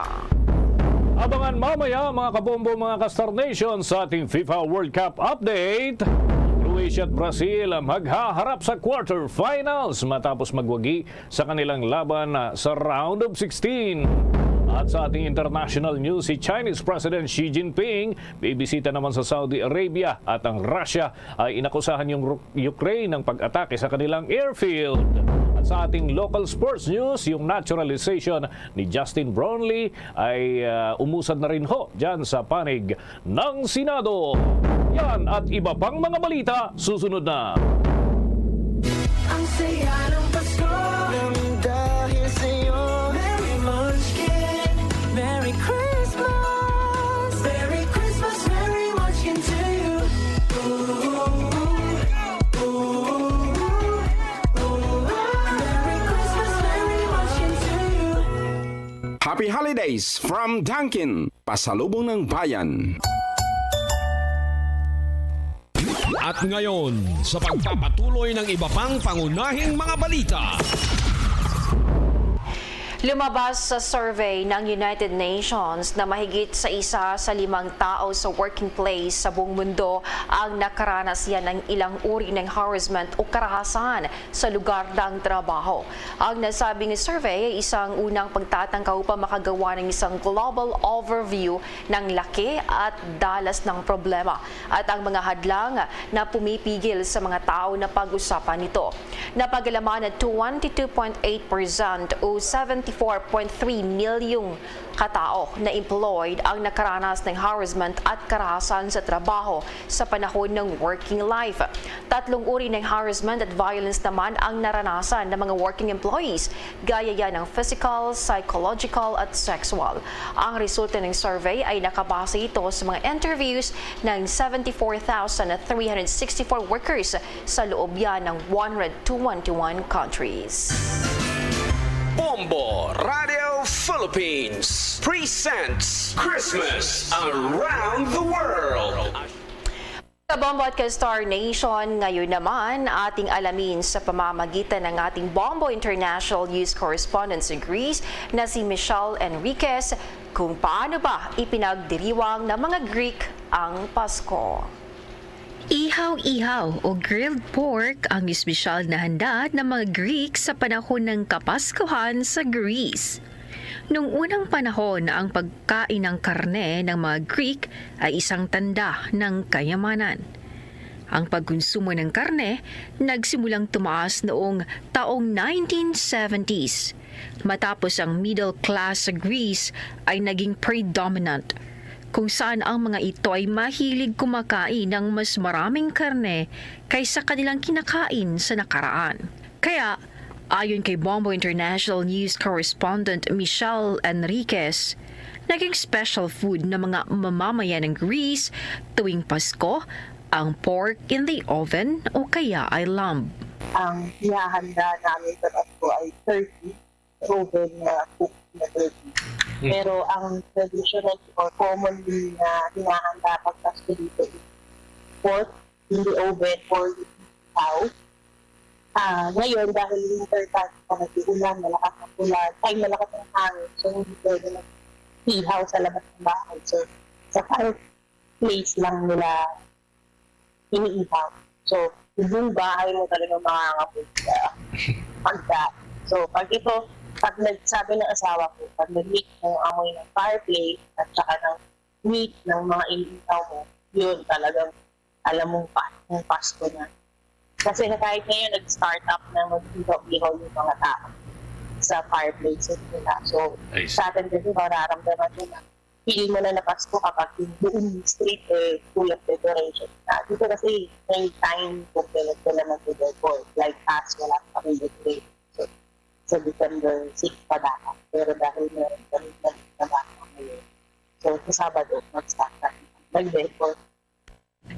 Abangan mamaya, mga kabombo, mga ka-Star Nation, sa ating FIFA World Cup update. Croatia at Brazil maghaharap sa quarterfinals matapos magwagi sa kanilang laban, ah, sa round of sixteen. At sa ating international news, si Chinese President Xi Jinping bibisita naman sa Saudi Arabia at ang Russia ay inakusahan yung Ru-, Ukraine ng pag-atake sa kanilang airfield. At sa ating local sports news, yung naturalization ni Justin Brownlee ay, ah, umusad na rin ho dyan sa panig ng Senado. Yan at iba pang mga balita susunod na. Ang saya ng Pasko. Nang dahil sa'yo. Merry Munchkin. Merry Christmas. Merry Christmas, Merry Munchkin. Is from Dunkin, Pasalubong ng Bayan. At ngayon, sa pagpapatuloy ng iba pang pangunahing mga balita. Lumabas sa survey ng United Nations na mahigit sa isa sa limang tao sa working place sa buong mundo ang nakaranas yan ng ilang uri ng harassment o karahasan sa lugar ng trabaho. Ang nasabing survey ay isang unang pagtatangka upang makagawa ng isang global overview ng laki at dalas ng problema at ang mga hadlang na pumipigil sa mga tao na pag-usapan nito. Napagalaman na twenty-two point eight percent o seventy-four point three milyong katao na employed ang nakaranas ng harassment at karahasan sa trabaho sa panahon ng working life. Tatlong uri ng harassment at violence naman ang naranasan ng mga working employees, gaya yan ng physical, psychological, at sexual. Ang resulta ng survey ay nakabase ito sa mga interviews ng seventy-four thousand three hundred sixty-four workers sa loob yan ng one hundred twenty-one countries. Bombo Radio Philippines presents Christmas Around the World. Kabombo at ka-Star Nation, ngayon naman ating alamin sa pamamagitan ng ating Bombo International News Correspondent sa Greece na si Michelle Enriquez kung paano ba ipinagdiriwang ng mga Greek ang Pasko. Ihaw-ihaw o grilled pork ang espesyal na handa ng mga Greek sa panahon ng Kapaskuhan sa Greece. Noong unang panahon, ang pagkain ng karne ng mga Greek ay isang tanda ng kayamanan. Ang pagkonsumo ng karne nagsimulang tumaas noong taong nineteen seventies, matapos ang middle class sa Greece ay naging predominant, kung saan ang mga ito ay mahilig kumakain ng mas maraming karne kaysa kanilang kinakain sa nakaraan. Kaya, ayon kay Bombo International News Correspondent Michelle Enriquez, naging special food ng mga mamamayan ng Greece tuwing Pasko ang pork in the oven o kaya ay lamb. Ang ihahanda namin sa Pasko ay turkey, oven na cook na turkey. Hmm. Pero ang traditional or commonly na hinahanda pag Pasko dito is pork in the oven or cow. Ah, ngayon, dahil winter time pa, nag-uulan, malakas ang ulan, ay, malakas ang hangin, so hindi pwede mag-ihaw sa labas ng bahay. So, sa fireplace lang nila iniihaw. So, yung buong bahay mo talaga mangangamoy sa pagkain. So, pag ito, pag nagsabi ng asawa ko, pag nag-meet ng amoy ng fireplace at saka ng meat ng mga iniihaw mo, yun talagang alam mong pa, yung Pasko na. Kasi na kahit ngayon, nag-start up na mag-ihaw-ihaw yung mga tao sa fireplaces nila. So, I see. Sa atin kasi, mararamdaman mo na, feel mo na na Pasko kapag yung buong street, eh, full of decoration. Ah, dito kasi, may time kung kailan sila magde-decor. Like us, wala pa kami decoration. So, sa December six pa dapat. Pero dahil meron kami nagtrabaho ngayon, so, sa Sabado, nag-start na. Nag-decor.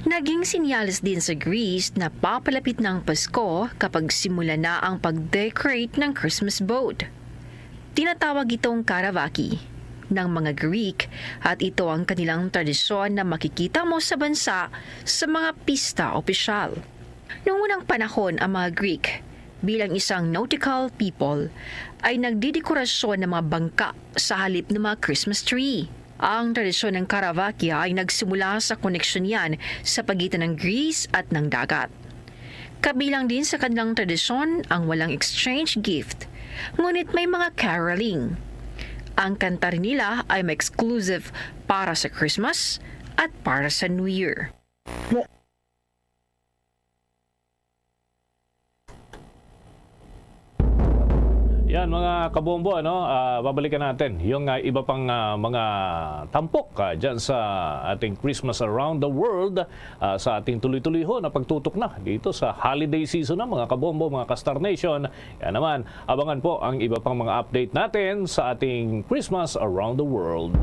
Naging senyales din sa Greece na papalapit na ang Pasko kapag simula na ang pag-decorate ng Christmas boat. Tinatawag itong karavaki ng mga Greek at ito ang kanilang tradisyon na makikita mo sa bansa sa mga pista opisyal. Noong unang panahon, ang mga Greek, bilang isang nautical people, ay nagdidekorasyon ng mga bangka sa halip ng mga Christmas tree. Ang tradisyon ng Karavakia ay nagsimula sa koneksyon niyan sa pagitan ng Greece at ng dagat. Kabilang din sa kanilang tradisyon ang walang exchange gift, ngunit may mga caroling. Ang kanta rin nila ay may exclusive para sa Christmas at para sa New Year. Yan, mga kabombo, ano, ah, babalikan natin yung, ah, iba pang, ah, mga tampok, ah, dyan sa ating Christmas Around the World, ah, sa ating tuloy-tuloy ho na pagtutok na dito sa holiday season na, mga kabombo, mga ka-Star Nation. Yan naman, abangan po ang iba pang mga update natin sa ating Christmas Around the World.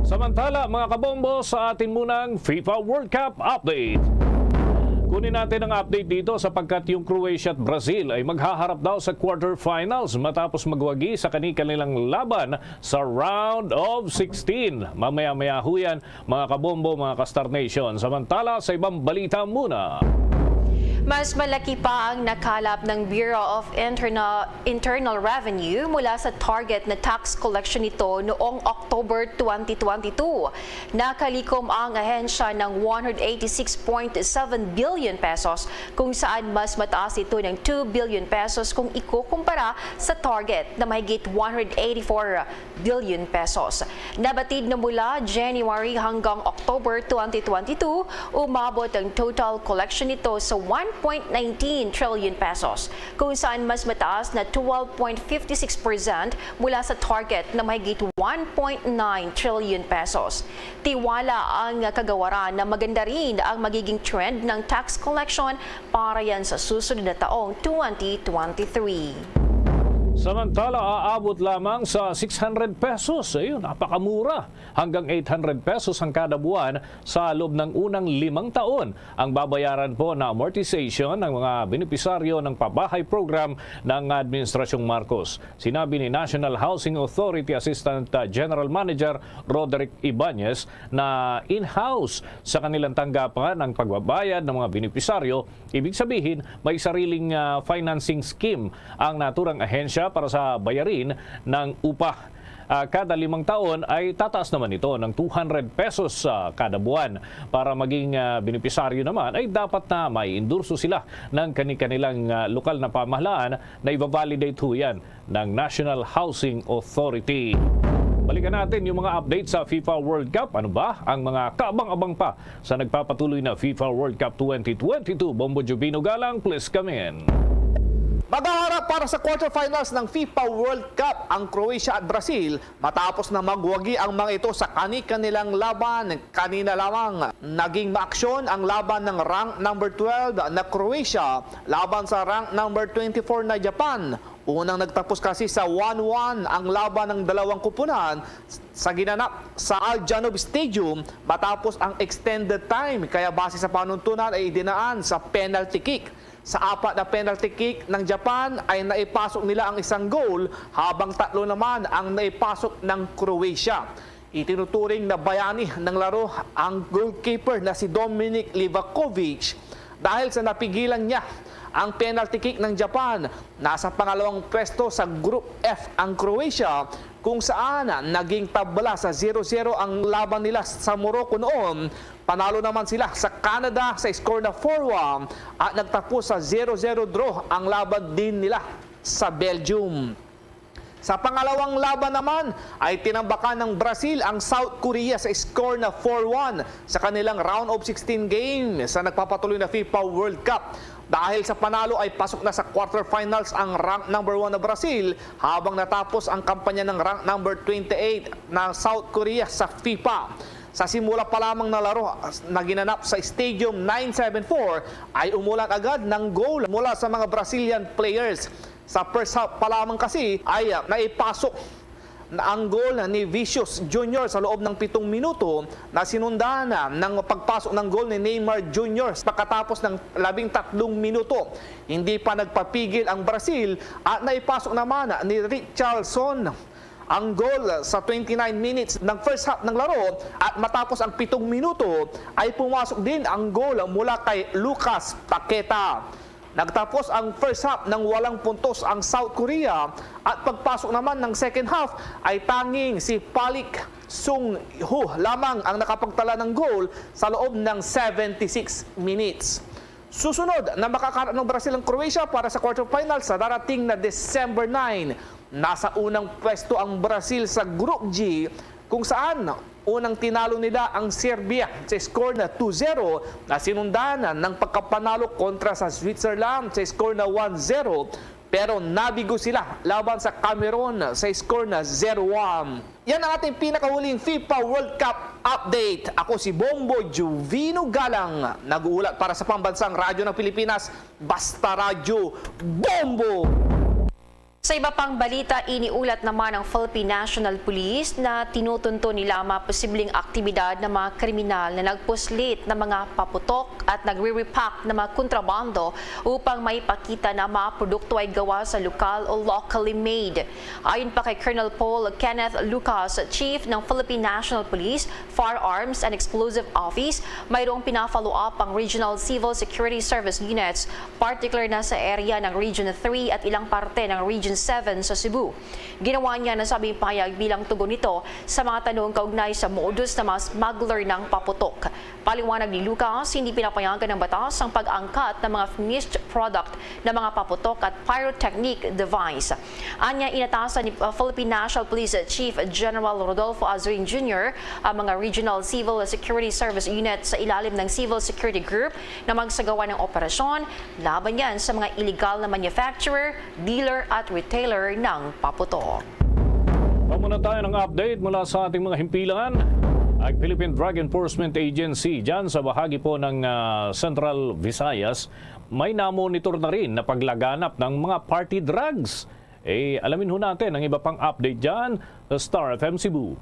Samantala, mga kabombo, sa atin munang FIFA World Cup update. Kunin natin ang update dito sapagkat yung Croatia at Brazil ay maghaharap daw sa quarterfinals matapos magwagi sa kani-kanilang laban sa round of sixteen. Mamaya-maya ho yan, mga kabombo, mga ka-Star Nation. Samantala, sa ibang balita muna. Mas malaki pa ang nakalap ng Bureau of Internal, Internal Revenue mula sa target na tax collection nito noong October twenty twenty-two. Nakalikom ang ahensya ng one hundred eighty-six point seven billion pesos, kung saan mas mataas ito ng two billion pesos kung ikukumpara sa target na mahigit one hundred eighty-four billion pesos. Nabatid na mula January hanggang October twenty twenty-two, umabot ang total collection nito sa one point nineteen trillion pesos, kung saan mas mataas na twelve point fifty six percent mula sa target na mahigit one point nine trillion pesos. Tiwala ang kagawaran na maganda rin ang magiging trend ng tax collection para yan sa susunod na taong twenty twenty-three. Samantala, aabot lamang sa six hundred pesos. Ayun, napakamura. Hanggang eight hundred pesos ang kada buwan sa loob ng unang limang taon ang babayaran po na amortization ng mga benepisaryo ng pabahay program ng Administrasyong Marcos. Sinabi ni National Housing Authority Assistant, uh, General Manager Roderick Ibanez na in-house sa kanilang tanggapan ang pagbabayad ng mga benepisaryo. Ibig sabihin, may sariling, ah, financing scheme ang naturang ahensya para sa bayarin ng upa. Ah, kada limang taon ay tataas naman ito ng two hundred pesos, ah, kada buwan. Para maging, ah, benepisaryo naman ay dapat na may endorso sila ng kani-kanilang, ah, lokal na pamahalaan na i-validate ho yan ng National Housing Authority. Balikan natin yung mga update sa FIFA World Cup. Ano ba ang mga kaabang-abang pa sa nagpapatuloy na FIFA World Cup twenty twenty-two? Bombo Jubino Galang, please come in. Maghaharap para sa quarterfinals ng FIFA World Cup ang Croatia at Brazil matapos na magwagi ang mga ito sa kani-kanilang laban. Kanina lamang, naging maaksyon ang laban ng rank number twelve na Croatia laban sa rank number twenty-four na Japan. Unang nagtapos kasi sa one one ang laban ng dalawang kupunan sa ginanap sa Al Janub Stadium matapos ang extended time, kaya base sa panuntunan ay idinaan sa penalty kick. Sa apat na penalty kick ng Japan ay naipasok nila ang isang goal, habang tatlo naman ang naipasok ng Croatia. Itinuturing na bayani ng laro ang goalkeeper na si Dominik Livakovic dahil sa napigilan niya ang penalty kick ng Japan. Nasa pangalawang pwesto sa Group F ang Croatia, kung saan naging tabla sa zero zero ang laban nila sa Morocco noon. Panalo naman sila sa Canada sa score na four one at nagtapos sa zero zero draw ang laban din nila sa Belgium. Sa pangalawang laban naman ay tinambakan ng Brazil ang South Korea sa score na four one sa kanilang round of sixteen game sa nagpapatuloy na FIFA World Cup. Dahil sa panalo ay pasok na sa quarterfinals ang rank number one na Brazil, habang natapos ang kampanya ng rank number twenty-eight na South Korea sa FIFA. Sa simula pa lamang na laro na ginanap sa Stadium nine seven four ay umulan agad ng goal mula sa mga Brazilian players. Sa first half pa lamang kasi ay, ah, naipasok na ang goal ni Vinicius Junior sa loob ng pitong minuto, na sinundan ng pagpasok ng goal ni Neymar Junior pagkatapos ng labing tatlong minuto. Hindi pa nagpapigil ang Brazil at naipasok naman ni Richarlison ang goal sa twenty-nine minutes ng first half ng laro, at matapos ang pitong minuto ay pumasok din ang goal mula kay Lucas Paqueta. Nagtapos ang first half nang walang puntos ang South Korea, at pagpasok naman ng second half ay tanging si Palik Sung Ho lamang ang nakapagtala ng goal sa loob ng seventy-six minutes. Susunod na makakarap ng Brazil ang Croatia para sa quarterfinals sa darating na December nine. Nasa unang pwesto ang Brazil sa Group G, kung saan unang tinalo nila ang Serbia sa score na two zero, na sinundan ng pagkapanalo kontra sa Switzerland sa score na one zero, pero nabigo sila laban sa Cameroon sa score na zero one. Yan ang ating pinakahuling FIFA World Cup update. Ako si Bombo Juvino Galang, nag-uulat para sa Pambansang Radyo ng Pilipinas, Basta Radyo, Bombo! Sa iba pang balita, iniulat naman ang Philippine National Police na tinutunto nila ang mga posibleng aktibidad ng mga kriminal na nagpuslit ng mga paputok at nagre-repack ng mga kontrabando upang maipakita na ang mga produkto ay gawa sa lokal o locally made. Ayon pa kay Colonel Paul Kenneth Lucas, Chief ng Philippine National Police Firearms and Explosive Office, mayroong pina-follow up ang Regional Civil Security Service Units, particular na sa area ng Region three at ilang parte ng Region seven sa Cebu. Ginawa niya ang nasabing pahayag bilang tugon nito sa mga tanong kaugnay sa modus ng mga smuggler ng paputok. Paliwanag ni Lucas, hindi pinapayagan ng batas ang pag-angkat ng mga finished product ng mga paputok at pyrotechnic device. Anya, inatasan ni, uh, Philippine National Police Chief General Rodolfo Azurin Junior ang mga Regional Civil Security Service Unit sa ilalim ng Civil Security Group na magsagawa ng operasyon laban yan sa mga illegal na manufacturer, dealer at retailer ng paputok. Muna tayo ng update mula sa ating mga himpilan. Ang Philippine Drug Enforcement Agency dyan sa bahagi po ng, ah, Central Visayas, may namonitor na rin na paglaganap ng mga party drugs. Eh, alamin ho natin ang iba pang update dyan sa Star F M Cebu.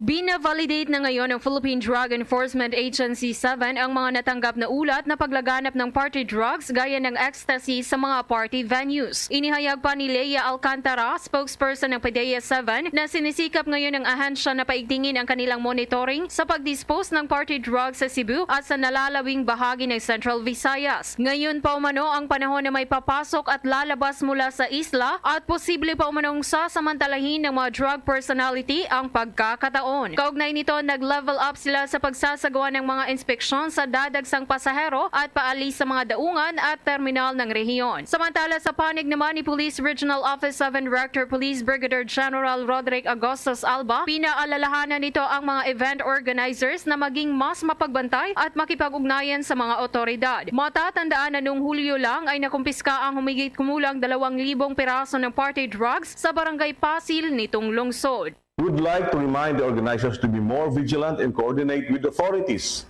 Binavalidate na ngayon ng Philippine Drug Enforcement Agency seven ang mga natanggap na ulat na paglaganap ng party drugs gaya ng ecstasy sa mga party venues. Inihayag pa ni Lea Alcantara, spokesperson ng PDEA seven, na sinisikap ngayon ng ahensya na paigtingin ang kanilang monitoring sa pag-dispose ng party drugs sa Cebu at sa nalalawing bahagi ng Central Visayas. Ngayon pa umano ang panahon na may papasok at lalabas mula sa isla at posible pa umanong sasamantalahin ng mga drug personality ang pagkakataon. Kaugnay nito, nag-level up sila sa pagsasagawa ng mga inspeksyon sa dadagsang pasahero at paalis sa mga daungan at terminal ng rehiyon. Samantala, sa panig naman ni Police Regional Office seven Director Police Brigadier General Roderick Agustus Alba, pinaalalahanan nito ang mga event organizers na maging mas mapagbantay at makipag-ugnayan sa mga otoridad. Matatandaan na noong Hulyo lang ay nakumpiska ang humigit kumulang dalawang libong piraso ng party drugs sa Barangay Pasil nitong lungsod. We would like to remind the organizers to be more vigilant and coordinate with authorities,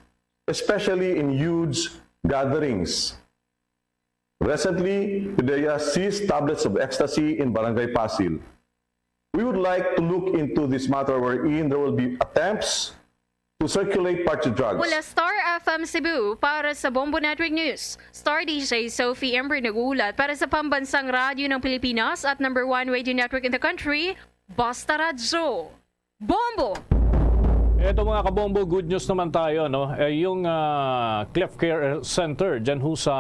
especially in huge gatherings. Recently, PDEA seized tablets of ecstasy in Barangay Pasil. We would like to look into this matter wherein there will be attempts to circulate party drugs. Mula Star F M Cebu, para sa Bombo Network News, Star D J Sophie Ember nag-uulat para sa Pambansang Radyo ng Pilipinas at number one radio network in the country, Basta Radyo. Bombo! Eto, mga kabombo, good news naman tayo, no? Eh, yung, ah, Cleft Care Center dyan ho sa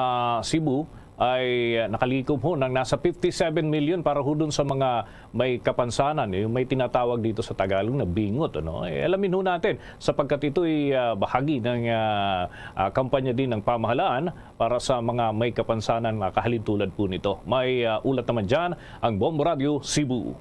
Cebu ay, ah, nakalikom ho ng nasa fifty-seven million para ho dun sa mga may kapansanan, yung may tinatawag dito sa Tagalog na bingot, ano? Eh, alamin ho natin, sapagkat ito'y, ah, bahagi ng, ah, ah, kampanya din ng pamahalaan para sa mga may kapansanan, mga kahalintulad po nito. May, ah, ulat naman dyan ang Bombo Radyo Cebu.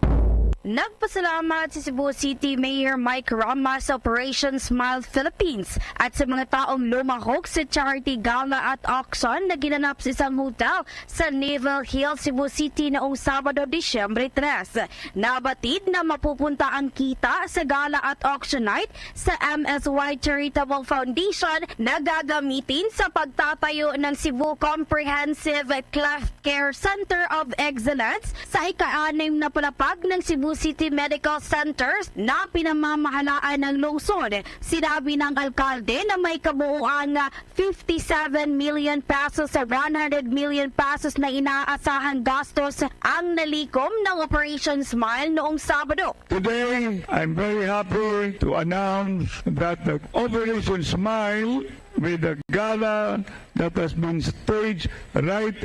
Nagpasalamat si Cebu City Mayor Mike Rama sa Operation Smile Philippines at sa mga taong lumahok sa charity gala at auction na ginanap sa isang hotel sa Naval Hill, Cebu City noong Sabado, Disyembre tres. Nabatid na mapupunta ang kita sa gala at auction night sa M S Y Charitable Foundation na gagamitin sa pagtatayo ng Cebu Comprehensive Cleft Care Center of Excellence sa ika-anim na palapag ng Cebu City Medical Center na pinamamahalaan ng lungsod. Sinabi ng alkalde na may kabuuang fifty-seven million pesos sa one hundred million pesos na inaasahang gastos ang nalikom ng Operation Smile noong Sabado. Today, I'm very happy to announce that the Operation Smile with the gala that has been staged right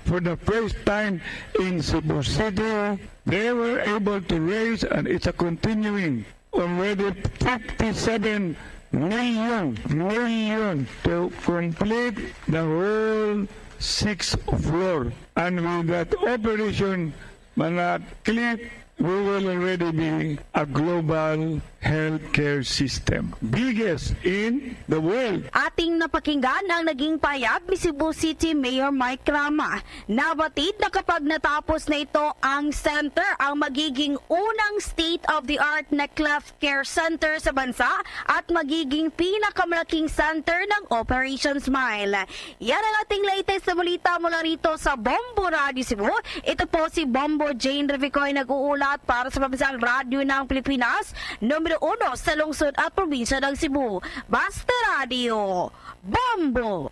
for the first time in Cebu City, they were able to raise, and it's a continuing, already fifty-seven million, million to complete the whole sixth floor. And with that operation, Manat Cliff, we will already be a global healthcare system, biggest in the world. Ating napakinggan ang naging pahayag ni Cebu City Mayor Mike Rama. Nabatid na kapag natapos na ito ang center, ang magiging unang state-of-the-art na cleft care center sa bansa at magiging pinakamalaking center ng Operation Smile. Yan ang ating latest na balita mula rito sa Bombo Radio Cebu. Ito po si Bombo Jane Revicoy nag-uulat para sa Pambansang Radyo ng Pilipinas, numero uno sa lungsod at probinsya ng Cebu. Basta Radio, Bombo!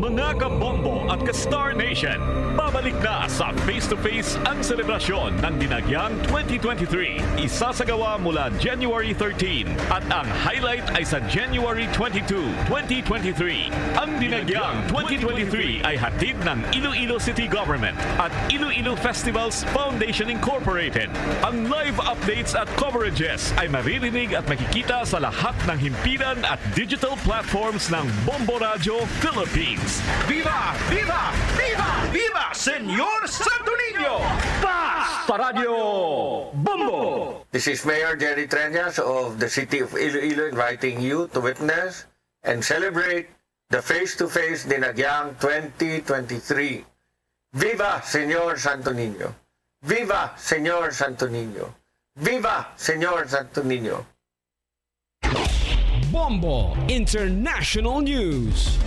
Mga kabombo at ka-Star Nation, babalik na sa face-to-face ang selebrasyon ng Dinagyang twenty twenty-three. Isasagawa mula January thirteen at ang highlight ay sa January twenty-two, twenty twenty-three. Ang Dinagyang twenty twenty-three ay hatid ng Iloilo City Government at Iloilo Festivals Foundation Incorporated. Ang live updates at coverages ay maririnig at makikita sa lahat ng himpilan at digital platforms ng Bombo Radyo Philippines. Viva! Viva! Viva! Viva, Senyor Santo Niño! Basta Radyo Bombo! This is Mayor Jerry Treñas of the City of Iloilo inviting you to witness and celebrate the face-to-face Dinagyang twenty twenty-three. Viva Senyor Santo Niño! Viva Senyor Santo Niño! Viva Senyor Santo Niño! Bombo International News.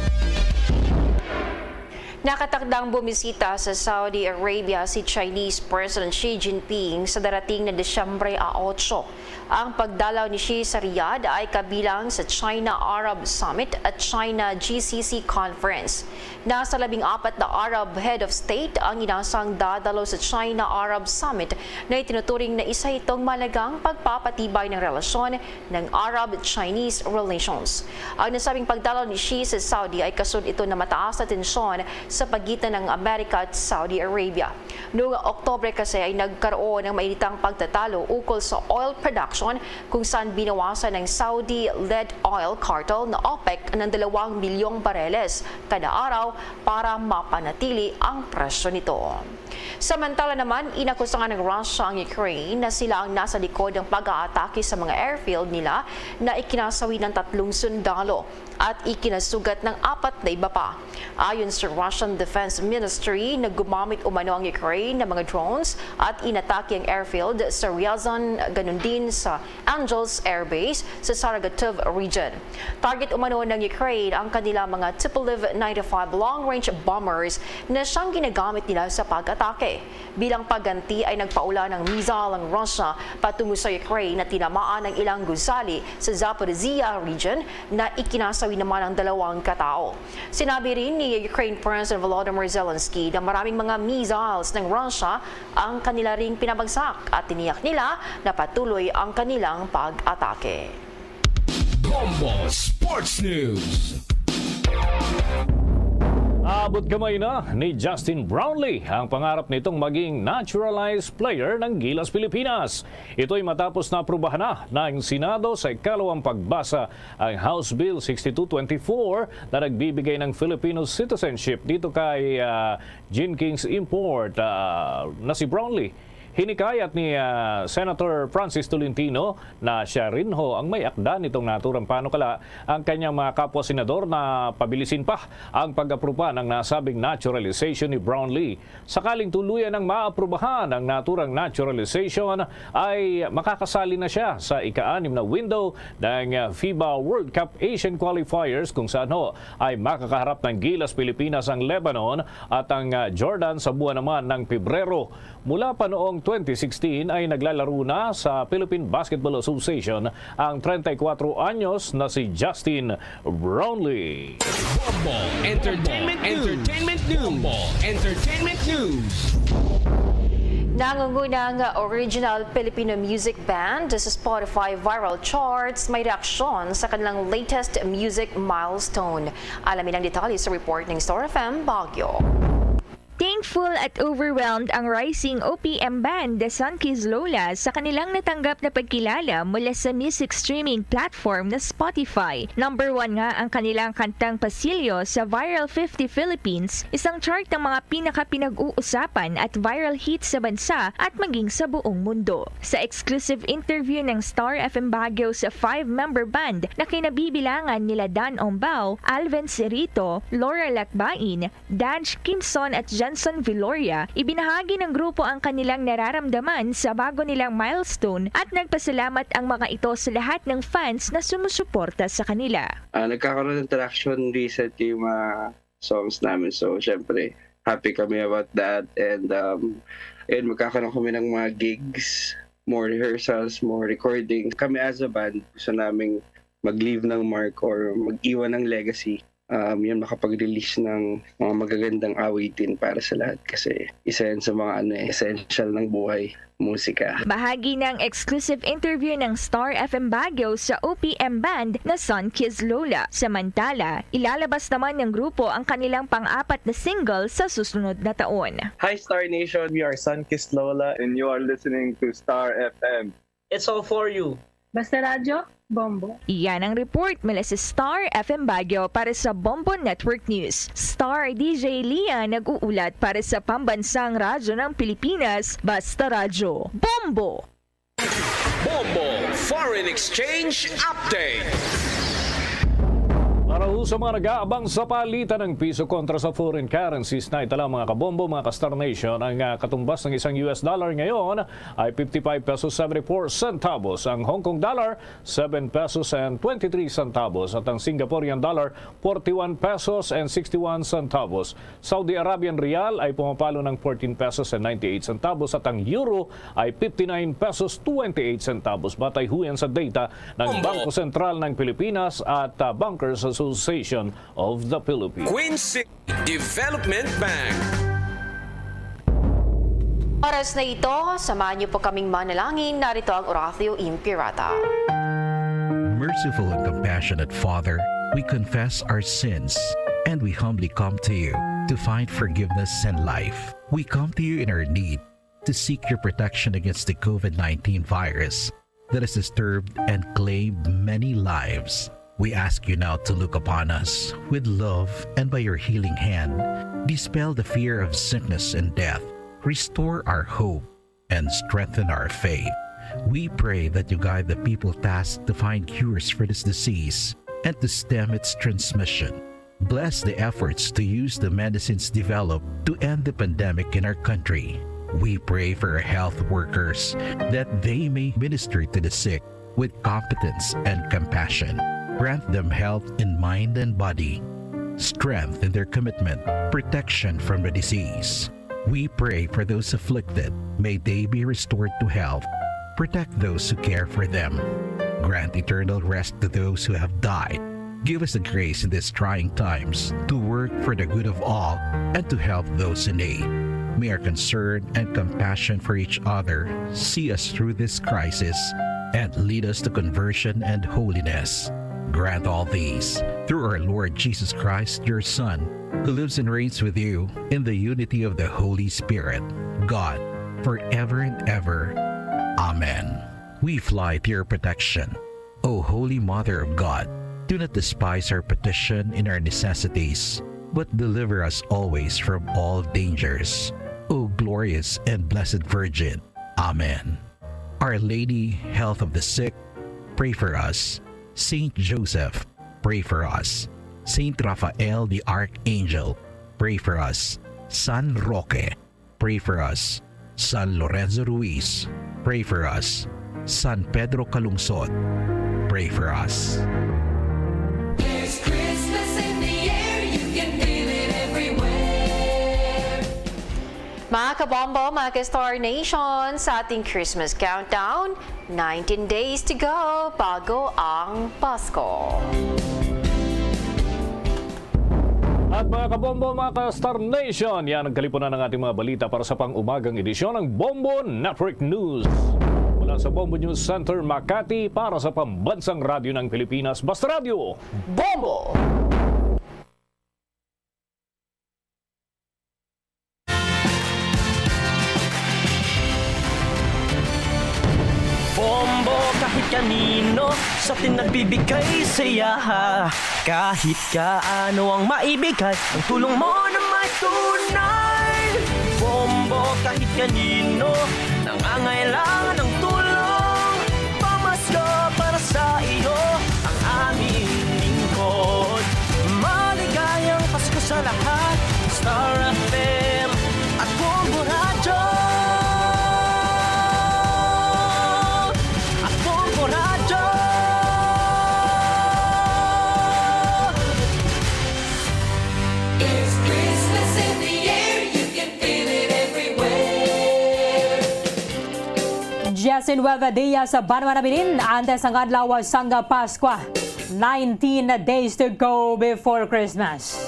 Nakatakdang bumisita sa Saudi Arabia si Chinese President Xi Jinping sa darating na Disyembre a otso. Ang pagdalaw ni Xi sa Riyadh ay kabilang sa China-Arab Summit at China-G C C Conference. Nasa labing apat na Arab head of state ang inasang dadalo sa China-Arab Summit na itinuturing na isa itong mahalagang pagpapatibay ng relasyon ng Arab-Chinese relations. Ang nasabing pagdalaw ni Xi sa Saudi ay kasunod ito na mataas na tensyon sa pagitan ng Amerika at Saudi Arabia. Noong Oktubre kasi ay nagkaroon ng mainitang pagtatalo ukol sa oil production, kung saan binawasan ng Saudi-led oil cartel na OPEC ng dalawang milyong bareles kada araw para mapanatili ang presyo nito. Samantala naman, inakusahan ng Russia ang Ukraine na sila ang nasa likod ng pag-aatake sa mga airfield nila na ikinasawi ng tatlong sundalo at ikinasugat ng apat na iba pa. Ayon sa Russian Defense Ministry, nagumamit umano ang Ukraine ng mga drones at inatake ang airfield sa Ryazan, ganun din sa Angels Air Base sa Saragatov region. Target umano ng Ukraine ang kanilang mga Tupolev ninety-five long-range bombers na siyang ginagamit nila sa pag-atake. Bilang pagganti ay nagpaula ng missile ang Russia patungo sa Ukraine na tinamaan ang ilang gusali sa Zaporizhia region na ikinasawi naman ang dalawang katao. Sinabi rin ni Ukraine President Volodymyr Zelensky na maraming mga missiles ng Russia ang kanila ring pinabagsak at tiniyak nila na patuloy ang kanilang pag-atake. Bombo Sports News. Abot gamay na ni Justin Brownlee ang pangarap nitong maging naturalized player ng Gilas Pilipinas. Ito'y matapos na aprubahan na ng Senado sa ikalawang pagbasa ang House Bill sixty-two twenty-four na nagbibigay ng Filipino citizenship dito kay ah, Jenkins Import ah, na si Brownlee. Hinikayat ni ah, Senator Francis Tolentino na siya rin ho ang may akda nitong naturang panukala ang kanyang mga kapwa senador na pabilisin pa ang pag-apruba ng nasabing naturalization ni Brownlee. Sakaling tuluyan ang maaprubahan ang naturang naturalization, ay makakasali na siya sa ika-anim na window ng FIBA World Cup Asian Qualifiers, kung saan ho ay makakaharap ng Gilas Pilipinas ang Lebanon at ang ah, Jordan sa buwan naman ng Pebrero. Mula pa noong twenty sixteen ay naglalaro na sa Philippine Basketball Association ang treinta y cuatro anyos na si Justin Brownlee. Bombo Entertainment News. Entertainment News. Bombo Entertainment News. Nangungunang original Filipino music band sa Spotify viral charts may reaksyon sa kanilang latest music milestone. Alamin ang detalye sa report ng Star F M Baguio. Thankful at overwhelmed ang rising O P M band The Sunkissed Lola sa kanilang natanggap na pagkilala mula sa music streaming platform na Spotify. Number one nga ang kanilang kantang Pasilyo sa Viral fifty Philippines, isang chart ng mga pinakapinag-uusapan at viral hits sa bansa at maging sa buong mundo. Sa exclusive interview ng Star F M Baguio sa five-member band na kinabibilangan nila Dan Ombao, Alvin Sirito, Laura Lakbain, Danj Kimson at Jenson Viloria, ibinahagi ng grupo ang kanilang nararamdaman sa bago nilang milestone at nagpasalamat ang mga ito sa lahat ng fans na sumusuporta sa kanila. Ah, nagkakaroon ng traction recently yung mga songs namin. So, syempre, happy kami about that. And, um, ayun, magkakaroon kami ng mga gigs, more rehearsals, more recordings. Kami as a band, gusto naming mag-leave ng mark or mag-iwan ng legacy. Um, yun, makapag-release ng mga magagandang awitin para sa lahat kasi isa yan sa mga, ano, eh, essential ng buhay, musika. Bahagi ng exclusive interview ng Star F M Baguio sa O P M band na Sunkissed Lola. Samantala, ilalabas naman ng grupo ang kanilang pang-apat na single sa susunod na taon. Hi, Star Nation! We are Sunkissed Lola, and you are listening to Star F M. It's all for you. Basta Radyo, Bombo. Iyan ang report mula sa Star F M Baguio para sa Bombo Network News. Star D J Lia nag-uulat para sa Pambansang Radyo ng Pilipinas, Basta Radyo, Bombo! Bombo Foreign Exchange Update. Para ho sa mga nag-aabang sa palitan ng piso kontra sa foreign currencies, naitala, mga kabombo, mga ka-Star Nation, ang, ah, katumbas ng isang U S dollar ngayon ay fifty-five pesos seventy-four centavos, ang Hong Kong dollar, seven pesos and twenty-three centavos, at ang Singaporean dollar, forty-one pesos and sixty-one centavos. Saudi Arabian riyal ay pumapalo ng fourteen pesos and ninety-eight centavos at ang euro ay fifty-nine pesos twenty-eight centavos. Batay ho yan sa data ng Bangko Sentral ng Pilipinas at, ah, Bankers Association of the Philippines. Quincy Development Bank. Oras na ito, samahan niyo po kaming manalangin. Narito ang Oratio Impirata. Merciful and compassionate Father, we confess our sins and we humbly come to you to find forgiveness and life. We come to you in our need to seek your protection against the COVID nineteen virus that has disturbed and claimed many lives. We ask you now to look upon us with love and by your healing hand, dispel the fear of sickness and death, restore our hope, and strengthen our faith. We pray that you guide the people tasked to find cures for this disease and to stem its transmission. Bless the efforts to use the medicines developed to end the pandemic in our country. We pray for our health workers that they may minister to the sick with competence and compassion. Grant them health in mind and body, strength in their commitment, protection from the disease. We pray for those afflicted. May they be restored to health. Protect those who care for them. Grant eternal rest to those who have died. Give us the grace in these trying times to work for the good of all and to help those in need. May our concern and compassion for each other see us through this crisis and lead us to conversion and holiness. Grant all these through our Lord Jesus Christ, your Son, who lives and reigns with you in the unity of the Holy Spirit, God, forever and ever. Amen. We fly to your protection. O Holy Mother of God, do not despise our petition in our necessities, but deliver us always from all dangers. O glorious and blessed Virgin. Amen. Our Lady, Health of the Sick, pray for us. Saint Joseph, pray for us. Saint Raphael the Archangel, pray for us. San Roque, pray for us. San Lorenzo Ruiz, pray for us. San Pedro Calungsod, pray for us. There's Christmas in the air, you can feel it everywhere. Mga kabombo, mga ka-Star Nation, sa ating Christmas countdown, nineteen days to go bago ang Pasko. At mga kabombo, mga ka-Star Nation, yan ang kalipunan ng ating mga balita para sa pang-umagang edisyon ng Bombo Network News. Mula sa Bombo News Center, Makati, para sa Pambansang Radyo ng Pilipinas, Basta Radyo, Bombo! Kanino sa atin nagbibigay saya? Kahit kaano ang maibigay, ang tulong mo na may tunay. Bombo, kahit kanino nangangailangan ng tulong, pamasko para sa iyo ang aming lingkod. Maligayang Pasko sa lahat. Star F M at Bombo Radyo. At Bombo Radyo. It's Christmas in the air, you can feel it everywhere. Diecinueve dias sa banwa nabilin antes ang adlaw sang Paskwa. Nineteen days to go before Christmas.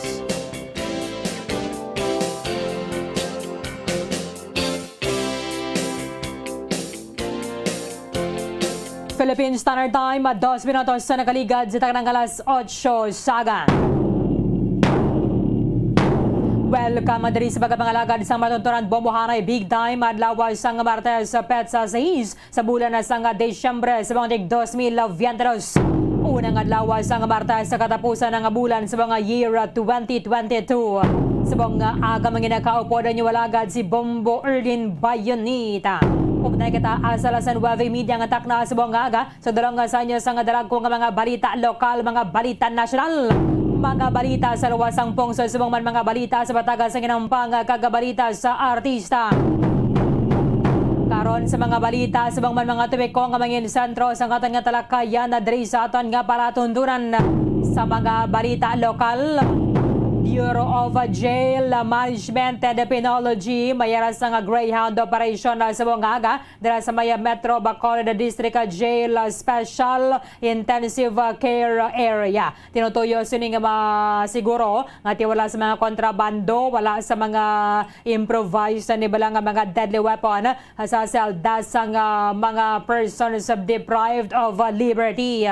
Philippine Standard Time, dos minutos sa nakaligad sa taknang alas otso sa aga. Welcome diri sa pagkapangalagad sa matuntunan. Bombohanay Big Time, adlaw sang Martes, petsa sais sa bulan na sang Disyembre sa mga tig dos mil veintidos. Unang adlaw sang Martes sa katapusan nga bulan sa mga year twenty twenty-two. Sa mga aga, mga nakaupod ang inyong alagad si Bombo Erlin Bayonita. Ug na kita asa alas nuebe media nga takna sa mga aga. Sa dalong nga sa inyo sa nga dalagko nga mga balita lokal, mga balita nasyonal, mga balita sa luwas sang pungsod, subong man mga balita sa bataga sa ginampang kag balita sa artista. Karon sa mga balita, subong man mga topiko nga mangin sentro sa aton nga talakayan na diri sa aton nga palatuntunan sa mga balita lokal. Bureau of Jail Management and Penology, may ara sa nga Greyhound operation na subong nga aga dira sa may Metro Bacolod District Jail Special Intensive Care Area. Tinutuyo sini nga masiguro nga ti wala sa mga kontrabando, wala sa mga improvised na nibala nga mga deadly weapon sa selda sang mga persons deprived of liberty.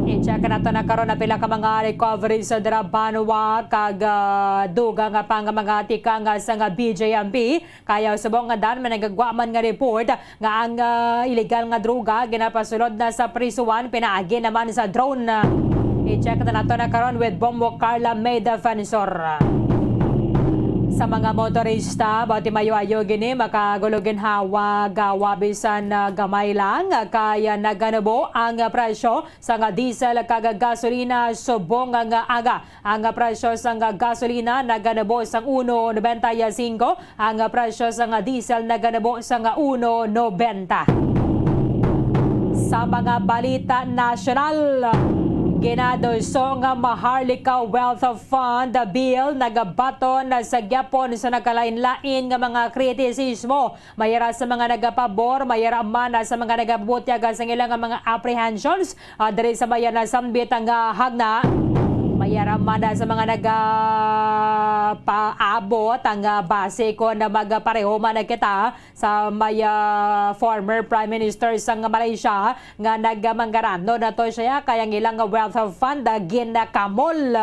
I-check nato na karon na pila ka mga recoveries sa dira banwa kag, ah, dugang pa nga mga tikang sa nga B J M P. Kaya subong nga dan may nagagwa man nga report nga ang, ah, illegal nga droga ginapasulod na sa prisuan pinaagi naman sa drone. I-check na nato na karon with Bombo Carla May Defensor. Sa mga motorista, bati mayo-ayo gini makagulo ginhawa, gawa bisan, ah, gamay lang, kaya naganubo ang presyo sa nga diesel kag gasolina subong nga aga. Ang presyo sang gasolina naganubo sang uno noventa y cinco, ang presyo sang diesel naganubo sang uno noventa. Sa mga balita nasyonal, ginaduso nga Maharlika Wealth Fund Bill nagabaton sa gyapon sa nagkalain-lain nga mga kritisismo. May ara sa mga nagapabor, may ara man sa mga nagabutyag sang ilang mga apprehensions, ah, diri sa may nasambit nga hagna. May ara man sa mga nagapaabot ang, ah, base kon magpareho man kita sa may, ah, former Prime Minister sang Malaysia nga nagmangarano na to siya kay ang ilang wealth fund, ah, ginakamol.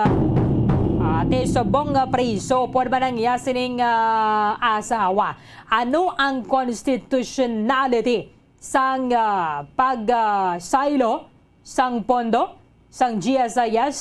Ati subong nga priso pod man ang iya sining, ah, asawa. Ano ang constitutionality sang, ah, pag, ah, saylo sang pondo sang G S I S,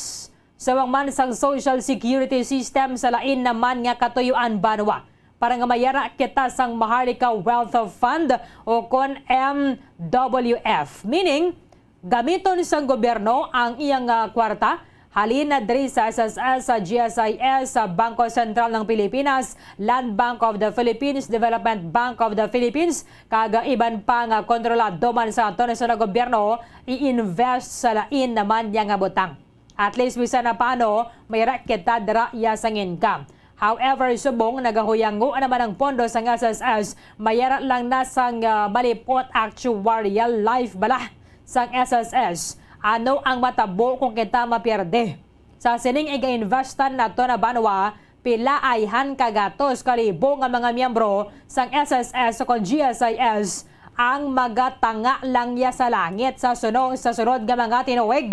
subong man sang Social Security System sa lain naman nga katuyuan banwa, para nga mayara kita sang Maharlika Wealth Fund o kon M W F, meaning gamiton sang gobyerno ang iyang, ah, kwarta halin na diri sa S S S, sa G S I S, sa Bangko Sentral ng Pilipinas, Land Bank of the Philippines, Development Bank of the Philippines, kag iban pa nga kontrolado man sa aton sa gobyerno, i-invest sa lain naman niya nga butang. At least, bisan na paano, may ra kita dira iya sang income. However, subong nagahuyango naman ang pondo sang S S S, may ara lang na sang, ah, malipot actuarial life bala sang S S S. Ano ang matabo kung kita mapierde? Sa sining iga-investan nato na banwa, pila ayhan ka gatos ka libo nga mga miyembro sang S S S o kon G S I S ang magatanga lang ya sa langit sa suno-, sa sunod nga mga tinuig.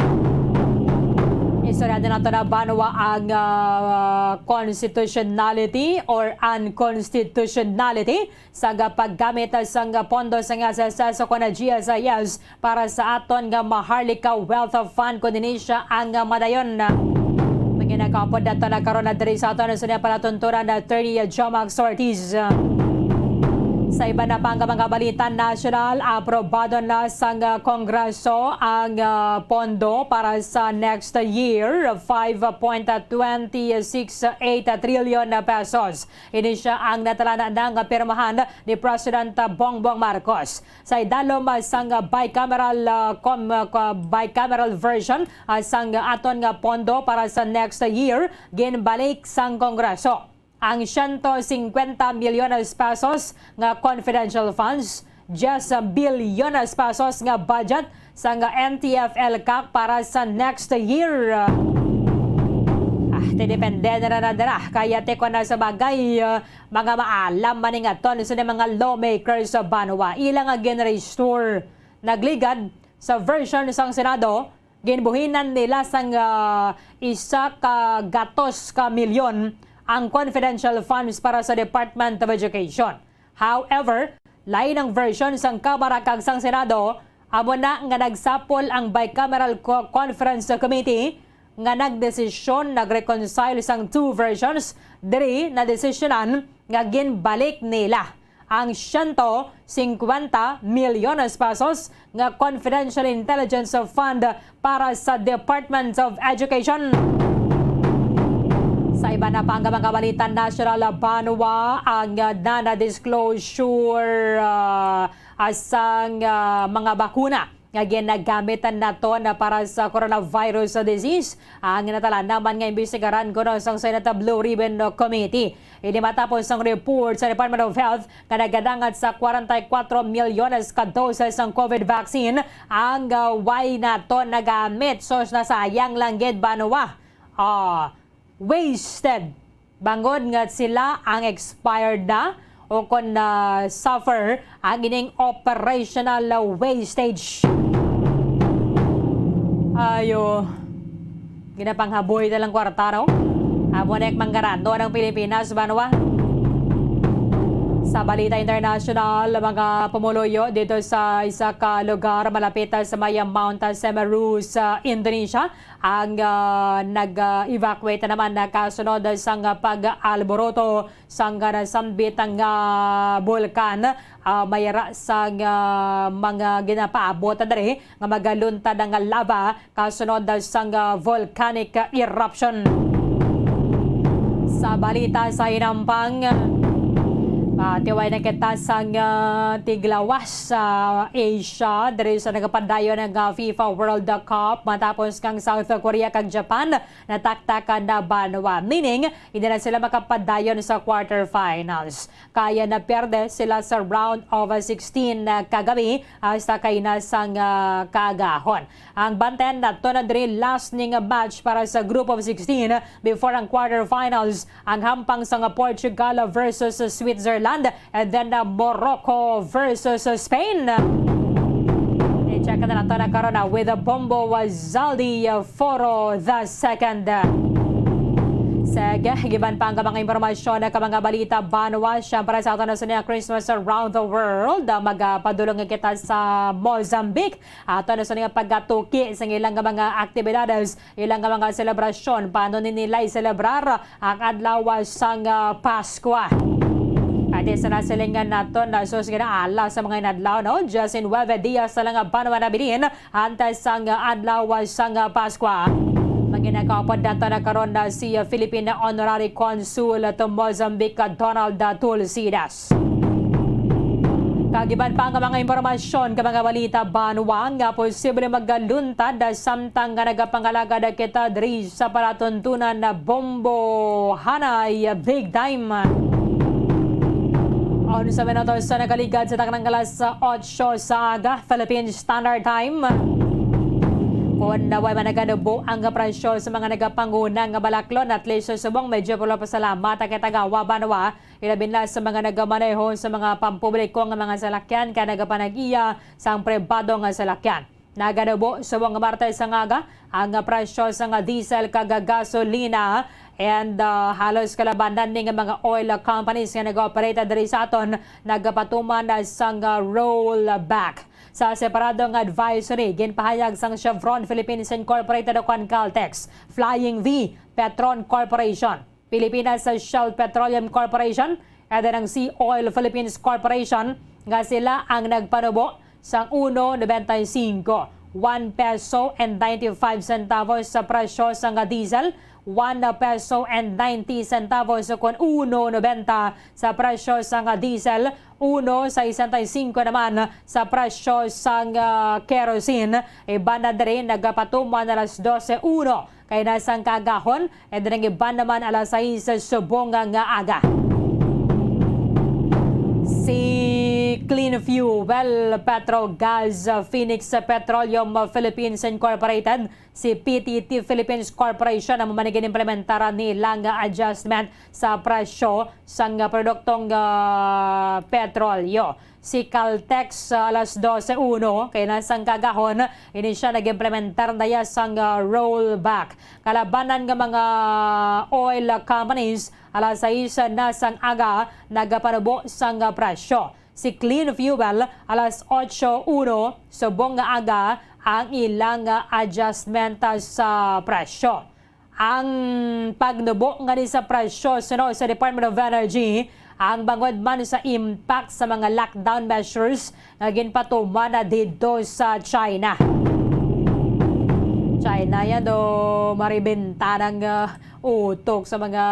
Istoryahan nato na banwa ang, ah, constitutionality or unconstitutionality sa paggamit sang pondo sang S S S o kon G S I S para sa aton nga Maharlika Wealth Fund, kon ini siya ang madayon. Manginagkapod nato na karon na diri sa aton sa palatuntunan na Attorney Jomax Ortiz. Sa iban na pang mga balita nasyonal, aprobado na sang Kongreso ang, ah, pondo para sa next year, five point two six eight trillion pesos. Ini siya ang natalanan na nga pirmahan ni President Bongbong Marcos. Sa idalom, ah, sang bicameral, ah, com-, ah, bicameral version, ah, sang aton nga pondo para sa next year, ginbalik sang Kongreso ang siyento singkwenta milyones pesos nga confidential funds, diyes bilyones pesos nga budget sang N T F L CAC para sa next year. Ah, ti depende na na dira. Kaya ti ko na sa bagay, ah, mga maalam man ning aton sa mga lawmakers sa banwa. Ila nga gin-restore, nagligad sa version sang Senado, ginbuhinan nila sang, ah, isa ka gatos ka milyon ang confidential funds para sa Department of Education. However, lain ang version sang Kamara kag sang Senado, amo na nga nagsapol ang Bicameral Co-, Conference Committee nga nagdesisyon, nag-reconcile sang two versions, diri nadesisyonan nga ginbalik nila ang siyento singkwenta milyones pesos nga confidential intelligence fund para sa Department of Education. Sa iba na pang mga balita nasyonal, banwa ang, ah, nana disclosure, ah, sang, ah, mga bakuna nga ginagamit naton para sa coronavirus disease. Ang natala naman nga imbestigaran kuno sang Senate Blue Ribbon Committee. Ini matapos ang report sa Department of Health nga nagadangat sa kwarenta y kuwatro milyones ka doses sang COVID vaccine ang, ah, way naton nagamit. Sos, nasayang lang gid, banwa. Ah, wasted. Bangod nga sila ang expired na o kon na-suffer ang ining operational wastage. Ayo, ginapanghaboy na lang kwarta, no? Amo na yung manggarano ng Pilipinas, banwa. Sa balita international, mga pumuluyo dito sa isa ka lugar malapit sa may Mount Semeru sa Indonesia, ang, ah, nag-evacuate naman na kasunod sang pag-alboroto sang nasambit nga bulkan. Ah, may ra sang, ah, mga ginapaabot diri nga magaluntad ang lava kasunod sang, ah, volcanic eruption. Sa balita sa hinampang, ah, tiway na kita sang, ah, tiglawas sa Asia diri sa nagapadayon nga FIFA World Cup matapos kang South Korea kag Japan nataktakan na banwa, meaning hindi na sila makapadayon sa quarterfinals. Kaya naperde sila sa round of sixteen, ah, kagabi hasta kay nasang, ah, kaagahon. Ang bantayan nato na diri last ning match para sa group of sixteen before ang quarterfinals, ang hampang sang Portugal versus Switzerland, and then, uh, Morocco versus Spain. I-check na nato na karon, uh, with Bombo Zaldi, uh, Foro the second. Sige, giban pa ang mga impormasyon na ka mga balita, banwa, siyempre sa aton na sa Christmas around the world, uh, magapadulong kita sa Mozambique. Ato na sa nga pagkatuki sa ilang nga mga aktibidades, ilang nga mga selebrasyon, paano ni nila i-celebrar ang adlaw sang, ah, Paskwa. Ate, sa nasilingan naton, na sus, ginaala sa mga inadlaw, no? Diecinueve dias na lang ang banwa nabilin antes sang adlaw sang Paskwa. Manginagkaupod nato na karon na si Philippine Honorary Consul to Mozambique, Donald Tulsidas. Kag iban pa nga mga impormasyon, ka mga balita, banwa, nga posible magaluntad samtang nga nagapangalagad kita diri sa palatuntunan na Bombo Hanay Big Time. Onse minutos sa nagaligad sa taknang alas otso sa aga, Philippine Standard Time. Kung naway managanubo ang presyo sa mga nagapanguna nga balaklon, at least subong medyo pula pasalamat ang kitagawa, banwa. Ilabi na sa mga nagamaneho sa mga pampubliko nga mga salakyan kag nagapanag-iya sang pribado nga salakyan. Naganubo subong nga Martes nga aga ang presyo sang diesel kag gasolina, and, ah, halos kalabanan ni nga mga oil companies nga nag-ooperate diri sa aton nagapatuman sang, ah, rollback. Sa separado nga advisory, ginpahayag sang Chevron Philippines Incorporated ukon Caltex, Flying V, Petron Corporation, Pilipinas Shell Petroleum Corporation, and ang Sea Oil Philippines Corporation nga sila ang nagpanubo sang uno noventa y cinco, one peso and ninety-five centavos sa presyo sang diesel, one peso and ninety centavos, kon uno noventa sa presyo sang diesel, uno sesenta y cinco naman sa presyo sang, ah, kerosene. Iban na diri nagapatuman alas dose uno kay na sang kaagahon, and ang iban naman alas sais subong nga aga. Si Clean Fuel Petro Gas Phoenix Petroleum Philippines Incorporated, si P T T Philippines Corporation, ang man gin-implementar nila nga adjustment sa presyo sang produktong, ah, petrolyo. Si Caltex, ah, alas dose uno, kay na sang kaagahon, ini siya nag-implementar na ya sang, ah, rollback. Kalabanan nga mga oil companies, alas sais na sang aga, nagapanubo sang, ah, presyo. Si Clean Fuel, alas otso uno, subong nga aga, ang ilang, ah, adjustment, ah, sa presyo. Ang pagnubo nga ni sa presyo suno sa Department of Energy, ang bangod man sa impact sa mga lockdown measures nga ginpatuman na didto sa China. China yan, do maribenta ng, ah, utok sa mga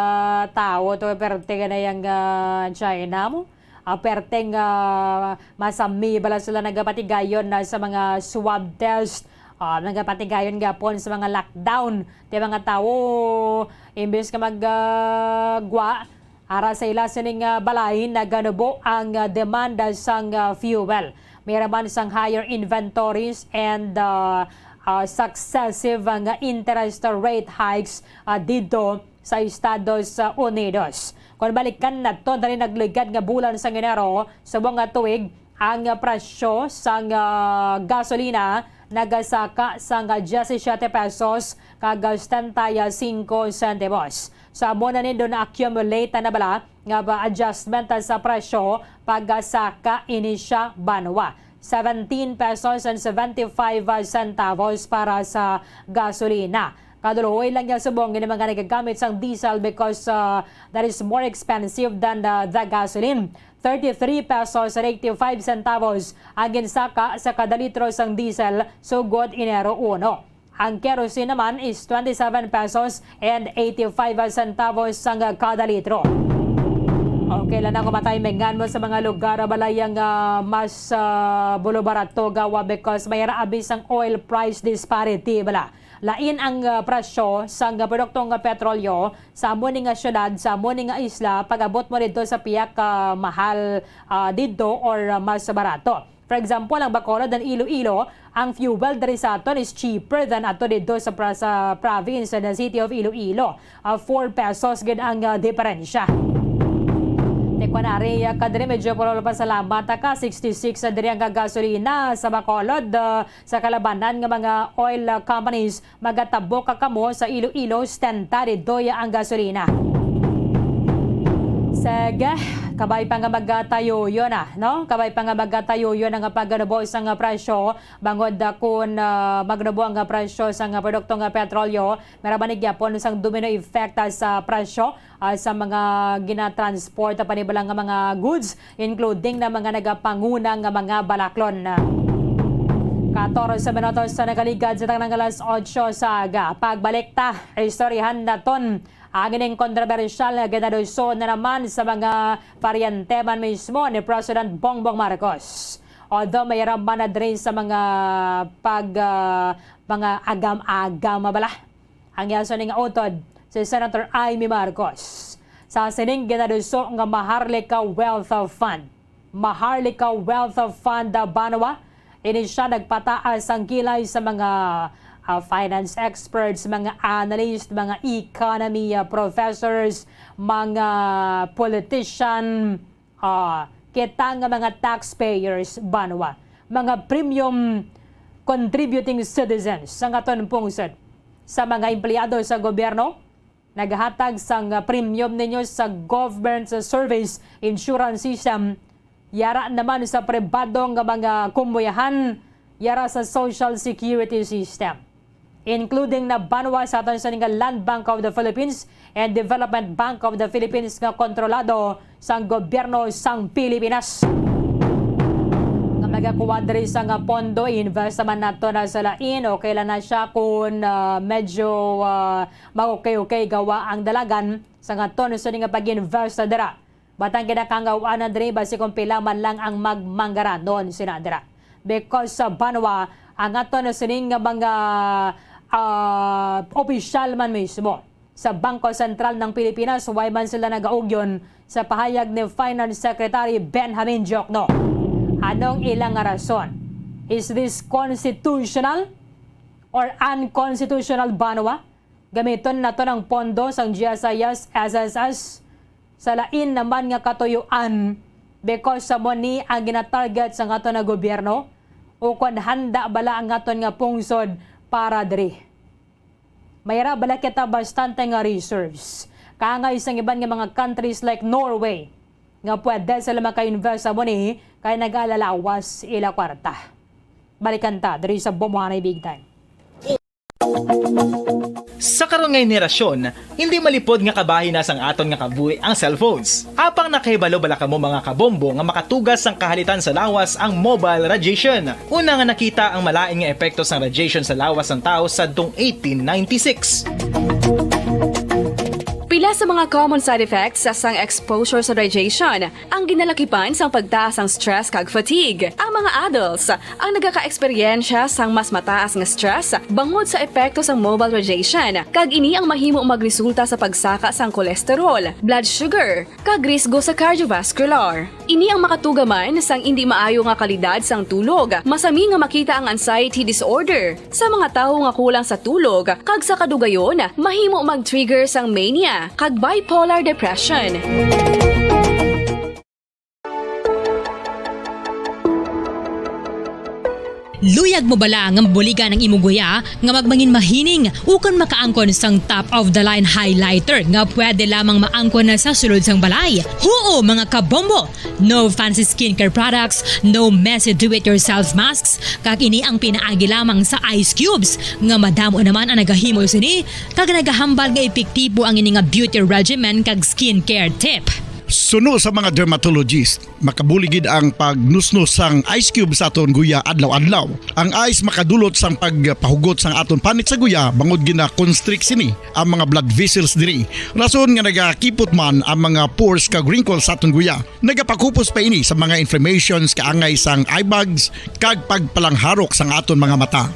tao to, perte ka na yang, ah, China mo. Ah, perteng, ah, masami bala sila nagapatigayon na sa mga swab test, ah, nagapatigayon gapon sa mga lockdown. Ti mga tawo, imbes nga mag, ah, gwa, ara sa ila sining, ah, balay, naganubo ang, ah, demanda sang, ah, fuel. May raman sang higher inventories and, ah, ah, successive, ah, nga interest rate hikes, ah, didto sa Estados Unidos. Kon balikan nato, dali nagligad nga bulan sang Enero, subong nga tuig, ang presyo sang, ah, gasolina nagasaka sang diyesisiete pesos kag setenta y cinco sentimos. Sa amo na nindo na-accumulate na bala nga ba adjustment sa presyo pagsaka ini siya banwa. Seventeen pesos and seventy-five centavos para sa gasolina. Kadulhoy lang niya subong ini mga nagagamit sang diesel because, uh, that is more expensive than the, the gasoline. Thirty-three pesos and eighty-five centavos ang ginsaka sa kada litro sang diesel sugod Enero uno. Ang kerosene naman is twenty-seven pesos and eighty-five centavos sang kada litro. Okay lang na kung matimingan mo sa mga lugar, balay nga mas, ah, bulubarato gawa because may raabi sang oil price disparity bala. Lain ang, ah, presyo sang produktong petrolyo sa amo ni nga syudad, sa amo ni nga isla, pag-abot mo didto sa pihak, ah, mahal, ah, didto or, ah, mas barato. For example, ang Bacolod and Iloilo, ang fuel diri sa aton is cheaper than ato didto sa pra-, sa province, sa city of Iloilo. Ah, four pesos gid ang, ah, diferensya. Tikwan ari, ah, kadiri medyo puro pasalamat ka, sixty-six diri ang gasolina sa Bacolod, ah, sa kalabanan nga mga oil, ah, companies. Magatabok ka kamo sa Iloilo, setenta didto ya ang gasolina. Sige, kabay pa nga magatayoyon na, no? Kabay pa nga magatayoyon na nga pagnubo sang presyo, bangod, ah, kun, ah, magnubo ang presyo sang produktong petrolyo, may ra man ni gyapon sang domino effect, ah, sa presyo, ah, sa mga ginatransport pa ni bala nga mga goods, including na mga nagapanguna nga mga balaklon. Katorse minutos sa nakaligad sa tanang alas otso sa aga. Pagbalik ta, istoryahan naton ang ining kontrobersyal nga ginaduso na naman sa mga paryente man mismo ni President Bongbong Marcos. Although may raman na diri sa mga pag, ah, mga agam-agam bala. Ang iya sini nga utod, si Senator Imee Marcos, sa sining ginaduso nga Maharlika Wealth Fund. Maharlika Wealth Fund, ah, banwa, ini siya nagpataas ang kilay sa mga, ah, finance experts, mga analyst, mga economy, ah, professors, mga politician, ah, kita nga mga taxpayers, banwa, mga premium contributing citizens sang aton pungsod. Sa mga empleyado sa gobyerno, nagahatag sang, ah, premium ninyo sa government service insurance system, yara naman sa pribado nga mga kumbuyahan, yara sa social security system, including na banwa sa aton sini nga Land Bank of the Philippines and Development Bank of the Philippines nga kontrolado sang gobyerno sang Pilipinas. Nga magakuha diri sa nga pondo, i-invest naman nato na sa lain. Okay lang na siya kung, ah, medyo, ah, mag-okay-okay gawa ang dalagan sa nga tono sa nga pag-invest na dira. Batang kinakangawaan na diri basi kung pila man lang ang magmanggaranon sina dira. Because sa banwa, ang aton na sining nga mga, ah, opisyal man mismo sa Bangko Sentral ng Pilipinas, way man sila nagaugyon sa pahayag ni Finance Secretary Benjamin Diokno. Anong ilang nga rason? Is this constitutional or unconstitutional, banwa? Gamiton naton ang pondo sang G S I S, S S S sa lain naman nga katuyoan, because sa mo ni ang ginatarget sa aton nga gobyerno, ukon handa bala ang aton nga pungsod para diri? May ra bala kita bastante nga reserves, kaangay sang iban nga mga countries like Norway, nga pwede sila maka-invest sa mo ni kay nagalalawas ila kwarta? Balikan ta diri sa Bombohanay Big Time. Sa karon nga henerasyon, hindi malipod nga kabahin na sang aton nga kabuhi ang cellphones. Apang nakahibalo bala kamo, mga kabombo, nga makatugas sang kahalitan sa lawas ang mobile radiation? Una nga nakita ang malain nga epekto sang radiation sa lawas sang tawo sadtong eighteen ninety-six. Pila sa mga common side effects sang exposure sa radiation ang ginalakipan sang pagtaas sang stress kag fatigue. Ang mga adults ang nagaka-eksperyensya sang mas mataas nga stress bangod sa epekto sang mobile radiation, kag ini ang mahimo magresulta sa pagsaka sang cholesterol, blood sugar, kag risgo sa cardiovascular. Ini ang makatuga man sang indi maayo nga kalidad sang tulog. Masami nga makita ang anxiety disorder sa mga tawo nga kulang sa tulog, kag sa kadugayon, mahimo mag-trigger sang mania kag bipolar depression. Luyag mo bala nga mabuligan ang imo guya nga magmangin mahining ukon makaangkon sang top of the line highlighter nga pwede lamang maangkon na sa sulod sang balay? Huo, mga kabombo! No fancy skincare products, no messy do-it-yourself masks, kag ini ang pinaagi lamang sa ice cubes nga madamo naman ang nagahimo sini kag nagahambal nga epektibo ang ini nga beauty regimen kag skincare tip. Suno sa mga dermatologist, makabulig gid ang pagnusnos sang ice cube sa aton guya adlaw-adlaw. Ang ice makadulot sang pagpahugot sang aton panit sa guya bangod gina-constrict sini ang mga blood vessels diri. Rason nga nagakipot man ang mga pores kag wrinkles sa aton guya. Nagapakupos pa ini sa mga inflammations kaangay sang eye bags kag pagpalangharok sang aton mga mata.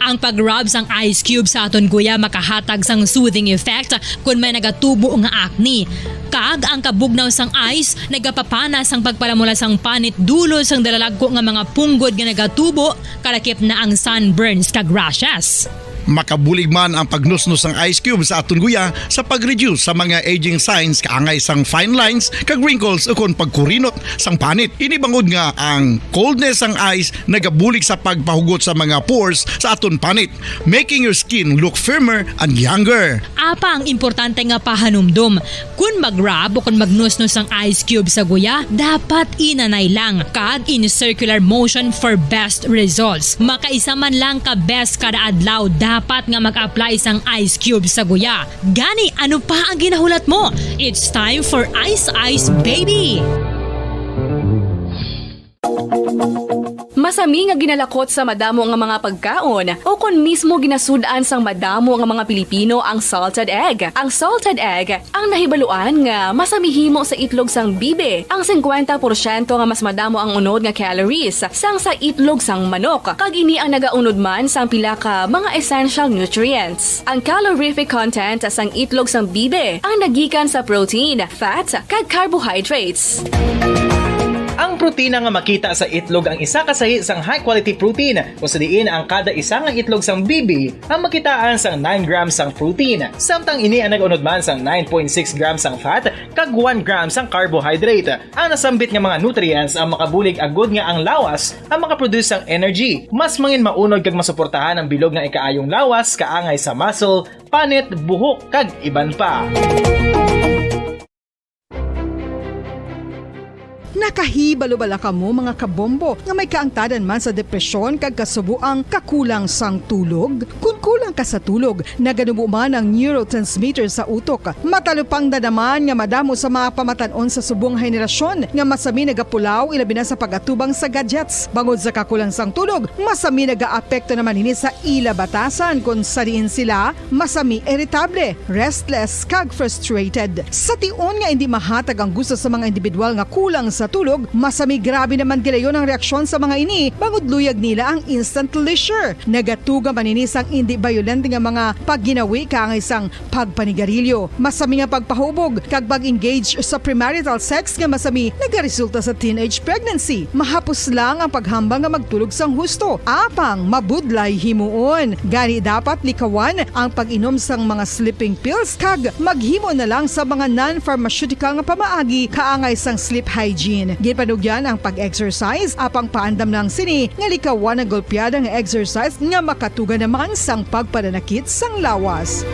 Ang pag-rub sang ice cube sa aton guya makahatag sang soothing effect kon may nagatubo nga acne. Kag ang kabugnaw sang ice nagapapana sang pagpalamula sang panit dulot sang dalalagko nga mga punggod nga nagatubo, kalakip na ang sunburns kag rashes. Makabulig man ang pagnusnos sang ice cube sa aton guya sa pag-reduce sa mga aging signs kaangay sang fine lines kag wrinkles ukon pagkurinot sang panit. Ini bangod nga ang coldness sang ice nagabulig sa pagpahugot sa mga pores sa aton panit, making your skin look firmer and younger. Apang importante nga pahanumdom, kon mag-rub o kon magnusnos ang ice cube sa guya, dapat inanay lang kag in circular motion for best results. Makaisa man lang ka beses kada adlaw dapat nga mag-apply sang ice cube sa guya. Gani, ano pa ang ginahulat mo? It's time for Ice Ice Baby! Masami nga ginalakot sa madamo nga mga pagkaon, o kon mismo ginasud-an sang madamo nga mga Pilipino ang salted egg. Ang salted egg ang nahibaluan nga masami himo sa itlog sang bibe. Ang singkwenta porsyento nga mas madamo ang unod nga calories sang sa itlog sang manok, kag ini ang nagaunod man sang pila ka mga essential nutrients. Ang calorific content sang itlog sang bibe ang nagikan sa protein, fat, kag carbohydrates. Ang Protina nga makita sa itlog ang isa ka sahi sang high-quality protein, kung sa diin ang kada isa nga itlog sang bibi ang makitaan sang nine grams sang protein, samtang ini ang nag-unod man sang nine point six grams sang fat kag one gram sang carbohydrate. Ang nasambit nga mga nutrients ang makabulig agud nga ang lawas ang makaproduce sang energy, mas mangin maunod kag masuportahan ang bilog nga ikaayong lawas kaangay sa muscle, panit, buhok, kag iban pa. Nakahibalo bala kamo, mga kabombo, nga may kaangtadan man sa depresyon kag kasubo ang kakulang sang tulog? Kon kulang ka sa tulog, naganubo man ang neurotransmitter sa utok. Matalupangdan naman nga madamo sa mga pamatan-on sa subong nga henerasyon nga masami nagapulaw, ilabi na sa pag-atubang sa gadgets. Bangod sa kakulang sang tulog, masami nagaapekto naman ini sa ila batasan, kon sa diin sila masami iritable, restless, kag frustrated. Sa tion nga indi mahatag ang gusto sa mga individual nga kulang sa tulog, masami grabe naman gilayon ang reaksyon sa mga ini, bangod luyag nila ang instant leisure. Nagatuga man ini sang indi bayolente nga mga pagginawi kaangay sang pagpanigarilyo, masami nga pagpahubog, kag pag-engage sa premarital sex nga masami nagaresulta sa teenage pregnancy. Mahapos lang ang paghambal nga magtulog sang husto, apang mabudlay himuon. Gani dapat likawan ang pag-inom sang mga sleeping pills kag maghimo na lang sa mga non-pharmaceutical nga pamaagi kaangay sang sleep hygiene. Ginpanugyan ang pag-exercise, apang paandam lang sini nga likawan ang golpeada nga exercise nga makatuga naman sang pagpananakit sang lawas.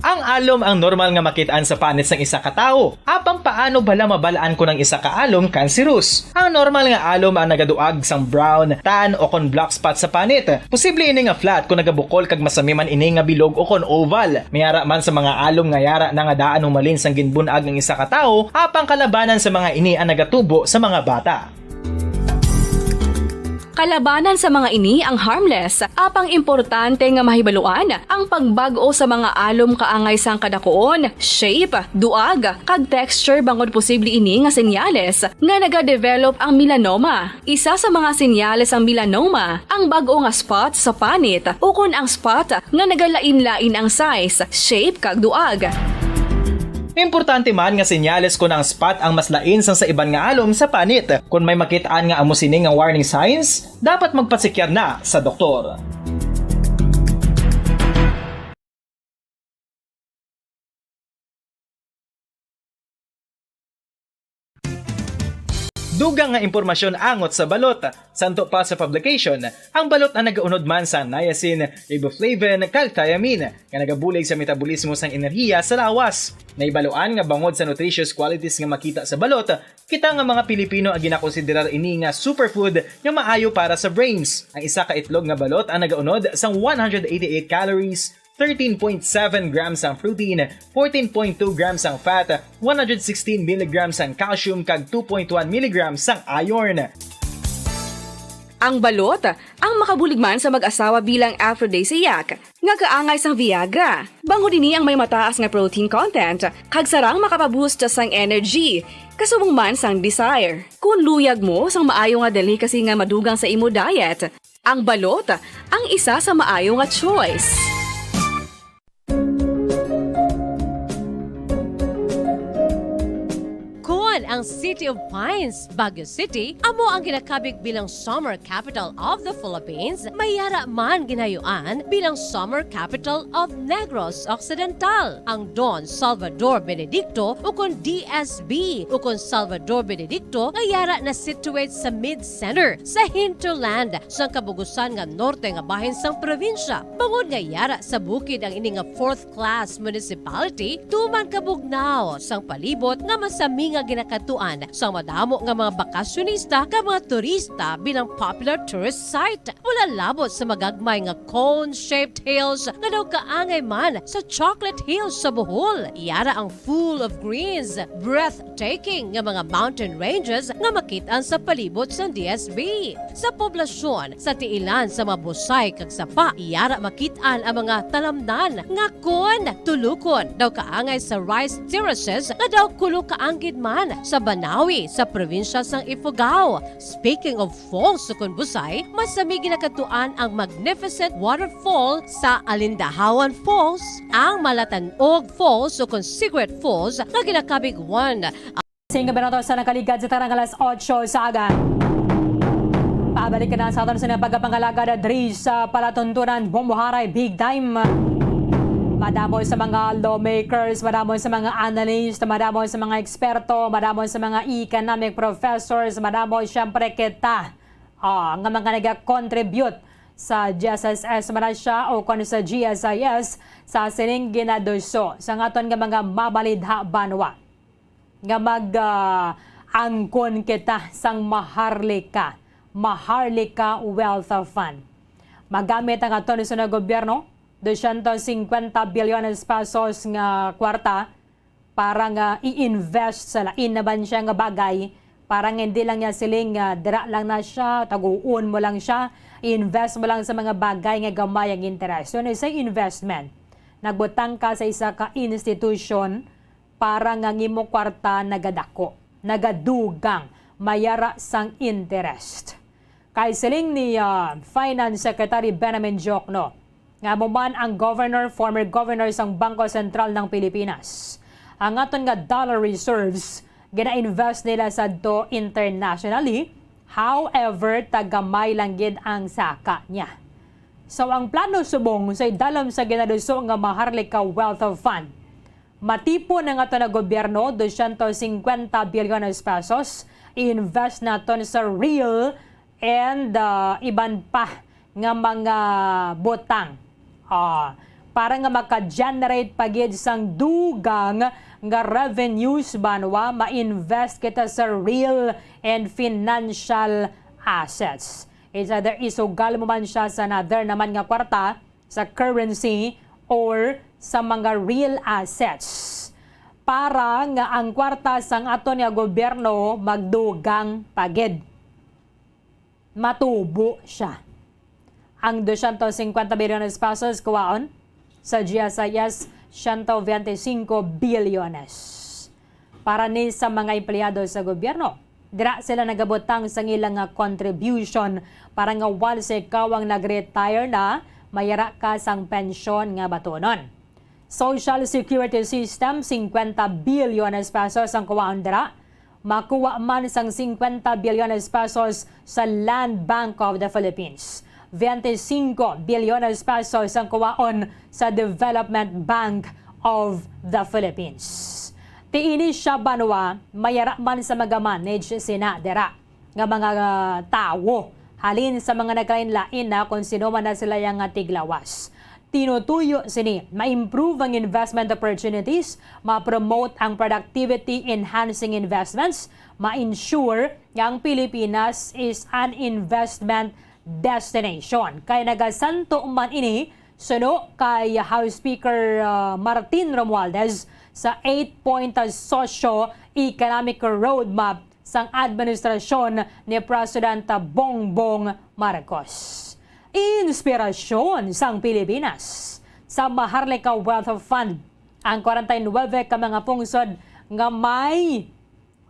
Ang alom ang normal nga makit-an sa panit sang isa ka tawo. Apang paano bala mabal-an kon ang isa ka alom cancerous? Ang normal nga alom ang nagaduag sang brown, tan, o kon black spot sa panit. Posible ini nga flat kon nagabukol kag masami man ini nga bilog o kon oval. May ara man sa mga alom nga yara na nga daan humalin sang ginbun-ag ang isa ka tawo, apang kalabanan sa mga ini ang nagatubo sa mga bata. Kalabanan sa mga ini ang harmless, apang importante nga mahibaluan ang pagbag-o sa mga alom kaangay sang kadakuon, shape, duag, kag texture, bangod posible ini nga senyales nga nagadevelop ang melanoma. Isa sa mga senyales sang melanoma ang bag-o nga spot sa panit ukon ang spot nga nagalain-lain ang size, shape, kag duag. Importante man nga senyales kon ang spot ang mas lain sang sa iban nga alom sa panit. Kon may makit-an nga amo sini nga warning signs, dapat magpasikyar na sa doktor. Dugang nga impormasyon angot sa balot. Santo pa sa publication, ang balot ang nagaunod man sa niacin, riboflavin, kag thiamine, nga nagabulig sa metabolismo sang enerhiya sa lawas. Nahibaluan nga bangod sa nutritious qualities nga makita sa balot, kita nga mga Pilipino ang ginakonsiderar ini nga superfood nga maayo para sa brains. Ang isa ka itlog nga balot ang nagaunod sang one hundred eighty-eight calories, thirteen point seven grams ang protein, fourteen point two grams ang fat, one hundred sixteen milligrams ang calcium, kag two point one milligrams ang iron. Ang balot ang makabulig man sa mag-asawa bilang aphrodisiac, nga kaangay sang Viagra. Bangod ini ang may mataas nga protein content, kag sarang makapaboost sang energy, kasubong man sang desire. Kung luyag mo sang maayo nga delicacy nga madugang sa imo diet, ang balot ang isa sa maayo nga choice. Kon ang City of Pines, Baguio City, amo ang ginakabig bilang Summer Capital of the Philippines, may yara man ginayuan bilang Summer Capital of Negros Occidental. Ang Don Salvador Benedicto, ukon D S B, ukon Salvador Benedicto, nga yara na-situate sa mid-center, sa hinterland, sang kabugusan nga norte nga bahin sang probinsya. Bangod nga yara sa bukid ang ini nga fourth class municipality, tuman kabugnaw sang palibot nga masami nga ginakadtuan sang madamo nga mga bakasyonista kag mga turista bilang popular tourist site. Wala labot sa magagmay nga cone-shaped hills nga daw kaangay man sa Chocolate Hills sa Bohol. Yara ang full of greens, breathtaking nga mga mountain ranges nga makit-an sa palibot sang D S B. Sa poblasyon, sa tiilan sa mga busay kag sapa, yara makit-an ang mga talamnan nga kon tulukon daw kaangay sa rice terraces nga daw kulo kaanggid man sa banaw Awi sa probinsya sang Ifugao. Speaking of falls, sukon Busay, masami ginakadtuan ang magnificent waterfall sa Alindahawan Falls, ang Malatanog Falls, sukon Secret Falls, nga ginakabig one. Sing minuto sa nakaligad sa tarang alas otso sa aga. Pabalik na sa aton sa pagkapangalagad diri sa palatuntunan, bumbuharay big time. Madamo sa mga lawmakers, madamo sa mga analyst, madamo sa mga eksperto, madamo sa mga economic professors, madamo siyempre kita, ah, nga mga nag-contribute sa G S S S man siya o kon sa G S I S sa sining ginaduso sa aton nga mga mabalidha banwa nga mag, ah, angkon kita sang Maharlika, Maharlika Wealth Fund. Magamit ang aton sa gobyerno, dosyentos singkwenta bilyones pesos nga kwarta para nga i-invest sa lain naman siya nga bagay, para nga hindi lang niya siling nga dira lang na siya, taguon mo lang siya, i-invest mo lang sa mga bagay nga gamay ang interes. When I say investment, nagbutang ka sa isa ka institution para nga ang imo kwarta nagadako, nagadugang, mayara sang interest. Kay siling ni, ah, Finance Secretary Benjamin Diokno, nga amo man ang governor, former governor sang Bangko Sentral ng Pilipinas, ang aton nga dollar reserves gina-invest nila sadto internationally. However, tagamay lang gid ang saka niya. So, ang plano subong sa idalom sa ginaduso nga Maharlika Wealth Fund, matipon ang aton nga gobyerno, dosyentos singkwenta bilyones pesos, i-invest naton sa real and, ah, iban pa nga mga butang. Ah, para nga maka-generate pa gid sang dugang nga revenues banwa, ma-invest kita sa real and financial assets. It's either isugal mo man siya sa another naman nga kwarta, sa currency, or sa mga real assets, para nga ang kwarta sang aton nga gobyerno magdugang pa gid, matubo siya. Ang dosyentos singkwenta bilyones pesos kuwaon sa G S I S, siyento bente singko bilyones para ni sa mga empleyado sa gobyerno. Dira sila nagabutang sang ila nga contribution para nga once ikaw ang nag-retire na, mayara ka sang pensyon nga batonon. Social Security System, singkwenta bilyones pesos ang kuwaon dira. Makuha man sang singkwenta bilyones pesos sa Land Bank of the Philippines. Bente singko bilyones pesos ang kuwaon sa Development Bank of the Philippines. Ti ini siya banwa, mayara man sa mga manage sina dira nga mga, ah, tawo, halin sa mga nagkalain-lain na kon sino man na sila yang, ah, tiglawas. Tinutuyo sini ma-improve ang investment opportunities, ma-promote ang productivity-enhancing investments, ma-ensure nga ang Pilipinas is an investment destination. Kay nagasanto man ini suno kay House Speaker, ah, Martin Romualdez sa eight-point socio-economic roadmap sang administrasyon ni Presidente Bongbong Marcos. Inspirasyon sang Pilipinas sa Maharlika Wealth Fund ang kwarenta y nuebe ka mga pungsod nga may,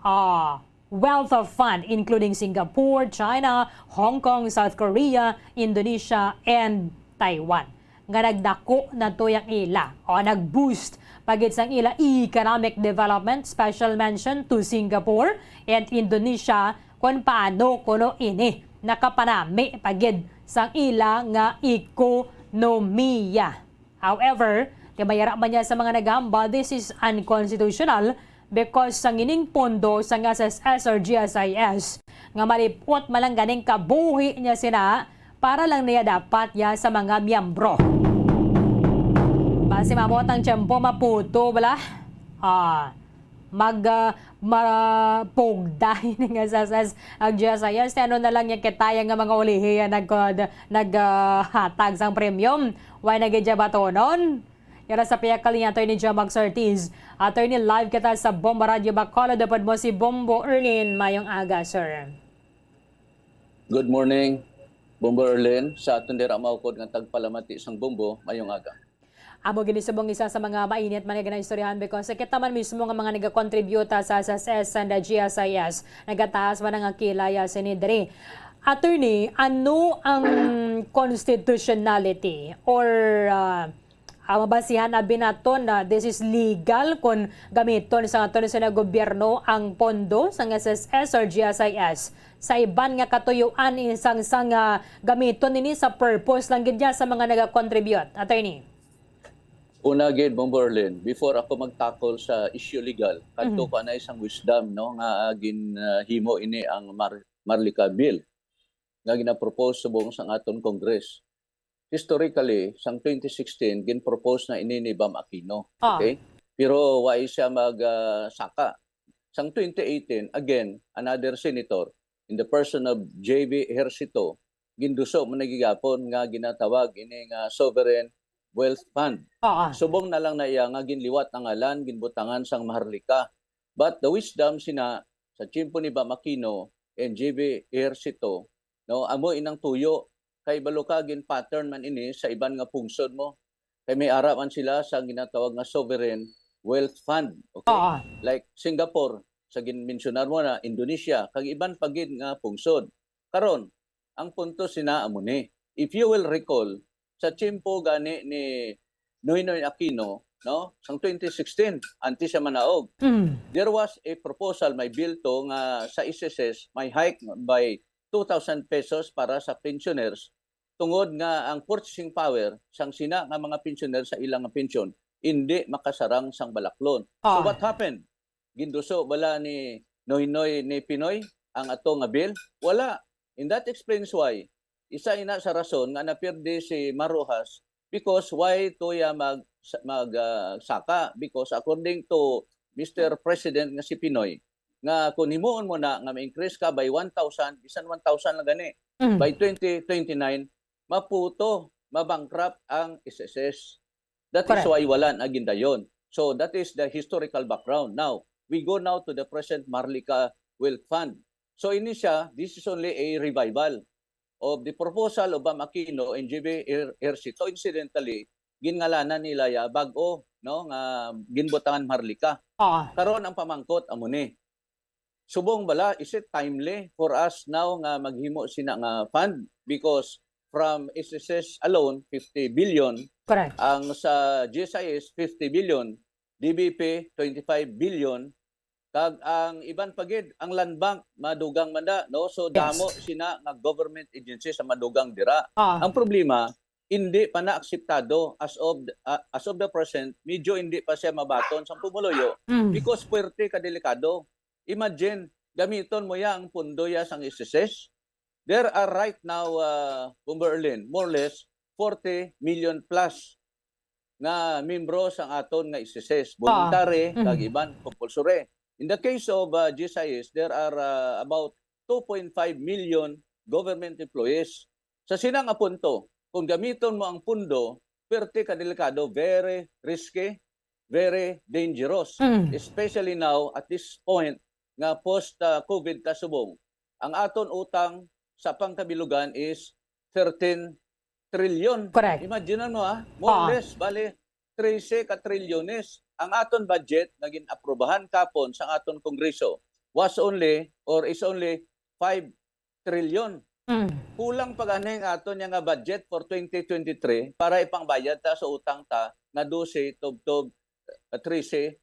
ah, Wealth Fund, including Singapore, China, Hong Kong, South Korea, Indonesia, and Taiwan, nga nagdako na to yang ila o nag-boost pa gid sang ila economic development. Special mention to Singapore and Indonesia kon paano kuno ini nakapanami pa gid sang ila nga ekonomiya. However, kay mayara man niya sa mga naghambal, this is unconstitutional because sang ining pondo sang S S S or G S I S nga malipot man lang ganing kabuhi niya sina para lang niya dapat ya sa mga miyembro. Basi maabot ang tiyempo, maputo bala. Ah, mag, ah, mapugda ini nga S S S ang G S I S. Ano na lang yung kitaya nga mga ulihi, ah, nag, ah, nag, ah, hatag sang premium. Why na gid ya batonon? Yara sa pihak kalinya, Attorney Joe Max Ortiz. Attorney, live kita sa Bombo Radio Bacolod. Upod mo si Bombo Erlin. Mayong aga, sir. Good morning, Bombo Erlin. Sa aton dira maukod nga tagpalamati sang Bombo, mayong aga. Amo gini subong isa sa mga mainit man nga ginaistoryahan, because kita man mismo nga mga nagakontributa sa S S S and the G S I S, nagataas man ang kilaya sini diri. Attorney, ano ang constitutionality or, ah, ah, mabasihan abi naton na this is legal kon gamiton sa aton sa gobyerno ang pondo sang S S S or G S I S sa iban nga katuyuan, sang, sang, ah, gamiton nini sa purpose lang gid niya sa mga nagakontribute, attorney? Una gid, Bombo Erlin, before ako mag-tackle sa issue legal, kadto Mhm. ko anay sang wisdom, no, nga, ah, gin, ah, himo ini ang Mar-, Marlica Bill nga ginapropose subong sang aton Congress. Historically, sang twenty sixteen, gin-propose na ini ni Bam Aquino. Ah. Okay? Pero wa siya mag, ah, saka. Sang twenty eighteen, again, another senator, in the person of J V Ejercito, ginduso man na gihapon nga ginatawag ini nga sovereign wealth fund. Oo. Subong na lang na iya nga ginliwat ang ngalan, ginbutangan sang Maharlika. But the wisdom sina sa tiyempo ni Bam Aquino and J V Ejercito, no, amo inang tuyo. Kay balo ka, gin-pattern man ini sa iban nga pungsod mo. Kay may ara man sila sa ginatawag nga sovereign wealth fund. Okay? Oo. Like Singapore, sa ginmensyonar mo na, Indonesia, kag iban pa gid nga pungsod. Karon, ang punto sina amo ni. If you will recall, sa tiyempo gani ni Noynoy Aquino, no, sang twenty sixteen, antes siya manaog, Mm. there was a proposal, may bill to nga sa S S S, may hike by two thousand pesos para sa pensioners, tungod nga ang purchasing power sang sina nga mga pensioner sa ilang nga pensyon hindi makasarang sang balaklon. So Ah. what happened? Ginduso bala ni Noynoy ni Pinoy ang ato nga bill? Wala. And that explains why isa ina sa rason nga napirdi si Mar Roxas, because why to iya mag, mag, ah, saka? Because according to Mister President nga si Pinoy, nga kung himuon mo na nga ma-increase ka by one thousand, bisan one thousand lang gani, Mm. by twenty twenty-nine, maputo, mabankrupt ang S S S. That is Correct. why wala na gindayon. So that is the historical background. Now, we go now to the present Marlica Wealth Fund. So ini siya, this is only a revival of the proposal of Bam Aquino and J V Er-, Ejercito. Incidentally, ginngalanan nila ya bag-o, no, nga ginbutangan Marlica. Ah. Karon ang pamangkot amo ni. Subong bala, is it timely for us now nga maghimo sina nga fund? Because from S S S alone, fifty billion, Correct. ang sa G S I S, fifty billion, D B P, twenty-five billion, kag ang iban pa gid, ang Land Bank, madugang man da, no? So, Yes. damo sina nga government agencies sa madugang dira. Ah. Ang problema, hindi pa na akseptado as of the, ah, as of the present, medyo hindi pa siya mabaton sa pumuluyo Mm. because puwerte ka delikado. Imagine, gamiton mo ya ang pundo ya sang S S S. There are right now, uh, Bomber Erlin, more or less forty million plus nga membro sang aton nga S S S, voluntary, Mhm. kag iban compulsory. In the case of, uh, G S I S, there are, uh, about two point five million government employees. Sa sina nga punto, kung gamiton mo ang pundo, perte ka delikado, very risky, very dangerous. Mm. Especially now, at this point, nga post, uh, COVID ta subong, ang aton utang sa pangkabilugan is thirteen trilyon. Correct. Imagine mo, ah, more or Ah. less, bali, trese ka trilyones ang aton budget nga gin-aprobahan kapon sa aton Kongreso was only or is only five trilyon. Mm. Kulang pa gani ang aton nga budget for twenty twenty-three para ipangbayad ta sa utang ta nga dose tubtob, uh, trese,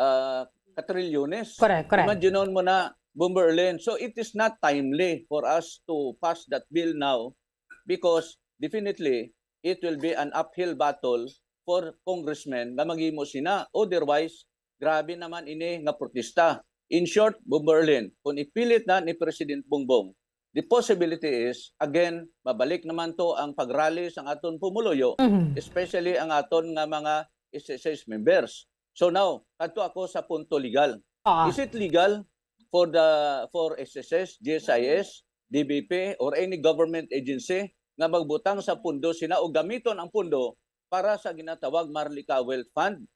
uh, ka trilyones. Correct, correct. Imagine mo na, Bomber Erlin. So it is not timely for us to pass that bill now because definitely it will be an uphill battle for congressmen nga maghimo sina. Otherwise, grabe naman ini nga protesta. In short, Bomber Erlin, kung ipilit na ni President Bongbong, the possibility is, again, mabalik naman to ang pag-rally sang aton pumuluyo, Mhm. especially ang aton nga mga S S S members. So now, kadto ako sa punto legal. Ah. Is it legal for the, for S S S, G S I S, D B P, or any government agency nga magbutang sa pundo sina o gamiton ang pundo para sa ginatawag Marlica Wealth Fund?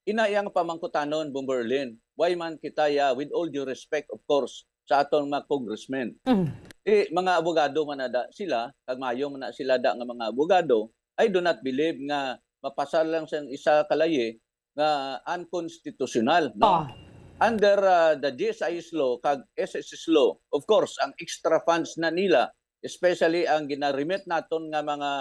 Ina iyang pamangkutanon, Bomber Erlin. Why man kita ya, with all due respect, of course, sa aton mga congressmen. Mm. Eh, mga abogado man na da sila, kag maayo man na sila da nga mga abogado, I do not believe nga mapasar lang sang isa ka layi nga unconstitutional, no? Ah. Under, ah, the G S I S law kag S S S law, of course, ang extra funds na nila, especially ang gina-remit naton nga mga,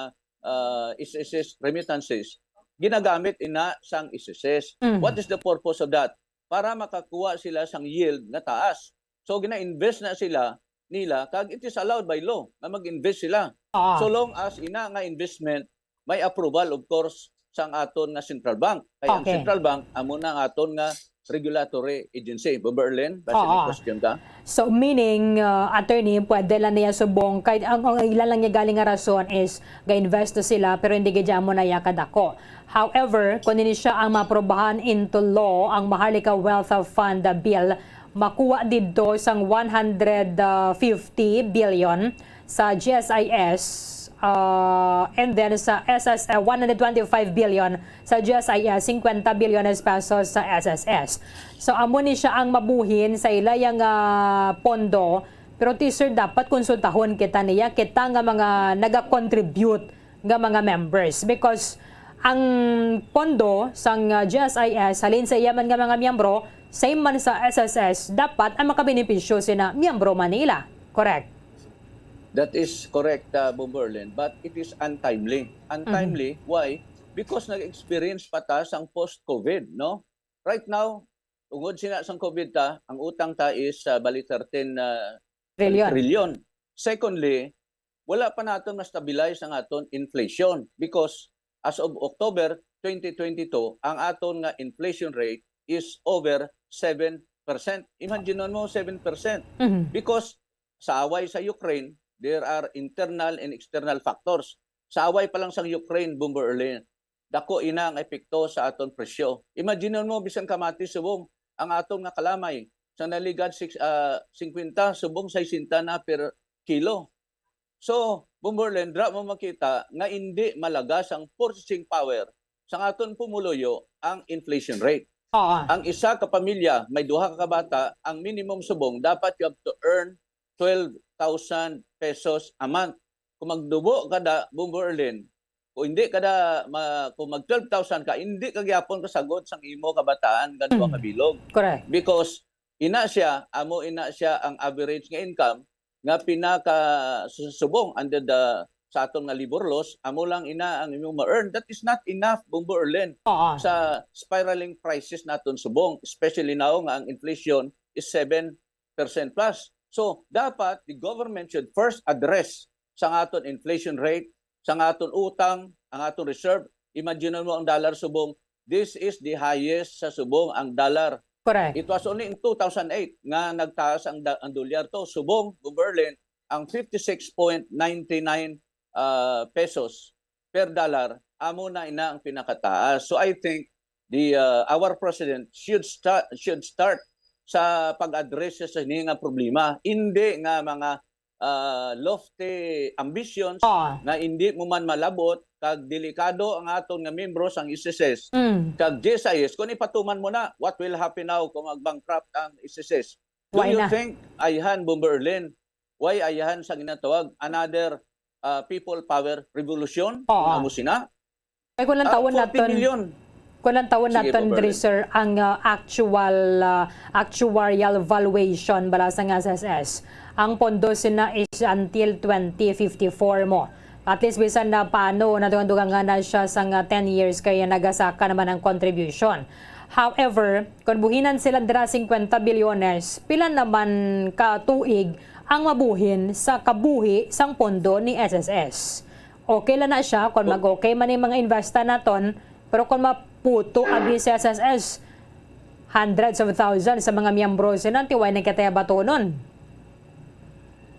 ah, S S S remittances, ginagamit ina sang S S S. Mm. What is the purpose of that? Para makakuha sila sang yield nga taas. So, gina-invest na sila nila, kag it is allowed by law nga mag-invest sila. Ah. So long as ina nga investment may approval, of course, sang aton nga central bank. Kay ang Okay. central bank, amo na ang aton nga regulatory agency. Bomber Erlin, basi may Oo. question ka? So, meaning, uh, attorney, pwede lang niya subong, kay ang, ang ila lang niya galing nga rason is ga-invest to sila, pero hindi gid mo na iya kadako. However, kung hindi siya ang maprobahan into law, ang Maharlika Wealth Fund Bill, makuha didto sang one hundred fifty billion sa G S I S, uh, and then sa S S S, one hundred twenty-five billion sa G S I S, fifty billion pesos sa S S S. So, amo ni siya ang mabuhin sa ila yang, ah, pondo. Pero, ti, sir, dapat konsultahon kita niya, kita nga mga naga-contribute nga mga members. Because ang pondo sang, ah, G S I S, halin sa iya man nga mga miyembro, same man sa S S S, dapat ang makabenepisyo sina miyembro man nila. Correct? That is correct, uh, Bombo Erlin, but it is untimely. Untimely, Mhm. Why? Because nag-experience pa ta sang post-COVID, no? Right now, tungod sina sang COVID ta, ang utang ta is, uh, bali thirteen, uh, Trillion. trillion. Secondly, wala pa naton ma-stabilize ang aton inflation because as of October twenty twenty-two, ang aton nga inflation rate is over seven percent. Imagine mo, seven percent. Mhm. Because sa away sa Ukraine, there are internal and external factors. Sa away pa lang sa Ukraine, Bombo Erlin, dako ina ang epekto sa aton presyo. Imagine mo, bisan kamatis subong, ang aton nga kalamay, sa naligad six, ah, singkwenta, subong sesenta na per kilo. So, Bombo Erlin, dira mo makita nga indi malagas ang purchasing power sang aton pumuluyo ang inflation rate. Oo. Ang isa ka pamilya may duha ka bata, ang minimum subong dapat you have to earn twelve thousand pesos a month. Kung magdubo ka da, Bombo Erlin, kung hindi ka da, ma-, kung mag twelve thousand ka, hindi ka gyapon kasagot sang imo kabataan nga duha ka Mm. bilog. Correct. Because ina siya, amo ina siya ang average nga income nga pinaka su-, subong under the, sa aton nga labor laws, amo lang ina ang imong ma-earn. That is not enough, Bombo Erlin, Oo. sa spiraling prices naton subong, especially now nga ang inflation is seven percent plus. So, dapat the government should first address sa aton inflation rate, sa aton utang, ang aton reserve. Imagine mo ang dollar subong, this is the highest sa subong ang dollar. Correct. It was only in two thousand eight nga nagtaas ang da-, ang dolyar to. Subong, Bombo Erlin, ang fifty-six point nine nine, ah, pesos per dollar, amo na ina ang pinakataas. So I think the, ah, our president should sta-, should start sa pag-address sa sini nga problema. Hindi nga mga, ah, lofty ambitions Oo. nga hindi mo man malabot, kag delikado ang aton nga miyembro sang S S S, Mm. kag G S I S. Kung ipatuman mo na, what will happen now kung mag-bankrupt ang S S S? Do Why you na? think, ayhan, Bombo Erlin, why ayhan sa ginatawag another, ah, people power revolution? Oo. Kung amo sina? Ay, kung lang Ah, tawon forty naton, million. kung lang tawon Sige, naton, Bombo Dre, Erlin. sir, ang, ah, actual, ah, actuarial valuation bala sang S S S. Ang pondo sina is until twenty fifty-four mo. At least, bisan na paano, nadugang-dugangan na siya sa nga ten years, kaya nagasaka naman ang contribution. However, kung buhinan sila dira cincuenta bilyones, pila naman ka tuig ang mabuhin sa kabuhi sang pondo ni S S S? Okay lang na siya kung Oh. mag-okay man yung mga investa naton, pero kung maputo abi si S S S, hundreds of thousands sa mga miyembro sila, ti way na kita batunon.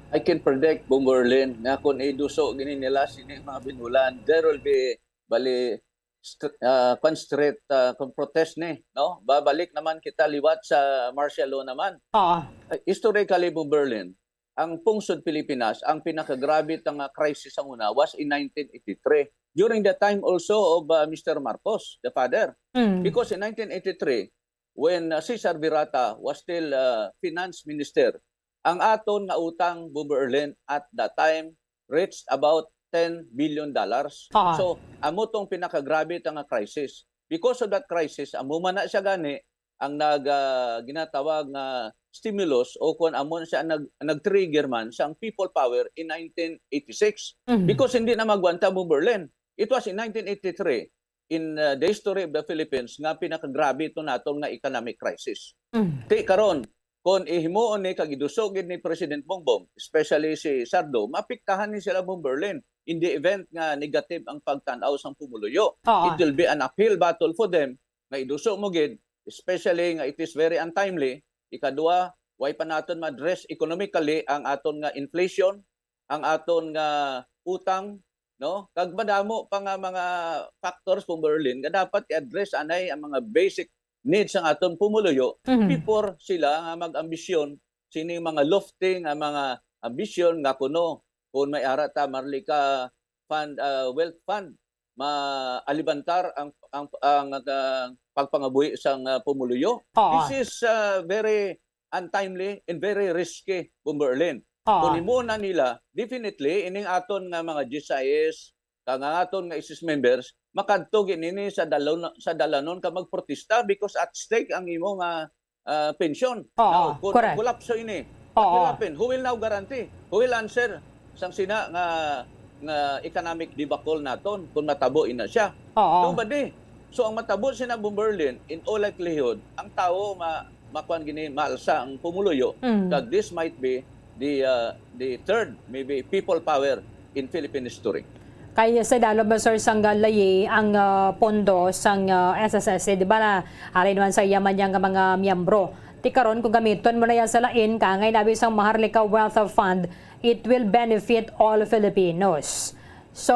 I can predict, Bombo Erlin, nga kung iduso gini nila sini mga binulan, there will be, bali, st-, ah, kwan, street, ah, kung protest ni, no? Babalik naman kita liwat sa martial law naman. Oo. Uh, historically, Bombo Erlin, ang pungsod Pilipinas, ang pinakagrabe ta nga crisis sang una was in nineteen eighty-three, during the time also of, uh, Mister Marcos, the father. Mm. Because in nineteen eighty-three, when, uh, Cesar Virata was still, uh, finance minister, ang aton nga utang, Bombo Erlin, at that time reached about ten billion dollars. Ah. So, amo tong pinakagrabe ta nga crisis. Because of that crisis, amo man na siya gani ang nag, ah, ginatawag nga stimulus o kung amo na siya nag, nag-trigger man sang people power in nineteen eighty-six. Mhm. Because hindi na magwanta mo Berlin. It was in nineteen eighty-three, in, ah, the history of the Philippines, nga pinakagrabe to naton nga economic crisis. Mhm. Ti karon, kung ihimuon ni kag iduso gid ni President Bongbong, especially si Sardo, maapektahan ni sila mo Berlin in the event nga negative ang pagtan-aw sang pumuluyo. Oo. It will be an uphill battle for them nga iduso mo gid, especially nga it is very untimely. Ikadua, way pa naton ma-address economically ang aton nga inflation, ang aton nga utang, no? Kag madamo pa nga mga factors, Pong Berlin, nga dapat i-address anay ang mga basic needs sang aton pumuluyo Mhm. before sila nga mag-ambisyon sining mga lofty nga mga ambisyon nga kuno kung may ara ta Marlica Fund, ah, Wealth Fund, maalibantar ang, ang, ang, ah, pagpangabuhi sang, ah, pumuluyo. Oo. This is, ah, very untimely and very risky, Bomber Erlin. Oo. Kung imo na nila, definitely, ining aton nga mga G S I S, kag ang aton nga S S members, makadto gid nini sa dalon-, sa dalanon ka magprotesta because at stake ang imo nga, ah, pensyon. Oo, Now, kung correct. Kolapso ini, what Oo. will happen? Who will now guarantee? Who will answer sang sina nga, nga economic debacle naton kung matabo ina siya? Oo. Nobody. So, ang matabo sina Bomber Erlin, in all likelihood, ang tawo ma-, makuan gini, maalsa ang pumuluyo, Mm. kag this might be the, uh, the third, maybe, people power in Philippine history. Kay sa idalom, Sir, sang layi ang, uh, pondo sang, uh, S S S, eh, di ba na halin man sa iya man niya nga mga miyembro. Ti karon, kung gamiton mo na yan sa lain, kaangay nabi sang Maharlika Wealth Fund, it will benefit all Filipinos. So,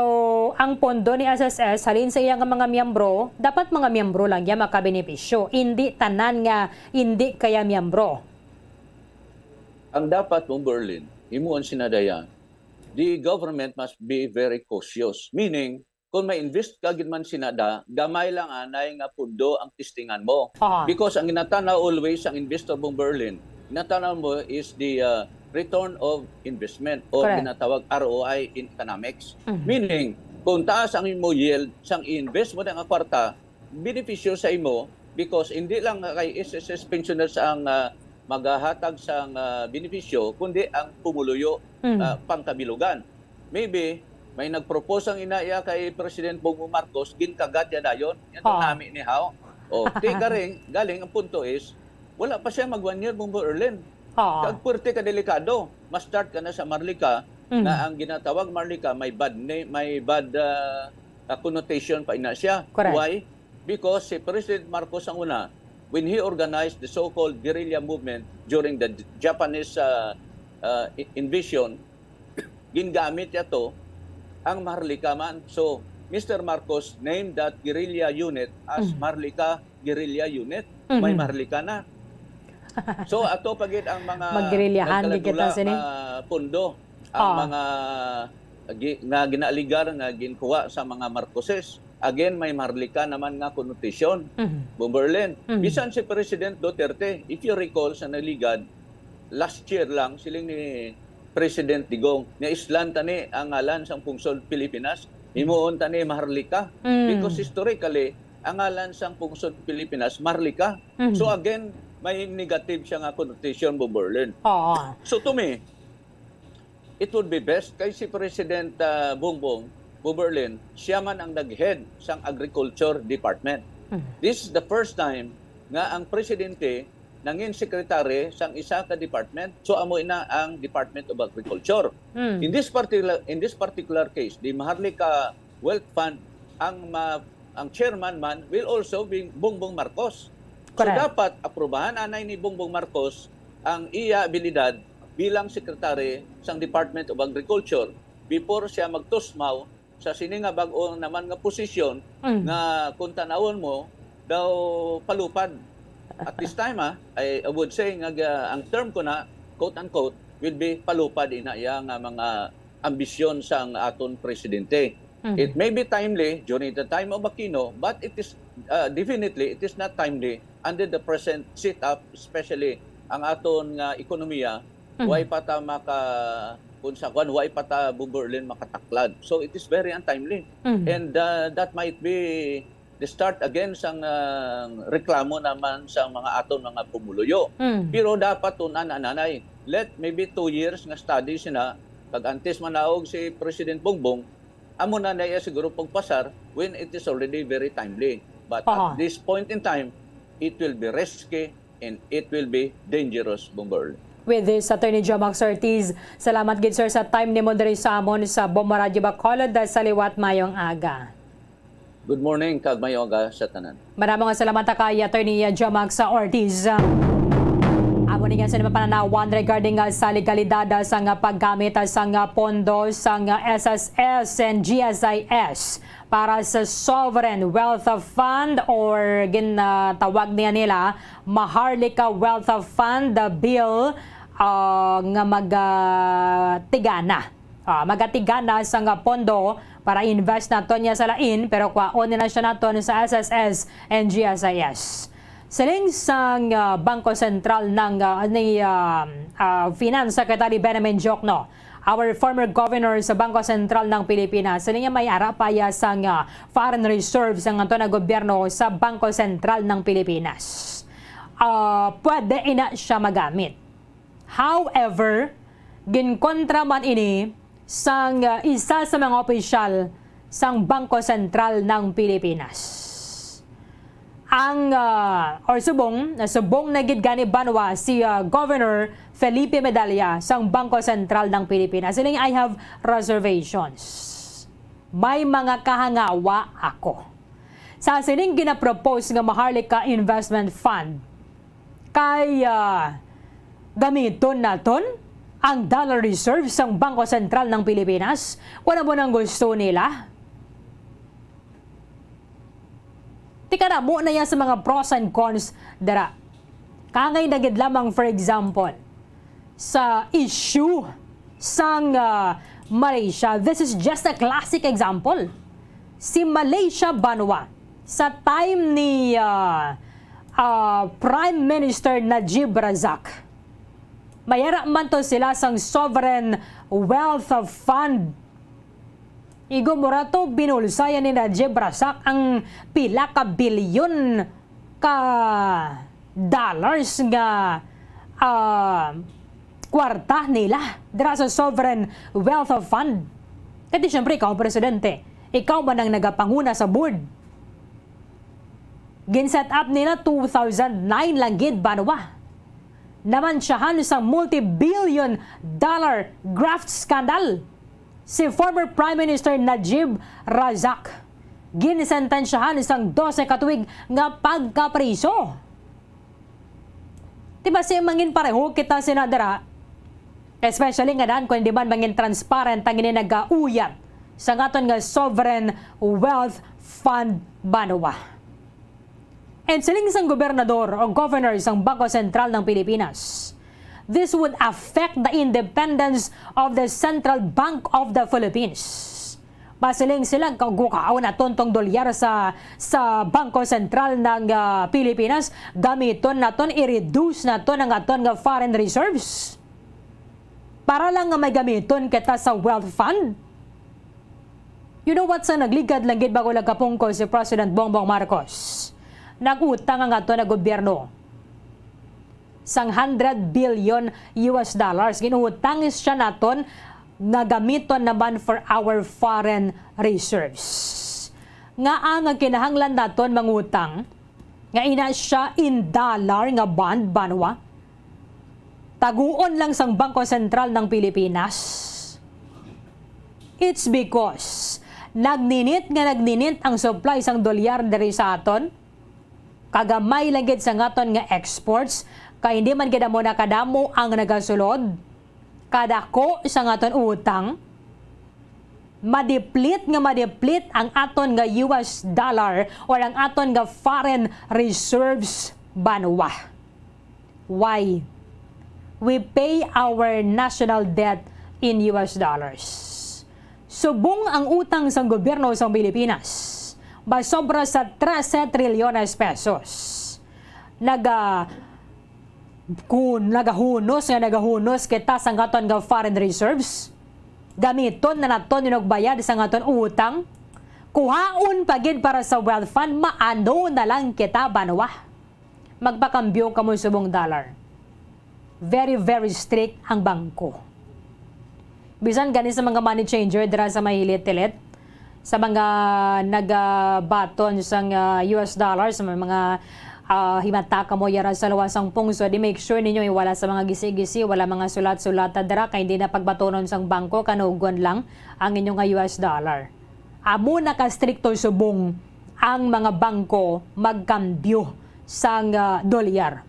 ang pondo ni S S S, halin sa iya nga mga miyembro, dapat mga miyembro lang iya makabenepisyo, indi tanan nga indi kaya miyembro. Ang dapat mong Berlin, himuon sina daya, the government must be very cautious. Meaning, kung may invest ka gid man sina da, gamay lang anay nga pundo ang testingan mo. Aha. Because ang ginatanaw always ang investor mong Berlin, ginatanaw mo is the, uh, return of investment o Correct. ginatawag R O I in economics. Mhm. Meaning, kung taas ang imo yield, sang i-invest mo na nga kwarta, benepisyo sa imo because hindi lang kay S S S pensioners ang, ah, magahatag sang, ah, benepisyo, kundi ang pumuluyo, Mm. ah, pangkabilugan. Maybe, may nag-propose ang ina iya kay President Bongbong Marcos, ginkagat ya dayon. Yan ang Ah. nami ni Hao. O, ti galing, galing, ang punto is, wala pa siya mag one year, Bongbong Erlin. Ah. Kag puwerte ka delikado. Ma-start ka na sa Marlica, Mm. na ang ginatawag Marlica, may bad name, may bad, ah, ah, connotation pa ina siya. Correct. Why? Because si President Marcos ang una, when he organized the so-called guerrilla movement during the J-, Japanese, uh, uh, i-, invasion, gingamit niya to ang Maharlika man. So, Mister Marcos named that guerrilla unit as Mm. Maharlika Guerrilla Unit. May Mhm. Maharlika na. So, ato pa gid ang mga Maggerilyahan gid kita nagkaladula sini. nga pundo, ang Ah. mga gi-, nga ginaaligar nga ginkuha sa mga Marcoses. Again, may Maharlika naman nga connotation. Mhm. Bomber Erlin. Mhm. Bisan si President Duterte, if you recall, sa naligad, last year lang, siling ni President Digong, nga islan tani ang ngalan sang pungsod Pilipinas, himuon tani Maharlika. Mm. Because historically, ang ngalan sang pungsod Pilipinas, Maharlika. Mhm. So again, may negative siya nga connotation, Bomber Erlin. Oo. So to me, it would be best kay si President, ah, Bongbong, Bomber Erlin, siya man ang nag-head sang Agriculture Department. Mhm. This is the first time nga ang presidente nangin secretary sang isa ka department. So, amo ina ang Department of Agriculture. Mm. In this particular, in this particular case, the Maharlika Wealth Fund, ang ma-, ang chairman man will also be Bongbong Marcos. So, Correct. dapat aprubahan anay ni Bongbong Marcos ang iya abilidad bilang secretary sang Department of Agriculture before siya magtusmaw sa sini nga bag-o naman nga posisyon Mm. nga kung tanawon mo daw palupad. At this time, ah, I, I would say nga, ah, ang term ko na, quote unquote, will be palupad ina iya nga mga ambisyon sang aton presidente. Mhm. It may be timely during the time of Aquino, but it is, ah, definitely, it is not timely under the present setup, especially ang aton nga ekonomiya, Mhm. way pa ta maka, kung sa kwan, wa pa ta, Bombo Erlin, makataklad. So, it is very untimely. Mhm. And, uh, that might be the start again sang, uh, reklamo naman sa mga aton mga pumuluyo. Mm. Pero dapat tun-an, ananay, let maybe two years nga study sina, kag antes manaog si President Bongbong, amo na na iya siguro pagpasar when it is already very timely. But Aha. at this point in time, it will be risky and it will be dangerous, Bombo Erlin. With this, Attorney Jomax Ortiz, salamat gid, sir, sa time nimo diri sa amon sa Bombo Radyo Bacolod. Sa liwat, mayong aga. Good morning, kag mayong aga sa tanan. Madamo nga salamat kay Attorney Jomax Ortiz. Amo ni nga sa mga pananawan regarding, ah, sa legalidad, ah, sa nga paggamit, ah, sa nga pondo sa nga S S S and G S I S para sa Sovereign Wealth Fund, or ginatawag niya nila Maharlika Wealth Fund, the bill, ah, nga mag, ah, tigana. Ah, magatigana sa nga pondo para invest naton niya sa lain, pero kwaon nila siya naton sa S S S and G S I S. Siling sang, ah, Bangko Sentral ng, ah, ni, ah, ah, Finance Secretary Benjamin Diokno, our former governor sa Bangko Sentral ng Pilipinas, siling niya may ara pa ya sang, ah, foreign reserves ang aton nga gobyerno sa Bangko Sentral ng Pilipinas. Ah, pwede ina siya magamit. However, ginkontra man ini sang, ah, isa sa mga opisyal sang Bangko Sentral ng Pilipinas. Ang, ah, or subong, subong na gid gani banwa si, ah, Governor Felipe Medalla sang Bangko Sentral ng Pilipinas. Siling, "I have reservations. May mga kahangawa ako." Sa sining ginapropose nga Maharlika Investment Fund, kay, ah, gamiton naton ang dollar reserve sang Bangko Sentral ng Pilipinas, kung ano man ang gusto nila. Tika na mo na yan sa mga pros and cons dira. Kangay na gid lamang, for example, sa issue sang, ah, Malaysia. This is just a classic example. Si Malaysia banwa, sa time ni, ah, ah, Prime Minister Najib Razak, mayara man to sila sang Sovereign Wealth Fund. Igo mo ra to, binulsa yan ni Najib Razak ang pila ka bilyon ka dollars nga, ah, kwarta nila dira sa Sovereign Wealth Fund. Kay di, syempre, ikaw ang presidente. Ikaw man ang nagapanguna sa board. Gin-set up nila two thousand nine lang gid, banwa. Namansyahan sa multi-billion dollar graft scandal si former Prime Minister Najib Razak. Ginsentensyahan sang dose ka tuig nga pagkapriso. Di ba, si mangin pareho kita sina dira, especially nga daan kung hindi man mangin transparent ang ini nagauyat sa aton nga Sovereign Wealth Fund, banwa. And siling sang gobernador o governor sang Bangko Sentral ng Pilipinas, this would affect the independence of the Central Bank of the Philippines. Masiling sila, "Kung gukaon naton tong dolyar sa, sa Bangko Sentral ng, ah, Pilipinas, gamiton naton, i-reduce naton ang aton nga foreign reserves para lang nga may gamiton kita sa wealth fund." You know what? Sa nagligad lang gid, bago nagkapungko si President Bongbong Marcos, nag-utang ang aton nga gobyerno sang hundred billion U S dollars. Ginutang siya naton nga gamiton naman for our foreign reserves. Ngaa nga kinahanglan naton mangutang nga ina siya in dollar nga bond, banwa? Taguon lang sang Bangko Sentral ng Pilipinas. It's because nagninit nga nagninit ang supply sang dolyar diri sa aton. Kagamay lang gid sa aton nga exports, kay hindi man gid amo na kadamo ang nagasulod. Kadako sa aton utang, madiplit nga madiplit ang aton nga U S dollar or ang aton nga foreign reserves, banwa. Why? We pay our national debt in U S dollars. Subong ang utang sang gobyerno sang Pilipinas, masobra sa trese trilyones pesos. Naga-, kun-, nagahunos nga nagahunos kita sang aton nga foreign reserves. Gamiton na naton yung nagbayad sa aton utang. Kuhaon pa gid para sa wealth fund, maano na lang kita, banwa? Magpakambyo kamo subong dollar. Very, very strict ang bangko. Bisan gani sa mga money changer dira sa may hilit-hilit, sa mga nagabaton sang, ah, U S dollar, sa mga, ah, himata kamo yara sa luwas sang pungsod, i-make sure ninyo wala sa mga gisi-gisi, wala mga sulat-sulat dira, kay hindi na pagbatonon sang bangko, kanugon lang ang inyo nga U S dollar. Amo na ka strikto subong ang mga bangko magkambyo sang, ah, dolyar.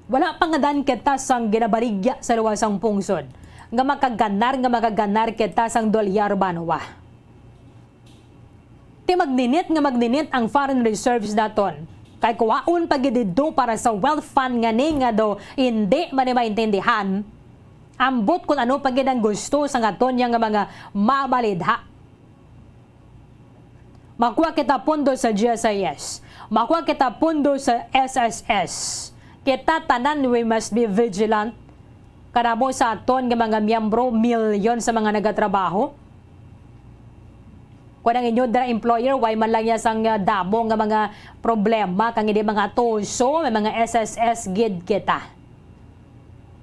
Wala pa nga dan kita sang ginabaligya sa luwas sang pungsod, nga makaganar, nga makaganar kita sang dolyar, banwa. Ti magninit nga magninit ang foreign reserves naton, kay kuhaon pa gid didto para sa wealth fund nga ni nga do hindi man ni maintindihan. Ambot kun ano pa gid ang gusto sa aton niya nga mga mabalidha. Makuha kita pondo sa G S I S. Makuha kita pondo sa S S S. Kita tanan, we must be vigilant. Kanamo sa aton nga mga miyembro, milyon sa mga nagatrabaho. Kung ang inyo dira employer, way man lang niya sang, ah, damo nga mga problema, kang hindi mga tuso, may mga S S S gid kita.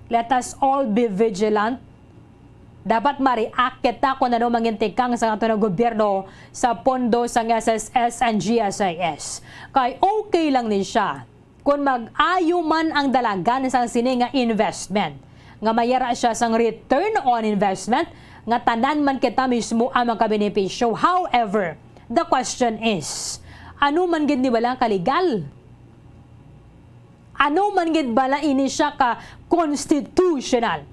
Let us all be vigilant. Dapat ma-react kita kung ano mangintikang sa aton nga gobyerno sa pondo sang S S S and G S I S. Kay okay lang ni siya kung mag-ayo man ang dalagan sang sini nga investment, nga mayara siya sang return on investment, nga tanan man kita mismo ang makabenepisyo. However, the question is, ano man gid ni bala ka legal? Ano man gid bala ini siya ka constitutional?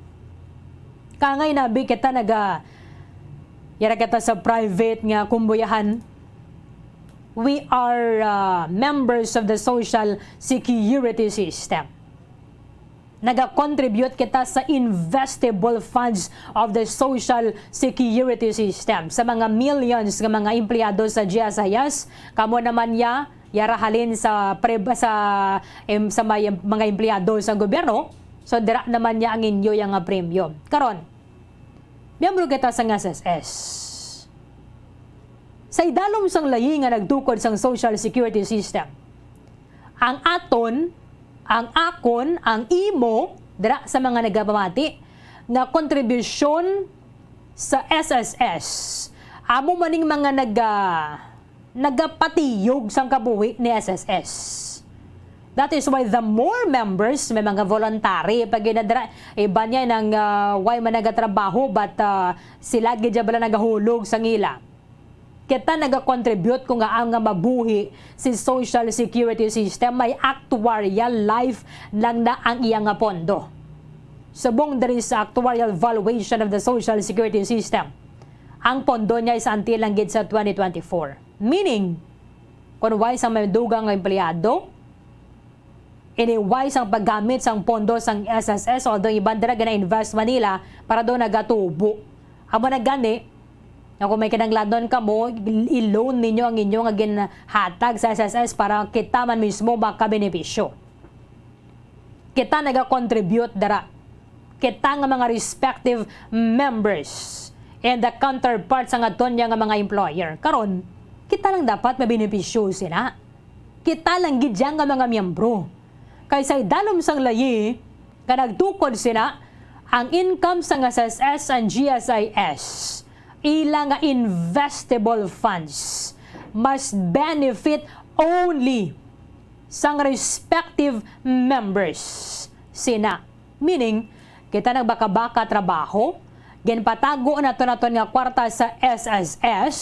Kangay nabi kita naga, yara kita sa private nga kumbuyahan. We are, uh, members of the social security system. Naga-contribute kita sa investable funds of the social security system. Sa mga millions nga mga empleyado sa G S I S, kamo naman ya, yara halin sa pre-, sa, em, sa may, mga empleyado sa gobyerno, so dira naman niya ang inyo yang nga premyo. Karon, miyembro kita sa S S S. Sa idalom sang layi nga nagtukod sang social security system, ang aton, ang akon, ang imo, dira sa mga nagapamati, nga kontribusyon sa S S S, amo maning mga naga-, nagapatiyog sang kabuhi ni S S S. That is why the more members, may mga voluntary pa gid na dira. Iban niya nang, ah, way man nagatrabaho, but, ah, sila gid ya bala nagahulog sang ila. Kita nagakontribute kung nga ang nga mabuhi si social security system, may actuarial life lang na ang iya nga pondo. Subong diri sa actuarial valuation of the social security system, ang pondo niya is until lang gid sa twenty twenty-four. Meaning, kung why sang may dugang nga empleyado, ini why sang paggamit sang pondo sang S S S, although iban dira gina-invest man nila para daw nagatubo. Amo na gani, nga kung may kinahanglanon kamo, i-loan ninyo ang inyo nga ginhatag sa S S S para kita man mismo makabenepisyo. Kita nagakontribute dira. Kita nga mga respective members and the counterparts sang aton niya nga mga employer. Karon, kita lang dapat mabenepisyo sina. Kita lang gid ya nga mga miyembro. Kay sa idalom sang layi nga nagtukod sina, ang income sang S S S and G S I S, ila nga investable funds, must benefit only sang respective members sina. Meaning, kita nagbaka-baka trabaho, ginpatago naton naton nga kwarta sa S S S,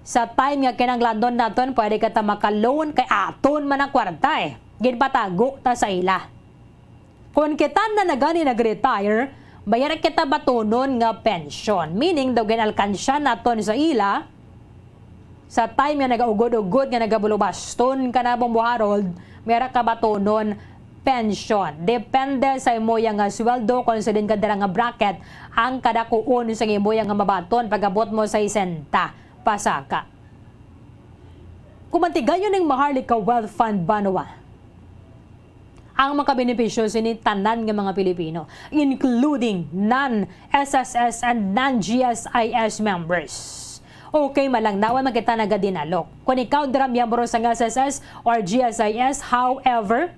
sa time nga kinahanglanon naton, pwede kita maka-loan kay aton man ang kwarta eh. Ginpatago ta sa ila. Kung kita na na gani nag-retire, mayara kita batonon nga pensyon. Meaning, daw ginalkansya naton sa ila, sa time nga nagaugod-ugod nga nagabulubaston ka na, Bombo Harold, mayara ka batonon pensyon. Depende sa imo ya nga sweldo kung sa din ka dira nga bracket ang kadakuon sa imo ya nga mabaton pag-abot mo sa sesenta pasaka. Kung mantigayon ning Maharlika Wealth Fund, banwa, ang makabenepisyo sini tanan nga mga Pilipino, including non-S S S and non-G S I S members. Okay, malangnawan man kita nagadinalok. Kung ikaw dira miyembro sang S S S or G S I S, however,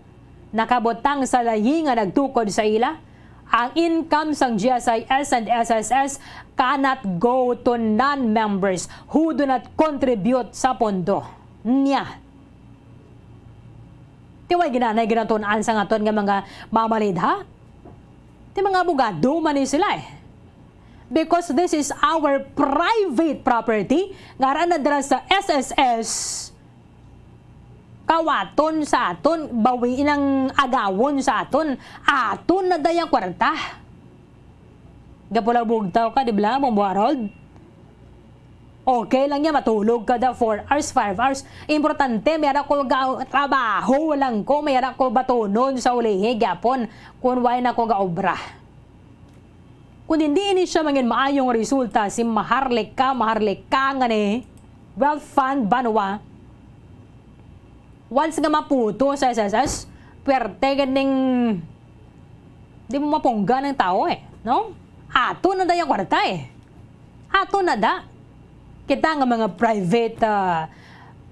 nakabutang sa lahi nga nagtukod sa ila, ang income sang G S I S and S S S cannot go to non-members who do not contribute sa pondo niya. Ti way ginanay ginatun-an sang aton nga mga mamalidha? Ti mga abogado man ni sila eh. Because this is our private property, nga ara na dira sa S S S, kawaton sa aton, bawiin ang agawon sa aton, aton na dayang kwarta. Gapulaw bugtaw ka, di ba, Bombo Harold? Okay lang yan, matulog ka da four hours, five hours. Importante, may ara ko ga-, trabaho lang ko, may ara ko batunon sa ulihi, gyapon, kung why na ko gaobra. Kung hindi ini siya mangin maayong resulta, si Maharlika, Maharlika nga ni Wealth Fund Banwa, once nga maputo sa S S S, pwerte ganing di mo mapungga ng tao eh, no? Ato na da yung kwarta eh. Ato na da. Kita nga mga private, ah,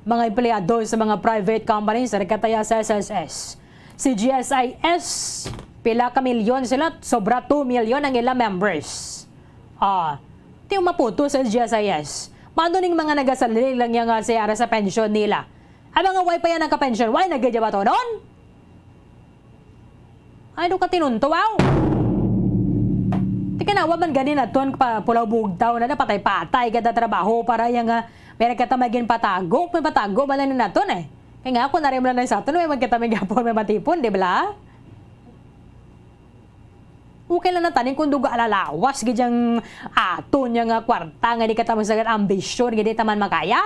mga empleyado sa mga private companies, sa kataya sa S S S. Si G S I S, pila ka milyon sila, sobra two million ang ila members. Ah, ti maputo sa G S I S. Mano ning mga nagasalig lang niya nga si ara sa pensyon nila? Ang mga way pa yan nakapensyon, way na gid ba to nun? Ay, do ka tinunto, wow! Ti kanawa man gani naton pa pulaw bugtaw na, na patay-patay kada trabaho para yang, ah, meron kita may ginpatago, may patago man lang naton eh. Kaya nga, kung narim lang na sa aton, may magkita may gapon, may matipon, di ba? Okay lang na tanin kung duga alalawas gid yang aton yang, ah, kwarta nga di ka taman sa ambisyon, nga di taman makaya.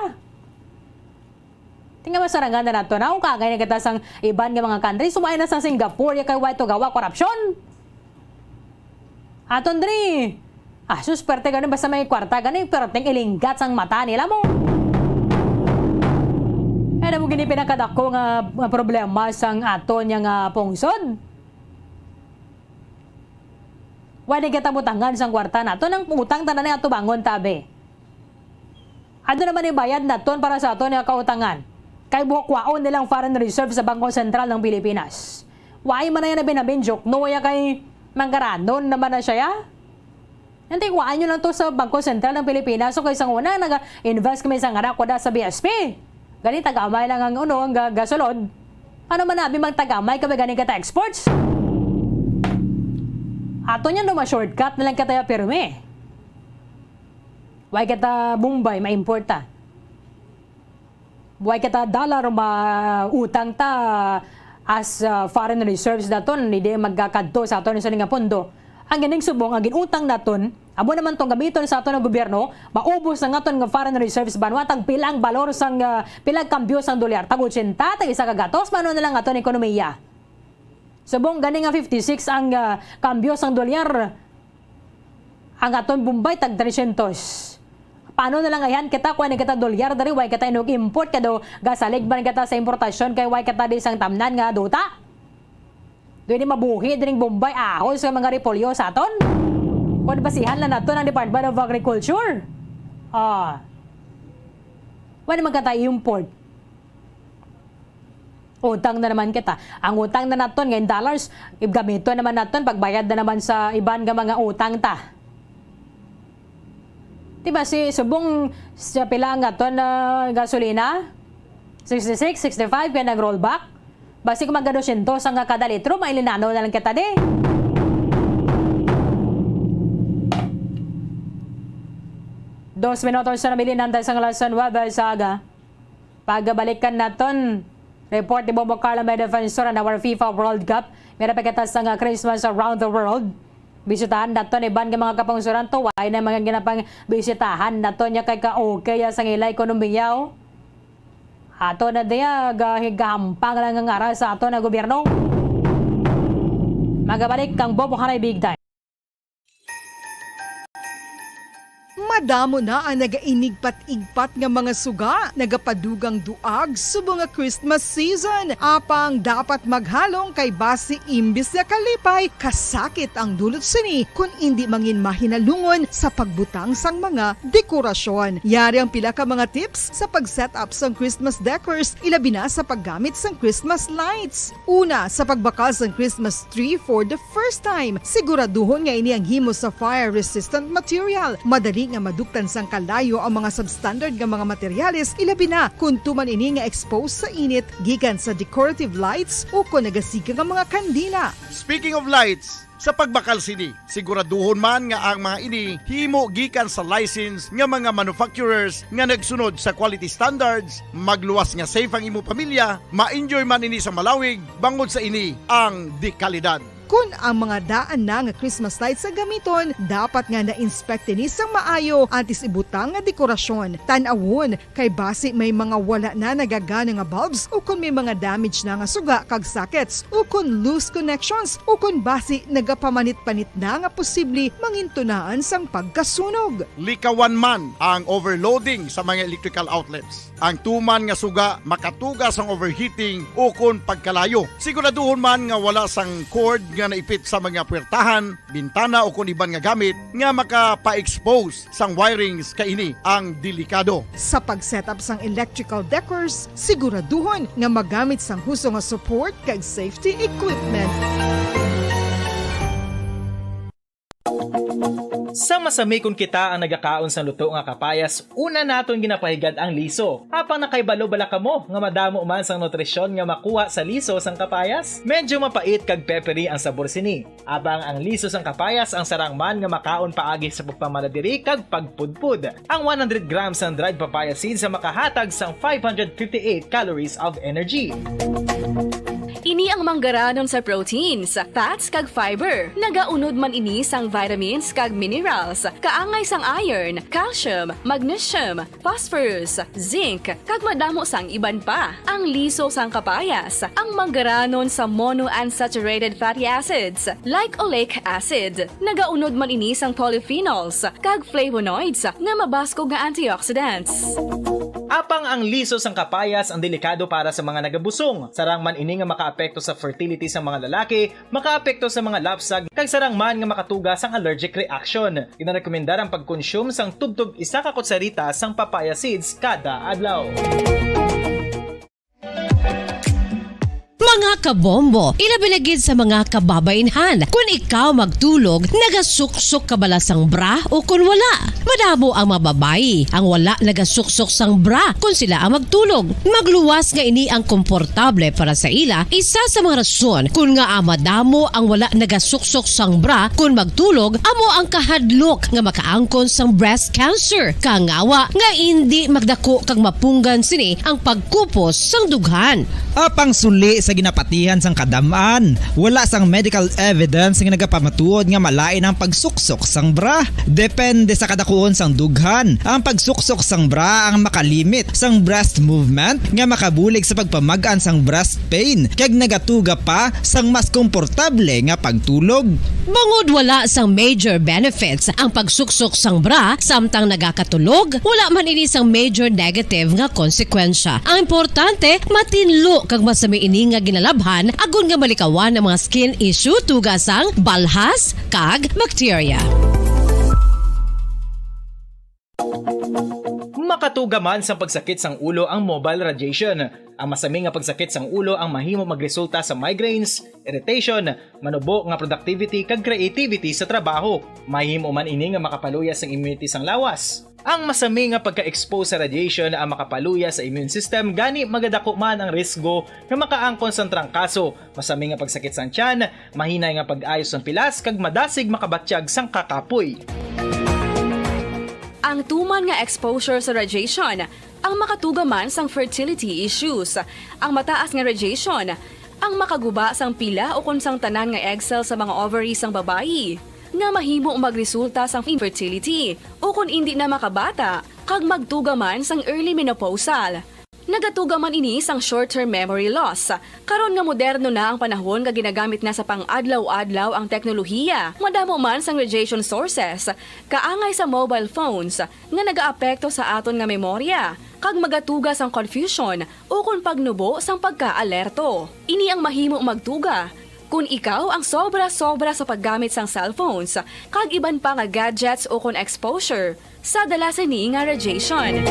Tingnan mo, sarangan na nato na, kung kagay na kita sang iban nga mga country, sumaya na sa Singapore, ya kay way to gawa, korupsyon. Aton diri, ah, sus, perte gani, basta may kwarta gani, perteng ilinggat sang mata nila mo. Ano mo gini pinakadako nga, nga problema sang aton nga pungsod? Wala kita butangan sang kwarta nato, nang utang tanan nga atubangon, tabi. Ano naman ibayad naton para sa aton nga kautangan? Kay buhok kwaon nilang foreign reserve sa Bangko Sentral ng Pilipinas. Why man na yan na binabinjok? No, ya kay manggaranon naman na siya, ya? Nanti, kuhaan nyo lang to sa Bangko Sentral ng Pilipinas. So, kay sa una, nag-invest kami sa ngara ko da sa B S P. Gani, tagamay lang ang, ano, ang ga-, gasulod. Paano man nabi mang tagamay kami gani kita exports? Ato niya, no, ma-shortcut na lang kita ya pirmi. Why kita Bombay ma-import ta? Why kita dollar ma-utang ta as, uh, foreign reserves naton, hindi magkakadto sa aton sa nga pondo? Ang ganing subong, ang ginutang naton, amo naman tong gamiton sa aton nga gobyerno, maubos ang aton nga foreign reserves, banwa, tag pila ang balor sang, uh, pila ang kambyo sang dolyar, tag ochenta, tag isa ka gatos, mano na lang aton ekonomiya? Subong gani nga fifty-six ang, ah, kambyo sang dolyar, ang aton Bombay tag tresyentos. Paano na lang ayan kita, kuha na kita dolyar dari, way kita inog import, kado gasalig man kita sa importasyon, kay way kita di sang tamnan nga duta. Doon di mabuhi dining Bombay, ahos sa mga repolyo sa aton. Kung basihan lang nato ang Department of Agriculture. Ah. Wala man kita i-import. Utang na naman kita. Ang utang na naton nga in dollars, gamiton naman naton pagbayad na naman sa iban nga mga utang ta. Diba, si subong sa pila nga aton na gasolina? Sixty-six, sixty-five, kaya nag-rollback. Basi kung magka dosyentos ang kada litro, mailinano na lang kita di. Dos minutos na nabilin ang sa alas nuebe sa aga. Pagbalikan naton, report ni Bobo Carlo, may defensor, and our FIFA World Cup. May napagkatas nga Christmas around the world. Bisitahan naton iban nga mga kapungsuran to, way na mga ginapangbisitahan naton niya kay ka-okay ya sa ila ekonomiya, oh. Ato na diya, ga-, gahampang lang ang ara sa ato na gobyerno. Magabalik kang Bobo Haray Big Time. Damo na ang nagainigpat-igpat nga mga suga, nagapadugang duag subong nga Christmas season. Apang dapat maghalong kay basi imbis nga kalipay, kasakit ang dulot sini kun indi mangin mahinalungon sa pagbutang sang mga dekorasyon. Yari ang pila ka mga tips sa pag-set up sang Christmas decors, ilabi na sa paggamit sang Christmas lights. Una, sa pagbakal sang Christmas tree for the first time, siguraduhon nga ini ang himo sa fire-resistant material. Madali nga maduktan sang kalayo ang mga substandard nga mga materyales, ilabi na kon tuman ini nga exposed sa init gikan sa decorative lights o kon nagasiga nga mga kandila. Speaking of lights, sa pagbakal sini, siguraduhon man nga ang mga ini himo gikan sa license nga mga manufacturers nga nagsunod sa quality standards, magluwas nga safe ang imo pamilya, ma-enjoy man ini sa malawig, bangod sa ini ang dekalidad. Kon ang mga daan na nga Christmas lights ang gamiton, dapat nga na-inspect ini sang maayo antes ibutang nga dekorasyon. Tan-awon kay basi may mga wala na nagagana nga bulbs, o kon may mga damage na nga suga kag sockets, o kon loose connections, o kon basi nagapamanit-panit na nga posible mangintunaan sang pagkasunog. Likawan man ang overloading sa mga electrical outlets. Ang tuman nga suga makatuga sang overheating o kon pagkalayo. Siguraduhon man nga wala sang cord nga naipit sa mga puwertahan, bintana o kon iban nga gamit nga makapa-expose sang wirings, kay ini ang delikado. Sa pag-set up sang electrical decors, siguraduhon nga magamit sang husto nga support kag safety equipment. Sa masami kon kita ang nagakaon sang luto nga kapayas, una naton ginapahigad ang liso. Apang nakaibalo bala kamo nga madamo man sang nutrisyon nga makuha sa liso sang kapayas? Medyo mapait kag peppery ang sabor sini. Apang ang liso sang kapayas ang sarang man nga makaon paagi sa pagpamala diri kag pagpudpod. Ang one hundred grams sang dried papaya seeds ang makahatag sang five hundred fifty-eight calories of energy. Ini ang manggaranon sa proteins, fats, kag fiber. Nagaunod man ini sang vitamins kag minerals, kaangay sang iron, calcium, magnesium, phosphorus, zinc, kag madamo sang iban pa. Ang liso sang kapayas, ang manggaranon sa monounsaturated fatty acids, like oleic acid. Nagaunod man ini sang polyphenols kag flavonoids nga mabaskog nga antioxidants. Apang ang liso sang kapayas ang delikado para sa mga nagabusong. Sarang man ini nga makaapekto sa fertility sa mga lalaki, makaapekto sa mga lapsag, kag sarang man nga makatuga sang allergic reaction. Ginarekomendar ang pagkonsume sang tubtob isa ka kutsarita sang papaya seeds kada adlaw. Mga kabombo, ilabi na gid sa mga kababainhan, kun ikaw magtulog, nagasuksok ka bala sang bra o kun wala? Madamo ang mga babayi ang wala nagasuksok sang bra kun sila ang magtulog. Magluwas nga ini ang komportable para sa ila, isa sa mga rason kun ngaa madamo ang wala nagasuksok sang bra kun magtulog amo ang kahadlok nga makaangkon sang breast cancer. Kangawa nga indi magdako kag mapunggan sini ang pagkupos sang dughan. Apang suli sa ginapatihan sang kadam-an, wala sang medical evidence nga nagapamatuod nga malain ang pagsuksok sang bra. Depende sa kadakuon sang dughan, ang pagsuksok sang bra ang makalimit sang breast movement nga makabulig sa pagpamag-an sang breast pain kag nagatuga pa sang mas komportable nga pagtulog. Bangod wala sang major benefits ang pagsuksok sang bra samtang nagakatulog, wala man ini sang major negative nga konsekwensya. Ang importante, matinlo kag masami ini nga ginalabhan agod nga malikawan ang mga skin issue tuga sang balhas kag bakterya. Makatuga man sang pagsakit sang ulo ang mobile radiation. Ang masami nga pagsakit sang ulo ang mahimo magresulta sa migraines, irritation, manubo nga productivity, kag creativity sa trabaho. Mahimo man ini nga makapaluya sang immunity sang lawas. Ang masami nga pagka-expose sa radiation ang makapaluya sa immune system, gani magadako man ang risgo nga makaangkon sang trangkaso, masami nga pagsakit sang tiyan, mahinay nga pag-ayo sang pilas, kag madasig makabatyag sang kakapoy. Ang tuman nga exposure sa radiation ang makatuga man sang fertility issues. Ang mataas nga radiation ang makaguba sang pila ukon sang tanan nga egg cell sa mga ovary sang babayi, nga mahimo magresulta sang infertility ukon indi na makabata, kag magtuga man sang early menopausal. Nagatuga man ini sang short-term memory loss. Karon nga moderno na ang panahon nga ginagamit na sa pang-adlaw-adlaw ang teknolohiya, madamo man sang radiation sources, kaangay sa mobile phones, nga nagaapekto sa aton nga memorya, kag magatuga sang confusion ukon pagnubo sang pagkaalerto. Ini ang mahimo magtuga kon ikaw ang sobra-sobra sa paggamit sang cellphones kag iban pa nga gadgets ukon exposure sa dala sini nga radiation.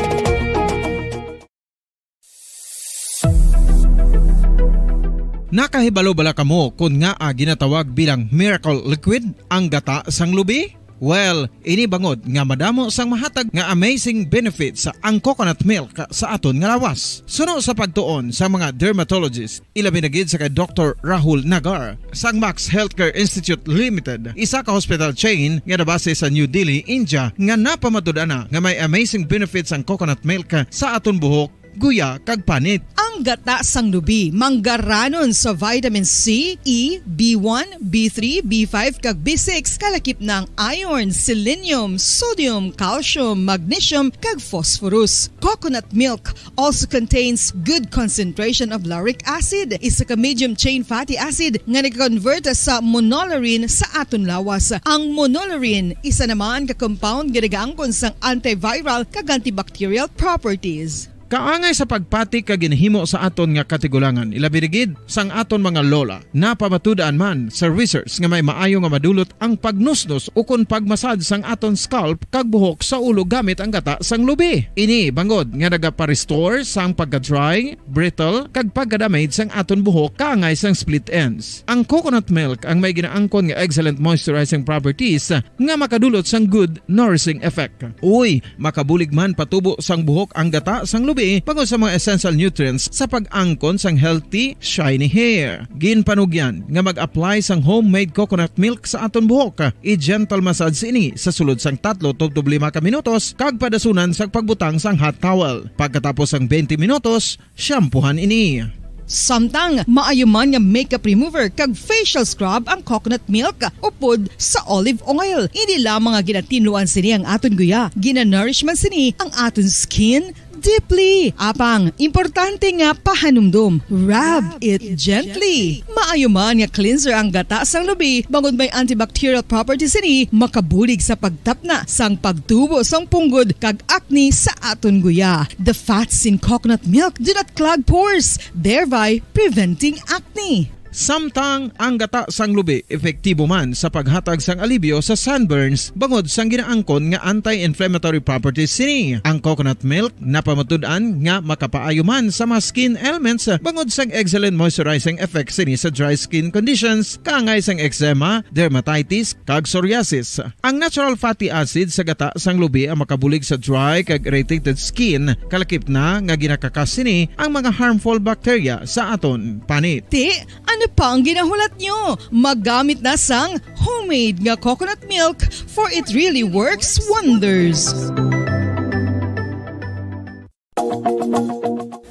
Nakahibalo bala kamo kon ngaa ginatawag bilang miracle liquid ang gata sang lubi? Well, ini bangod nga madamo sang mahatag nga amazing benefits ang coconut milk sa aton nga lawas. Suno sa pagtuon sa mga dermatologist, ilabi na gid sa kay Doktor Rahul Nagar sang Max Healthcare Institute Limited, isa ka hospital chain nga nabase sa New Delhi, India, nga napamatud-an na nga may amazing benefits ang coconut milk sa aton buhok, guya, kag panit. Ang gata sang lubi manggaranon sa vitamin C, E, B one, B three, B five, kag B six, kalakip na ang iron, selenium, sodium, calcium, magnesium, kag phosphorus. Coconut milk also contains good concentration of lauric acid, isa ka medium chain fatty acid nga nag-convert sa monolaurin sa aton lawas. Ang monolaurin, isa naman ka compound nga nagaangkon sang antiviral kag antibacterial properties. Kaangay sa pagpati kag ginhimo sa aton nga katigulangan, ilabi na gid sang aton mga lola. Napamatud-an man sa research nga may maayo nga madulot ang pagnusnos ukon pagmasad sang aton scalp kag buhok sa ulo gamit ang gata sang lubi. Ini bangod nga nagapa-restore sang pagka-dry, brittle, kag pagka-damage sang aton buhok kaangay sang split ends. Ang coconut milk ang may ginaangkon nga excellent moisturizing properties nga makadulot sang good nourishing effect. Uy, makabulig man patubo sang buhok ang gata sang lubi bangod sa mga essential nutrients sa pag-angkon sang healthy, shiny hair. Ginpanugyan nga mag-apply sang homemade coconut milk sa aton buhok. I-gentle massage ini sa sulod sang tatlo tubtob lima ka minutos kag padasunan sang pagbutang sang hot towel. Pagkatapos sang twenty minutos, shampoohan ini. Samtang maayo man nga makeup remover kag facial scrub ang coconut milk upod sa olive oil. Hindi lamang nga ginatinluan sini ang aton guya, ginanourish man sini ang aton skin deeply. Apang, importante nga pahanumdom, rub it gently. Maayo man nga cleanser ang gata sang lubi, bangod may antibacterial properties sini, makabulig sa pagtapna sang pagtubo sang punggod kag acne sa aton guya. The fats in coconut milk do not clog pores, thereby preventing acne. Samtang ang gata sang lubi epektibo man sa paghatag sang alibyo sa sunburns bangod sang ginaangkon nga anti-inflammatory properties sini. Ang coconut milk napamatud-an nga makapaayo man sa mga skin ailments bangod sang excellent moisturizing effect sini sa dry skin conditions, kaangay sang eczema, dermatitis, kag psoriasis. Ang natural fatty acid sa gata sang lubi ang makabulig sa dry kag irritated skin, kalakip na nga ginakakas sini ang mga harmful bacteria sa aton panit. Ti, ano pa ang ginahulat nyo? Magamit na sang homemade nga coconut milk, for it really works wonders.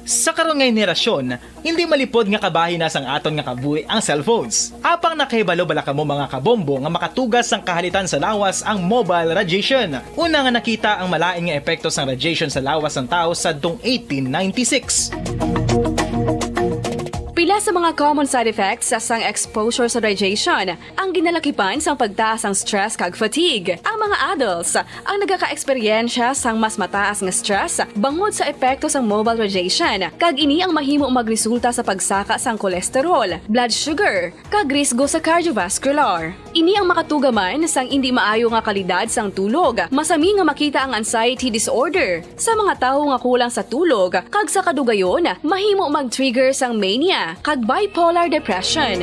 Sa karon nga henerasyon, hindi malipod nga kabahin na sang aton nga kabuhi ang cellphones. Apang nakahibalo bala kamo, mga kabombo, nga makatuga sang kahalitan sa lawas ang mobile radiation? Una nga nakita ang malain nga epekto sang radiation sa lawas sang tawo sadtong eighteen ninety-six. Pila sa mga common side effects sang exposure sa radiation ang ginalakipan sang pagtaas sang stress kag fatigue. Ang mga adults ang nagakaeksperyensya sang mas mataas nga stress bangod sa epekto sang mobile radiation, kag ini ang mahimo magresulta sa pagsaka sang cholesterol, blood sugar, kag risgo sa cardiovascular. Ini ang makatuga man sang indi maayo nga kalidad sang tulog. Masami nga makita ang anxiety disorder sa mga tawo nga kulang sa tulog, kag sa kadugayon, mahimo mag-trigger sang mania kag bipolar depression.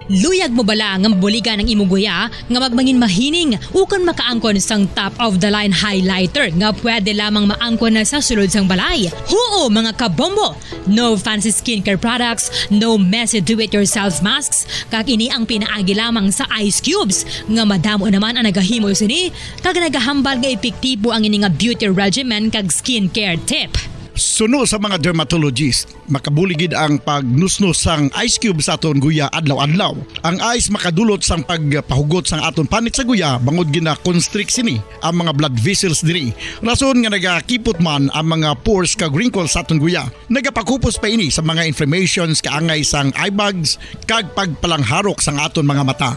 Luyag mo bala nga mabuligan ang imo guya nga magmangin mahining ukon makaangkon sang top of the line highlighter nga pwede lamang maangkon na sa sulod sang balay? Huo, mga kabombo! No fancy skincare products, no messy do-it-yourself masks, kag ini ang pinaagi lamang sa ice cubes, nga madamo naman ang nagahimo sini, kag nagahambal nga epektibo ang ini nga beauty regimen kag skincare tip. Suno sa mga dermatologist, makabulig gid ang pagnusnos sang ice cube sa aton guya adlaw-adlaw. Ang ice makadulot sang pagpahugot sang aton panit sa guya bangod gina-constrict sini ang mga blood vessels diri. Rason nga nagakipot man ang mga pores kag wrinkles sa aton guya. Nagapakupos pa ini sa mga inflammations kaangay sang eye bags kag pagpalangharok sang aton mga mata.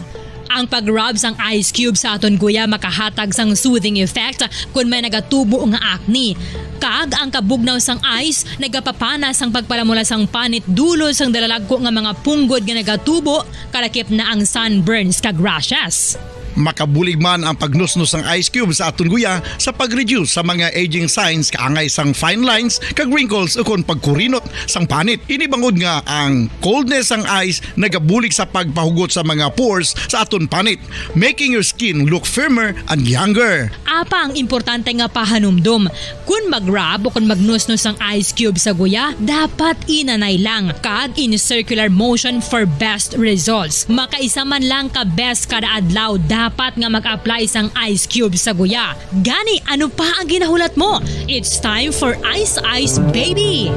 Ang pag-rub sang ice cube sa aton guya makahatag sang soothing effect kon may nagatubo nga acne. Kag ang kabugnaw sang ice nagapapana sang pagpalamula sang panit dulot sang dalalagko nga mga punggod nga nagatubo, kalakip na ang sunburns kag rashes. Makabulig man ang pagnusnos sang ice cube sa aton guya sa pag-reduce sa mga aging signs kaangay sang fine lines kag wrinkles ukon pagkurinot sang panit. Ini bangod nga ang coldness sang ice nagabulig sa pagpahugot sa mga pores sa aton panit, making your skin look firmer and younger. Apang importante nga pahanumdom, kon mag-rub o kon magnusnos ang ice cube sa guya, dapat inanay lang kag in circular motion for best results. Makaisa man lang ka beses kada adlaw dapat nga mag-apply sang ice cube sa guya. Gani, ano pa ang ginahulat mo? It's time for Ice Ice Baby!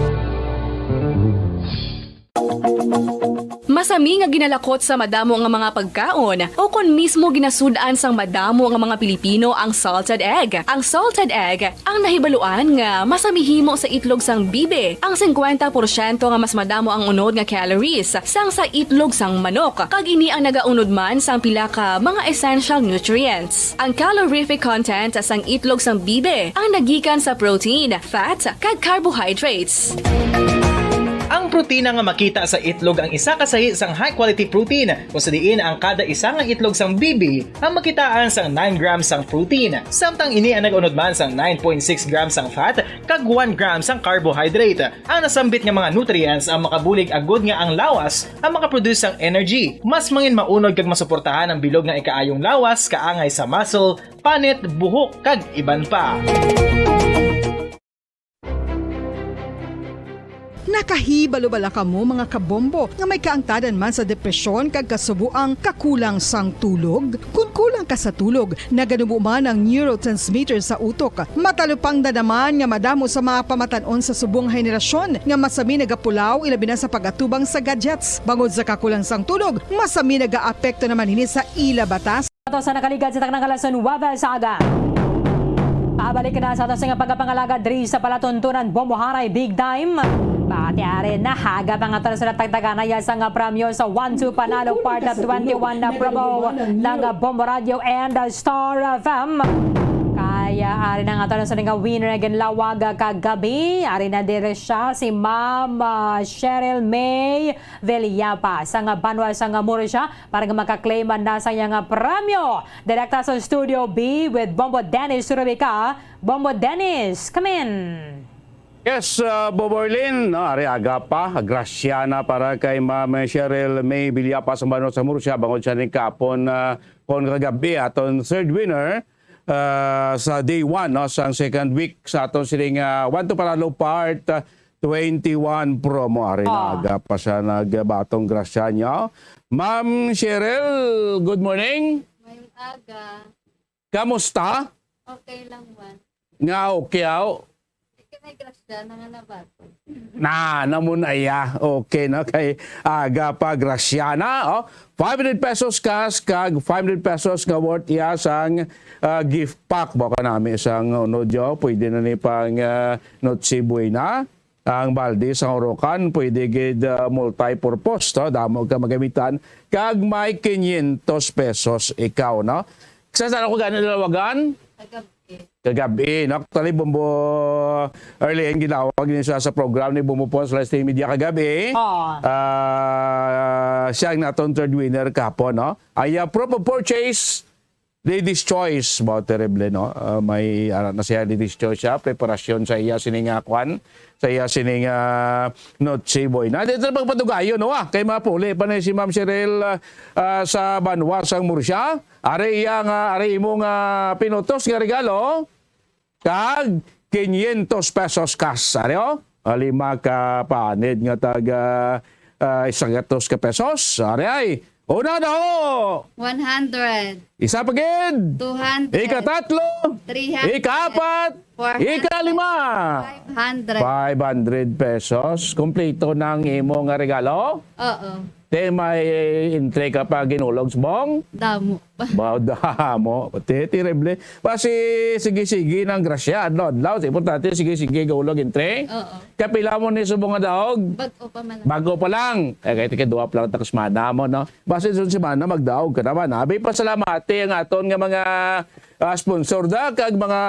Masami nga ginalakot sa madamo nga mga pagkaon, o kon mismo ginasud-an sang madamo nga mga Pilipino ang salted egg. Ang salted egg ang nahibaluan nga masami himo sa itlog sang bibi, ang singkwenta porsyento nga mas madamo ang unod nga calories sang sa itlog sang manok, kag ini ang nagaunod man sang pila ka mga essential nutrients. Ang calorific content sang itlog sang bibi ang nagikan sa protein, fat, kag carbohydrates. Ang protina nga makita sa itlog ang isa ka sahi sang high-quality protein, kung sa diin ang kada isa nga itlog sang bibi ang makitaan sang nine grams sang protein, samtang ini ang nag-unod man sang nine point six grams sang fat kag one gram sang carbohydrate. Ang nasambit nga mga nutrients ang makabulig agud nga ang lawas ang makaproduce sang energy. Mas mangin maunod kag masuportahan ang bilog nga ikaayong lawas kaangay sa muscle, panit, buhok, kag iban pa. Nakahibalo bala kamo, mga kabombo, nga may kaangtadan man sa depresyon kag kasubo ang kakulang sang tulog? Kon kulang ka sa tulog, naganubo man ang neurotransmitter sa utok. Matalupangdan naman nga madamo sa mga pamatan-on sa subong nga henerasyon nga masami nagapulaw, ilabi na sa pag-atubang sa gadgets. Bangod sa kakulang sang tulog, masami nagaapekto naman ini sa ila batas. Ato sa nakaligad sa taknang kalason, Wabel Saga. Pabalik na sa ato sa nga pagkapangalagad diri sa palatuntunan, Bombo Haray Big Time. Pati ari na haga pa nga ato sa natagtagan na iya sang premyo sa One Two Panalo Part twenty-one na promo ng Bombo Radio and Star F M. Kaya ari na nga ato sa nga winner nga ginlawag kagabi. Ari na diri siya, si Ma'am, ah, Cheryl May Villapa sa nga banwa sa nga Murcia para nga makaklaim na sa iya nga premyo. Direkta sa Studio B with Bombo Dennis Rubica. Bombo Dennis, come in. Yes, uh, Bombo Arlene, no, ari aga pa, grasya na para kay Ma'am Cheryl May Villapa sa banwa sa Murcia, bangod siya ni kapon, uh, kon kagabi, aton third winner, uh, sa day one, no, sa second week sa aton sining, uh, One to Panalo Part, uh, twenty-one promo. Ari na, ah, aga pa siya nagbatong grasya niya. Ma'am Cheryl, good morning. Mayong aga. Kamusta? Okay lang man. Nga okay, aw? May grasya na nga nabato. Na, namun aya. Okay, no? Kay aga pa, grasya na, oh. Five hundred pesos cash, kag five hundred pesos nga worth iya sang, ah, gift pack. Baka nami sang, ano, jo, pwede na ni pang, ah, Noche Buena. Ang balde sang Orocan, pwede gid, ah, multi-purpose, to. Damo ka magamitan. Kag may quinientos pesos ikaw, no? Sa saan ako gani nalawagan? Kagabi. Kagabi, no? Actually, Bombo Arlene, ginawag ni siya sa program ni Bombo Pons Live Stream Media kagabi. Oo. Ah, siya ang naton third winner kahapon, no? Ay, ah, proof of purchase, Ladies Choice, ba, terrible, no? Ah, may, ano na siya, Ladies Choice siya, preparasyon sa iya, sining, ah, kwan, sa iya, sining, ah, Noche Buena. Dito na pagpatugayon, no? Ah, kay mapuli pa na si Ma'am Cheryl, ah, ah, sa banwa sang Murcia. Ari iya nga, ari imo nga pinutos nga regalo. Kag quinientos pesos cash. Ari, oh. Ah, lima ka panid nga tag, ah, ah, isang gatos ka pesos. Ari ay. Una daw. One hundred. Isa pa gid. Two hundred. Ikatatlo. Three hundred. Ikaapat. Four hundred. Ikalima. Five hundred. Five hundred pesos. Kompleto na ang imo nga regalo. Oo. Te, may entry ka pa ginulog, Subong? Damo. Ba, damo. Te, terrible. Basi, sige-sige nang grasya. Adlaw-adlaw. Sa importante, sige-sige gaulog entry. Oo. Kapila mo ni subong nga daog? Bag-o pa man lang. Bag-o pa lang. Eh, kaya tika duwa pa lang takos mana mo, no? Basi sunod semana, magdaog ka naman. Abi, pasalamati ang aton nga mga, ah, sponsor da, kag mga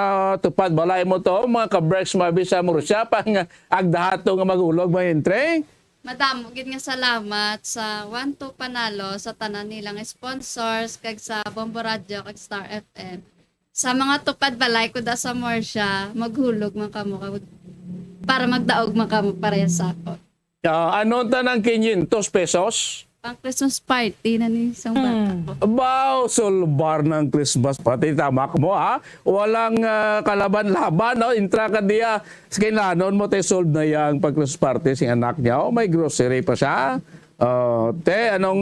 tupad balay mo to, mga ka-Berks, mga bisa mo siya, pang agdahato nga magulog, mga entry. Madamo gid nga salamat sa One Two Panalo, sa tanan nilang sponsors, kag sa Bombo Radio, kag Star F M. Sa mga tupad balay ko da sa Murcia, maghulog man kamo, kag para magdaog man kamo pareha sa ako. Ah, ano ta ng quinientos pesos? Pang Christmas party na ni isang bata ko. Baw, solbar ng Christmas party. Tama ka mo, ha? Walang, ah, kalaban-laban, no? Intra ka diya. Sa kailanon mo, te, solve na yang pag Christmas party sing anak niya. Oh, may grocery pa siya. Oh, te, anong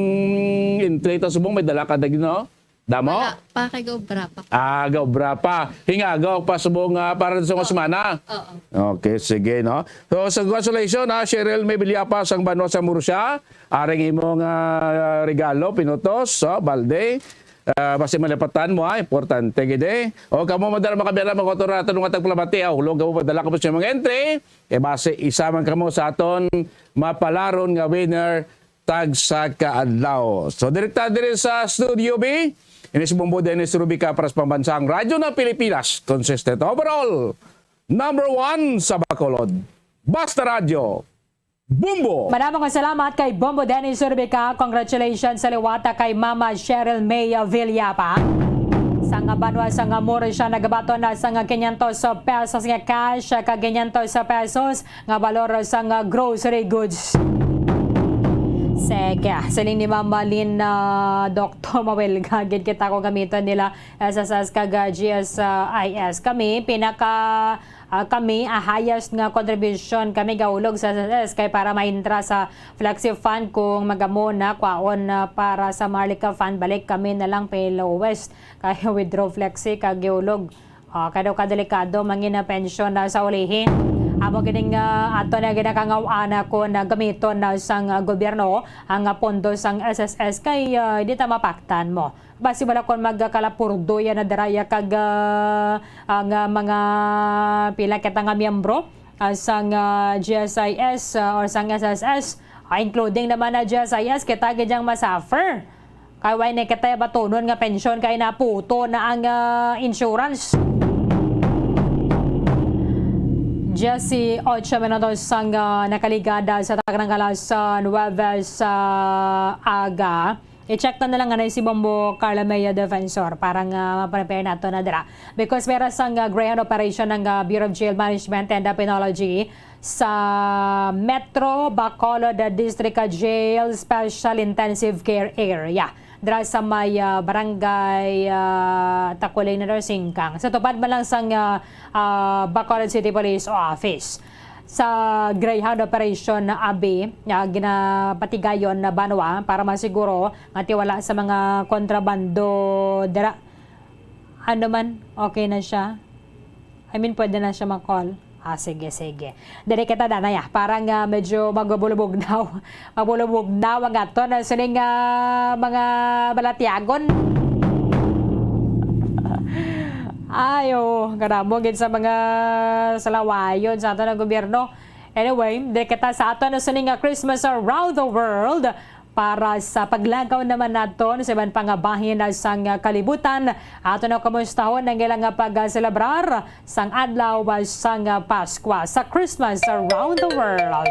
entry ta subong? May dala ka dagino? Damo? Wala pa, kay gaobra pa. Ah, gaobra pa. Hingagaw pa subong, ah, para sa mga semana. Oo. Okay, sige, no? So, congratulations, ha, Cheryl May Villapa, sang Banwa sa Murcia. Aring imo nga, ah, regalo, pinutos, oh, balde. Ah, basi malipatan mo, ha, importante gid, eh. O, kamo, madala, makabiyara, makotorata, nung atag palamati, ah, hulog kamo, padala kamo sa mga entry. Eh, basi isa man kamo sa aton mapalaron nga winner tagsa ka adlaw. So, direkta diri sa Studio B, ini si Bombo Dennis Rubica para sa Pambansang Radyo ng Pilipinas. Consistent overall, number one sa Bacolod. Basta Radyo, Bombo! Madamo nga salamat kay Bombo Dennis Rubica. Congratulations sa liwata kay Mama Cheryl May Villapa. Sa nga banwa sa nga Murcia, nagabaton na sa nga quinientos pesos nga cash, kag quinientos pesos nga balor sang, ah, grocery goods. Sige, siling ni Ma'am Malin, ah, Doktor, mawelga gid kita kung gamiton nila S S S kag, ah, G S I S. Kami, pinaka, ah, kami, ah, highest nga contribution kami gaulog sa S S S kay para maintra sa Flexi Fund kung magamo na kwaon, ah, para sa Marlica Fund, balik kami na lang pay lowest kay withdraw Flexi kag giulog. Ah, kay daw kadelikado mangin na pensyon na sa ulihi. Amo kining, ah, ato na ginakangaw-ana kon, ah, gamiton na sang, ah, gobyerno ang, ah, pondo sang S S S kay, ah, di ta mapaktan mo. Basi wala kon magkalapurdoy na daraya kag, ah, ang, ah, mga pila kita nga miyembro, ah, sang, ah, G S I S, ah, or sang S S S, ah, including naman na G S I S, kita gid yang masuffer. Kay way na kita batunon nga pensyon kay naputo na ang, ah, insurance. Diyes y ocho minutos sang, ah, nakaligad, ah, sa taknang alas, ah, nuwebe sa aga. I-check na lang nga na si Bombo Carla Maya Defensor para nga ma-prepare nato na dira. Because meron sang, ah, Greyhound operation ng, ah, Bureau of Jail Management and, ah, Penology sa Metro Bacolod District Jail Special Intensive Care Area, dira sa may, ah, barangay, ah, Takuling, Singkang, sa tupad man lang sang, ah, ah, Bacolod City Police Office. Sa Greyhound Operation na abi, ah, ginapatigayon na banwa para masiguro nga tiwala sa mga kontrabando dira. Ano man, okay na siya? I mean, pwede na siya ma-call. Ah, sige, sige. Dali kita, danay, ah. Parang, ah, medyo magbulubugnaw. Magbulubugnaw ang aton, ah, sining, ah, mga balatyagon. Ay, oh, karamo gid sa mga salawayon sa aton ang gobyerno. Anyway, dali kita sa aton, ah, sining, ah, Christmas Around the World. Para sa paglagaw naman naton sa iban pa nga bahin sang kalibutan, ato na kumustahon ang ilang pagselebrar sang adlaw sang Paskwa sa Christmas Around the World.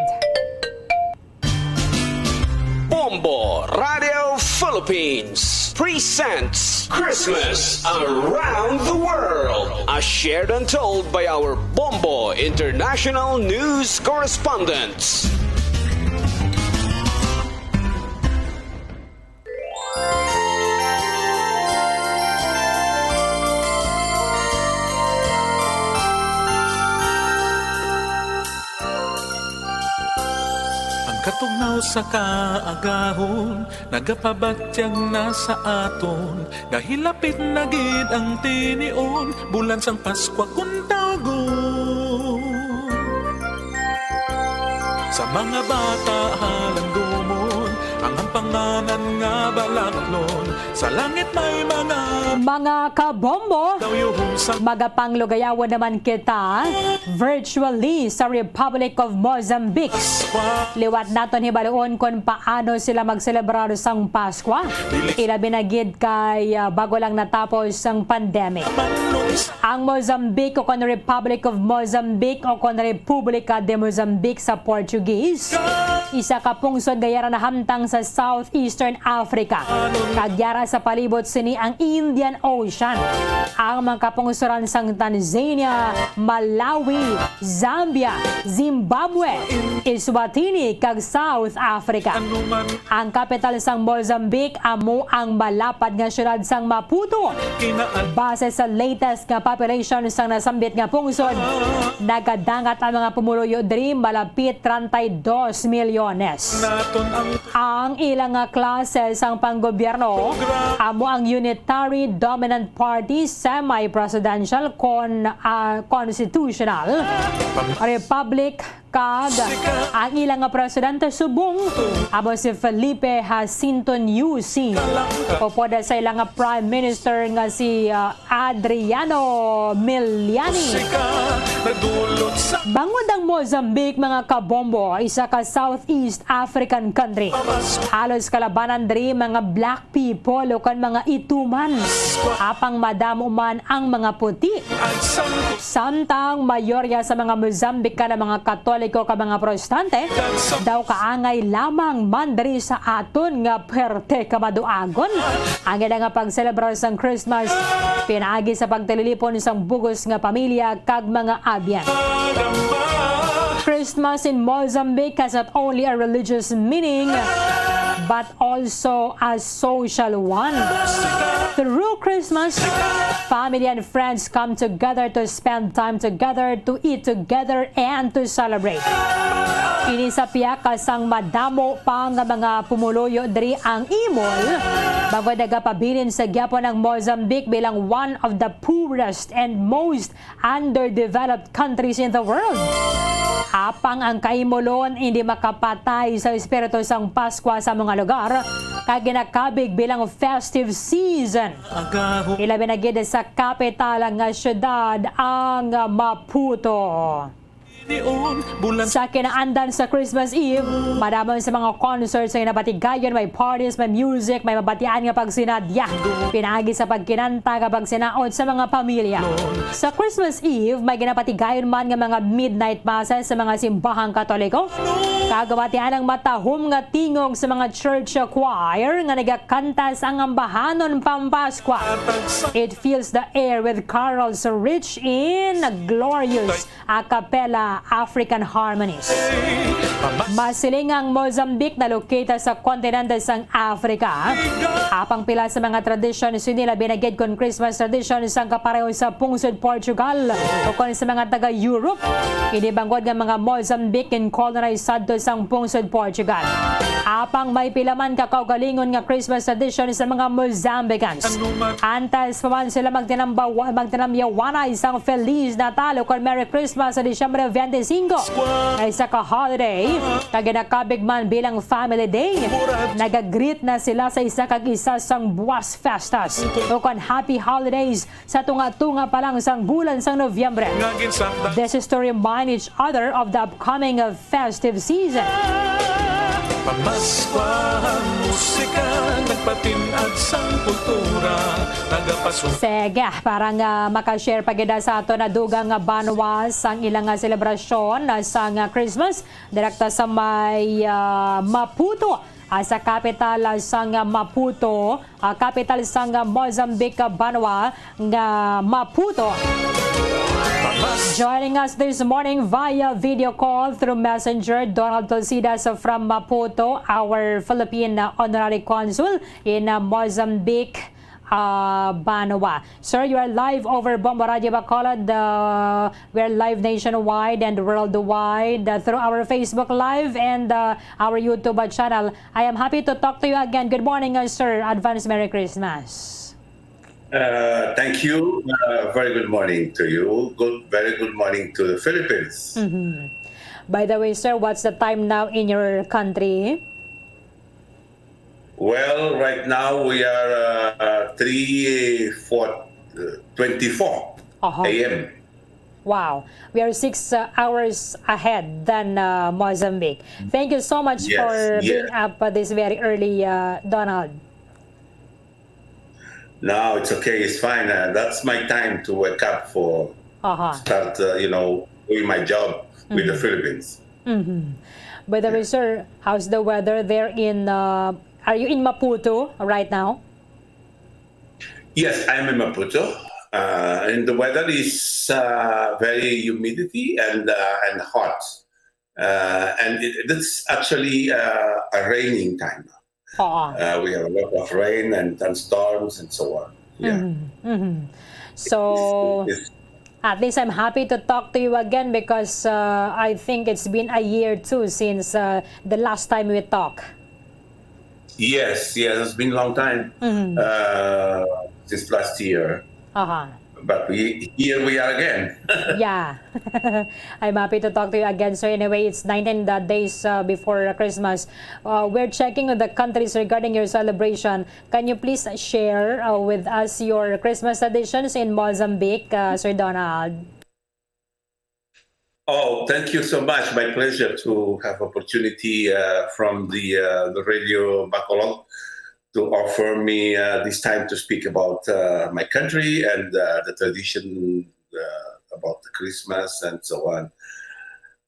Bombo Radio Philippines presents Christmas Around the World, as shared and told by our Bombo International News Correspondents. Ang Tugnaw sa kaagahon, nagapabatyag na sa aton, gahilapit na gid ang tinion, bulan sang Paskwa kun tawgon. Sa mga bata halangdomon, ang ampanganan nga balaklon, sa langit may mga Mga kabombo, daw yuhong sang magapanglugayawan naman kita virtually sa Republic of Mozambique. Paskwa. Liwat naton hibaluon kon paano sila magselebrar sang Paskwa. Ilabi na gid kay, ah, bago lang natapos ang pandemic. Ang Mozambique o kon Republic of Mozambique o kon República de Mozambique sa Portuguese, isa ka pungsod nga yara nahamtang sa southeastern Africa, kag yara sa palibot sini ang Indian Ocean. Ang mga kapungsoran sang Tanzania, Malawi, Zambia, Zimbabwe, Eswatini, kag South Africa. Ang kapital sang Mozambique amo ang malapad nga siyudad sang Maputo. Base sa latest nga population sang nasambit nga pungsod, nagadangat ang mga pumuluyo diri malapit treinta y dos milyones. Ang ilang nga klase sang panggobyerno amo ang unitary dominant party, semi-presidential, kon, ah, constitutional, republic, kag ang ila nga presidente subong amo si Felipe Jacinto Nyusi, upod sa ila nga prime minister nga si, ah, Adriano Miliani. Bangod ang Mozambique, mga kabombo, isa ka Southeast African country, halos kalabanan diri mga black people o kon mga ituman, apang madamo man ang mga puti. Samtang mayorya sa mga Mozambican nga mga Katoliko kag mga Protestante daw kaangay lamang man diri sa aton nga perte kamaduagon ang ila nga pagselebrar sang Christmas pinaagi sa pagtililipon sang bug-os nga pamilya kag mga abyan. Christmas in Mozambique has not only a religious meaning, but also a social one. Through Christmas, family and friends come together to spend time together, to eat together, and to celebrate. Ini sa pihak sang madamo pa nga mga pumuluyo diri ang imol, bangod nagapabilin sa gihapon ang Mozambique bilang one of the poorest and most underdeveloped countries in the world. Apang ang kaimulon hindi makapatay sa espiritu sang Paskwa sa mga lugar, kag ginakabig bilang festive season. Ilabi na gid sa kapital nga siyudad, ang Maputo. Sa kinaandan sa Christmas Eve, madamo sa mga concerts nga napatigayon, may parties, may music, may mabatian nga pagsinadya pinaagi sa pagkinanta nga pagsinaot sa mga pamilya. Sa Christmas Eve, may ginapatigayon man nga mga midnight masses sa mga simbahang Katoliko, kag mabatian ang matahom nga tingog sa mga church choir nga nagakanta sa ambahanon Pampaskwa. It fills the air with carols rich in glorious a cappella African harmonies. Masiling ang Mozambique na lokata sa kontinente sang Africa. Apang pila sa mga tradisyon sini, labi na gid kon Christmas tradisyon sang kapareho sa pungsod Portugal o kon sa mga taga-Europe. Ini bangod nga mga Mozambican colonized sadto sang pungsod Portugal. Apang may pila man ka kaugalingon nga Christmas tradisyon sa mga Mozambicans. Antes pa man sila magtinambawa-, magtinamyawanay sang Feliz Natal o kon Merry Christmas sa Disyembre twenty-five, nga isa ka holiday nga ginakabig man bilang Family Day, nagagreet na sila sa isa kag isa sang Buenas Fiestas o kon Happy Holidays sa tunga-tunga pa lang sang bulan sang Nobyembre. This is to remind each other of the upcoming, uh, festive season. Pamaskwa, ang musika, nagpatin-ad sang kultura, nagapasu- Sige, para nga makashare pa gid sa aton na dugang nga banwa sang ilang nga selebrasyon, ah, sang, ah, Christmas, direkta sa may, ah, Maputo, ah, sa kapital, ah, sang, ah, Maputo, ah, kapital sang, ah, Mozambique, ah, banwa nga Maputo. Joining us this morning via video call through Messenger, Donald Tulsidas from Maputo, our Philippine, uh, Honorary Consul in, uh, Mozambique, uh, Banwa. Sir, you are live over Bombo Radio Bacolod. Uh, we are live nationwide and worldwide, uh, through our Facebook Live and, uh, our YouTube, uh, channel. I am happy to talk to you again. Good morning, uh, sir. Advance Merry Christmas. Uh, thank you. Uh, very good morning to you. Good, very good morning to the Philippines. Mhm. By the way, sir, what's the time now in your country? Well, right now we are, uh, uh, three, four, uh, twenty-four Aha. A M. Wow. We are six, uh, hours ahead than, uh, Mozambique. Thank you so much Yes, for being yes. up, uh, this very early, uh, Donald. No, it's okay. It's fine. Uh, that's my time to wake up for Aha. start, uh, you know, doing my job with the Mhm. Philippines. Mhm. By the way, Yeah. sir, how's the weather there in, uh, are you in Maputo right now? Yes, I'm in Maputo. Uh, and the weather is, uh, very humidity and, uh, and hot. Uh, and it, it's actually, uh, a raining time. Oo. Uh, we have a lot of rain and thunderstorms and so on. Yeah. Mhm, mhm. So, It's, it's, at least I'm happy to talk to you again because, uh, I think it's been a year too since, uh, the last time we talked. Yes, yes, it's been a long time, Mhm. uh, since last year. Aha. But we, here we are again. Yeah. I'm happy to talk to you again, sir. Anyway, it's nineteen the days, uh, before Christmas. Uh, we're checking with the countries regarding your celebration. Can you please share, uh, with us your Christmas traditions in Mozambique, uh, Sir Donald? Oh, thank you so much. My pleasure to have opportunity, uh, from the, uh, the Radio Bacolod to offer me, uh, this time to speak about, uh, my country and, uh, the tradition, uh, about the Christmas and so on.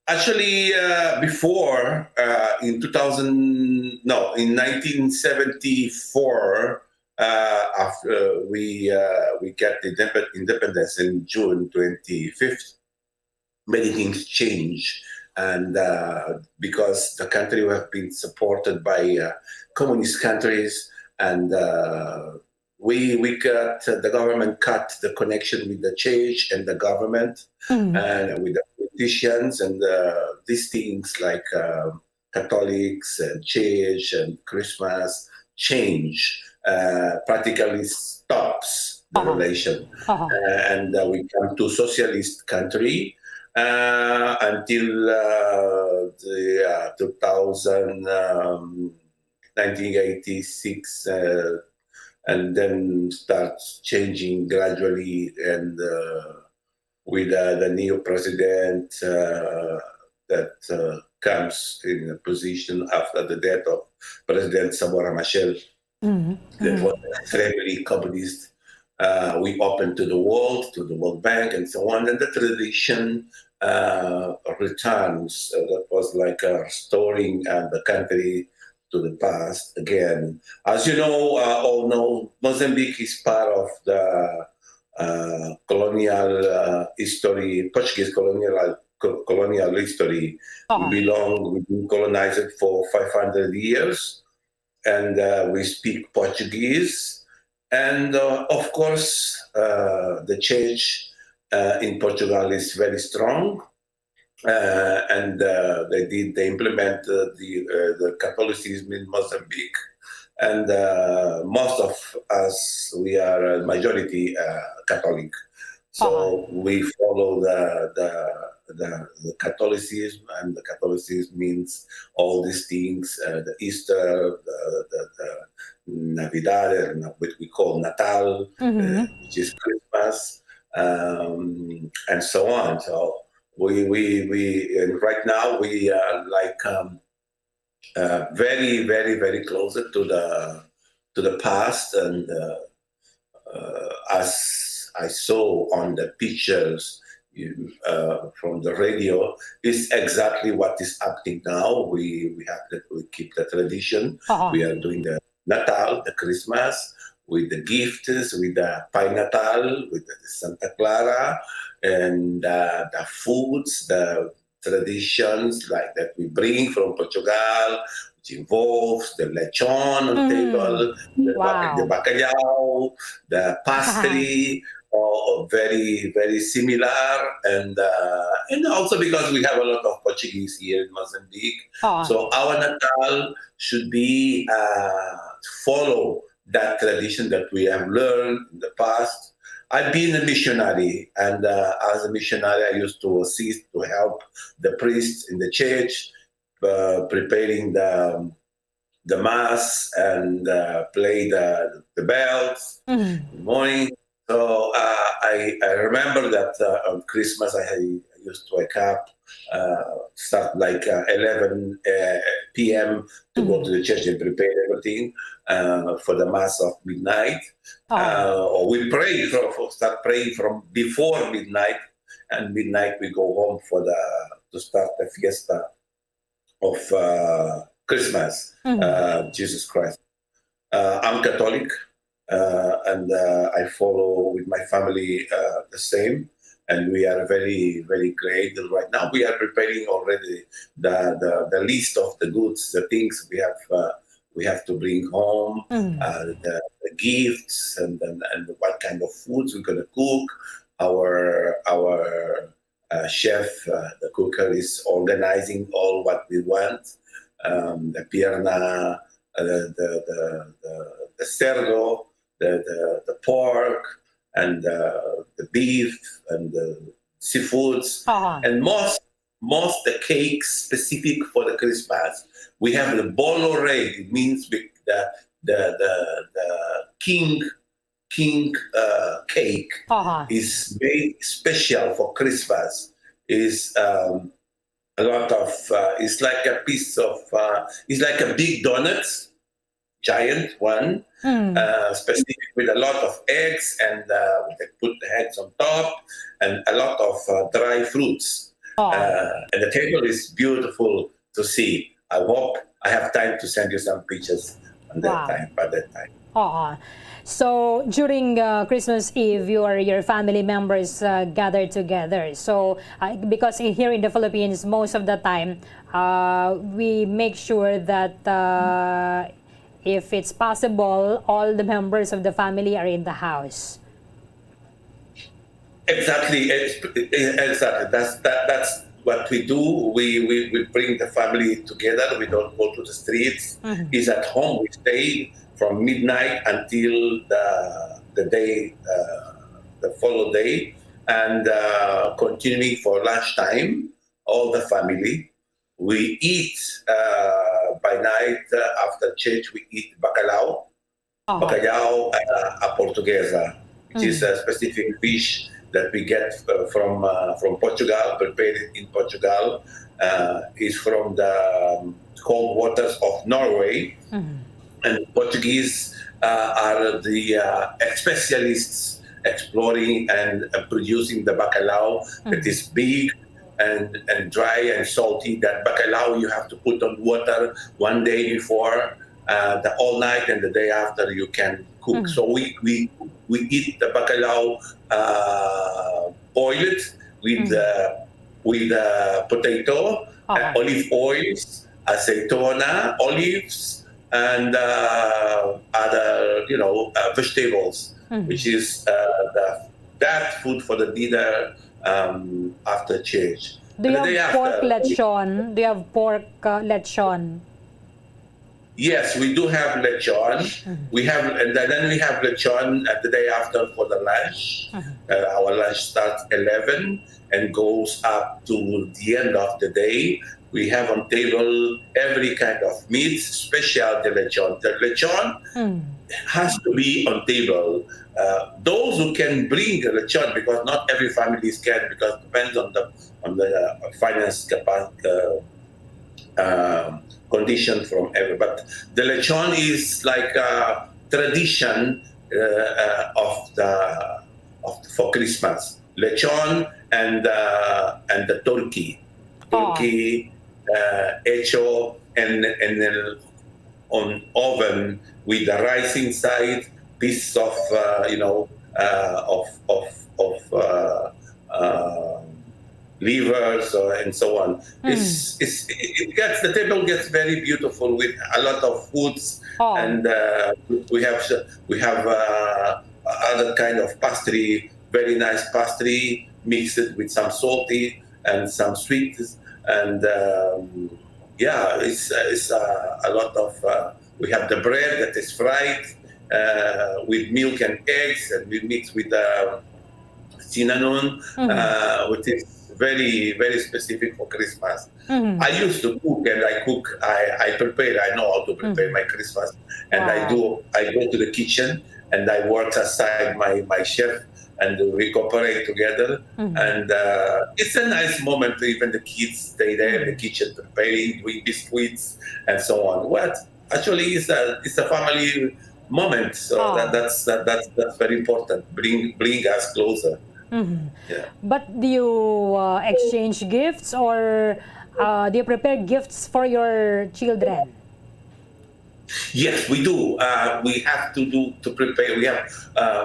Actually, uh, before, uh, in two thousand, no, in nineteen seventy-four, uh, after we, uh, we get the indep-, independence in June twenty-fifth, many things change. And, uh, because the country have been supported by, uh, communist countries, and, uh, we, we cut, the government cut the connection with the church and the government, Mhm. and with the politicians, and, uh, these things like, uh, Catholics and church and Christmas change, uh, practically stops the Aha. relation. Aha. Uh, and, uh, we come to socialist country, uh, until, uh, the, uh, two thousand, um, nineteen eighty-six, uh, and then starts changing gradually, and, uh, with, uh, the new president, uh, that, uh, comes in a position after the death of President Samora Machel, Mhm, that mhm. was extremely communist. Uh, we open to the world, to the World Bank, and so on. And the tradition, uh, returns. Uh, that was like, uh, restoring, uh, the country to the past again. As you know, uh, all know, Mozambique is part of the, uh, colonial, uh, history, Portuguese colonial, co-, colonial history. We Aha. belong, we've been colonized for five hundred years, and, uh, we speak Portuguese. And, uh, of course, uh, the church, uh, in Portugal is very strong. Uh, and, uh, they did, they implement, uh, the, uh, the Catholicism in Mozambique. And, uh, most of us, we are a majority, uh, Catholic. So Aha. we follow the, the, the, the Catholicism, and the Catholicism means all these things, uh, the Easter, the, the, the Navidad, and what we call Natal, Mhm. uh, which is Christmas, um, and so on. So we, we, we, and right now we are like, um, uh, very, very, very close to the, to the past, and, uh, uh, as I saw on the pictures, you, uh, from the radio, is exactly what is happening now. We, we have that, we keep the tradition. Aha. We are doing the Natal, the Christmas, with the gifts, with the Pai Natal, with the Santa Clara, and, uh, the foods, the traditions like that we bring from Portugal, chivoles, the lechon on Mm. table, the, bac- the Wow. bacalhau, the pastry, all very, very similar. And uh, and also because we have a lot of Portuguese here in Mozambique. Oh. So our Natal should be uh, follow that tradition that we have learned in the past. I've been a missionary, and uh, as a missionary, I used to assist to help the priests in the church uh, preparing the the mass and uh, play the the bells Mm. in the morning. So uh, I I remember that uh, on Christmas I had- I used to wake up, uh, start like uh, eleven uh, p m to go Mm. to the church and prepare everything uh, for the mass of midnight. Oh. Uh, or we pray for, for start praying from before midnight, and midnight we go home for the to start the fiesta of uh, Christmas, Mm. uh, Jesus Christ. Uh, I'm Catholic, uh, and uh, I follow with my family uh, the same. And we are very, very grateful right now. We are preparing already the, the, the list of the goods, the things we have uh, we have to bring home, Mm. uh, the, the gifts, and, and, and what kind of foods we're gonna cook. Our our uh, chef, uh, the cooker, is organizing all what we want. Um, the pierna, uh, the, the, the, the, the cerdo, the, the, the pork, and uh, the beef, and the seafoods, Oh. and most most the cakes specific for the Christmas. We have the bolo rei, it means the the the, the, the king king uh, cake Oh. is made special for Christmas. Is um, a lot of uh, it's like a piece of uh, it's like a big donuts, giant one, Mm. uh, specific with a lot of eggs, and uh, they put the eggs on top, and a lot of uh, dry fruits. Oh. Uh, and the table is beautiful to see. I hope I have time to send you some pictures on that Wow. time, by that time. Oo. So during uh, Christmas Eve, your your family members uh, gather together. So uh, because in, here in the Philippines, most of the time, uh, we make sure that uh, if it's possible, all the members of the family are in the house. Exactly, ex- exactly. That's that, that's what we do. We, we we bring the family together. We don't go to the streets. Mhm. Is at home. We stay from midnight until the the day, uh, the following day, and uh, continuing for lunchtime. All the family. We eat uh, by night uh, after church. We eat bacalao. Oh. Bacalhau uh, a portuguesa, which is Mm. a specific dish that we get uh, from uh, from Portugal, prepared in Portugal, uh, is from the um, cold waters of Norway. Mhm. And Portuguese uh, are the uh, specialists exploring and uh, producing the bacalhau that Mhm. is big and and dry and salty. That bacalhau you have to put on water one day before, uh, the all night, and the day after you can cook. Mm. So we we we eat the bacalhau uh, boiled with Mm. uh, with uh, potato, Uh-huh. uh, olive oils, azeitona, olives, and uh, other you know uh, vegetables, Mm. which is uh, the, that food for the dinner um, after church. Do And you the day have pork after, lechon? Do you have pork uh, lechon? Yes, we do have lechon. Mhm. We have, and then we have lechon at the day after for the lunch. Mhm. Uh, our lunch starts eleven and goes up to the end of the day. We have on table every kind of meats, special the lechon. The lechon Mm. has to be on table. Uh, those who can bring the lechon, because not every family can, because depends on the on the uh, finance capacity. Uh, um, condition from every. But the lechon is like a tradition uh, uh, of the of for Christmas. Lechon and uh, and the turkey, Oh. Turkey uh, hecho and and then on oven with the rice inside, piece of uh, you know uh, of of of uh, uh, livers, uh, and so on. It's, it's, it gets, the table gets very beautiful with a lot of foods, Oh. and uh, we have s- we have uh, other kind of pastry, very nice pastry, mixed with some salty and some sweet, and um, yeah, it's it's uh, a lot of. Uh, we have the bread that is fried uh, with milk and eggs, and we mix with uh, cinnamon, Mhm. uh, which is very very specific for Christmas. Mhm. I used to cook, and I cook. I, I prepare. I know how to prepare Mhm. my Christmas, and I Wow. do. I go to the kitchen and I work aside my my chef, and we cooperate together. Mhm. And uh, it's a nice moment. Even the kids stay there in the Mhm. kitchen preparing, doing biscuits and so on. What actually is a it's a family moment. So Ah. that, that's that, that's that's very important. Bring bring us closer. Mhm. Yeah. But do you uh, exchange gifts, or uh, do you prepare gifts for your children? Yes, we do. Uh, we have to do to prepare. We have uh,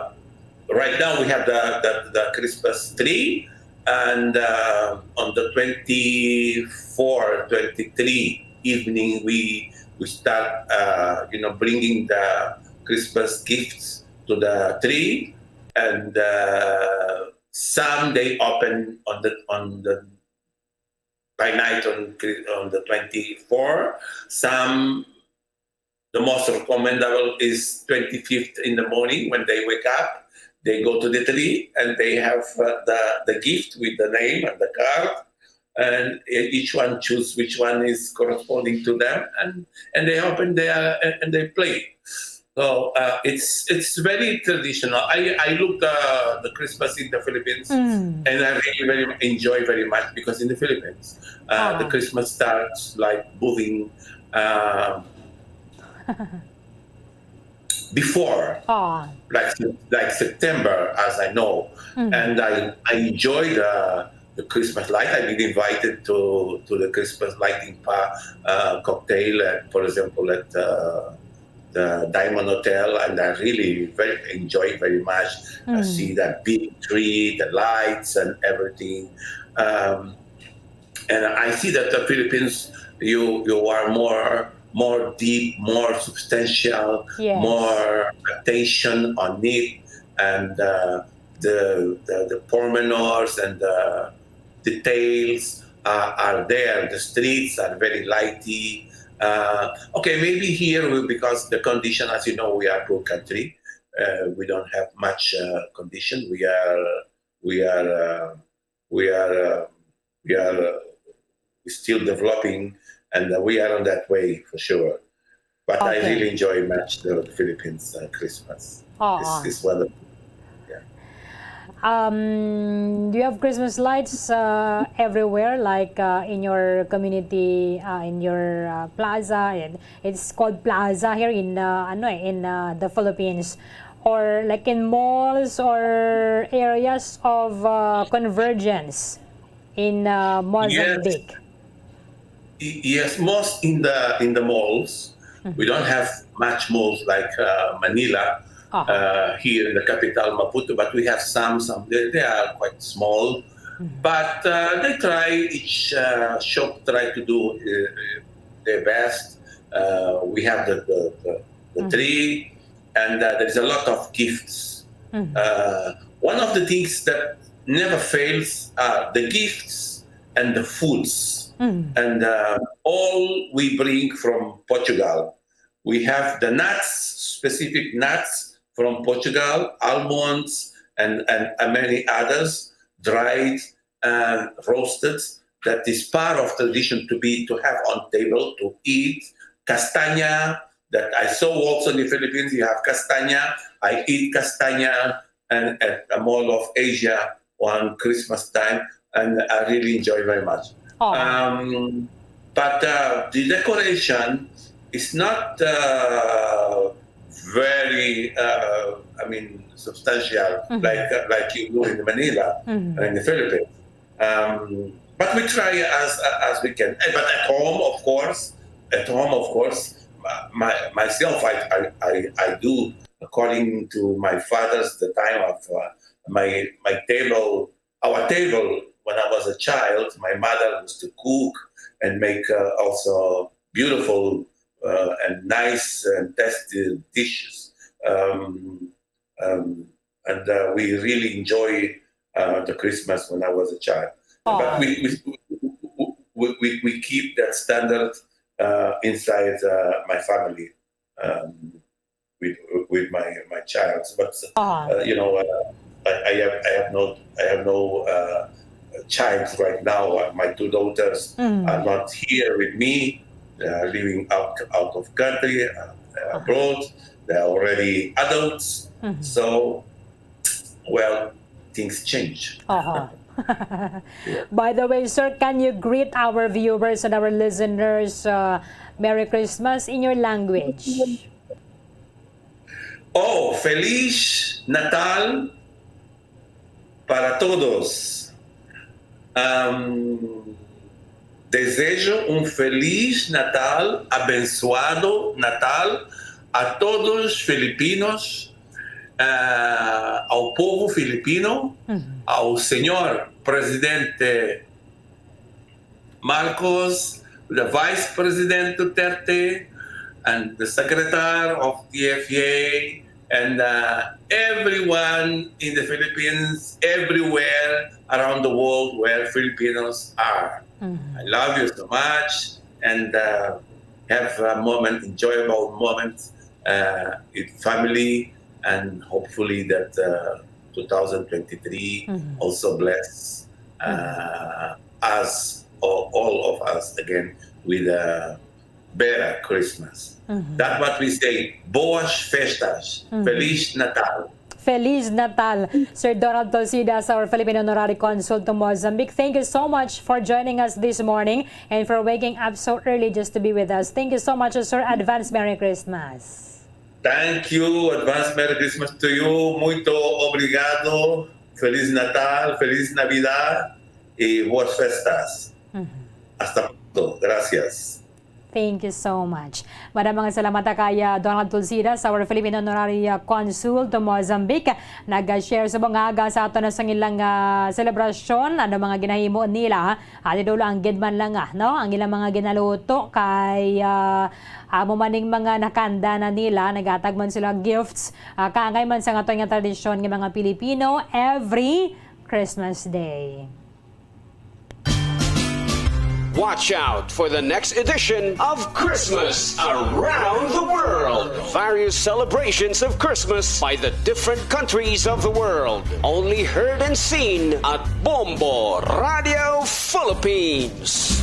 right now we have the, the, the Christmas tree, and uh, on the twenty-four, twenty-three evening we we start uh, you know bringing the Christmas gifts to the tree, and uh, some they open on the on the by night on Chri- on the twenty-four. Some the most recommendable is twenty-fifth in the morning when they wake up. They go to the tree and they have uh, the, the gift with the name and the card. And e- each one choose which one is corresponding to them, and, and they open there and, and they play. So uh, it's it's very traditional. I, I look uh, the Christmas in the Philippines, Mm. and I really very enjoy very much because in the Philippines, uh, the Ah. Christmas starts like moving uh, before, Ah. like like September, as I know, Mhm. and I, I enjoy the the Christmas light. I've been invited to to the Christmas lighting pa, uh, cocktail, at, for example, at uh, the Diamond Hotel, and I really very enjoy very much. I Mm. see that big tree, the lights, and everything. Um, and I see that the Philippines, you you are more more deep, more substantial, Yes. more attention on it, and uh, the, the the pormenors and the details uh, are there. The streets are very lighty. Uh, okay, maybe here we, because the condition, as you know, we are poor country. Uh, we don't have much uh, condition. We are we are uh, we are uh, we are uh, still developing, and uh, we are on that way for sure. But I Okay. really enjoy much the Philippines uh, Christmas. Oo. It's, it's wonderful. Um, do you have Christmas lights uh, everywhere, like uh, in your community, uh, in your uh, plaza? And it's called plaza here in uh, ano eh, in uh, the Philippines, or like in malls or areas of uh, convergence in uh, Yes. Mozambique? Y- Yes, most in the in the malls. Mhm. We don't have much malls like uh, Manila. Ah. Uh, here in the capital, Maputo, but we have some. Some they, they are quite small, Mhm. but uh, they try. Each uh, shop try to do uh, their best. Uh, we have the the, the, the Mhm. tree, and uh, there's a lot of gifts. Mhm. Uh, one of the things that never fails are the gifts and the foods. Mhm. And uh, all we bring from Portugal. We have the nuts, specific nuts from Portugal, almonds, and, and, and many others, dried and roasted. That is part of tradition to be to have on table to eat. Castaña, that I saw also in the Philippines, you have castaña. I eat castaña and at a mall of Asia on Christmas time, and I really enjoy very much. Oh. Um, but uh, the decoration is not uh, very, uh, I mean, substantial Mhm. like uh, like you do in Manila Mhm. or in the Philippines. Um, but we try as as we can. Eh, but at home, of course, at home, of course, my myself, I I I, I do according to my father's the time of uh, my my table, our table when I was a child, my mother used to cook and make, uh, also beautiful, uh, and nice and tasty dishes. Um, um, and, uh, we really enjoy, uh, the Christmas when I was a child. But we, we, we, we, we keep that standard, uh, inside, uh, my family, um, with, with my, my child. But, uh, you know, uh, I, I have, I have no, I have no, uh, child right now. Uh, my two daughters are not here with me. They are living out, out of country, uh, abroad. They are already adults. So, well, things change. Aha. By the way, sir, can you greet our viewers and our listeners, uh, Merry Christmas in your language? Oh, Feliz Natal para todos. Um, desejo un feliz Natal, abençoado Natal a todos os Filipinos, ah, ao povo filipino, ao senhor Presidente Marcos, the Vice President Duterte, and the Secretary of T F A, and, uh, everyone in the Philippines, everywhere around the world where Filipinos are. I love you so much, and, uh, have a moment, enjoyable moment, uh, with family, and hopefully that, uh, two thousand twenty-three also bless, uh, us, or all of us again, with a better Christmas. That what we say, Boas Festas, Feliz Natal. Feliz Natal, Sir Donald Tolsidas, our Philippine Honorary Consul to Mozambique. Thank you so much for joining us this morning and for waking up so early just to be with us. Thank you so much, sir. Advance Merry Christmas. Thank you. Advance Merry Christmas to you. Muito obrigado. Feliz Natal, Feliz Navidad, y Boas Festas. Hasta pronto. Gracias. Thank you so much. Madam, mga salamat kay, ah, Donald Tulsidas, our Philippine Honorary, ah, Consul to Mozambique. Nag-share sa mga aga sa ato na sang ilang, ah, selebrasyon, ano mga ginahimo nila, ha? Ati dulo ang gid man lang, ah, no? Ang ilang mga ginaluto kay, ah, amo man ning mga nakanda na nila, naghatag man sila gifts, ah, kaangay man sa aton nga tradisyon nga mga Pilipino every Christmas Day. Watch out for the next edition of Christmas Around the World. Various celebrations of Christmas by the different countries of the world. Only heard and seen at Bombo Radio Philippines.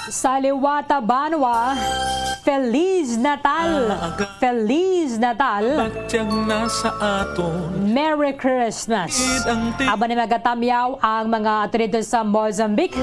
Sa liwat ta banwa, Feliz Natal! Feliz Natal! Merry Christmas! Aba ni magatamyaw ang mga ato dito sa Mozambique.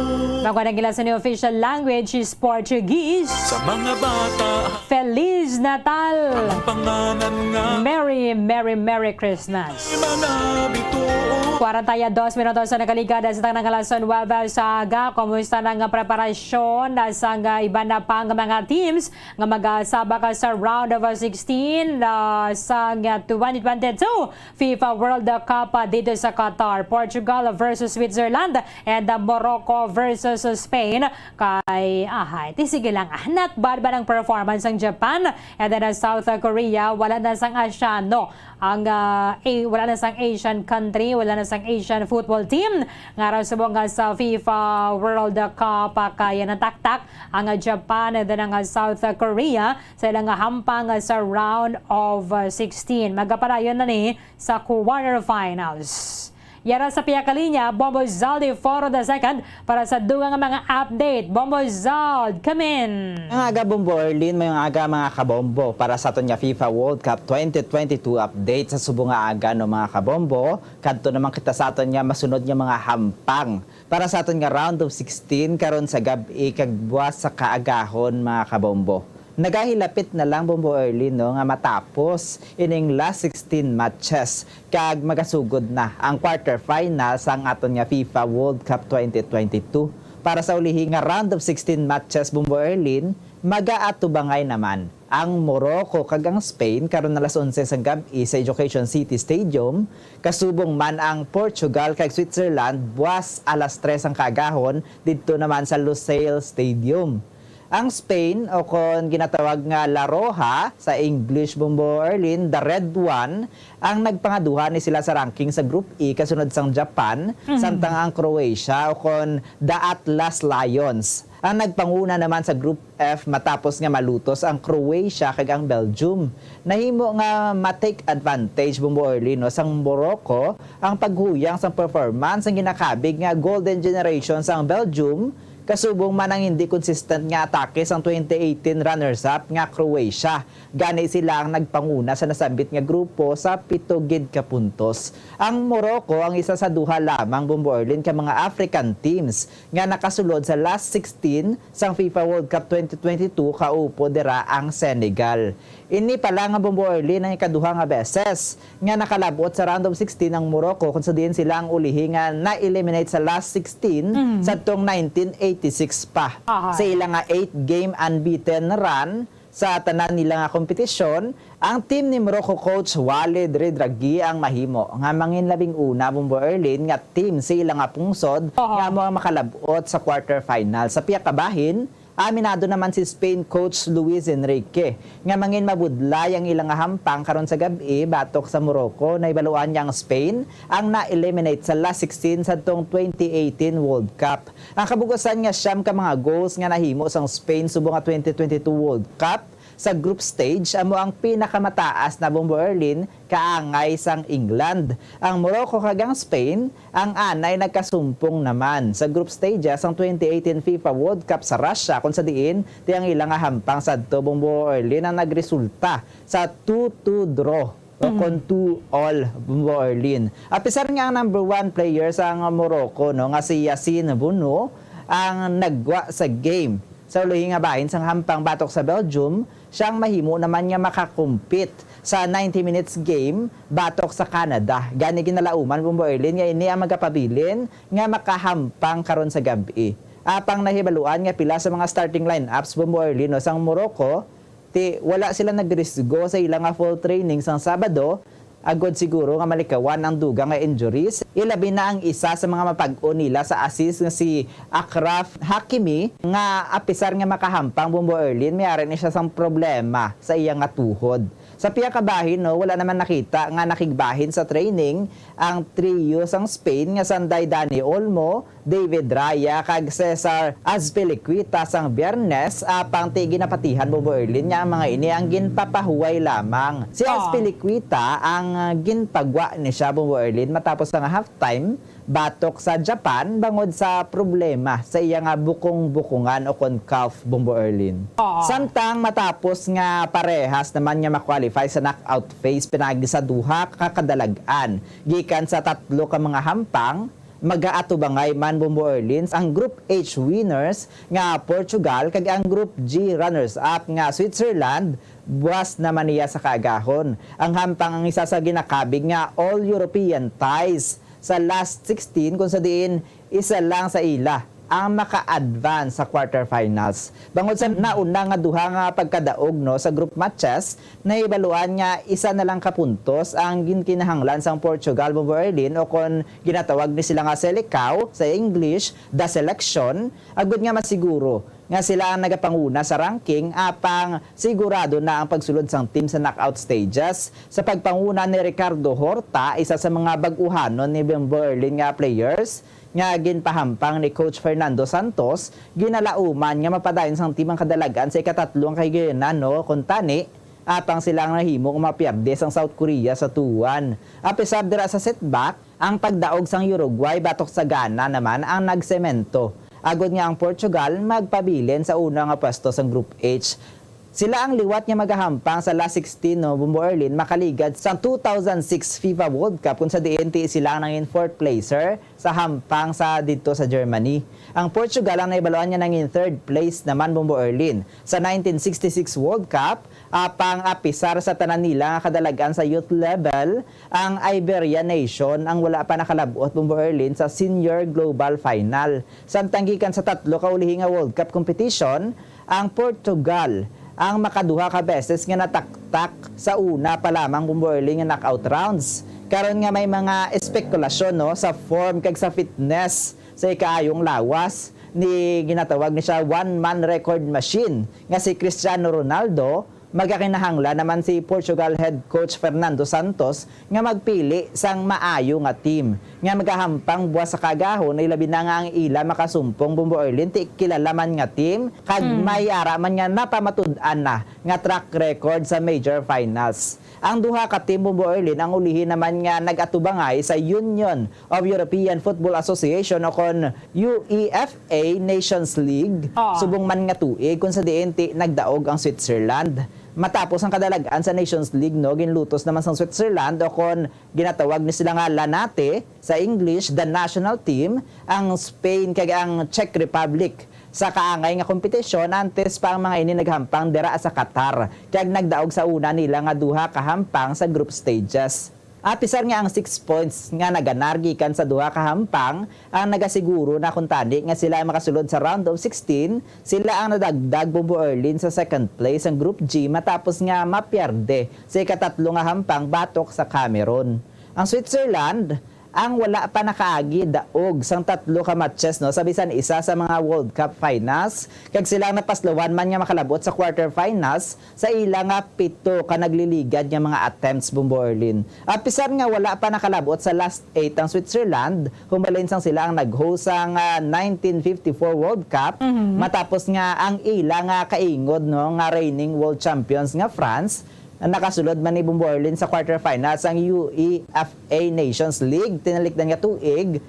Magwanang ila sa new official language is Portuguese. Sa mga bata, Feliz Natal! Ang panganan nga Merry, Merry, Merry Christmas! Mga bituon. Kwarenta y dos minutos sa nakaligad sa tanang alas nuebe sa aga. Kumusta na nga preparasyon na sa nga iban na pang mga teams nga magasabak sa round of sixteen, ah, sa nga twenty twenty-two FIFA World Cup, ah, dito sa Qatar? Portugal versus Switzerland and, ah, Morocco versus Spain. Kay, ahay, ti sige lang, ah, not bad ba ang performance sang Japan? And then, ah, South Korea, wala na sang Asyano ang, ah, eh, wala na sang Asian country, wala na sang Asian football team nga raw subong nga sa FIFA World Cup, ah, kaya nataktak ang, ah, Japan and then ang, ah, South Korea sa ilang, ah, hampang, ah, sa round of, ah, sixteen. Magapadayon na ni sa quarterfinals. Yara sa pihak linya, Bombo Zaldi Foro the second para sa dugang nga mga update. Bombo Zald, come in! Mga aga, Bombo Erlin, may mga aga, mga kabombo. Para sa aton nga FIFA World Cup twenty twenty-two update sa subong nga aga, no, mga kabombo, kadto naman kita sa aton nga masunod nga mga hampang. Para sa aton nga round of sixteen karon sa gab-i kag buwas sa kaagahon, mga kabombo. Nagahilapit na lang, Bombo Erlin, no, nga matapos ining last sixteen matches kag magasugod na ang quarterfinal sang aton nga FIFA World Cup twenty twenty-two. Para sa ulihi nga round of sixteen matches, Bombo Erlin, magaatubangay naman ang Morocco kag ang Spain karon alas onse sang gab-i sa Education City Stadium, kasubong man ang Portugal kag Switzerland buas alas tres ang kaagahon didto naman sa Lusail Stadium. Ang Spain, o kon ginatawag nga La Roja sa English, Bombo Erlin, the Red One, ang nagpangaduha ni sila sa ranking sa Group E kasunod sang Japan, samtang ang Croatia, o kon the Atlas Lions, ang nagpanguna naman sa Group F matapos nga malutos ang Croatia kag ang Belgium. Nahimo nga ma-take advantage, Bombo Erlin, no, sang Morocco ang paghuyang sang performance sang ginakabig nga golden generation sang Belgium, kasubong man ang hindi consistent nga atake sang twenty eighteen runners-up nga Croatia. Gani sila ang nagpanguna sa nasambit nga grupo sa pito gid ka puntos. Ang Morocco ang isa sa duha lamang, Bombo Erlin, ka mga African teams nga nakasulod sa last sixteen sang FIFA World Cup twenty twenty-two, kaupod dira ang Senegal. Ini pa lang nga, Bombo Erlin, ang ikaduha nga beses nga nakalab-ot sa round of sixteen ang Morocco, kung sa diin sila ang ulihi nga na-eliminate sa last sixteen Mm. sadtong nineteen eighty-six pa. Aha. Sa ila nga eight-game unbeaten run sa tanan nila nga kompetisyon, ang team ni Morocco coach Walid Regragui ang mahimo nga manginlabing una, Bombo Erlin, nga team sa ila nga pungsod Aha. nga amo ang makalab-ot sa quarterfinal. Sa pihak kabahin, aminado naman si Spain coach Luis Enrique nga manginmabudlay ang ila nga hampang karon sa gab-i batok sa Morocco. Nahibaluan niya ang Spain ang na-eliminate sa last sixteen sadtong twenty eighteen World Cup. Ang kabug-usan nga siyam ka mga goals nga nahimo sang Spain subong nga twenty twenty-two World Cup sa group stage amo ang pinakamataas na, Bombo Erlin, kaangay sang England. Ang Morocco kag ang Spain ang anay nagkasumpong naman sa group stages sang twenty eighteen FIFA World Cup sa Russia, kung sa diin ti ang ila nga hampang sadto, Bombo Erlin, ang nagresulta sa two two draw o Mhm. kon two all, Bombo Erlin. Apisar nga ang number one player sang Morocco, no, nga si Yassine Bounou, ang naggwa sa game sa ulihi nga bahin sang hampang batok sa Belgium, siya ang mahimo naman nga makakumpit sa ninety minutes game batok sa Canada. Gani ginalauman, Bombo Erlin, nga ini ang magapabilin nga makahampang karon sa gab-i. Apang nahibaluan nga pila sa mga starting lineups, Bombo Erlin, no, sang Morocco, ti wala sila nagrisgo sa ila nga full training sang Sabado, agod siguro nga malikawan ang dugang nga injuries, ilabi na ang isa sa mga mapag-on nila sa assist nga si Achraf Hakimi, nga apisar nga makahampang, Bombo Erlin, may ari ni siya sang problema sa iya nga tuhod. Sa pihak kabahin, no, wala naman nakita nga nakigbahin sa training ang trio sang Spain nga sanday Dani Olmo, David Raya, kag Cesar Azpilicueta sang Biyernes, apang ti ginapatihan, Bombo Erlin, nga ang mga ini ang ginpapahuway lamang. Si Ah. Azpilicueta ang, ah, ginpagwa ni siya, Bombo Erlin, matapos nga halftime batok sa Japan bangod sa problema sa iya nga bukong-bukongan o kon calf, Bombo Erlin. Ah. Samtang matapos nga parehas naman nga ma-qualify sa knockout phase pinagi sa duha ka kadalag-an gikan sa tatlo ka mga hampang, magaatubangay man, Bombo Erlin, ang Group H winners nga Portugal kag ang Group G runners-up nga Switzerland, buas naman niya sa kaagahon. Ang hampang ang isa sa ginakabig nga all-European ties sa last sixteen, kung sa diin isa lang sa ila ang maka-advance sa quarterfinals. Bangod sa nauna nga duha nga pagkadaog, no, sa group matches, nahibaluan nga isa na lang ka puntos ang ginkinahanglan sang Portugal, Bombo Erlin, o kon ginatawag ni sila nga Selecao sa English, the selection, agud nga masiguro nga sila ang nagapanguna sa ranking, apang sigurado na ang pagsulod sang team sa knockout stages. Sa pagpanguna ni Ricardo Horta, isa sa mga bag-uhanon ni Bombo Erlin nga players nga ginpahampang ni Coach Fernando Santos, ginalauman nga mapadayon sang team ang kadalag-an sa ikatatlo nga kahigayonan, no? Kuntani, apang sila ang nahimo nga mapierde sang South Korea sa two one. Apisar dira sa setback, ang pagdaog sang Uruguay batok sa Ghana naman ang nagsemento, agud nga ang Portugal magpabilin sa una nga pwesto sang Group H. Sila ang liwat nga magahampang sa last sixteen, no, Bombo Erlin, makaligad sa two thousand six FIFA World Cup, kung sa diin ti sila ang nangin fourth placer sa hampang sa didto sa Germany. Ang Portugal ang naibaluan nga nangin third place naman, Bombo Erlin, sa nineteen sixty-six World Cup, apang apisar sa tanan nila nga kadalag-an sa youth level, ang Iberian nation ang wala pa nakalab-ot, Bombo Erlin, sa senior global final. Samtang gikan sa tatlo ka ulihi nga World Cup competition, ang Portugal ang makaduha ka beses nga nataktak sa una pa lamang, Bombo Erlin, nga knockout rounds. Karon nga may mga espekulasyon, no, sa form kag sa fitness sa ikaayong lawas ni, ginatawag ni siya, one-man record machine nga si Cristiano Ronaldo, magakinahanglan naman si Portugal head coach Fernando Santos nga magpili sang maayo nga team nga magahampang buwas sa kaagahon, ilabi na nga ang ila makasumpong, Bombo Erlin, ti kilala man nga team, kag Mm. may ara man nga napamatud-an na nga track record sa major finals. Ang duha ka team, Bombo Erlin, ang ulihi naman nga nag-atubangay sa Union of European Football Association o kon U E F A Nations League, Ah. subong man nga tuig, kung sa diin ti nagdaog ang Switzerland. Matapos ang kadalag-an sa Nations League, no, ginlutos naman sang Switzerland o kon ginatawag ni sila nga La Nate sa English, the national team, ang Spain kag ang Czech Republic sa kaangay nga kompetisyon, antes pa ang mga ini naghampang dira sa Qatar, kag nagdaog sa una nila nga duha ka hampang sa group stages. Apisar nga ang six points nga naganar gikan sa duha ka hampang ang nagasiguro na kuntani nga sila ang makasulod sa round of sixteen, sila ang nadagdag, Bombo Erlin, sa second place sang Group G matapos nga mapierde sa ikatatlo nga hampang batok sa Cameroon. Ang Switzerland ang wala pa nakaagi daog sang tatlo ka matches, no, sa bisan isa sa mga World Cup finals, kag sila ang napaslawan man nga makalabot sa quarterfinals sa ila nga pito ka nagliligad nga mga attempts, Bombo Erlin. Apisar nga wala pa nakalabot sa last eight ang Switzerland, humalin sang sila ang nag-host sang, ah, nineteen fifty-four World Cup, Mhm. matapos nga ang ila nga kaingod, no, nga reigning world champions nga France, nakasulod man ni, Bombo Erlin, sa quarterfinals sang U E F A Nations League tinalikdan nga tuig,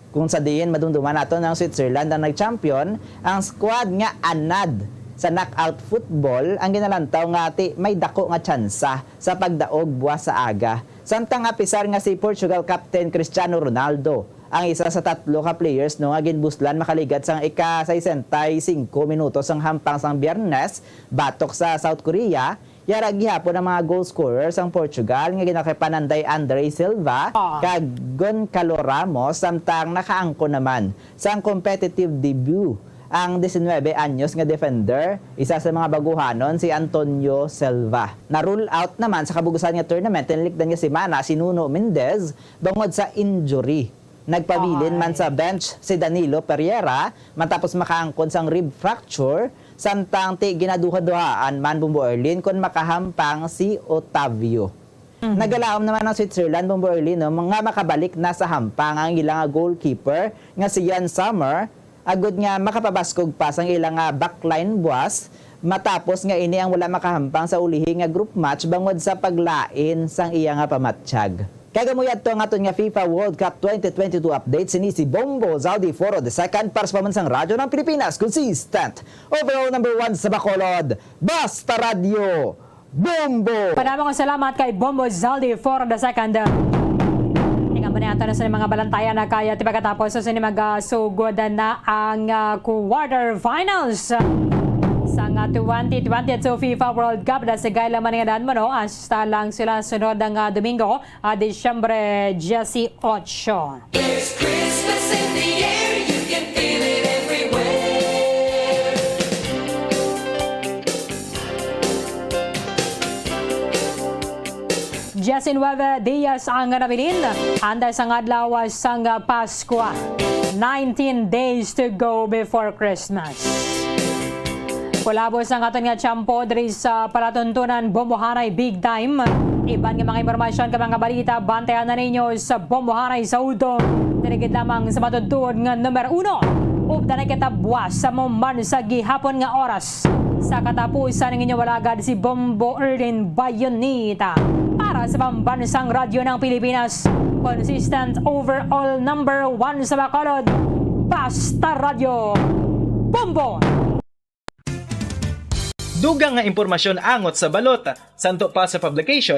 kung sa diin madumduman nato nga ang Switzerland ang nag-champion. Ang squad nga anad sa knockout football ang ginalantaw nga ti may dako nga tsansa sa pagdaog buwas sa aga. Samtang apisar nga si Portugal captain Cristiano Ronaldo ang isa sa tatlo ka players, no, nga ginbuslan makaligad sang ika-sesenta y cinco minutos sang hampang sang Biyernes batok sa South Korea, yara gihapon ang mga goal scorer sang Portugal nga ginakipananday Andre Silva Ah. kag Goncalo Ramos, samtang nakaangkon naman sang competitive debut ang diecinuebe anyos nga defender, isa sa mga baguhanon, si Antonio Silva. Na-rule out naman sa kabug-usan nga tournament tinalikdan nga semana si Nuno Mendez bangod sa injury. Nagpabilin man Ay. sa bench si Danilo Pereira matapos makaangkon sang rib fracture, samtang ti ginaduhaduhaan man, Bombo Erlin, kon makahampang si Otavio. Mhm. Nagalaom naman ang Switzerland, Bombo Erlin, no, nga makabalik na sa hampang ang ila nga goalkeeper nga si Yann Sommer, agud nga makapabaskog pa sang ila nga backline buwas, matapos nga ini ang wala makahampang sa ulihi nga group match bangod sa paglain sang iya nga pamatyag. Kag amo yadto ang aton nga FIFA World Cup twenty twenty-two update. Sini si Bombo Zaldi Foro the second para sa Pamansang Radyo ng Pilipinas, consistent, overall number one sa Bacolod, Basta Radyo, Bombo! Padamo nga salamat kay Bombo Zaldi for the second. Tingnan mo na yata na sa mga balantayan na kaya, di ba, katapos sa sini magasugod na ang, ah, quarter finals sa nga twenty twenty-two FIFA World Cup. Dasigay lang man nga dan mo, no? Hasta lang sila sunod nga Domingo, ah, Disyembre dieciocho. There's Christmas in the air, you can feel it everywhere. Diecinueve dias ang nabilin, antes ang adlaw sang Paskwa. Nineteen days to go before Christmas. Kulabos ang aton nga tiyempo diri sa palatuntunan Bombohanay Big Time. Iban nga mga impormasyon kag mga balita, bantayan na ninyo sa Bombohanay sa udto. Diri gid lamang sa matuod-tuod nga number uno. Updan na kita buwas sa pambansang gihapon nga oras. Sa katapusan, ang inyong alagad si Bombo Erlin Bayonita. Para sa Pambansang Radyo ng Pilipinas, consistent overall number one sa Bacolod, Basta Radyo, Bombo! Dugang nga impormasyon angot sa balot. Santo pa sa publication,